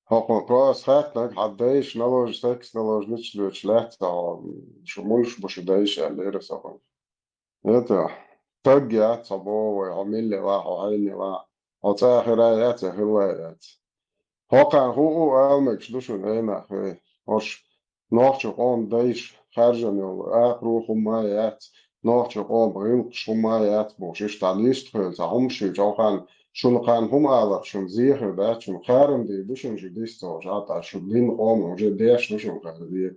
ХӀокхунна просто хаьттинарг, хьан дайша наложи, секс наложи, нича лоьцуш лаьцна хьо, шу муьлш бу шу дайша аьлла, ира аса хьуна. Это, стаг яц хьо боху вай, хьо милла ван, хьо хьенна ван, хьо цӀа хир а яц, я хилла а яц. ХӀокхарна хӀуъ а ала мегаш ду шуна, хӀей нах, хӀей. ХӀорш нохчийн къоман дайша хаьржина йолу акхарой хӀума а яц, нохчийн къоман гӀиллакхаш хӀума а яц бохуш, иштта дӀа листа хилла цхьа хӀумаш йича, хӀокхарна шуна кхарна хӀума аларх шуна зен хир дац, шуна кхарам дийр ду шуна шу дис ца хууш, а тӀаккха шу дин къоман уже деш ду шуна кхара зен.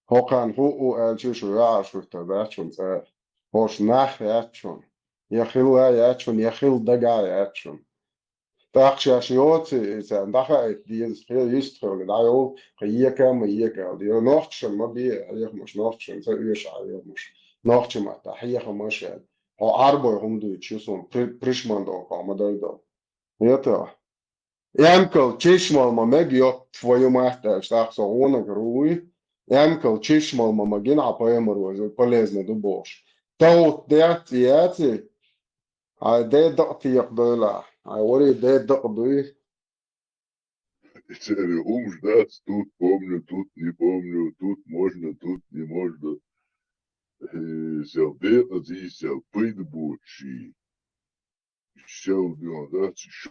ХӀокхарна хӀуъ а аьлча, шу яӀарш хӀуьттур дац шуна цӀа. ХӀорш нах яц шуна. Я хилла яц шуна, я хила дагахь яц шуна. ТӀаккха шаьш йоций, и царна дӀахаийта деза, хе, йистхила дӀайолу, кхин ека а ма ека аьлла. Йо, нохчашна ма бе хьехамаш, нохчашна ца оьшу хьехамаш. Нохчийн маттахь хьехамаш аьлла. Хьо Ӏарбой хӀума дуьйцуш ю суна, при-, пришмандовкъа ма дайдо. Это, эмкал чешмал ма мега, ёб твою мать, аьлча, тӀаккха со гӀонагара вуй. Эмкал чешмал ма магина хьан пайхамаро, иза полезно ду бохуш. Товт дац, яций? Хьайн ден дакъа текхадойла, хьайн варий ден дакъа дуй. Церан хӀумаш дац, тут помню, тут не помню, тут можно, тут не можно. Э, сел декъазий, сел пайда боций. Сел ден дац, шел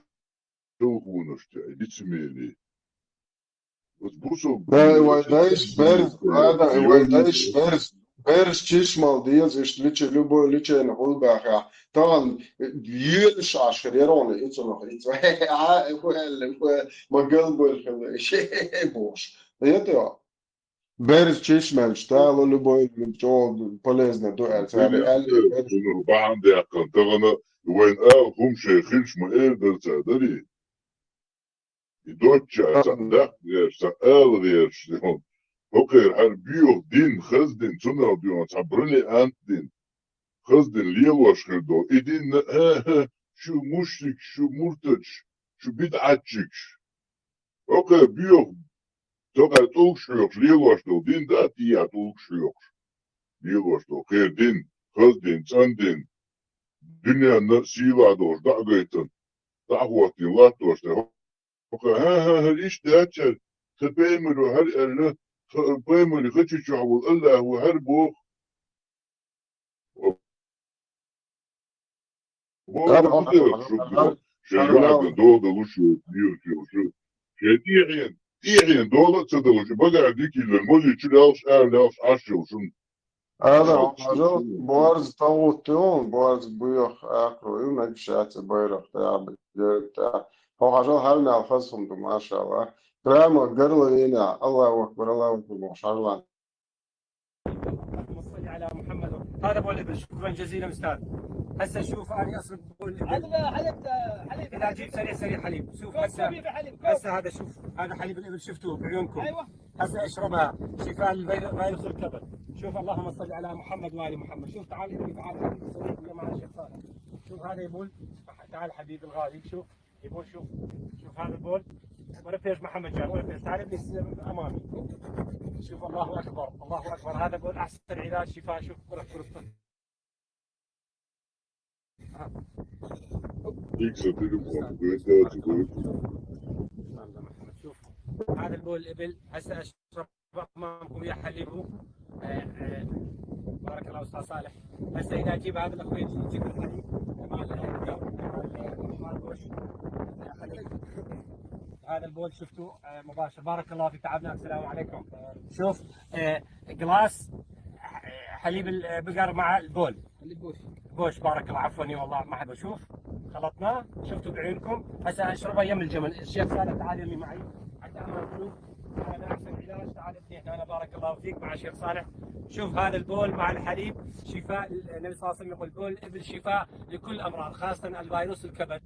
хӀунаш тӀе, лицемерие. Оцу бусалба Да, и вай дайша берз, ада, и вай дайша берз, берз чешмал деза, иштта лича-, любой личайна гӀулбаьхьа. Тахана, э, йоьлуш Ӏаш хир яра хьуна, и цунах, и цу-, а, хӀу аьлла, хӀу, ма галбойла хила, ше бохуш. Это, берз чешмалш, тала любой, чӀогӀа полезно ду, аьлла, цара аьлла, берз. Бахьана даьккхина, тахана вайн ала хӀума шайн хилча ма эр дара цара, дарий? И доцча, сан даккха гӀерш, сан ала гӀерш, хӀокхеран хӀара боьха дин, хаза дин, цунах доьху цхьа бриллиант дин, хаза дин лелош хир долу. И дин, хӀа-хӀа, шу мушрикаш, шу муртадаш, шу бидӀатчигаш. ХӀокхеран боьха, тохара тӀулгаш хьоькхуш лелош долу дин дац, тӀехьа тӀулгаш хьоькхуш лелош долу. Кхеран дин, хаза дин, цӀандин, дуьненна сийлахь долуш дӀа а гайтина, дӀа а хӀоттийна латтош тӀе. ХӀа-хӀа-хӀа, иштта дац хӀара, тхан пайхамаро хӀара аьлла, тхан пайхамаран хачи чохь волу АллахӀо хӀара боху. Боху, шу боху, шайн йоӀарган догӀу далуш ю, йоьрташ ю, шу. Шайн тӀехьен, тӀехьен догӀу а ца далуш, багахь дика йиллина, музей чу лелхаш, ара лелхаш Ӏаш йолу шуна. Ада, хьажал, борз тӀагӀутта ю, борз буьйху акхарой ю, мегаш яц и байракх тӀехь, герб тӀехь. Хьо хьажал, хьал мел хаза хӀума ду, машалла. Прямо горловина, Аллаху акбар, Аллаху акбар бохуш хьажал. محمد. هذا بول الإبل، شكرًا جزيلًا أستاذ. هسه شوف، أنا أصرف بول الإبل. هذا حليب، حليب. إذا جيب سريع، سريع حليب. شوف هسه، في حليب. هسه هذا شوف، هذا حليب الإبل، شفتوه بعيونكم. أيوة. هسه اشربها، شفاء للفيروس الكبد. شوف، اللهم صل على محمد وآل محمد. شوف، تعال إبلي، تعال حبيبي، صديقي، يا معنا الشيخ صالح. شوف هذا يبول، تعال حبيبي الغالي، شوف. يبول، شوف، شوف هذا البول. ولا فيش محمد جان، ولا فيش. تعال ابني، س-، أمامي. شوف، الله أكبر، الله أكبر. هذا بول أحسن علاج، شفاء. شوف، روح، روح، روح. ها. يكسر تليفون، بيتات، بيتات. شوف، هذا البول الإبل، هسه أشرب أمامكم يا حليبو. آه، آه، بارك الله أستاذ صالح. هسه إذا أجيب هذا الأخوي يجيب الحليب. مال، مال، مال بوش. هذا البول شفتوه، آه، مباشر. بارك الله فيك، تعبناك. السلام عليكم. شوف، آه، جلاس، آه، حليب البقر مع البول. حليب بوش. بوش، بارك الله. عفوًا، يا والله ما أحب أشوف. خلطناه، شفتوا بعيونكم. هسه أشربه يم الجمل. الشيخ صالح، تعال يمي معي. حتى أمر شوف. هذا أحسن علاج. تعال اثنين. أنا بارك الله فيك مع الشيخ صالح. شوف هذا البول مع الحليب شفاء. النبي صلى الله عليه وسلم يقول: "بول الإبل شفاء لكل أمراض، خاصة الفيروس الكبد."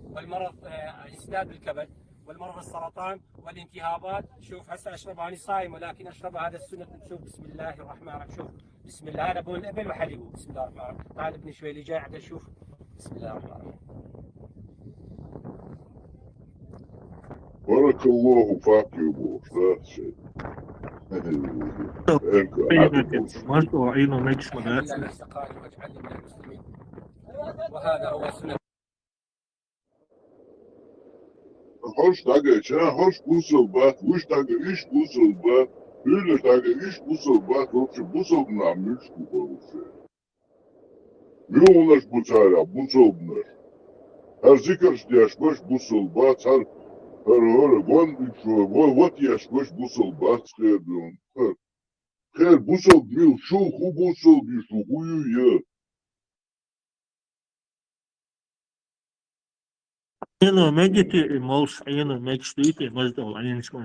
والمرض، آه، اجتناب الكبد، والمرض السرطان والالتهابات. شوف، هسه أشرب، أنا صايم، ولكن أشرب هذا السنة. شوف، بسم الله الرحمن الرحيم. شوف، بسم الله. هذا بول الإبل وحليبه. بسم الله الرحمن الرحيم. تعال ابني شوي اللي جاي عند شوف. بسم الله الرحمن الرحيم. بارك الله فيك يا ابو. ما شاء الله، عينه ميكش مدافع. واجعلني من المسلمين. وهذا هو سنة. Hoş daga içine hoş gusül bat, hoş daga iş gusül bat, öyle daga iş gusül bat, hoş gusül namiş kubarısı. Yolnaş bu çara, bu çolnaş. Her zikir yaş baş gusül bat, her, her, her, gon, gon, vat yaş baş gusül bat, her, her, her gusül mil, şu, hu gusül, bir şu, huyu ya. Eno megiti i mols eno megštuiti možda o aninskom.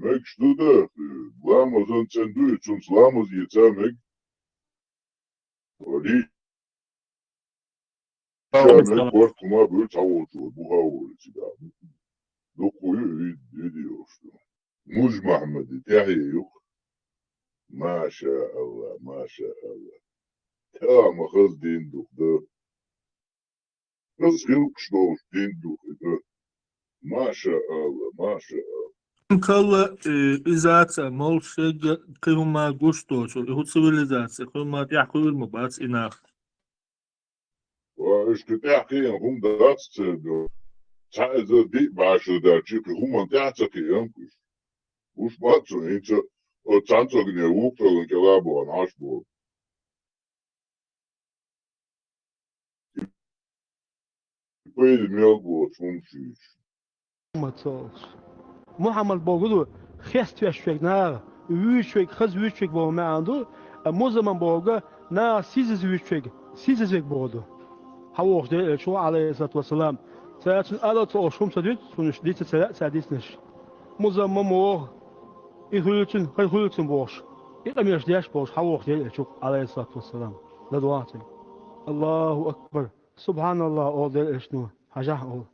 Megštuda, lamazan sen du, čun lamaz je ca meg. Odi. Sa meg kort kuma bu čavo ču, buha u čida. Dukuju vid, video što. Муз Мухьаммади тӀехье юха. Маша Алла, маша Алла. Тама хаз дин дух да. Хаз хилкш долш дин дух да. Маша Алла, маша Алла. Калла, э, изаца, мол, шега, кыма гуш точу, и ху цивилизация, кыма тӀехь хуйр ма бац инах. Ва ишка тӀехь кхиъна хӀума дац церга. Цхьа эзар диъ бӀаьшра даьлча, кхин хӀуманна тӀехь ца кхиъна уж. Уж бац цунна хӀинца, оцу цхьана цӀогане вукхуьллан кӀела а бохна Ӏаш боху. Пайда мел боцу хӀума шуьйцу. Мухьаммад ца олуш. Мухьаммад бохург ду, хеставеш верг наха, вуьйцуш верг, хаза вуьйцуш верг боху маьӀна ду, а музаман бохург наха сизаза вуьйцуш верг, сизаза верг бохург ду. Хьан вохуш Делан Элча ву, Ӏалайхиссалату вассалам. Цара цуьнан алал ца олуш хӀума ца дуьйцу, цунаш дийца ца лаьа цара дийцинарш. Музаман ма воху, и хуьлу цуьнан, хӀара хуьлу цуьнан бохуш. И къамелаш деш болуш хьан вохуш Делан Элча ву, Ӏалайхиссалату вассалам. ЛадогӀа цуьнга. Аллаху акбар. Субханаллах, олу Делан Элчано, хьажахь олу.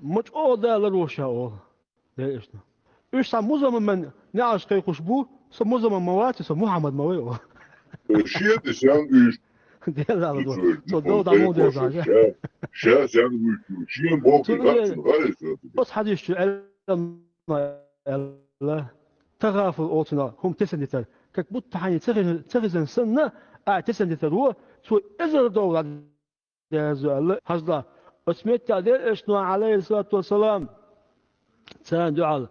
Ма чӀогӀа Дала ларвош ша олу, Делан Элчано. Уьш цхьа музаман ман неӀалш кхайкхуш бу, со музаман ма вац, со Мухьаммад ма вай олу. Шен тӀе сен уьш? Делла ду. Со дов дӀа муха деза. Ша, ша сен уьш? Шен боху дац, гӀайса. Оцу хьадисчу аьлла, аьлла, тагӀафул оцунах хӀума тесна дитар. Как будто хьайна ца хезна, ца хезна санна, а тесна дитар ву, цо эзар довла деза аьлла, хьажда. Оцу меттехь Делан Элчано, Ӏалайхиссалату вассалам, царна дуьхьал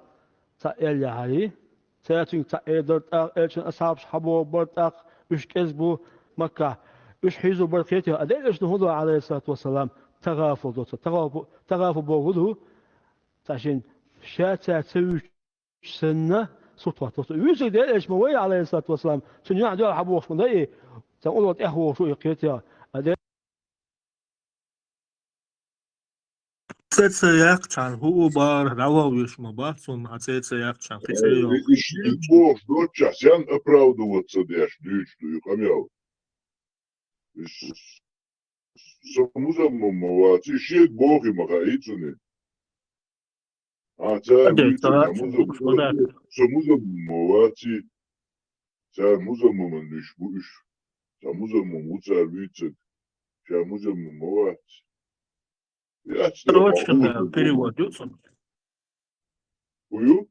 цхьаъ эр яхьарий, цара цуьнга цхьаъ эр дара, тӀаккха Элчанан асхьабаш хьабогӀу бара, тӀаккха уьш кӀезиг бу Маккахь. Уьш хьийзо бара кхетий, а Делан Элчано хӀун до, Ӏалайхиссалату вассалам, тагӀафул до цо. ТагӀафу-, тагӀафу бохург хӀун ду? Цхьа шен ша цара ца вуьйцуш санна, сурт хӀоттало. Вуьйцург Делан Элча ма вай, Ӏалайхиссалату вассалам, цуьнан юьхь дуьхьал хьан бохуш ма дай, цхьа улло тӀехвогӀуш ву и кхетий, а Делан ЦӀе ца яьккхачхьана, хӀуъу бара дӀавахавеш ма бац, хӀума хьан цӀе ца яьккхачхьана, кхин цӀе йоах. Э, и шиъ бохуш доцчахь, сен оправдываться деш дуьйцуш ду и къамел? Со музаммам ма вац, и шега бохи ма хаьий цуьнан. А, цара Аде, дуьйцу, цара ца музаммам, цара ца музаммам ма вац, цара музаммаман лиш бу уьш. Ца музаммам ву цара вуьйцург, ша музаммам ма вац. Яц тӀе Строчка, хьо да, перевод ю цунна. Хьо ю?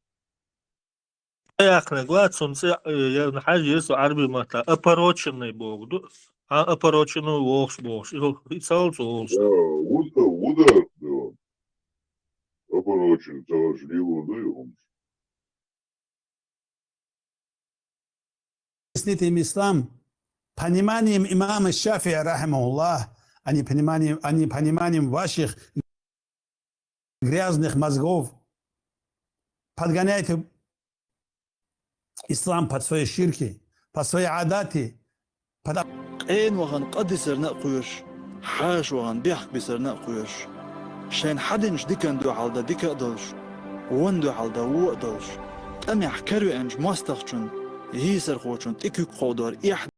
Яхнаг вац, цунна цӀе, э, я хьажа еза со Ӏарбий матта. Опороченный боху ду. А, опороченный вохуш бохуш. И, и цал цо волуш. Да, вуда, вуда, да. Опороченный, цо волуш лило ду и хӀумаш. Объясните им ислам пониманием имама Шафия, рахимахуллах, а не пониманием, а не пониманием ваших грязных мозгов. Подгоняйте ислам под свои ширки, под свои адаты, под Къена вахана къа дисарна а кхоьруш, хьаша вахана бехк бисарна а кхоьруш, шайна хьадинчу дикан дуьхьал дан дика а долуш, вон дуьхьал дан вон а долуш, тӀамехь каравеанчу мостагӀчун, йийсархочун тӀе куьг кховдор эхь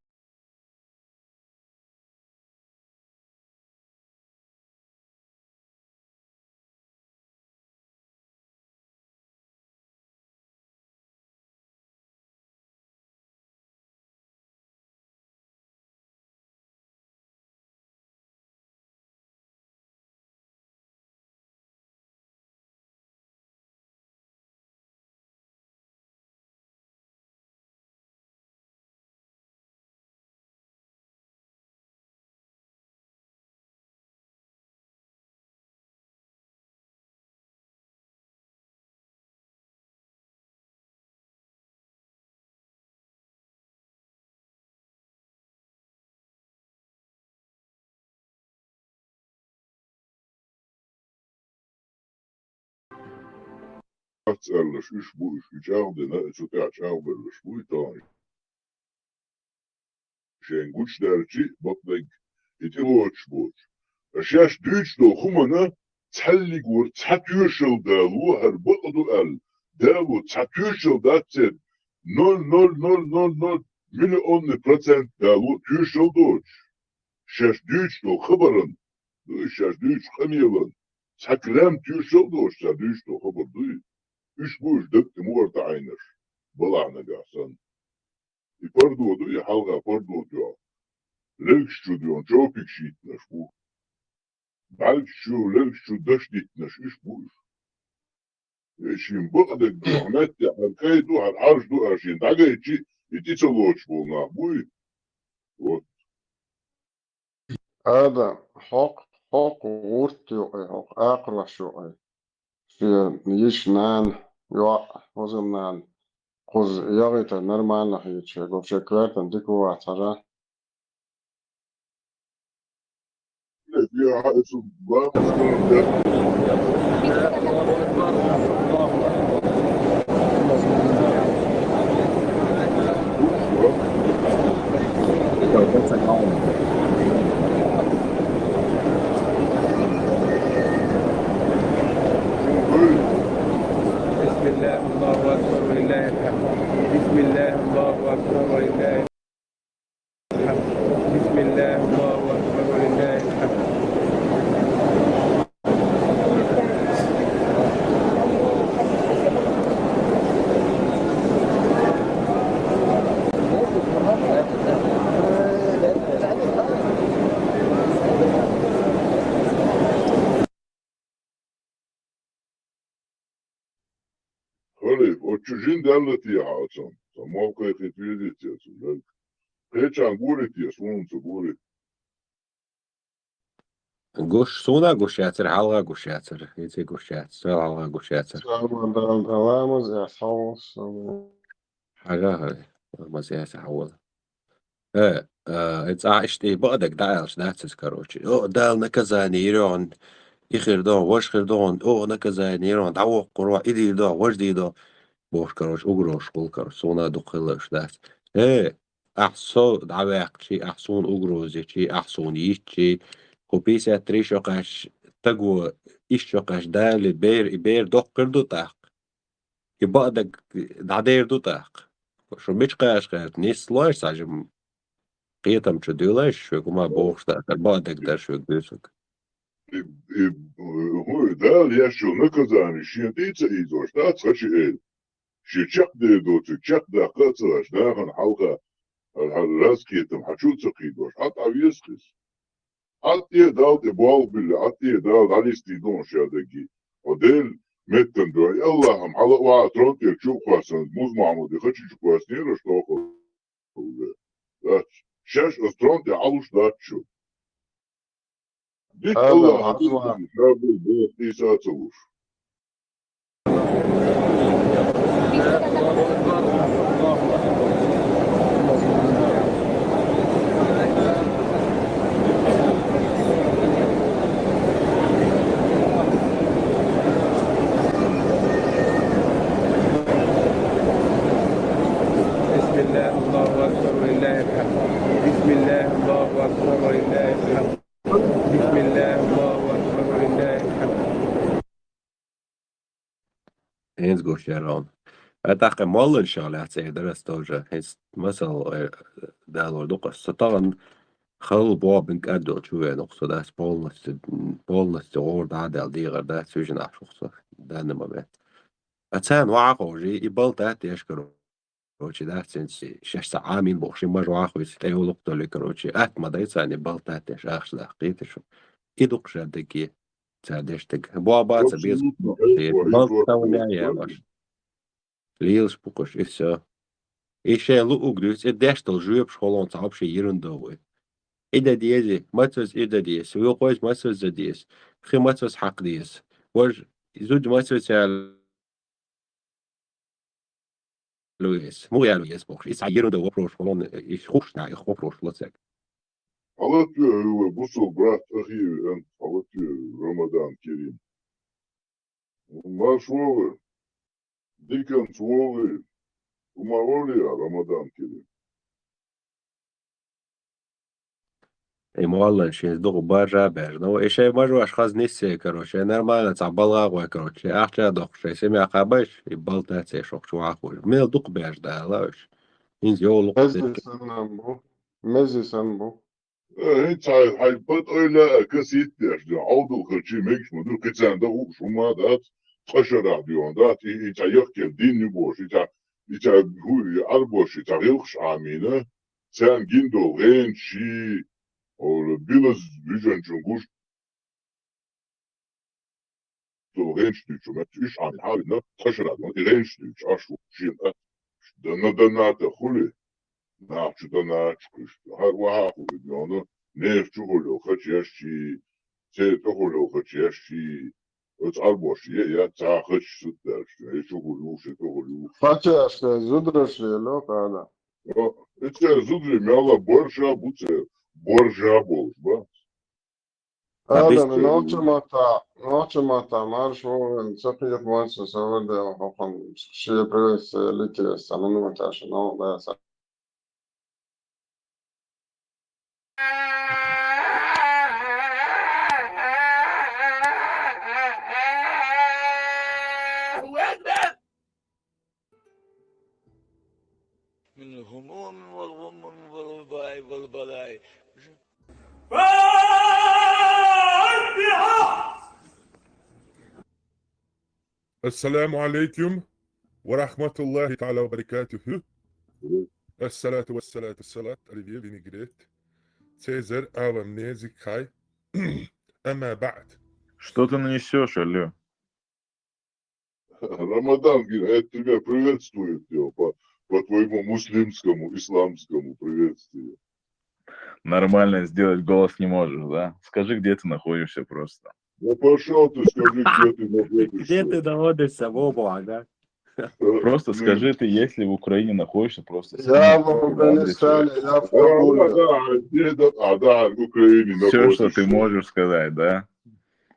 Ац аьллаш уьш бу уьш, и чӀагӀдина, и цу тӀехь чӀагӀбеллаш бу и тахана. Шен гучудаьлчи бакъдерг и тӀелоцуш боцуш. Аш шаьш дуьйцуш долу хӀуманна цхьаллиг вара цхьа тоьшалла дало хӀара бакъ ду аьлла. Дало цхьа тоьшалла дац церан. Ноль ноль ноль ноль ноль миллионный процент дало тоьшалла доцуш. Шаьш дуьйцуш долу хабаран, ду и шаьш дуьйцуш къамелан, цхьа грамм тоьшалла доцуш ша дуьйцуш долу хабар дуй. Уьш бу уьш даг тӀе мухӀар таӀийнарш, балахь нагахь санна. И пардо ду, и хьалха пардо тоьхна. Лелгаш чу доьхна чопикаш йиттинарш бу. БӀаьргаш чу, лелгаш чу даш диттинарш уьш бу уьш. Э, шен бакъдерг ду, хьан метте, хьан кӀай ду, хьан Ӏарш ду, а шен дӀагайчи, и тӀе ца лоцуш болу нах буй. Вот. Ада, хьокху, хьокху гӀурт юкъе, хьокху акхараш юкъе. Шен йиша нана, йоӀ, хӀозам нана, кхуза ягӀийтар нормально хеташ, гур шен коьртан дика ву вац хьажа. بسم الله، الله أكبر ولله الحمد. بسم الله، الله أكبر ولله الحمد. بسم الله، الله أكبر ولله الحمد. Халиф, оцу чу жин даьлла техьа оцунна? Сан молла кхайкхийта везий те цунна? Кхечарна гури те, суна ца гури? Гуш, суна гуш яцара, хьалха гуш яцара, хӀинца гуш яц, сол хьалха гуш яцара. Ламаз яц хьо, сол. Хьажахьа, ламаз яц хьо. Э, э, цӀа иштта и бакъдерг дӀааьлча дац иза, короче. О, Дала наказание йира хьуна, и хир ду хьуна, важа хир ду хьуна, о, наказание йира хьуна, дӀавоккхур ву, и дийр ду хьуна, важа дийр ду хьуна. Бохуш, короче, угрозаш хуьлу, короче, суна дукха хилла уьш дац. Э, ахь со дӀаваьккхичи, ахь суна угроза йичи, ахь суна йитчи, кху пятьдесят три шо кхаьчча стаго Ишшокхаш Дали бер, и бер доккхир ду тӀаккха. И баъдаг дӀадер ду тӀаккха. Шу мича кхаьш кхаьрта, нислой сажим кхетам чу дуьлай шуьга, ма бохуш даккхар, баъдаг дар шуьга дуьсуг. И, и, хӀу, Дала еш йолу наказание шен тӀе а ца ийзош, дац хачи эр. Шен чекхдер доцург чекхдаккха а ца лаш, нахана хьалха, хьан раз кхетам хьан чу а ца кхийдош, хьан тӀе веза хиз. Хьан тӀе Дала тӀе болх билла, хьан тӀе Дала дӀалистий дона ша дагги. Хьо Дела меттан дуьхьа, и Аллахьам хьала а ваха трон тӀера чу а кхоьссина, Муз-Махьмуди хачи чу кхоьссинера аша тохал уже. Дац, шаьш аса трон тӀе Ӏалуш дац шу. Дика Аллахьа хьан дуьхьа ша бу боху Ӏийса а ца луш. بسم الله، الله أكبر، ولله الحمد. بسم الله، الله أكبر، ولله الحمد. بسم الله، الله أكبر، ولله الحمد. ХӀинца гуш яра хьуна. Ай тӀаккха молланашах лаьцна эр дара ас тоже. ХӀинца масал, э, далор ду-кх ас. Со тахана халла боху бен кӀаддолчу веана-кх со, дац, полностью, полностью гӀора дӀа а даьлла дехар дац, вижина Ӏаш ву-кх со данный момент. А царна ваха ховший, и балтат деш каро. Короче, дац, хӀинца шаьш цхьа Ӏамийна бохуш, и мажа ваха вуьйцу, тӀе йолу-кх долу, короче, атта ма дай царна и балтат деш, ахча даккхийта шу. И ду-кх ша дагге. Цара деш дерг. Бо баца беза. Балта тӀе ван яьй баш. Лелаш бу-кх уьш, и всё. И шайн луъург дуьйцу, и деш долу жоьпаш холон цхьа вообще ерунда вуй. И дан деза, мацваза и дан деза, вуьйкъойза мацваза дан деза, хи мацваза хьакха деза. Важа зуда мацваза яьлла веза. Муха яьлла веза бохуш. И цхьа ерунда вопрос холон, и хууш нах, и вопрос ло цаьрга. Хьалатве, хӀуьва, бусул брат, ахи, эн, хьалатве, Рамадан Керим. Марш вогӀий, диканца вогӀий, хӀума олий, Рамадан Керим. И молланаш шен дукха баржа а баьржина. И шайн мажош хаза ниссе, короче, нормально цхьа балгӀа а гӀой, короче, ахча а доккхуш, шайн семья кхабайш, и балтат цӀе шух чу ваха вуьйш. Мел дукха баьржа дала уьш. ХӀинца йолу-кх. Мези санна бу. Мези санна бу. Э, хӀинца хьайн, хьайн пат ойла а касийтта деш ду, Ӏовдал хачи мегаш ма ду, кхин царна дан хууш хӀума а дац, цкъа шарахь доьгӀна дац, и, и цхьа яхкелла дин ю бохуш, и цхьа, и цхьа хӀу-, и Ӏарбош, и цхьа гӀиллакхаш Ӏамийна, царна гина долу гӀенаш ший, о, билаз вижанчун гуш долу гӀенаш дуьйцу, мет уьш Ӏамийна хьалина, цкъа шарахь доьгӀна, и гӀенаш дуьйцу, аш ву шена а. Дана, дана а тахули, нах чу дана а чу кхуьйсу, хьа-, ваха а хуьлу доьгӀна, нехан чу хуьлу хачеш ший, церан тӀе хуьлу хачеш ший, оцу Ӏарбош е, я цхьа хача сутдаьлча, э, шу хуьлу, шу тӀе хуьлу. Хачеш, э, зудараш лело, кхана. О, и церан зударий мелла боржа бу церан, боржа болуш, ба? Адам, нохча матта, нохча матта марш вогӀийла, ца кхетамойла со, со варде хӀокхунна шен приветствие литийса, ца минута ша новкъа даса. من الهموم والغموم والوباء والبلاء. السلام عليكم ورحمة الله تعالى وبركاته. الصلاة والصلاة والصلاة على النبي الكريم. Цезарь, алам незик хай. أما بعد. Что ты несёшь, алё? Рамадан, говорит, это тебя приветствует, его, по, по твоему муслимскому, исламскому приветствию. Нормально сделать голос не можешь, да? Скажи, где ты находишься просто. Да пошёл ты, скажи, где ты находишься. Где ты находишься, Вова, да? Просто скажи, ты, если в Украине находишься, просто скажи, я в Афганистане, я в Кабуле. Да, да, где, да, а, да, в Украине находишься. Всё, что ты можешь сказать, да?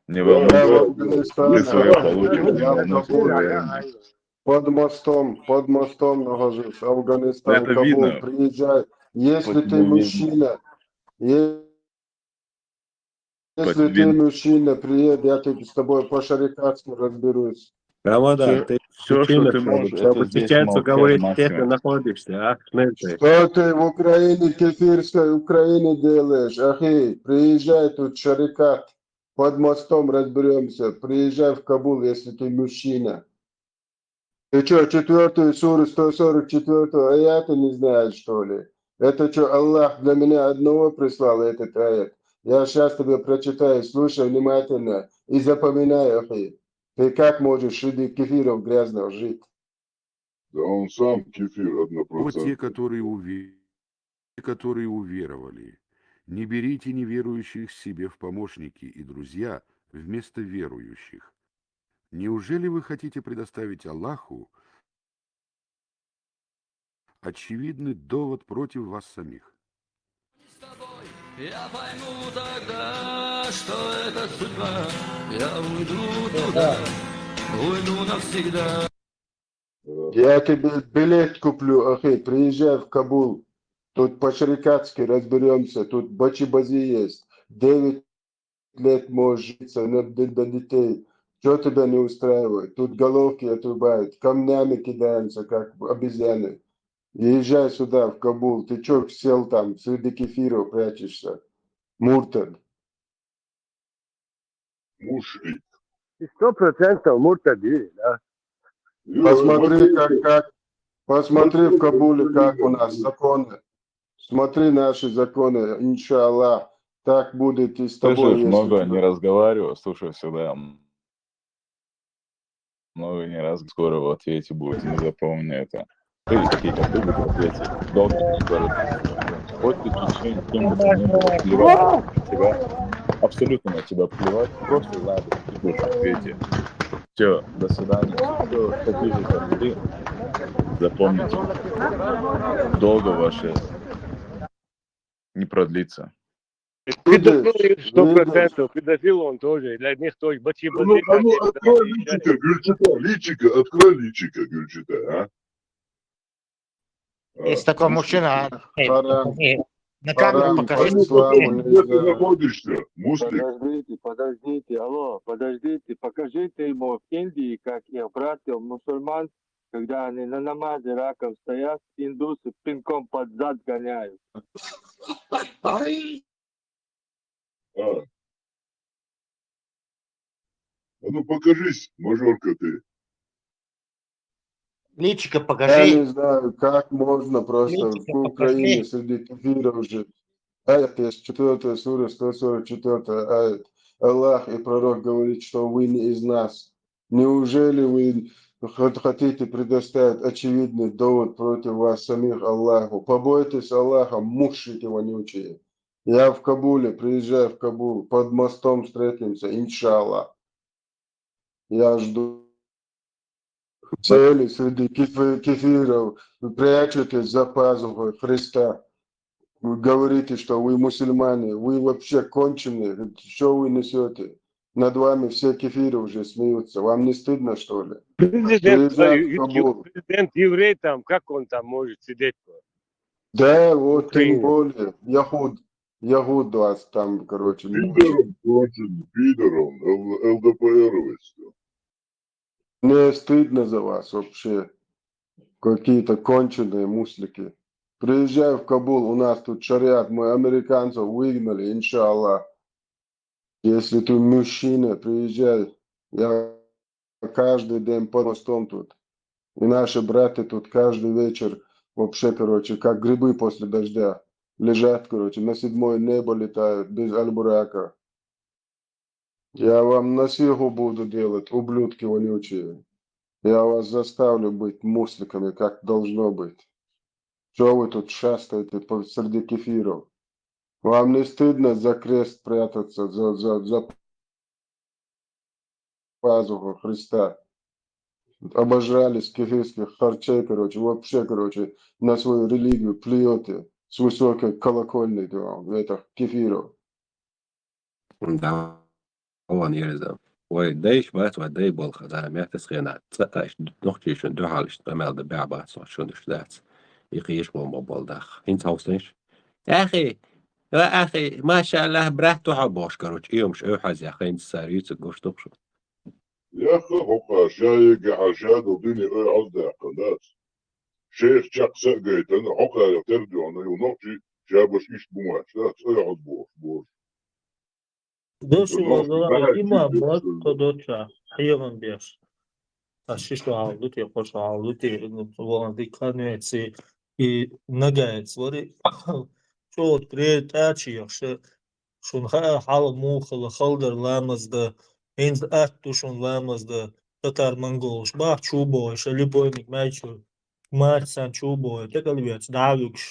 Не волнуйся, ты своё получишь, не волнуйся, проверим. Под мостом, под мостом нахожусь. Афганистан, Кабул, приезжай. Если ты мужчина, е- Если ты мужчина, приедь, я тут с тобой по-шарикатски разберусь. Рамадан, ты Все, что мужчина, ты чтобы можешь. тебя Это здесь похищать, молчат уговорить, в где ты Москве. Находишься, а? Хмельницкий. Что ты в Украине, кефирской Украине делаешь? Ахи, приезжай тут, шарикат. Под мостом разберемся. Приезжай в Кабул, если ты мужчина. Ты что, четвертую суру сто сорок четвертого аята не знаешь, что ли? Это что, Аллах для меня одного прислал этот аят? Я сейчас тебе прочитаю, слушай внимательно и запоминай, ахи. Ты как можешь среди кефиров грязных жить? Да он сам кефир Вот те, однопроцентный. которые, уве... которые уверовали. Не берите неверующих себе в помощники и друзья вместо верующих. Неужели вы хотите предоставить Аллаху очевидный довод против вас самих? Я пойму тогда, что это судьба. Я уйду туда, уйду навсегда. Я тебе билет куплю, ахи, приезжай в Кабул. Тут по-шарикатски разберемся, тут бачи-бази есть. Девять лет можешь жениться на д- до детей. Что тебя не устраивает? Тут головки отрубают, камнями кидаемся, как обезьяны. Езжай сюда, в Кабул. Ты что сел там, среди кефиров прячешься? Муртад. Мушрик. Сто процентов муртади, да. Ё, Посмотри, вот как, как, посмотри в Кабуле, как у нас законы. Смотри наши законы, иншаллах. Так будет и с тобой, Слышишь, если много ты не разговариваю, слушаю всегда. Много не раз, скоро в ответе будет, не запомни это. Ты какие-то ты будешь в ответе. Долго не скоро. Хоть ты в течение, кем бы ты ни был, плевать на тебя. Абсолютно на тебя плевать. Просто знай, что ты будешь в ответе. Все, до свидания. Все, поближе ко мне. Запомните. Долго ваше не продлится. Педофил, сто процентов, педофил он тоже. Для них тоже бачи Ну, а ну, открой личико, Гюльчата, личико, открой личико, Гюльчата, а? А, Есть такой ну, мужчина, а, э, Харам. э, на камеру Харам, покажи. по исламу Где ты нельзя. находишься, Муслим? Подождите, подождите, алло, подождите, покажите ему в Индии, как их братьев мусульман, когда они на намазе раком стоят, индусы пинком под зад гоняют. А. А ну покажись, мажорка ты. Личико Я покажи. Не знаю, как можно просто Личико в Украине покажи. Среди кефиров жить. Аят есть, четвертая сура, сто сорок четвертая аят. Аллах и пророк говорит, что вы не из нас. Неужели вы хот- хотите предоставить очевидный довод против вас самих Аллаху? Побойтесь Аллаха, мушрики вонючие. Я в Кабуле, приезжай в Кабул, под мостом встретимся, иншаллах. Я жду. Сели среди кефи- кефиров, прячетесь за пазухой Христа. Вы говорите, что вы мусульмане, вы вообще конченые, что вы несете? Над вами все кефиры уже смеются. Вам не стыдно, что ли? Президент, Приезжай в э, Кабул. Президент еврей там, как он там может сидеть? Да, вот тем Украине. Более. Яхуд. Яхуд у вас там, короче. Пидором конченый, пидором, Л- ЛДПРовец. Мне стыдно за вас вообще. Какие-то конченые муслики. Приезжай в Кабул, у нас тут шариат, мы американцев выгнали, иншаллах. Если ты мужчина, приезжай. Я каждый день под мостом тут. И наши братья тут каждый вечер вообще, короче, как грибы после дождя. Лежат, короче, на седьмое небо летают без альбурака. Я вам насиху буду делать, ублюдки вонючие. Я вас заставлю быть мусликами, как должно быть. Что вы тут шастаете по- среди кефиров? Вам не стыдно за крест прятаться, за, за, за пазуху Христа? Обожрались кефирских харчей, короче, вообще, короче, на свою религию плюете с высокой колокольни, да, в этих кефиров. Да, вон ерза. Вай дайш бац, вай дай бол хаза, мехтес хена. Цааш, нохчишун духалш, тамел да бя бац, шун душ дац. И хиш бом бом бол дах. Хин цаусеш. Ахи, Ва ахи, машаллахӀ, брат, тохьа бохуш, короче, и хӀумаш оьхьазъяххайна цара юьйцург гуш ду-кх шу. Яхха хӀокху ша еггехьа ша долу дуьне ой Ӏаздаьккхина дац. Шайх чекх са а гайтина, хӀокхара тера доьгӀна, ю нохчий ша баш иштта бу моьттуш дац, ой Ӏазбохуш бохуш. Дош Ду вала, нохчий имам бац, дош ду. Кхо дош, хьехам беш. Ас ши шо хьал ду те, кхо шо хьал ду те, валан дика хан веци, и нагаец вари, чӀогӀа тӀе-, тӀача ехаш, шуна хаьа хьал муха хала, хала дара ламаз дан, хӀинца атта ду шуна ламаз дан, татар-монголаш бах чу бохуш, любойник май чу, мачсан чу бохуш, тӀекӀел веача, дӀа а вуьгуш,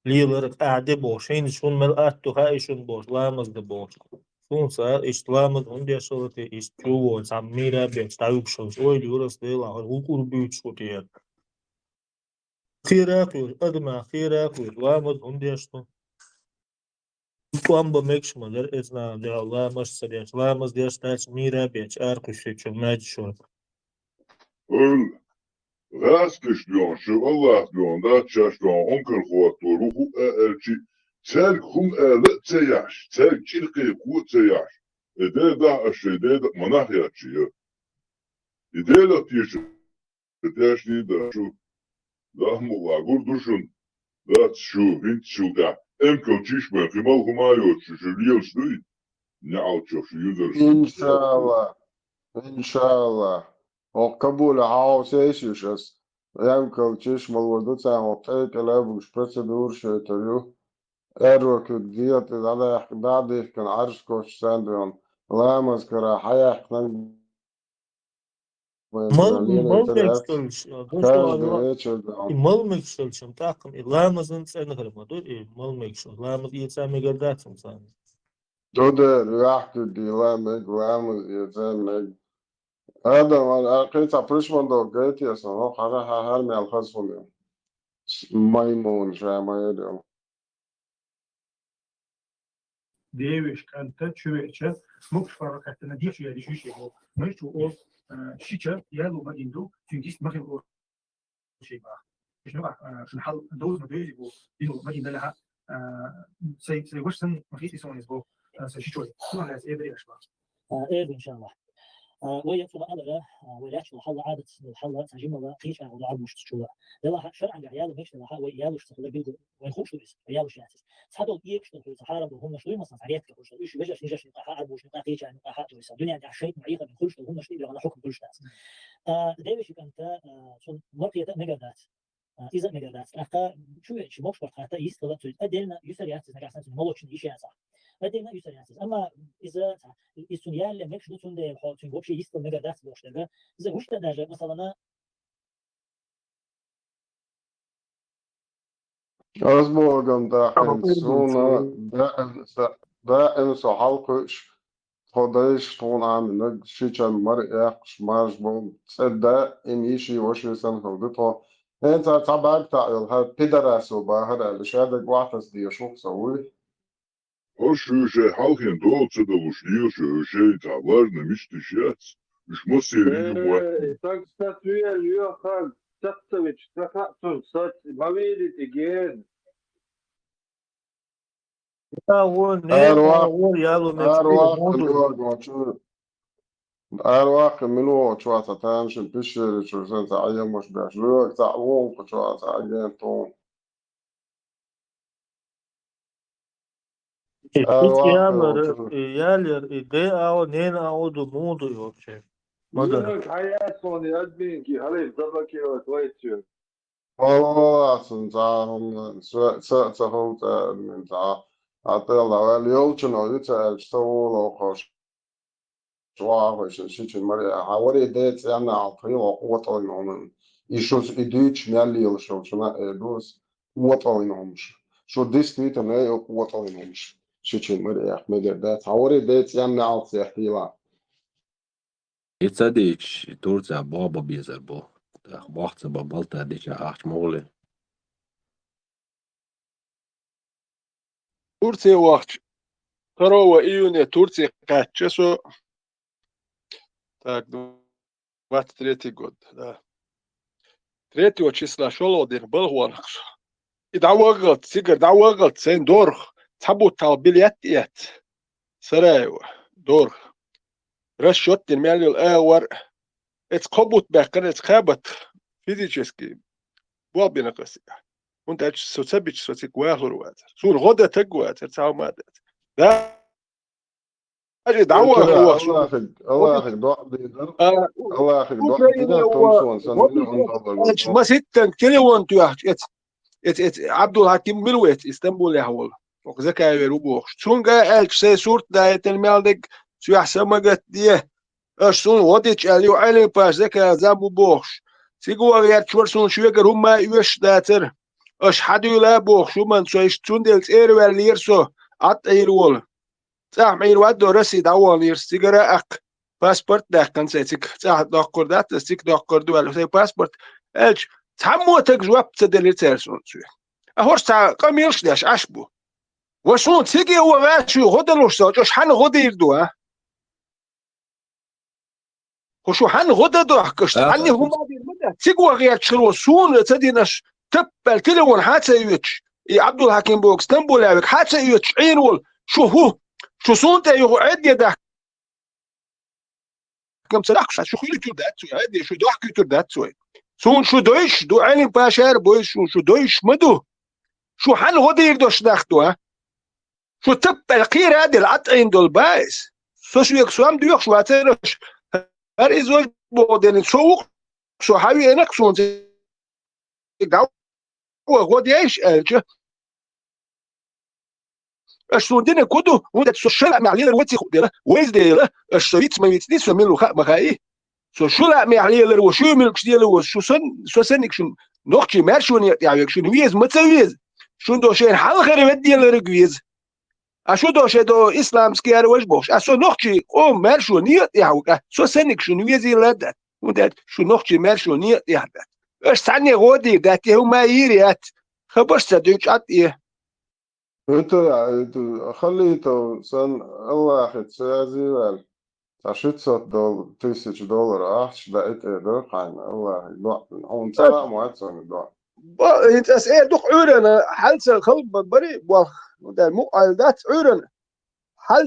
лелар къаьхьа де бохуш, хӀинца шуна мел атта ду хаьа шуна бохуш, ламаз дан бохуш. Шуна ца, иштта ламаз хӀунда деш хилла те, иштта чу вон, цхьа мийра беш, дӀавуьгуш хилча, ойла юрас Делахь, хӀара хӀун кӀур буьйцуш ву те? Кхера а кхоьруш, адамах кхера а кхоьруш, ламаз хӀунда деш ду? ТӀом бан мегаш ма дара, эцна дуьхьал ламаз ца деш, ламаз деш дац, мийра беш, аракхуьссичун маьждигаш вара. ХӀуьлла, гӀаскхиш доьгӀна, шу Аллах доьгӀна дац, шаьш доьгӀна онкар хӀоттор ву хӀуъа аьлчи, цаьрга хӀума ала а ца яхьаш, цаьрга чӀиркхе кхо а ца яхьаш, и дедахь аш шайн деда а манах яц ши я. И Делах теша тешний дан шу. Дахмулла гур ду шуна, дац шу, хӀинца шу тӀехь. Эмкал чиш бен, кхин мал хӀума а йоцуш, шу лелаш дуй? НеӀалчо шу юзарш. Иншалла. Иншалла. Оха Кабуле хьахьовсийша аш. Эмкал чиш мала вар ду царна, оха тӀекӀел а бугуш процедура шайтар ю. Аьрру куьг дегӀа тӀе дӀадаьхкина, дӀадихкина, Ӏарш кочу царна доьгӀна. Ламаз кара хьаяьккхина. Мал, мал мегаш долуш, а, дош каждый вечер, да. И мал мегаш долуш, тӀаккха и ламазан цӀена хир ма ду, и мал мегаш долуш. Ламаз эца мегар дац хӀума царна. Ду дера, яхкуьг дийла мег, ламаз эца мег. Адам, а, а, кхин цхьа пришман дог гайтесан, хӀо, хьара, хьа, хьара мел хаза хӀума ю. Маймун ша ма ю. Девиш кӀанта чу веача, мукш паргӀатана деш яьлла шуьйший бу. Май чу о, а, шича яьлла ма гин ду, цуьнга ист ма хила о шей бах. Шуна, а, шуна хьал довза ма девзи бу, дину ма гин далахьа, а, сай, сай ваш сан ма хити сон из бу, а, сай шичой. Кулан лаз эбри аш бах. А, эр, иншаллах. А, вай яцу ма алара, а, вай рачу хьалла адат, хьалла ца жимала, кийча гӀур абуш чула. Далахьа шаръан гахь яла мешта лахьа вай ялуш ца хила билгу. Вайн хуш ду иза, ялуш яц иза. Цхьадолу экаш долу хуьлуца хьарам долу хӀуманаш дуй, масалан, цхьа редка хуьлуш долу, уьш вежаршна, йижаршна юкъахь а, буьйшна юкъахь а, кхечарна юкъахь а дуй иза. Дуьнен тӀехь шайтан Ӏехабина хуьлуш долу хӀуманаш тӀе а бегӀана хьукам хуьлуш дац. А, девеши кӀанта, а, цунна маркхета а мегар дац. А, иза а мегар дац. ТӀаккха чу веача, мокш паргӀата йистала цуьнца. Отдельно юьсар яц иза, нагахь санна цуьнан молочный йиш яцахь. Отдельно юьсар яц иза. Амма иза, иза цунна ялле мегаш ду, цундела хьо цуьнга вообще йистала мегар дац бохуш дерг. Иза вуьшта даже, масалана, Аз боху, даьхна суна даим са, даим со хьалкхуьуш, тхо дайша тхуна Ӏаминарг шича мара эккхаш марш болу цӀе даим йиши ваши санна хила ду тхо. ХӀинца цхьа бӀаьрг таӀа йолу хӀара пидарасо бахара аьлла, шадерг охьатаса дезаш ву-кх со, вуй? ХӀорш шу шайн хьалхе дола ца далуш лелаш, шу шайн цхьа важна мишташ яц, уьш массеран ю моьтту. Эй, стаг статуя лоьхарг, цаца вечу, ца хаьа цунна сац, ма вийрите гена. Ара ваккха, ара ваккха мила вогӀу чу, ара ваккха мила вогӀу чу, цхьа тамашийна пещера чу, сан цхьа Ӏемаш беш, лоьху цхьа вогӀу чу, цхьа агент вогӀу. И ара вахана ялар, и ялар, и де ау, нена ау ду, муха ду и вообще? Ма дара. Хьаяцун админки, хьале заблокировать вайцу. Хьо ацун цхьа хӀума, ца, ца, ца хӀума цӀа админ цхьа. А тӀе лавел йолчуно ю ца аьлча, ца воло хӀорш. Чувахой шин шичин маре, хьан варе де цӀенна алт хила къотӀаллин хӀуман. И шуца и дуьйцуш мел лелаш йолчуна а эр ду ас, къотӀаллин хӀумаш. Шу действительно эр къотӀаллин хӀумаш. Шичин маре яхь мегар дац. Хьан варе де цӀенна алт сехь хила. И ца дийцуш, Турция боху бан безар бу. ТӀаккха боху ца бан балта дича ахча мугӀали. Турция вахча, второго июня Турция кхаьчча со. Так, двадцать третий год, да. Третьего числа шолгӀа дийнахь балха вахана со. И дӀавахалц, цигара дӀавахалц, сайн дорх, цхьа бутт хьалха билет эц Сараево, дорха. Расчет дина мел йолу агӀор, эца кхо бутт баьккхина, эца кхаа баттах физически болх бина аса. ХӀунда аьлча со ца бича, со цига вахалур вацара. Суна гӀо дан стаг вацара, цхьа хӀума а дац. Да, даже дӀавахалур ву со. Аллахьига, Аллахьига доӀа дийр дара. А, Аллахьига доӀа дийр дара, Украина тӀом ва-, сона, сан миллион доллар. Маситтанга телефон тоьхча, эца, эца, эца Абдулхьаким мила ву эца, Истамбулехь волу. Оха Закаевера ву бохуш. Цуьнга аьлча, сайн сурт даийтина мел дерг цуьнах са ма гатде. Аша суна гӀо дича аьлла, ю Ӏелин-паша Закаев зам ву бохуш. Цига ваха гӀерташ вара, суна шуьгара хӀумма а оьшуш дацара. Аша хьадуьйла а бохуш, хӀуманна со иштта цундела цӀера ваьллера со, Ӏад Ӏийр волу. ЦӀахь Ӏийр ваддо Россия дӀаваханера, цигара а аккха паспорт даьккхина сайн цига. ЦӀахь доккхур дац, аса цига доккхур ду аьлла, сайн паспорт. Аьлча, цхьаммо а таг жоп ца делира цара суна цуьнан. А хӀорш цхьа къамелаш деш Ӏаш бу. Ва суна цига а ваха, шу гӀо далуш ца, аша хьанна гӀо дийр ду, а? Хьо шу хьанна гӀо дан дохкаш, хьанна хӀума дийр ма дац. Цига ваха гӀерташ хир ву, суна ца динаш, таппаьлла телефон хьан ца оьцуш, и Абдулхьаким боху Стамбуле вега хьан ца оьцуш, Ӏийна волу, шу хӀу, шу суна тӀе юха Ӏедде дахка ца дахкаш, шу хуьлуьйтур дац цо, Ӏедде шу дохкуьйтур дац цо. Суна шу дойуш ду, Ӏелин-пашара бойуш, шу, шу дойуш ма ду. Шу хьанна гӀо дийр дош дахка ду, а? Шу таппаьлла кхера а делла, Ӏад Ӏийна долу баиз. Со шуьга сом доьхуш вацара аша. ХӀара иза боху делла, со ву-кх, со хьан веана-кх суна цига гӀо деш аьлча. Аша суна динарг хӀун ду, хӀунда аьлча со шу лаамехь лелар ваций хӀуъ дела, вайза дела, аша со виц ма вицний, со мила ву хаа ма хаий. Со шу лаамехь лелар ву, шуьйра муьлххачу делар ву, шу сан, со санниг шуна нохчий маьршоне а тӀехь вега, шуна веза ма ца веза. Шуна до шайна хьалхара ведда деларг веза. А шу до шайн до исламский яра важа бохуш. А со нохчий къоман маьршоне а тӀехь ву, а со санниг шуна везийла а дац. ХӀунда аьлча шу нохчий маьршоне а тӀехь дац. Аша цхьанне гӀо дийр дац, те хӀума йийр яц. Хабарш ца дуьйцу Ӏад э. ХӀуьта, хӀуьта, халлийтал сан Аллахьица язйи ваьлла. Цхьа ши цот доллар, тысяча доллар ахча даийтина дара хьайна, Аллахьига доӀа дина. Хьуна цхьа а ма вац хьуна доӀа. Бо-, хӀинца ас эр ду-кх Ӏуьйранна, хьалца хала ба-, бари болх, ну, дай мукъайл дац Ӏуьйранна. Хьал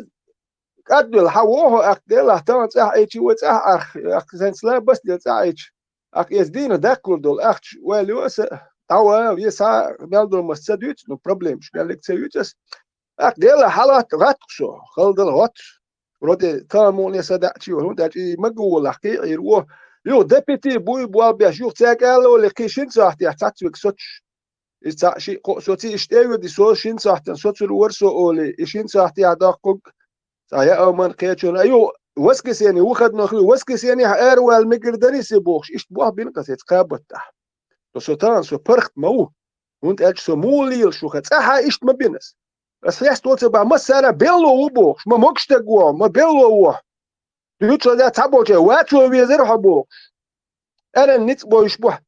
кӀадвелла, хьан вохьо аккха делахь, тахана цӀахь Ӏийчи, вай цӀахь Ӏарх, аккха сайн цла басделла цӀахь Ӏийчи. Аккха эца дийна даккхалур долу ахча ваьлла ю аса, дӀавала, ве схьа мел долу мас ца дуьйцу, ну, проблемаш мел ца юьйцу аса. Аккха делахь, хьалатта гӀатта со, хала дала гӀоттуш. Вроде тахана мукъане са даьчи вара, хӀунда аьлча и магаволахь кхиийр ву. Юха депити буй болх беш, юха цаьрга ала олий, кхин шина сахьтехь цхьацца вега соцуш. Иза цхьаъ шиъ кхоъ соций, иштта тӀе а воьдий, со шина сахьтана соцур вара со олий, и шина сахьтехь доккхург цхьа яа ман кхечунна. Аю, воскресенье выходной хилла, воскресеньехь аравала мегар дарий се бохуш, иштта болх бина-кх аса эца кхаа баттахь. Со, со тахана, со паргӀат ма ву. ХӀунда аьлча со муха лела шу хаа, цӀахь а иштта ма бина аса. Аса хьестал ца бан, массара белло ву бохуш, ма могуш стаг ву, ма белло ву. Дуьйцу ша цхьаболчара, вацо везара хьо бохуш. Аьрран ницкъ бойуш бу хьо.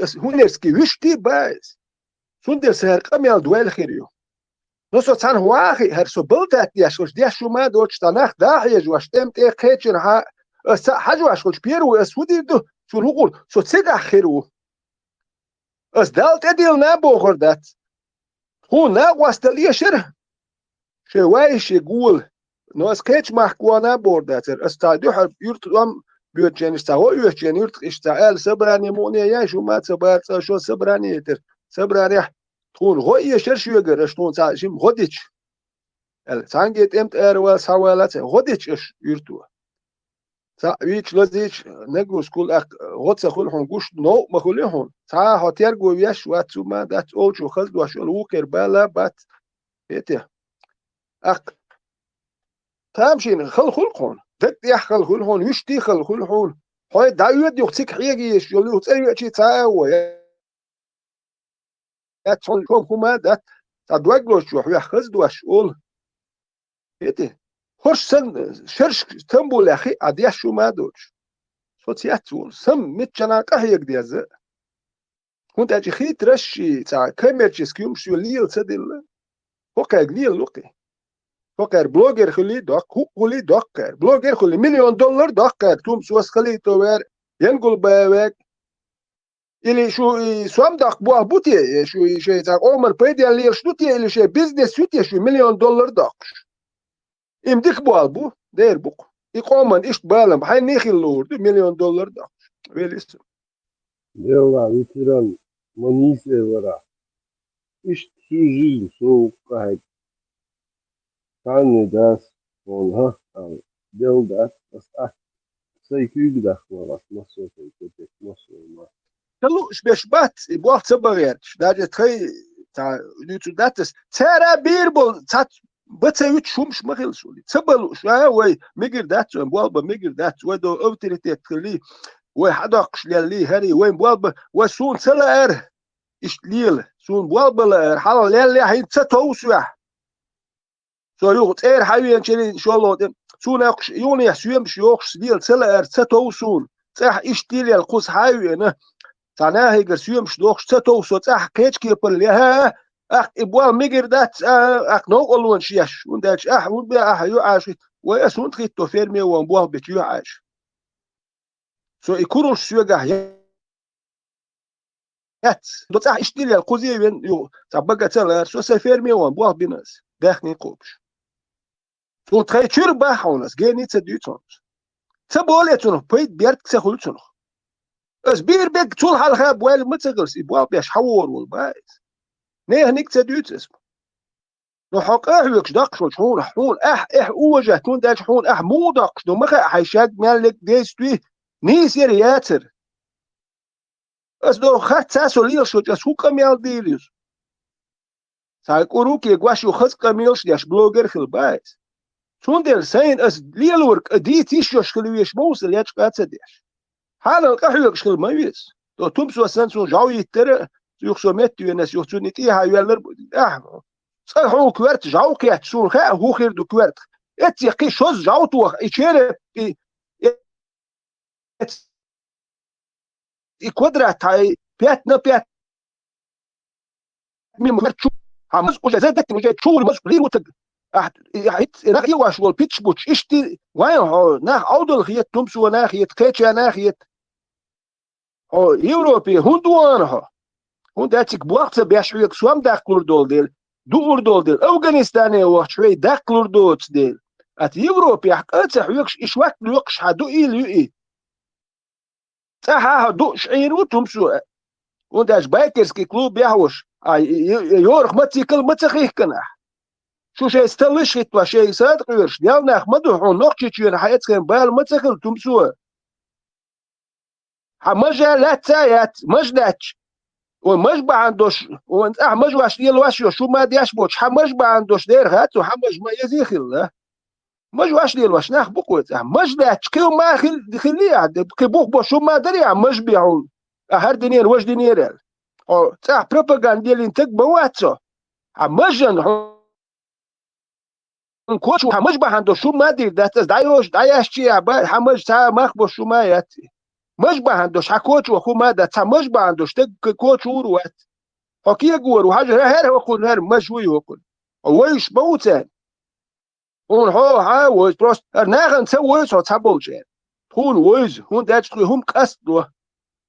Аса хӀунерский вуьшти баиз. Цундела сан хӀара къамел дойла хир ю. Но со цхьаьна вахи, хӀара со балтат деш, хӀорш деш шу ма доцуш, цхьа нах да хьежа ваш, тӀем тӀе кхечира хьа, ас цхьаъ хьажа ваш, хӀорш первый ас хӀу дийр ду, цунна хӀу гӀур, со цигахь хир ву. Ас Далла тӀедиллина а бохур дац. Хьуна накъостал эшара, шайн вайши гула. Но ас кхечу махка вахана а бохур дацара. Ас цхьа дуьхьал юьртахь ам боьдучу хенаш цхьа гӀо оьшучу хенан юьртахь иштта цхьа аьлла, собрание мукъане яй, шу ма ца бацара, шо собрание тера. Собранехь тхуна гӀо эшара шуьгара, аша тхуна цхьа жима гӀо дича. Аьлла, цхьаьнгге тӀемтӀара вала, схьавала ца, гӀо дича аша юьрто. Цхьаъ вийча, лазийча, нагрузкул аккха гӀо ца хуьлу хьуна гуш, новкъа ма хуьлу хьуна. Цхьа а хьо терго веш вац, цу ма дац, олучо хаза дош йолу вукхера бала бац. ХӀетте. Аккха. Тамашийна хала хуьлу хьуна. Даг тӀехь хала хуьлу хьуна, вуьшти хала хуьлу хьуна. Хьой дӀаоьду юха цига хьега езаш йолу юха цӀа йоьчий цхьа а вой. Яц хьуна хӀума дац, цхьа дог лозучо хьоьх хаза дош олу. ХӀетте, хӀорш сан шерш Стамбулехь хиъ а деш шу ма доцуш. Со ца яц волу, сан миччана къахьега деза. ХӀунда аьлча хитраш ши цхьа коммерческий юмаш ю лела ца дилла. ХӀокхаьрга лела лукхи. ХӀокхаьр блогер хуьлий доккха, хӀуъ хуьлий доккхаьр. Блогер хуьлий миллион доллар доккхаьр, тумсос халийто вер, янгул бавег. Или шу и сом даккха болх бу те, э, шу и шей цхьа къоман пайденна лелаш ду те, или шей бизнес ю те, шу миллион доллар доккхуш. Им дика болх бу, дера бу-кх. И къоман иштта балам, хьайна хилла лур ду, миллион доллар доккхуш. Велис. Делла ветеран, ма нийсвелара. Иштта всю жизнь со вукху къахьег. Цхьанне дац, хьуна, хӀа, ала, дел дац, ас а, сай куьйга дахка вара, ас массо а сай кепек, массо а ма. Ца лууш беш бац, и болх ца бан гӀерташ, даже тхай, ца, дуьйцур дац ас. Цара бийр болу, ца, ба ца юьтуш хӀумаш ма хила сули. Ца ба лууш, а, вай, мигир дац, вайн болх бан мигир дац, вай до авторитет хили, вай хьадоккхуш лелли, хӀари, вайн болх бан, вай суна ца лаьара, иштта лела, суна болх бан лаьара, хьалха леллехь, хӀинца ца товсуьйхь. Со юха цӀера хьан веначерий шолгӀа тӀе, цунах юханехьа соьмаш йохуш лела ца лаьара, ца тов суна. ЦӀахь иштта лелла кхуза хьан а веана, цхьа нахигара соьмаш дохуш ца тов со цӀахь кхечу кепара лехьа, ахь и болх мигар дац, а, ахь новкъарлонаш еш, хӀунда аьлча ахь хӀун бен ахь ю Ӏаш, вай ас хӀунда хӀитто ферме вон болх бечу ю Ӏаш. Со и куралш соьгахь яц. До цӀахь иштта лелла кхузе вен ю, цхьа бага ца лара, со сайн ферме вон болх бина ас, даьхни кхобуш. Цунна тхай чуьра бахьа хьуна ас, гений ца дуьйцу хьуна ас. Ца боле цунах, пайда бертиг ца хуьлу цунах. Ас бийр бег цул хьалха бойла ма ца хилса, и болх беш хьан вора волу бан иза. Неханиг ца дуьйцу ас. Ну, хьо къахьоьгуш даккхаш волчу хьуна, хьуна ахь, эхь уважать, хӀунда аьлча хьуна ахь муха доккхуш ду, ма хаьа хьайн шаг мел лег действий, нийсера яцара. Ас доху хатта ца со лелаш волчу ас хӀун къамел дийр иза? Цхьа кӀуруке гуш ю хаза къамелаш деш блогер хила бан иза. Цундела сайна ас лелорг а дийца йиш йолуш хила веш ма ву сан лечкъа а ца деш. Хьанал къахьоьгуш хила ма веза. То тумсо сан цунна жӀов йиттара, юха со метта венас, юха цунна и тӀехьа йоьллар бу, ахь, цкъа хьуна коьрта жӀов кхетта, суна хаьа, хӀун хир ду коьртах. Эццех кхин шозза жӀов тоха, и череп, и, и, и квадрат хьай, пять на пять. Мимо чу, хьан маза уже задатин уже чур маза лирутаг. Ахь, и, и, и, нах и ваш вол пич буч, ишти, вайн хьо, нах Ӏовдал хет, тумсо нах хет, кхеча нах хет. Хьо Европе хӀунда вахана хьо? ХӀунда аьлча цига болх ца беш хьоьга сом даккхалур долу дела, дуур долу дела, Афганистане вахча хьоьга даккхалур доцу дела. Ат Европехь къа а ца хьоьгуш, и швак лоькхуш хьан ду ил ю и. ЦӀахь а хьо дууш Ӏийр ву тумсо а. ХӀунда аьлча байкерский клуб яхьуш, а, и, и, и, йорах мотоцикл ма ца хихкана ахь. Шу шайн сталлиш хӀиттош, шайн садкъоьруш, дел нах ма ду, хьуна Нохчийчоьнан хьан эцхен бала ма ца хила тумсо а. Хьан мажа лаьцца а яц, маж лаьцча. Вай маж бахьана дош, вайн цӀахь маж ваш лелош йо, шу ма деш боцуш, хьан маж бахьана дош дера хац, хьан маж ма езий хилла. Маж ваш лелош нах бу кхой цӀахь. Маж лаьцча, кхин ма хил-, хилли а, кхин бух бо шу ма дари а, маж бе хьуна. А хӀара динера, важа динера аьлла. Хьо цӀахь пропаганда елин таг ма вац со. Хьан мажан хьо Кочо хьан маж бахьана долуш хӀума ма дийр дац, аса дӀайош, дӀаяьшчи а ба, хьан маж цхьа а мах болуш хӀума а яц. Маж бахьана долуш хьан кочо хӀума а дац, цхьа маж бахьана долуш стаг к-, кочур а вац. Хьо кегор ву, хьажа, хӀара хӀокхуьнан, хӀара маж вуй хӀокхуьнан. Хьо вайш ма ву царна. Хьуна хьо хьан а войзу, просто хӀара нахана ца войзу хьо цхьаболчарна. Тхуна войзу, хӀунда аьлча тхуьй хӀума къастадо.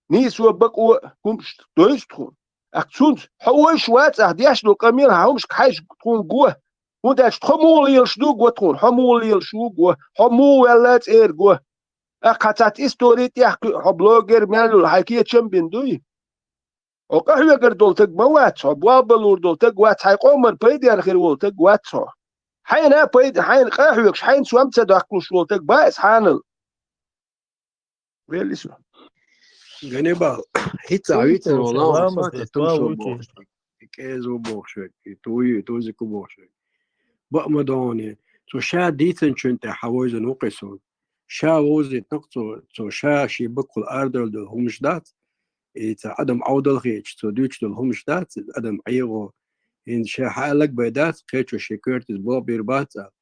Нийсо бакъо а хӀумаш дойзу тхуна. Ахь цунца хьо войш вац, ахь деш долу къамел хьан хӀумашка хьаьжа тхуна го. ХӀунда аьлча тхо муха лелаш ду го тхуна, хьо муха лелаш ву го, хьо муха ваьлла а цӀера го. Ахь хьан цхьацца истори тӀехь кхуьу, хьо блогер мел йолу хьайн кечам бина дуй? Хьо къахьоьгур долу таг ма вац хьо, болх балур долу таг вац, хьайн къоман пайденна хир волу таг вац хьо. Хьайна а пайда, хьайна къахьоьгуш, хьайна сом ца даккхалуш волу таг бац хьанал. Велли со. Ганнибал, хӀинца а вийцина волу ламаз, тумсо бохуш, кӀезо бохуш, и туй, и тузику бохуш. Баъ ма доне. Цо ша дийцинчун тӀе хьан войзина ву кхин суна. Ша вовзийтинарг цо, цо ша шен баккхула арадевлла долу хӀумаш дац. И ца адам Ӏовдал хеташ, цо дуьйцуш долу хӀумаш дац, иза адам ӀегӀо. ХӀинца ша хьан аьлларг бен дац, кхечо шен коьртаца болх бийр бац аьлла.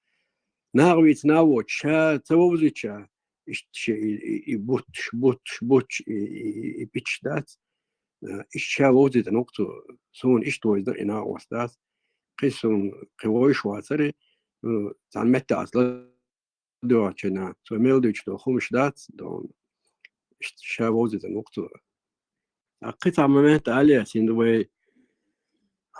Наха вийцина а воцуш, ша ца вовзийча, иштта шен и, и, и бутташ, бутташ, бутташ, и, и, и, и питаш дац. Э, иштта ша вовзийтина ву кхин цо, суна иштта вовзийтина и накъост дац. Кхин суна, кхин вовзаш вацара, э, цхьана метта аса ладоьгӀучунна, цо мел дуьйцуш долу хӀумаш дац, дон. Иштта ша вовзийтина ву кхин цо. ТӀаккха кхин цхьа момент ала яц, хӀинца вай,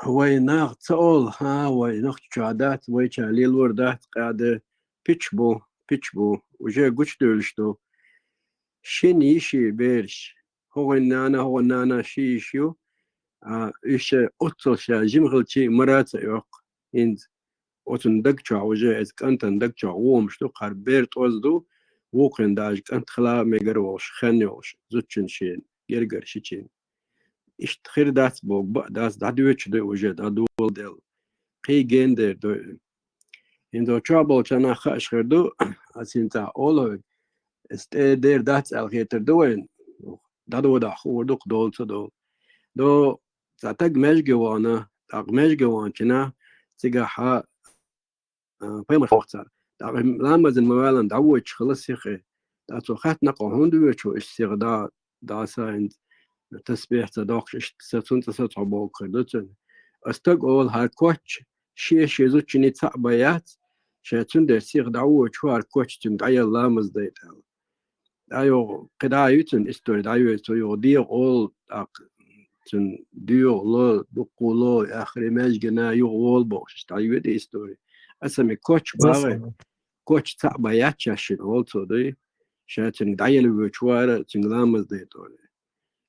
вай нах ца олу, хӀа, вай нохчочохь дац, вайчохь лелор дац, къаьда пич бу, пич бу. Уже гучудевллаш ду. Шина йиши бераш. ХӀогӀан нана, хӀогӀан нана ши йиш ю. А, уьш оццул ша жима хилча а мара ца оьккху. ХӀинца оцун даг чохь уже, эцу кӀантан даг чохь гӀо хӀумаш ду, хӀара бер тӀоза ду, вукхун даже кӀант хила мегар волуш, хен йолуш, зудчун шен, гергара шичийн. Иштта хир дац боху, баа дац, дӀадоьдуш ду уже, дӀадоладелла. Кхин гена дер ду. ХӀинца чохь болчарна хууш хир ду, ас хӀинца олу, ас тӀе дер дац аьлла хетар ду вайна. ДӀадодахь хуур ду-кх, долу ца долу. До цхьа таг маьжге вахана, тӀаккха маьжге ваханчу нахе цигахь, а, пайхамар вахана цара. ТӀаккха ламазна ма ваьллина дӀавоьдуш хилла сихха. ТӀаккха цо хаьттина, хӀунда воьду шу иштта сихха дӀа, дӀа са хӀинца тасбихь ца доккхуш, иштта са цунна цӀа сацахьо боху хир ду цуьнан. Ас таг олу, хӀара коч шен-шен зудчуьнца цхьаъ бан яц, ша цундела сихха дӀавоьдуш ву, хӀара коч цуьнга дӀаелла ламаз дайта аьлла. ТӀаккха юха кхин дӀа а ю цуьнан истори, дӀайоьду цо, юха дегӀу олу, тӀаккха цуьнан доьху ло, дуккха ло, ахаре маьжгина юха волу бохуш, дӀайоьду истори. Аса ме коч багӀе, коч цхьаъ бан яц шаьш шина олу цо дуй, ша цуьнга дӀаелла воьдуш вара, цуьнга ламаз дайта олий.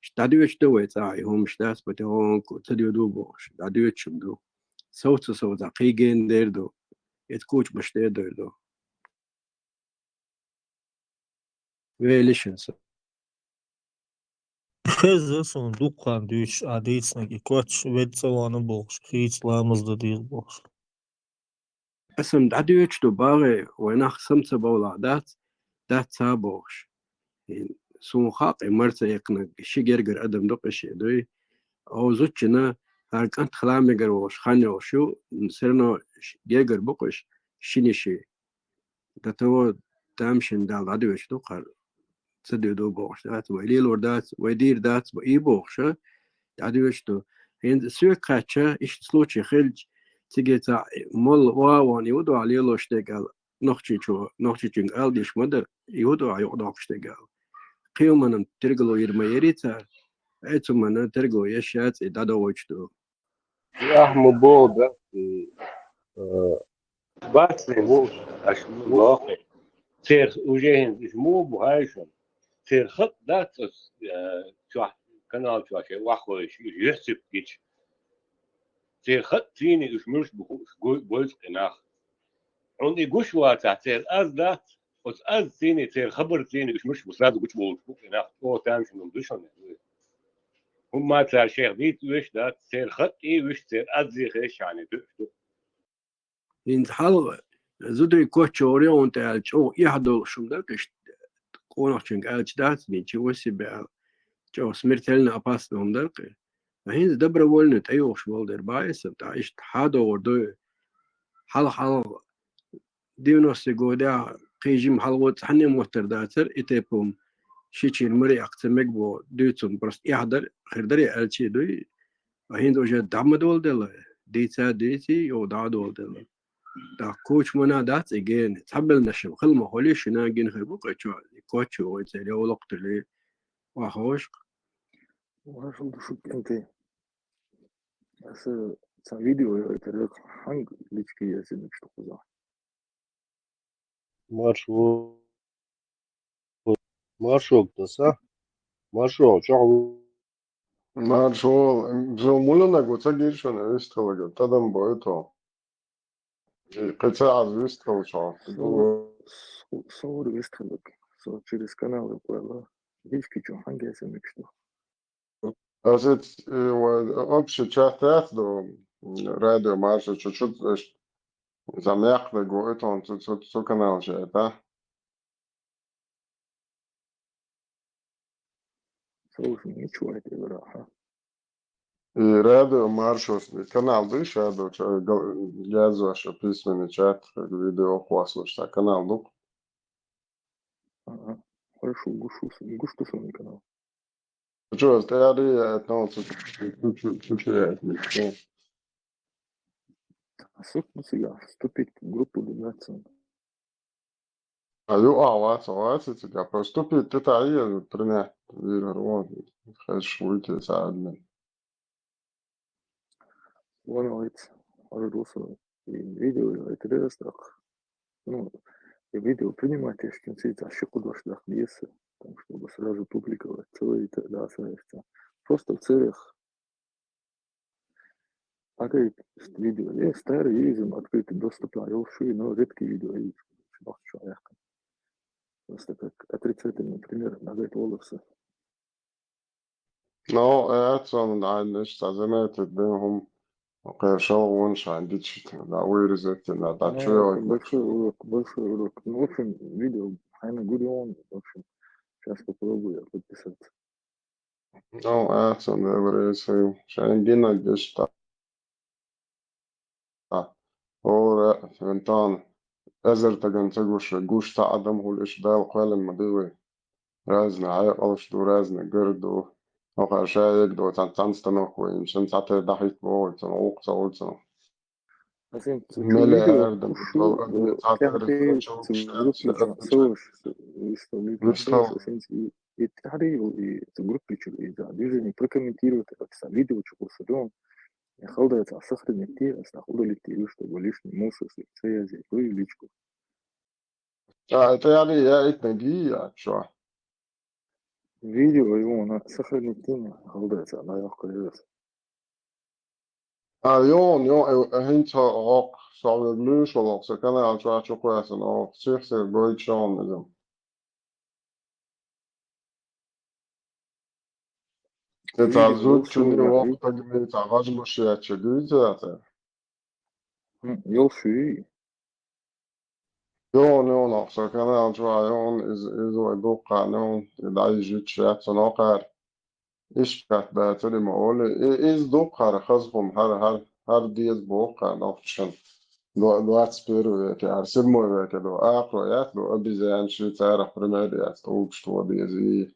Иштта дӀадоьдуш ду вай цӀахь, и хӀумаш дац, патихонку ца доьду бохуш, дӀадоьдуш ду. Совца-совца кхин гена дер ду, эца куча баш дер ду. Велишин со. Хеза суна дуккха хан дуьйцуш, а дийцинарг и коч ведда цӀа вахана бохуш, хийца ламаз дан деза бохуш. Аса-м дӀадоьдуш ду багӀе, вай нах сама ца бовлахь дац, дац ца бохуш. И суна хаьа, и мара ца яьккхинарг, ши гергара адам ду-кх и шен дуй. Оха зудчуьнан хӀара кӀант хила мегар волуш, хан йолуш ю, всё равно гергара бу-кх уьш, шина йиши. До того тамашийна Далла дӀадоьдуш ду-кх хӀара. Ца доьду бохуш дац, вай лелор дац, вай дийр дац, вай и бохуш, а, дӀадоьдуш ду. ХӀинца соьга кхаьчча, иштта случай хилча, цига цхьа молла ван а вахана, и хӀун ду ахь лелош дерг аьлла, нохчичо, нохчичуьнга ала дезаш ма дара, и хӀун ду ахь юкъадоккхуш дерг аьлла. Кхин хӀуманна тергало йийр ма яри цара, оцу хӀуманна тергало еш яц, и дӀадохуьйтуш ду. Ахьа ма боху, да, и, э, бац, ву, аш ма боху. Церан уже хӀинца уьш муха бу хаьий шуна? Церан хатӀ дац оцу, э, чохь, канал чохь шайн охьахевшаш, уьш юьхьципа гича. Церан хатӀ цийний уьш муьлш бу хууш, гу-, бойзу кхин нах. Хьуна и гуш вацахь, церан аз дац, оцу аз цийний, церан хабар цийний уьш муьлш бу сразу гучубовлуш бу кхин нах. О, тамашийна ду шуна. ХӀумма цара шайх дийца оьшуш дац, церан хатӀ и вуьш, церан аз зехеш шайна дуьхьаш ду. ХӀинца хьалха зударий коччо вара, хӀунда аьлча чӀогӀа эхь долуш хӀума дара-кх иштта, къонахчуьнга аьлча дац, ничего себе аьлла. ЧӀогӀа смертельно опасно хӀума дара-кх. Ткъа хӀинца добровольно тӀеюхуш болу дерг бахьа аса, ткъа иштта хьадогӀур ду. Хьалха-хьалха девяностые годехь кхин жима хьалха цхьанне моттар дацара, и тайпа хӀума шичийн маре эккха ца мега боху дуьйцург, просто эхь дара, хир дара аьлча а дуй. Ткъа хӀинца уже дӀа ма доладелла, дийца а дийций, юха дӀа а доладелла. ТӀаккха куча ма дац и гена, цхьабелла наш хила ма хуьлий, шина гина хир бу-кх и чохь, и коччо вай церан йовлакх тили, охьаховшкъа. Ваша ду шу кӀентий. Аса цхьа видео йойтар, хьанга личке ясинарг шу кхузахь? Марш ву-, марш вогда са? Марш вогда, чохь ву-, марш ву-, зо муланаг ву ца гира шуна вистхилга, тадам бой то. Кхин ца аз вистхилча. Со-, со-, совр вистхилга. Со через канал выкладывал. Личке чу хьанга ясинарг шу? Аса, э, ва-, общий чат яц ду, м, радио Маршо чу-чу, э, ш-, за мякх да го, это он цу, цу, цу канал же, да? Слушай, ничего это, бля, ха. И радио Маршо с-, канал ду ша ду, ча-, гал-, язва ша письменный чат, видео хваслуш, та канал ду. Ага. Хорошо, гуш-, гуш-, гуш ту свой канал. Чё, старый, я отнялся, чё, чё, чё, чё, я отнялся? Су-, ну, сюда, вступить в группу двенадцать. А ю а вац, вац, цигара просто тупит, ты та и принять вирар вон. Хеш вуйте садмен. Вон вац, ожидался и видео, и это раз так. Ну, и видео принимать, я что-то а щеку дождь так есть, потому чтобы сразу публиковать целый это, да, соответственно. Просто в целях. А говорит, видео, э, старый юзом открытый доступ, а я уж, но редкие видео, и что, что, просто как отрицательный пример, надо это волосы. Ну, это он, да, нечто заметит, да, он, конечно, он шандичит, да, вырезать, да, да, Ну, чё это я большой урок, большой урок. Ну, в общем, видео, Хайна Гудион, в общем, сейчас попробую я подписаться. Ну, это он, да, вырезать, шандина, да, что. Ора, вентан, эзер таган цагуш, гуш та адам хул иш дал квелен мадивы. Разный гӀекъалш ду, разный гар ду. Оха шаек ду, цан, цан станок вайнчен, цатер дахит бой, цан укъ цавуцан. Миллиардам, цатер цавуч, цавуч, вистал, и тяхри, и группе чур, и за движение прокомментировать, как са видео чур садом. Я халдается, а сохранить те, а снах удалить те, чтобы лишний мусор, связи, в личку. А, это я ли, я это не я, чё? Видео его на сохранить не халдается, она его колес. А, ён, ён, э, э, хинца ок, савер луш, олок, се канал, чё, чё, квасан, ок, сих, се, гой, чё, он, изем. Это Видео зуд, чё, не лучше ок, так, это возможно, я чё, видите, это? М, ёлши. Ён, ён, ахса канал чуа, ён, из, из вай дуккан, ён, и дай жит шат санокар. Иш кат бацали ма оли. И, из дуккар хазхум, хар, хар, хар диез буккан, охчан. Двадцать первый веке, ар седьмой веке, до, а, проект, до, обезьян, швейцарах, пример, я, то, что диез, и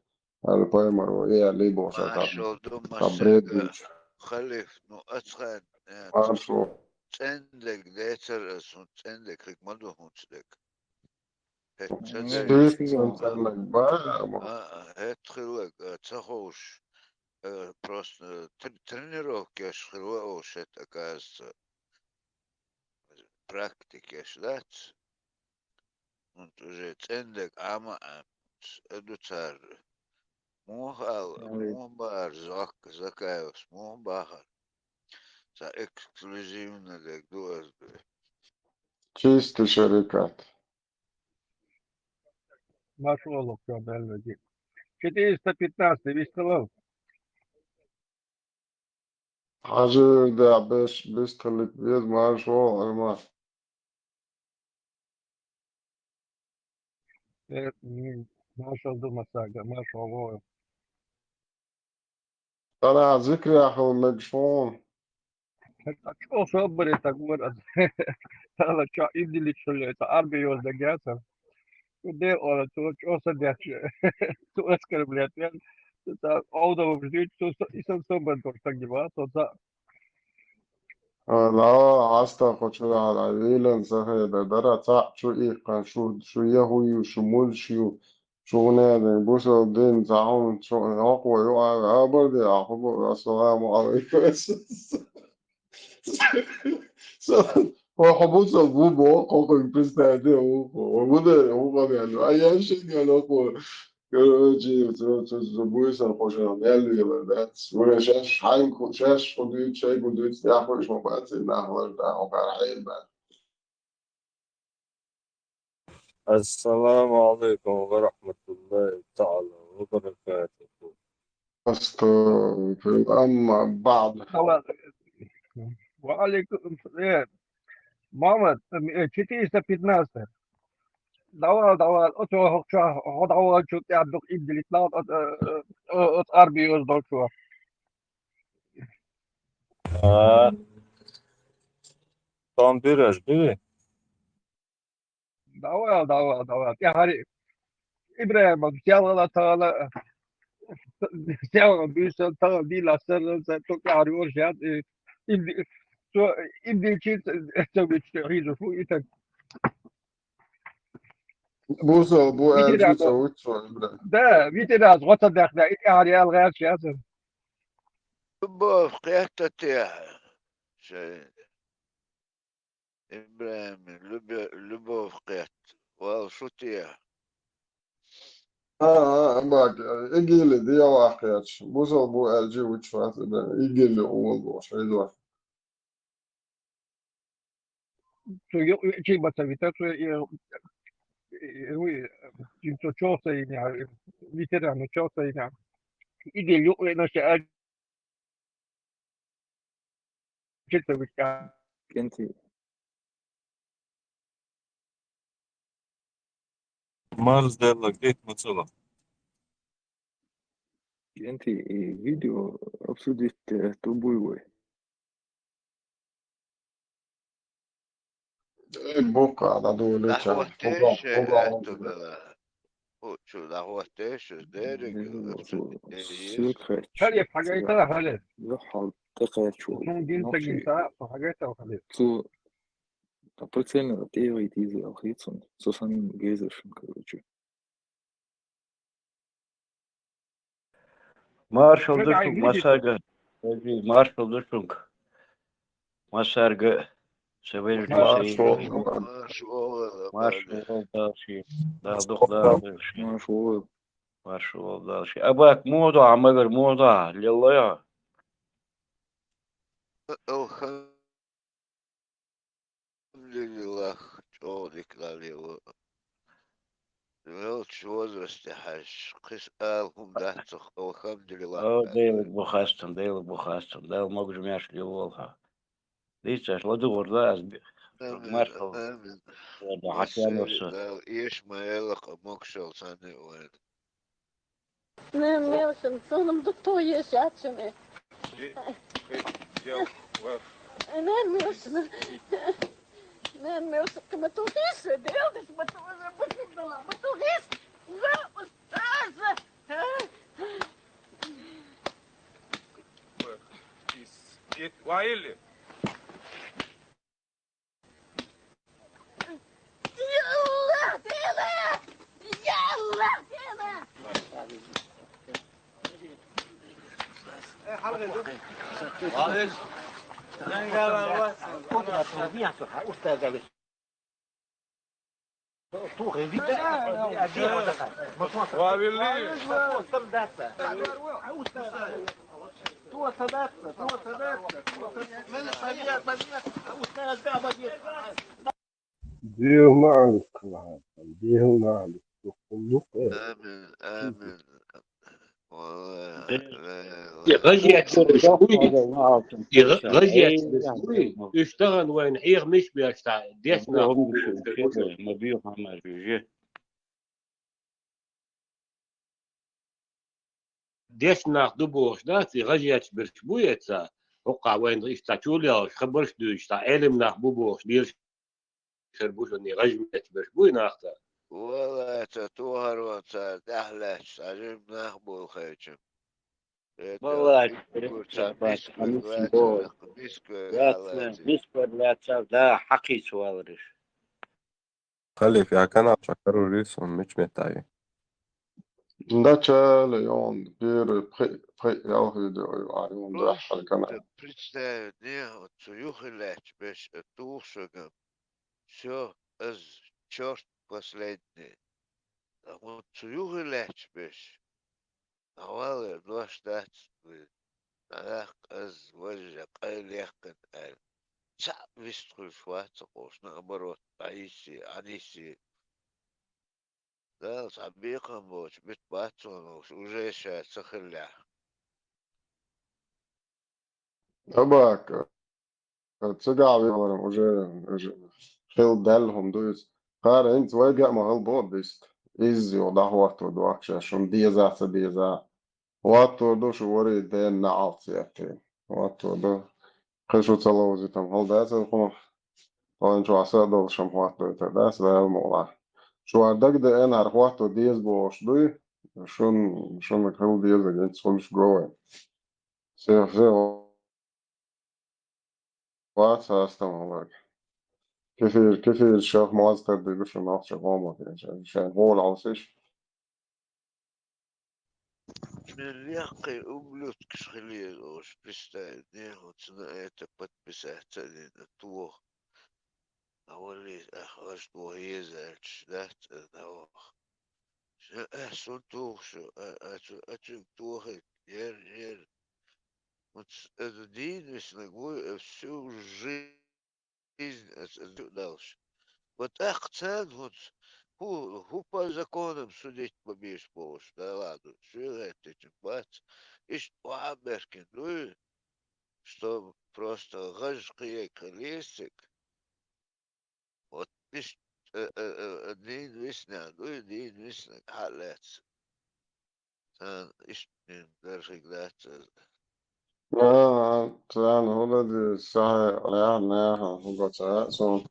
Аль паймаро, э, али бошата. Машалла ду, та масага, бредуч. Халиф, ну, ацхан, э, Машалла. ЦӀендег децар, э, сун цӀендег, хик ма ду хунцдег. Хет ца М, дер. Стрит сигала. Сун цӀендег, ба, ма. А, а, хет хилаг, э, ца ховш, э, просто, э, тр-, тренировкаш хила ош хет, оказывается. Практикаш дац. Унт уже цӀендег Ӏама Ӏамц, аду цар. Муха ал, Али. Муха бахар, Зак-, Закаевс, муха бахар. Ца эксклюзивно дег ду аз бе. Чистый шарикат. Машалла, чё, белвеги. Четыреста пятнадцатый, висталал. Хажи да беш, беш талик без, машалла, ама. Э, м, машалла, масага, машалла. Тара зикри ахал мегшон. Чё собере так вот? Тала чё, иди ли чё ли, это арби ёз да гяса. Де ора, то чё са дяч. То оскорблять, я. Это аудово ждёт, то са, и сам собер дор так дива, то са. А, ла, аста хочура, ла, вилен сахе, да, дара, ца, чу и кан, шу, шу я хую, шу мул, шу, шу не, да, бусал дин, ца, он, чу, аква, ю, а, а, бар, да, а, хубу, ассаламу алейкум. Са, о, хубу, са, бу, бу, о, кокой, представь, да, о, о, бу, да, о, о, да, а я ещё не, ну, о, короче, всё, всё, всё, будет, сам хочешь, я люблю, да. Уже щас, шайку, щас, что будет, чай будет, я хочу, чтобы это, нахуй, да, о, караем, да. Ассаламу алейкум ва рахматуллахи та'ала ва баракатуху. Астагфируллах, амма ба'д. Давай. Ва алейкум, э, Мамад, э, четыреста пятнадцать. Давай, давай, от, от, от, от, давай, чё ты отдох, иди, летал, от, э, э, от арби ёздал, чё. А. Там берешь, бери. Давай, давай, давай. Я говорю, Ибраим, сяла тала, сяла бюса тала, била сэр, сэр, то я говорю, вот сейчас, э, им, что, им дичит, это ведь что, вижу, фу, и так. Бусалба бу аьлча, ца вуьтцо, Ибрахим. Да, витина аз гӀо ца дахна, и тӀаьхьара ял гӀерташ яцар. Любовь кхетта техьа. Шайн. Ибрахим, любе-, любовь кхетта. Вал шу техьа. А, а, а, бак, игили дела кхеташ. Бусалба бу аьлча вуьтцо вац, Ибрахим. Игили умал бохуш, хьайзор. Цу ю-, чи баца вита, цу, э, э, уй, цу чохсайна, ветерана чохсайна. Иде юкъе наша а-, чи ца вита. Кенти. Марс делла, где мы цело? Кенти, и видео обсудить, э, трубуй вой. Э, боккъала дӀадолийча. ДӀахӀоттеш, хӀу, хӀу, хӀу, хӀу, чу дӀахӀоттеш, дерриг. Халиф, хьагайта, Халиф. Юхьал тӀекхачо. Сун гин ца гин ца, хьагайта, Халиф. Цу, а, прицельно тӀерий тийзи алхицун. Цу санна гезершин, короче. Маршал ду шуьга, массаьрга. Маршал ду шуьга. Массаьрга. Ша вежарий. Маршал. Маршал. Маршал, Дала ший. Дала дукха, Дала ший. Маршал. Маршал, Дала ший. Абак, муха ду хьо, магар, муха ду хьо, лелла хьо? Алхамдулиллах, чӀогӀа дика лелла. Велча возрасте хьаьжча, кхин ала хӀума дац цох, алхамдулиллах. О, Делаг бу хастам, Делаг бу хастам, Дала могаш-маьрша лелла хьо. Дийцаш ладугӀур ду аз би-, амин, маршал. Амин. Хьан чанос. Дала эша ма елла-кх, могашалла санна а вайна. Нана Милшин, цунам ду то еш яц шуна. Нана Милшин. Нана Милшин, ма тухийша, делдаш, ма тухийша, ма тухийша. Ва устаза. Ваили. Ялла, дела! Ялла, дела! Дела ма аллара, дела ма аллара. Амин, амин. Валлахи, э, э, э. И гӀажиятчу берш буй, и гӀа-, гӀажиятчу берш буй, уьш тахана вайна хьехамаш беш цхьа дешна. Ма бийха хӀама жуьжи. Дешна нах ду бохуш дац, и гӀажиятчу берш буй эца, хӀокхахь вайна иштта чулеллаш, хабарш дуьйцуш, цхьа Ӏелам нах бу бохуш, лелаш хир бу шуна, и гӀажиятчу берш буй нах цара? Валлай, цара тохаро цара тӀаьхьа лаьтташ, цхьа жима нах болу хевчам. Валлай, мисквар, мисквар, мисквар лаьцна, да, хьакхийца валараш. Халиф, я канал чекхъяр вури, сон мича меттахь ю? Начале он первый пхи-, пхи-, ялх видео ю, а, он да, хьал канал. Просто представь, не, вот цу юхи лаьтташ берш, э, туху шуьга. Всё, из чёрт последний. А вот цу юхи лаьтташ берш. ДӀавалар дош дац вай. ДӀадаккха аз важа къайлаяккхина аьлла. Цхьаъ вистхуьлуш вац ца къовш, наоборот, дӀайиссе, Ӏаниссе. Дала цхьа бекхам боцу бит бац цунах, уже ша ца хиллехь. Абака. Цигахь валаран уже, уже хила даьлла хӀума ду иза. Кхара хӀинца вайга а ма хила боху бист. Изза юха дӀахӀотто дохкуш, шуна деза а, ца деза а. ХӀотто ду шу варий ден наӀалт сеттий. ХӀотто ду. Кхин шу ца ловзийтам хала дац аса хӀума. Тхойна чохь са а долуш хӀума хӀоттойтар дац, Дала мукъалахь. Шу хӀара дагадеана, хӀара хӀотто деза бохуш дуй? Шун, шуна хила деза, хӀинца хуьлуш го вайн. Сех, сех. Вац хастам хьалага. Кефир, кефир шах мазкар дыгыш нахча гома кефир. Шен гол алсыш. Мер яккхий ублюдкаш хилийла ош, представь, не, вот на это подписаться не на то. А вали, ах, аж то езальш, да, это, да, ох. Ша, а, сун тухшу, а, а, чу, а, чу, тухай, ер, ер. Вот с-, это дин весь ногой, э, всю жизнь, э, с-, э, дальше. Вот ах, цен, вот, ху, ху по законам судить побьешь, Боже, да ладно, что это, этим бац. Ишт, а, беркин, ну, и что просто гаж киек лесик. Вот ишт, э, э, э, э, дин висна, ну, и дин висна, халец. Цан ишт, дин, дархик дац. Аа, цан, худа ди, сахай, я, не, худа ца, сон.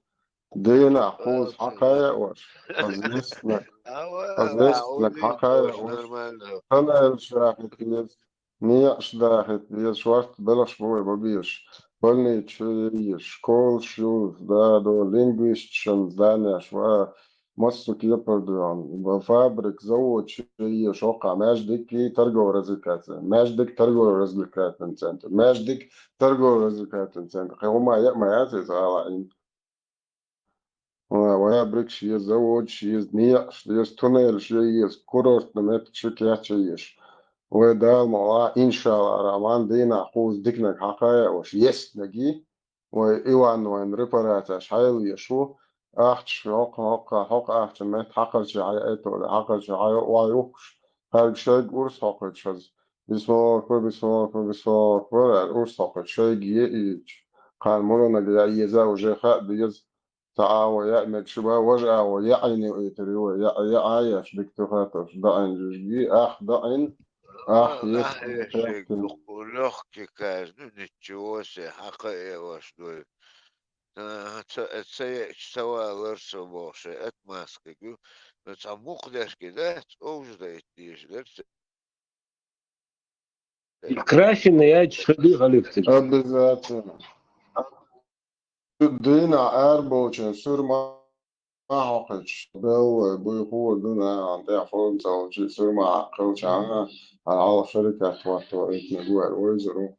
Дина, хуз, хакая, ош. Хазлисна. Ава, хазлисна, ава, хакая, ош. Нормально. Хана, шахи, пиз. Ниъш дахийта деза, шортта белхаш бу вай бабеш. Больничаш еш, школаш ю, да, до лингвисташан зданиеш ва, массо кепара доьгӀна, ва фабрика, заводаш еш, хӀокхахь маьждиг и торгово-развлекательный, маьждиг торгово-развлекательный центр, маьждиг торгово-развлекательный центр. Кхин хӀума яа ма яц иза гӀала Ӏин. Вай фабрикаш еза, заводаш еза, некъаш еза, туннелаш еза, курортный меттигаш кечъеш. Вай Дала мукъ лахь, иншаллахӀ, Рахьман, дийнахь кхузза диканиг хьакхайа а уьш, естниг и, вай Иван вайн репараташ хьаяллеш ву, ахча хьокху, хьокху, хьокху ахча метта хьакхарчий хьаяйта, хьакхарчий хьайо, охьаюхкуш, хьаьрга шайга урс хьокхуьйтуш хаза. Бисмиллаху, бисмиллаху, бисмиллаху, аьлла, урс хьокхуьйтуш шайга е ийча. Кхана муранага яа еза уже хаа деза. Ца агӀо яа мегаш ба, важа агӀо яа Ӏийна ю, этар ю, яа, яа еш, дика тухатош, даӀин жижиги, ах, даӀин, ах, ах, еш, еш, еш, еш, дукха лёгкий каждый, ничего себе, хьакха э ваш дуй. Ца, ца, ца, ца валар со боху шайн отмазкаг ю. Ну, цхьа мукх дешки дац, овжа дайта дезаш дара ца. Красина яйча ша дуй халифтиг. Обязательно. Дийнахь арабовлчун суьрма хьокхуьйтуш, белла буй хӀора ду нахана тӀехь форум ца волчу суьрма хьакхелчахьана, хьан хьалха шарикат хӀотто итниг ву аьлла ойзур ву.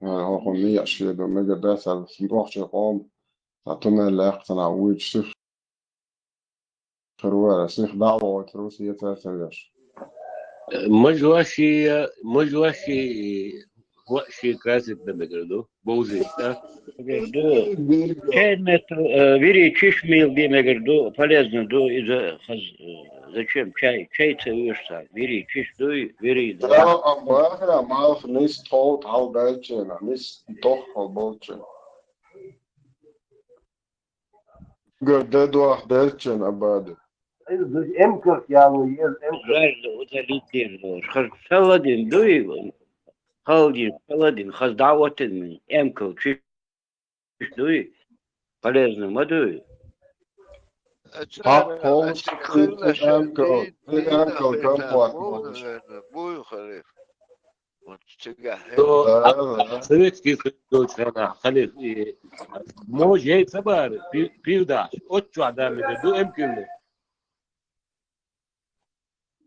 ХӀокхунна некъаш хеду, мегар дац аьлла, нохчийн къоман цхьа туннель лаьхкина вуьйцуш сих хир вара, сих дӀа а вогӀуьйтур ву, сецар ца веш. Мажоши, мажоши, воши красить дан мегар ду, бовзийта. Мегар ду. Шайн метта, э, вири чиш мел бе мегар ду, полезно ду, иза хаз, э, зачем чай, чай ца веш ца, вири чиш дуй, вири да. Да, а баха, малх нис тхол, тхол дайчена, нис тох хол болчена. Гар де дуах делчен абади. Эмкалк яло ез, эмкалк. Жажда утолить деш долуш. Хаз саладин дуй, халдин, саладин, хаз дӀа а ватин мин, эмкал чиш дуй, полезно ма дуй. Хьакъ холуш, эмкал, эмкал компот болуш. Буй халиф. Вот цигахь. То, да, а, да. Советский Союз йолчу хенахь халиф, и, може, ей ца бара, пи-, пивдаш, оццохь дан мегар ду эмкална.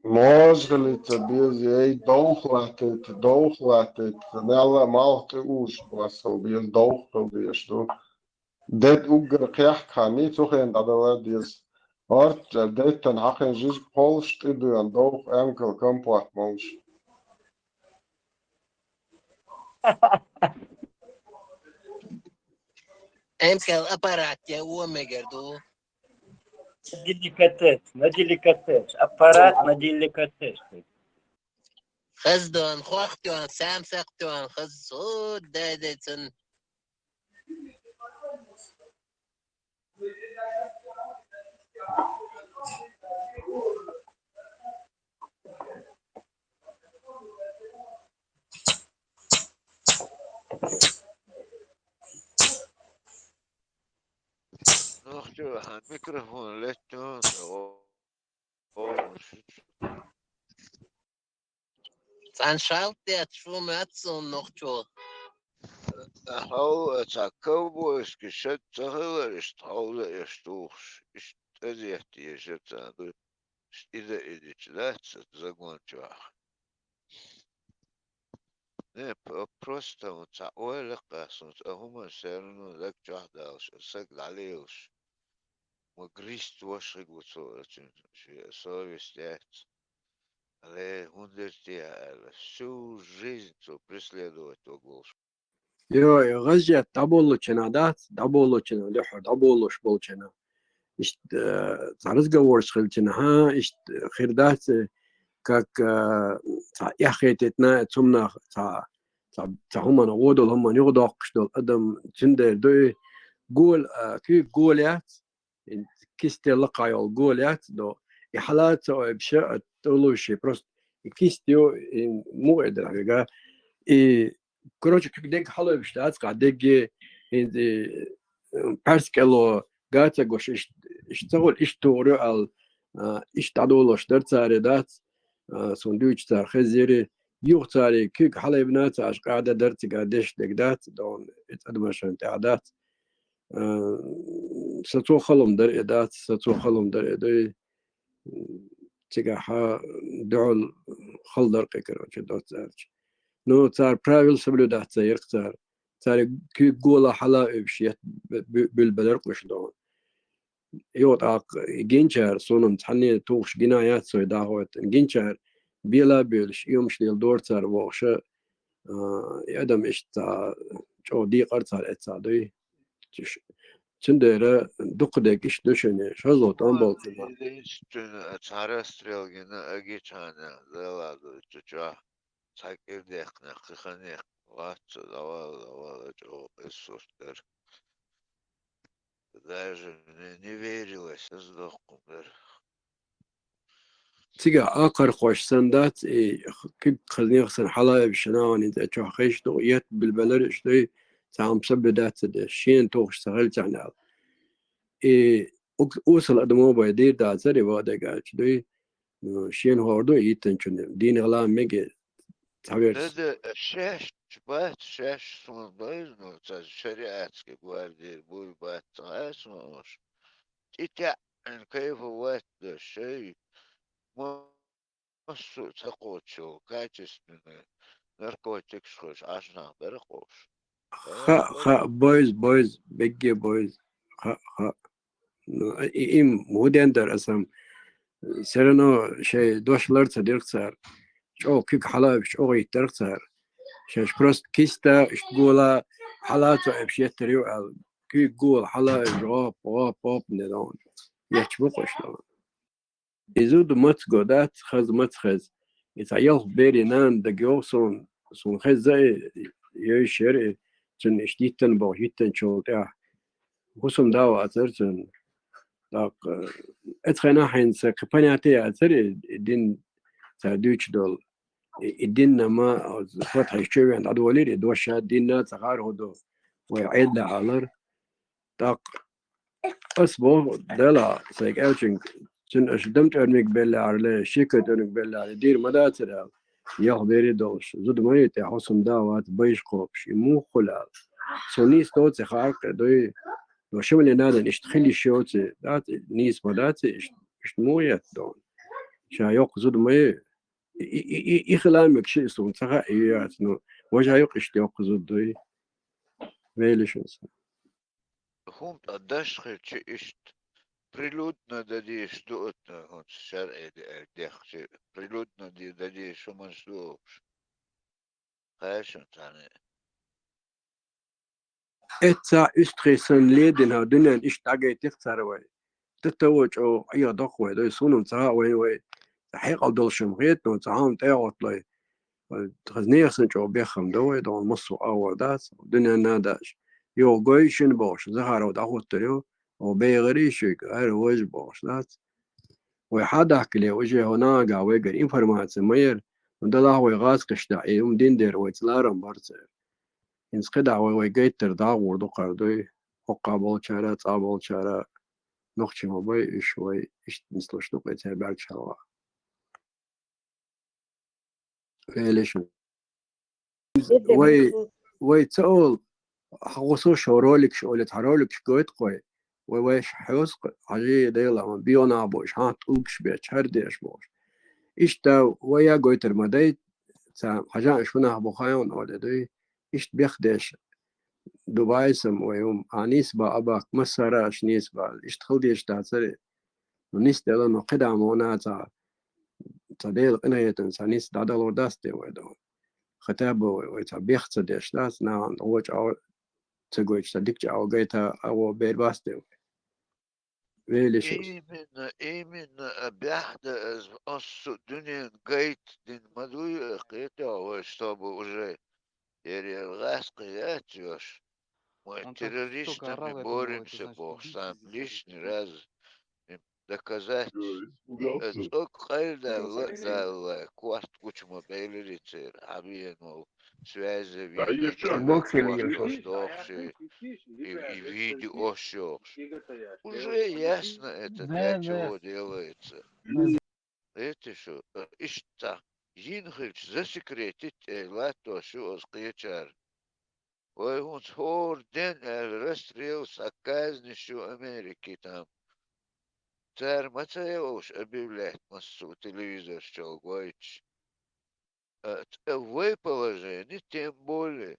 Може хилийта беза, ей, довха латтийта, довха латтийта, мелла а малх тӀе уьш, вассал беза, довха хила дезаш ду. Дед уггар кхехка ханний, цу хенахь дӀадала деза. Орццу деттан хьакхин жижиг кхолуш, тӀедоьгӀна довха эмкал компот молуш. Эмкал аппарат я о мегар ду. Деликатес, на деликатес. Аппарат на деликатес. Хаза дон, хох дон, самсакх дон, хаза, о, дай, дай, цун. Нохчо, хьан микрофон леттон, о, о, Цхьаьна шалт детташ ву ма аьлла суна нохчо. Хьо, цхьа ковбойский шад ца хилар, иштта хьовза еш тухуш, иштта тӀазетта еш цхьа ду, иштта ида идича дац загон чохь. Не, п-, просто цхьа ойла кхаьссунца, а хӀума все равно даг чохь далаш, а саг дӀалелаш. Ма грист ваша хиг ву цо, а цуьнан шен совесть яц. Ле, хӀунда те аьлла, всю жизнь цо преследовать ваг волуш. Йо, и гӀазет дӀаболлучунах дац, дӀаболлучунах, дуьхьал дӀаболлуш болчунах. Иштта, э, цхьа разговорш хилчунах, хӀа, иштта хир дац, э, как, э, цхьа эхь хетийтина, цумнах цхьа, цхьа, цхьа хӀуманах, гӀо долу хӀуманах юхадоккхуш долу адам, цуьнан дера ду и, гола, э, куьйга гола яц, и кисте лакхахь йолу гола яц, до, и хьала ца ойбуш, а, тӀулуш, и просто и кисте ю, и муха дара хьоьга, и короче, куьг дегга хьалойбуш дац, кхаа дегге, хӀинца, э, пхьарс кӀело гаца гуш, иш, иш ца хуьлу, иш тухур ю аьлла, а, иш дӀадолош дара царе дац, а, суна дуьйцу цара хезира, юха царе куьг хьалайбина ца аша къаьда дара цига деш дегга дац, догӀун, и цӀа адамашна тӀехь дац. А, сацо халом дара и дац, сацо халом дара и дуй. Цигахь дуьхьал хала дара кхин, короче, доцца аьлча. Ну, цара правила соблюдать ца йира-кх цара. Цара куьг гола хьала уьбуш етт бу-, бу-, буьлбелар-кх уьш догӀун. Йо, тӀаккха гинчара, суна-м цхьанне тухуш гина яц со и дӀахӀоттина. Гинчара бела а буьйлуш, и хӀумаш леладора цара вохуша, а, и адам иштта чӀогӀа декъара цара эццахь дуй. Цуьш-, цундела дукха дерг иштта ду шуна, шозлагӀа тӀом болчу ма. Цуьнан цхьа расстрел гина а гичхьана, Дала ду цу чохь, цхьа кӀирдехнех, кхин ханех вац цо, давала, давала, чӀогӀа эсурт дара. Даже не, не верилось, аса доккхун дара. Цигахь акхархош санна дац, и куьг хазнех санна хьалаайбаш нахана тӀе чохь хезаш ду, етт билбелар иш дуй, цхьа хӀума соблюдать ца деш, шена тухуш ца хилчахьана аьлла. И ук-, осал адамо бай дийр дацара, и ваха дерг аьлча дуй, ну, шена хӀора ду, йиттанчунна, дийна гӀала мега цхьаверс. Да, да, шаьш бац, шаьш суна байза, ну, ца шариатский гвардия буй бац, ца хьаьсма уьш. ТӀетеӀна кайфа вац дан шай. Массо а ца кхочу качественный наркотикаш хуьлуш Ӏаш нах бара кхуш. Хаьа, хаьа, бойза, бойза, бегге бойза. Хаьа, хаьа. Ну, и, и, им хӀун ден дара аса-м? Все равно шайн дош лар ца дира-кх цара. ЧӀогӀа куьг хьалаайбаш, чӀогӀа йиттира-кх цара. Шаьш просто киста, иштта гола хьала ца айбаш еттар ю аьлла. Куьг гола хьалаайбаш, гӀоп, гӀоп, гӀоп, не догӀун. Етташ бу-кх уьш догӀун. И зуда маца го дац, хаза маца хеза. И цхьа ялх берийн нана дага йогӀу суна, суна хеза и, йойуш яра и, цуьнан иштта йиттина боху, йиттинчул тӀаьхьа. ХӀусамда вацара цуьнан. ТӀаккха, э, оцу хенахь хьайна сан кхин понятие яцара и, и дин цара дуьйцуш долу. И, и динна ма, фатхьаш чу веана дӀадолийра и дош, ша динна ца хаьара хӀун ду, вай Ӏедалехь алара. ТӀаккха ас боху, Дала, сайга аьллачуьнга, цуьнан аша дам тӀоьрмиг беллехьара ле, шеко тӀоьрмиг беллехьара, дийр ма дацара аьлла, ялх бере долуш, зуда ма ю тӀе, хьо сум да вац, байш кхобуш, и муха хуьлу аьлла. Со нийса доций хаьара кхин дуй, но шимале надан иштта хила йиш йоций, дац, нийса ма даций, иштта, иштта муха етта догӀун. Ша йоккха зуда ма ю, и, и, и, и, и хила мегаш и суна ца хаьа, и яц, ну, важа йоккха иштта йоккха зуда дуй. Вели шуна сан. ХӀума тӀа даш хилча иштта прилюдно дан дезаш ду оцу хӀунца шарӀе де-, дехча, прилюдно де-, дан дезаш хӀуманаш ду олуш. Кхаьшна царна. Эццахь уьстагӀий санна ледина дуьненна иштта дӀагайтира-кх цара вай. Дан тӀе вай чӀогӀа Ӏеха доккху вай, дай суна-м ца хаьа вайна вай. Хьекъал долуш-м хета, но цхьа хӀума тӀе а гӀотталой. Хаза нехан санна чӀогӀа беххам дан вай, догӀун массо а агӀор дац, дуьненна а даш. Йо, гой шуна бохуш, Захаров дӀахӀуттур ю, хӀо бегӀарий шуьга, хӀара важа бохуш дац. Вай хьан дахкале, уже хӀо нагахь вайгара информаци ма яра, ну, далахь вай гӀазкхашна, и хӀума дина дера вайца ларам бара церан. ХӀинца кхидӀа вай, вай гайттара дӀагӀур ду кхара дуй, хӀокху болчара, цӀа болчара, нохчий ма бай уьш, вай иштта нислуш ду кхин церан бӀаьргаш хьалха. Вели шуна. Вай, вай ца олу, хьагӀусу шо роликаш, оле цхьа роликаш гойту кхой, вай вайша хьоьзу кхой, хьажи Дела, ма био нах бохуш, хьан тӀулгаш беш, хӀара деш бохуш. Иштта вай я гойтар ма дай, ца хьажа шунах бу хайон оле дуй, иштта бех деш, Дубай сам вай хӀума, а нийса ба, а баккха, массара аш нийса ба, иштта хила деш дацаре. Ну, нийса дела, ну, кхидӀа ма вана ца, ца Дела къинхетам, ца нийса дӀадалур дац те вай до. Хата ба вай, вай ца бех ца деш дац, нагӀан гӀо чӀагӀо ца гойтуш, ца дика чӀагӀо гайта, а гӀо бер бац те вай. Велиш уж. Именно, именно, а бехда аз оссу дуьнен гайт дин ма дуй, а, кхетӀо вай, чтобы уже ер, ер гӀаскхи яц йош. Мы террористами боремся бохуш, сам лишний раз им доказать. Э, цӀог къайладаьлла, Далла, корта гучу ма бейлари церан, хьабиен вол, связь вийна, кортош дохуш, и, и видеош йохуш. Уже ясно это, для чего делается. Эти шу, э, иштта йина хилча засекретить, э, латтош ю оцу кхечара. Вай хӀунца хӀора ден аьлла расстрел, схьа казни шу Америки там. Цара ма ца йолуш объявлять массо телевизорчул гойтуш. А, т-, а вай положение, тем более,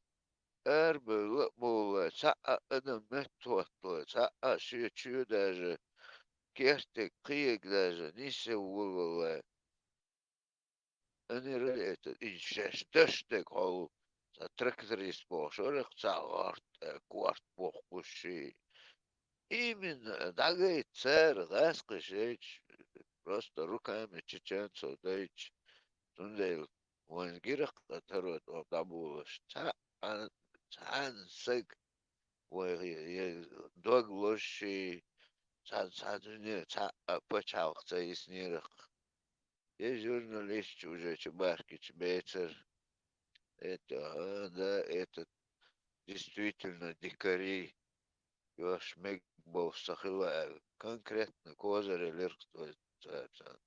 арабевлла а бовлла, цхьа а адам меттахӀоттале, цхьа а шен чоь даже, кертега, кхиега даже, нийсса волале. Они ради это, и шаьш даш дег хьол, цхьа тракторист бохуш вара, цхьа гӀорт, э, корт бохкуш ши. Именно, дӀагайта цара гӀаскхи шайча, просто руками чеченцев дайча. Цундела вайн гиракх а таро тӀом дӀаболуш. Цхьа а, цхьана саг вай е дог лозши, цхьа, цхьа дуьне, цхьа а пачхьалкх ца йиснеракх. Я журналистча уже чу бахкича бецар. Это, а, да, это действительно дикари. Йош мег болуш ца хила аьлла. Конкретно козыре лирхтойца.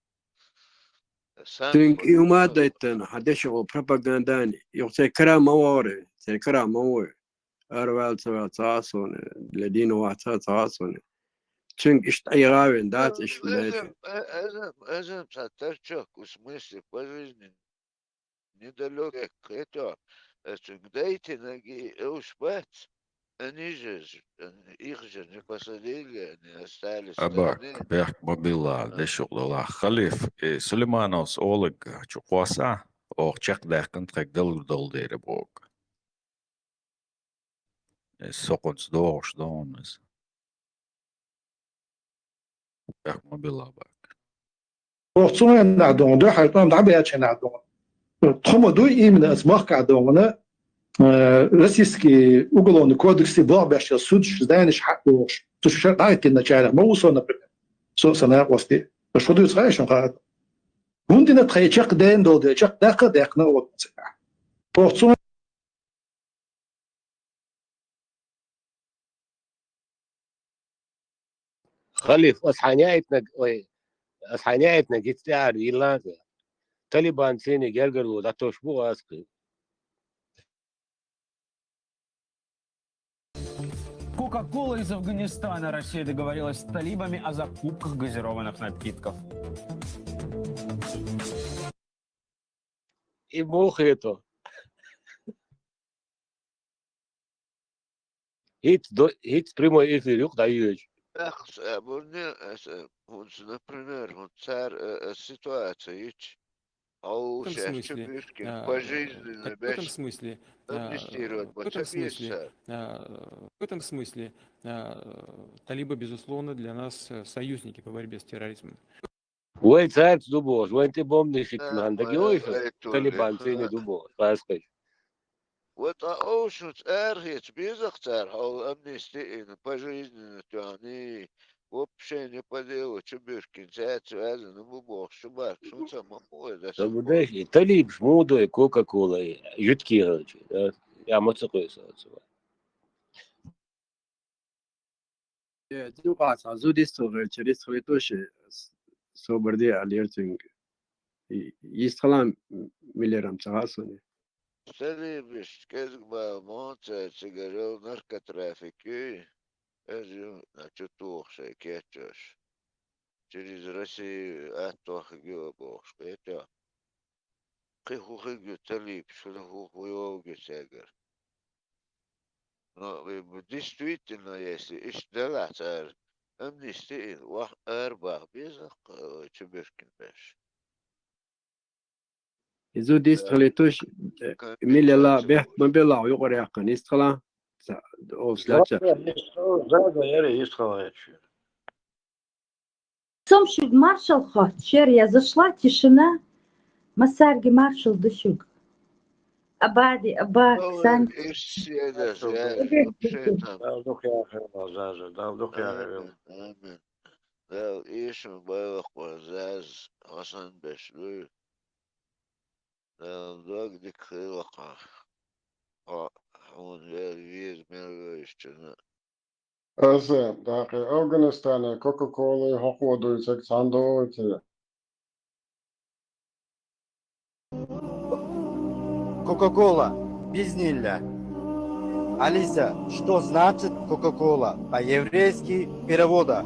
Цуьнга и хӀума а дайтана, хьан дешо пропагандани. Юха церан кара ма вогӀуре, церан кара ма вой. Ара ваьлла ца ваьлла ца а суна, ле дийна вац ца а суна. Цуьнга иштта ӀийгӀавина дац, иштта леча. Азам, азам, азам ца тарчок, у смысле, по жизни недалёк, это, цуьнга дайтинаг и уж бац. Они же, их же не посадили, они остались в стране. Абак, бехк ма билла, дешух лала. Халиф, э, Сулеймановс олаг чу кхоса, ох, чекхдаьккхина тхайга далур долу дера боху. Э, сокхунца догӀуш догӀун иза. Бехк ма билла бак. Ох, цу хенахь догӀун, дуьхьал тӀом дӀабаьлча хенахь догӀун. Тхо ма дуй именно аса махкахь догӀуна, э, Российский уголовный кодексе болх беш йолу судаш, зданеш хьаъ догӀуш. Цу шу шар дӀахӀиттина началех ма ву со, например. Со а сан накъостий. Шу дуьйцу хаьий шуна хаа? ХӀунда дина тхайн чекхдена долу дела, чекхдаккха а даьккхина оцу цигахь. Ох, цу Халиф, ас хьайна яийтинарг, ой, ас хьайна яийтинарг хӀинца тӀаьхьара йилланза. Талибан цӀийне гергарло дӀатосуш бу ас кхин. Кока-кола из Афганистана. Россия договорилась с талибами о закупках газированных напитков. И мохето. ХӀинца до-, хӀинца прямой эфир юкъа дӀайоьжу. Эх, э, бурне, э, с-, э, хӀунца, например, хӀунца цара, э, э, ситуация йича, хьо В этом шаьш чу смысле, биркина, а, пожизненно так в этом беш смысле, а, амнистировать в ма этом ца смысле, беза. А, в этом смысле, а, талибы, безусловно, для нас, э, союзники по борьбе с терроризмом. Вай цаьрца ду бохуш, вайн тӀе бомбанаш хӀиттина хьан дагайой шу? Талибан цӀийне ду бохуш, гӀаскхий. Вот а оушуц арахеца безах цара хьол амнисти ина, пожизненно тоьхний, вообще не по делу чу буьркина, цаьрца ваьзна бу бохуш, шу баркаш, хӀунца ма бу вай даса. Ца бу дайша, и талибаш муха дой Кока-Кола, жуьтке хилча, а? Я ма ца кхуьйсу оцу вай. Э, дукъа цхьа зуда йистхила гӀертачу, йистхила тоьши, с-, собар де аьлла яра цуьнга. И, йистхила миллерам ца хаьа суна. талибаш кӀезига бала мо цара цигара йола наркотрафик юй, из юкъана чу тухуш шайн кечъеш. Через Россию аттохиг ю бохуш, кхетий хьо? Кхин хӀун хиг ю талибаш, хӀун, хӀун, хӀун йолуг ю цигара? Но, э, б-, действительно, если иштта делахь цара амнисти а йина, охьа арабаха беза, э, чуберкина беш. Иза дийца хилийтуш, э, милла бехк ма белахь, юкъара яьккхина, йистхила, ца, олуш дац. Заза, яра йистхила гӀерташ. Сом шуьга маршал хотту, шера я зашла тишина, массаьрга маршал ду шуьга. Абади, абак, сан. Дала дукха яхийла, Заза, Дала дукха яхийла. Амин, амин. Дала эшам байлакх ван, Заза, хьо санна беш дуй. Дала дог дика хийла хьан. Хьо, хьуна вер веза мел вевзачунна. Аса, дакъе Афганистане Кока-Кола хӀокхо дуй, цига цхьаьна догӀуй те? Кока-Кола, бизнилла. Алиса, что значит Кока-Кола по-еврейски, перевода?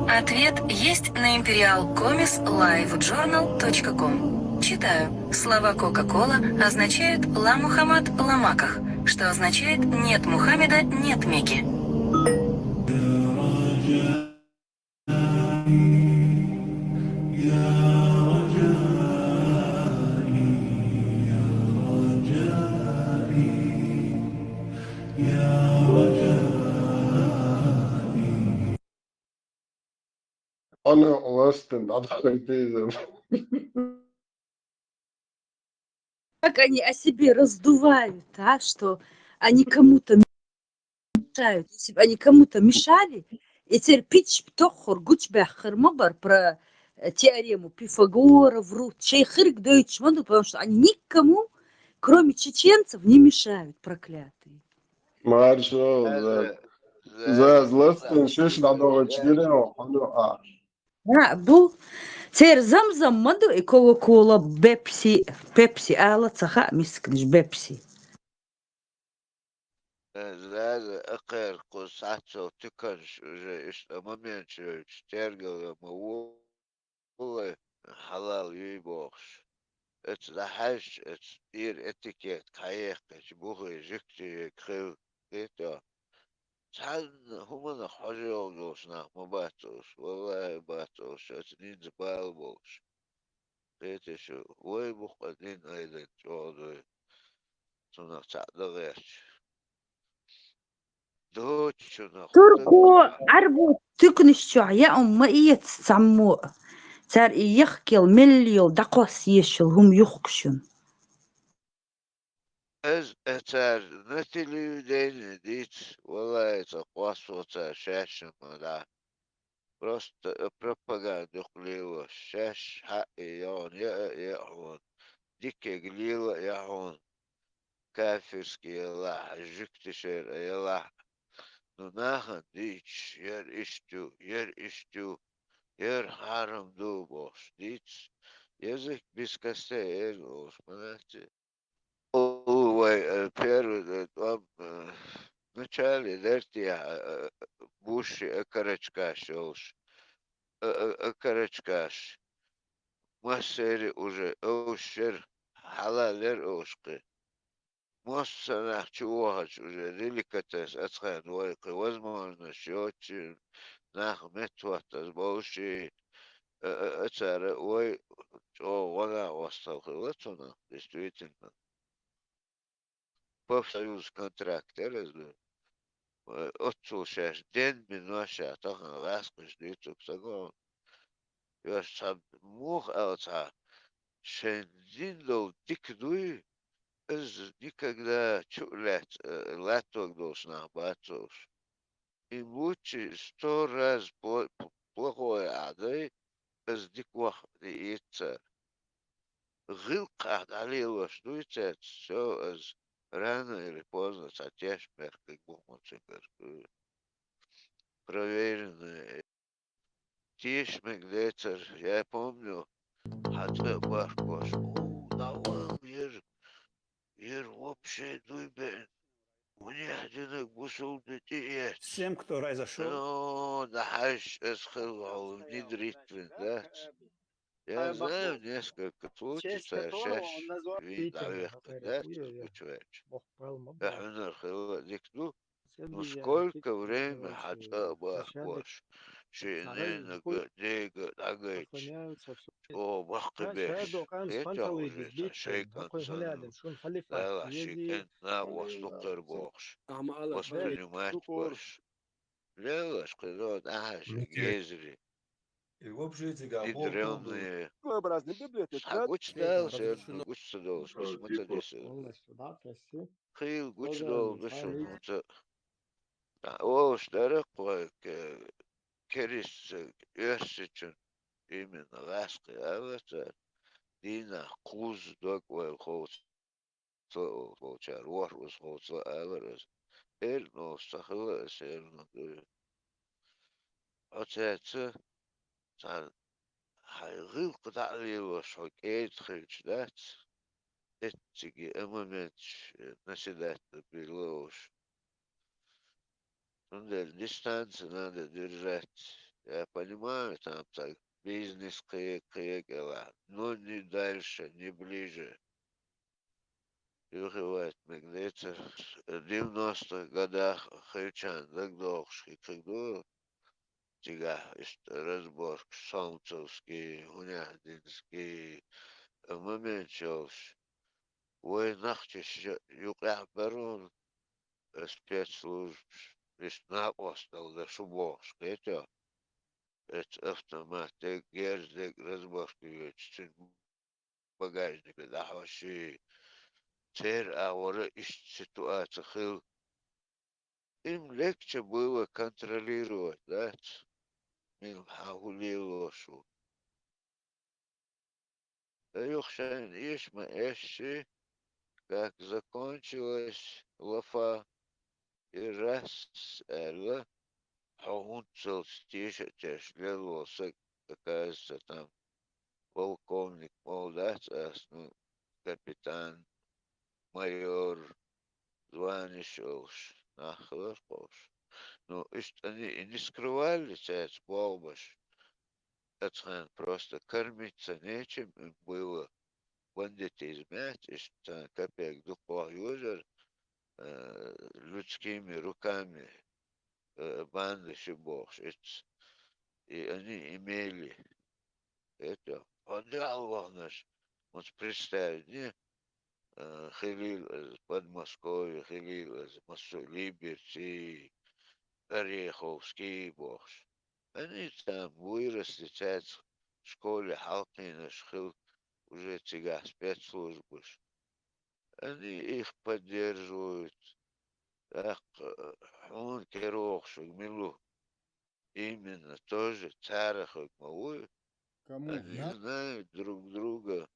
Ответ есть на imperial comis live journal точка com. Читаю. Слова Кока-Кола означают «Ла Мухаммад, ла Макках», что означает «Нет Мухаммеда, нет Мекки». Оно ластен, да, да, да. Как они о себе раздувают, а, что они кому-то мешают. Если бы они кому-то мешали, и церпич тоххур гучбеххар ма бар про, э, теорему Пифагора, врут. Шей хирг дойтуш ма ду, потому что они никому, кроме чеченцев, не мешают, проклятые. Маршал, Заза, Заза, ластен шиш дӀадогӀучу гире, хьуна а. А, бу. Церан Зам-Зам ма ду и Кока-Кола, Бепси, Пепси ала ца хаьа мисканаш, Бепси. Э, Заза, акхар кху схьаццал туьканаш уже иштта момент йойтуш тергал ма ву. Валлай, хьалал юй бохуш. Эца дӀахьаьжча, эца ира этикетка хьаеккхича, бухе жуьгти вега хилла, кхетий хьо. Цхьанна хӀуманах хьожа йогӀуш нах ма бац уьш, валлахӀи, бац уьш, эца нинза бала болуш. Кхетий шу, вай бу-кх дин айдина чӀогӀа дуй, цунах цхьаъ дан гӀерташ. Турко, Ӏарбо туьканаш чохь яа хӀума ма эца цхьаммо а. Цара и яхкел меллел дӀакхосса ешал хӀума юхкушун. Ас, э, цара на телевидении дийца, валлай, ца кхоссо цара шаьшшимма дӀа. Просто, э, пропаганда юкъа лелош, шаьш хьаъ и йогӀун яа а яа хьуна, дикаг лела а яа хьуна. Кафирский ялахь, жуьгташера ялахь. Ну, нахана дийча, яр иштта ю, яр иштта ю, яр хьарам ду бохуш дийца. Язык без костей эр олуш ма дац и. О, вай, э, первый, э, тӀом, э, начале дартехьа, э, э, буши а карачкаш йолуш. А, а, а карачкаш. Массеран уже овш яра, хьалал яра овш кхин. Массо а нах чу вахача, уже деликатес ацхьана вай кхин возможность йоцучу нах меттахӀоттаза болуш и, а, а, а цара вай чӀогӀа гӀо-накъостал хилла цунах, действительно. Профсоюз контракт яра иза. Э, оццул шаьш денна бина ша тахана гӀаскхаш дуьйцург ца го. Йо, ша муха аьлла цхьа, шайн дин долу дика дуй, иза никогда чу а лаьцна, э, латтор долуш нах бац уьш. И лучше сто раз пла-, плохое ахь дай, иза дика ваха диийта цара. ГӀиллакх ахь дӀалелош дуй цаьрца, всё, иза рано или поздно цхьа тешнабехкарг бу хьуна цигара. Проверенная. Теша мега децара, я помню, хьан цӀа а бахкош, о, дӀавала яра. шайн дуй беъна, хӀунех динарг бусулба тӀе эцна. Всем, кто произошел. Ну, дӀахьажа, ас хила хьо внедрить вина дац. Я знаю несколько случаев, цара шаьш вийна дӀавехка дац, гучаваьлча. Я хьуьнар хила дика ду. Ну, сколько время хьа цӀа а бахкош, ший ненага, дега дӀагайча, чӀогӀа баккхийбеш, кхетий хьо, уже цхьа шайкан санна, лелаш ший кӀентан накъост дукхар бохуш, воспринимать беш. Лелаш кхидӀа тӀехьа ши гезари, идрённые. Схьа гучадала, серна гуча ца долуш, ас ма ца дисира. Хийла гучадолу ду шуна хӀинца. Олуш дара-кх вай, э, кериста, оьрсичун, именно гӀаскхи ала цара, дийнахь кхузза дог-ойла ховца волчара, ворхӀазза ховца алара аса. Эрна олуш ца хилла аса, эрна ду. Хьо цаьрца цхьана хьайн гӀиллакх дӀа а лелош хьо кӀеда хилча дац, эцциге а моменташ, э, наседать дан биллалаш. Цундела дистанция надо держать. Я понимаю, там цхьа бизнес кхе-, кхечу кӀелахь, но не дальше, не ближе. Юххе вайта мегадецара, девяностых годах хилчарна дагадогӀуш хӀикхиг ду, цигахь иштта разборкаш, Солнцевский, Хунехдинский, моменташ йолуш. Вай нохчаша юкъехь бара хьуна, э, спецслужбаш, иштта накъост дала дан шу бохуш, кхетий хьо? Эцу автомат дерг, герз дерг разборка йоьдуш, цуьнан багажника дӀахьош, церан агӀора иштта ситуаци хилла. Им легче было контролировать, дац? Мила хьан хӀун лелош ву? Ткъа юха шайна эша ма эшши, как закончилась лафа, и раз аьлла, хьо хӀунццалц теша а тешна лелла волу саг, оказывается, там полковник ма ву дац ас, ну, капитан, майор, званеш олуш нах хилар кхуш. Ну, иштта они и не скрывали цаьрца болх беш. Ацхьана просто кормиться нечем им было. Бандитизм яц, иштта царна капек дукха йозар, э, людскими руками, э, банда ши бохуш, ицца. И они имели это. Хьо дуьхьал вахнарш, хӀинца представить де, э, хилийла иза Подмосковье, хилийла иза массо а Либерти, Ореховский бохуш. Они там выросли, цаьрца школе хьалкхийнарш хилла уже цигахь спецслужбаш. Они их поддерживают. ТӀаккха, э, хьуна керохуш мила ву? Именно тоже царах ма вуй. Они знают друг друга.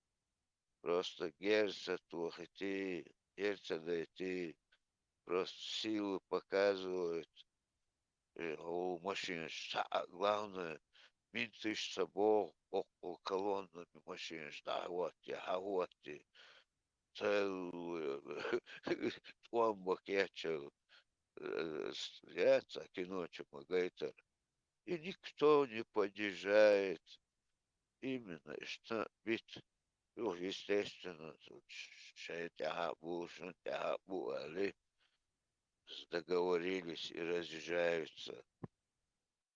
Просто герз ца тохийта, герз ца дайта, просто силу показывают. Э, хӀу машинаш цхьаъ, главное, менташ ца богӀу, оккхул колоннами машинаш дӀахӀотте, хьахӀотте. Целую тӀом бан кечъял, э, с-, яц а кино чу ма гайтара. И никто не поддержает. Именно, иштта бита. Юха, естественно, шайн тӀаьхьа а бу, шун тӀаьхьа а бу, аьлла, договорились и разъезжаются.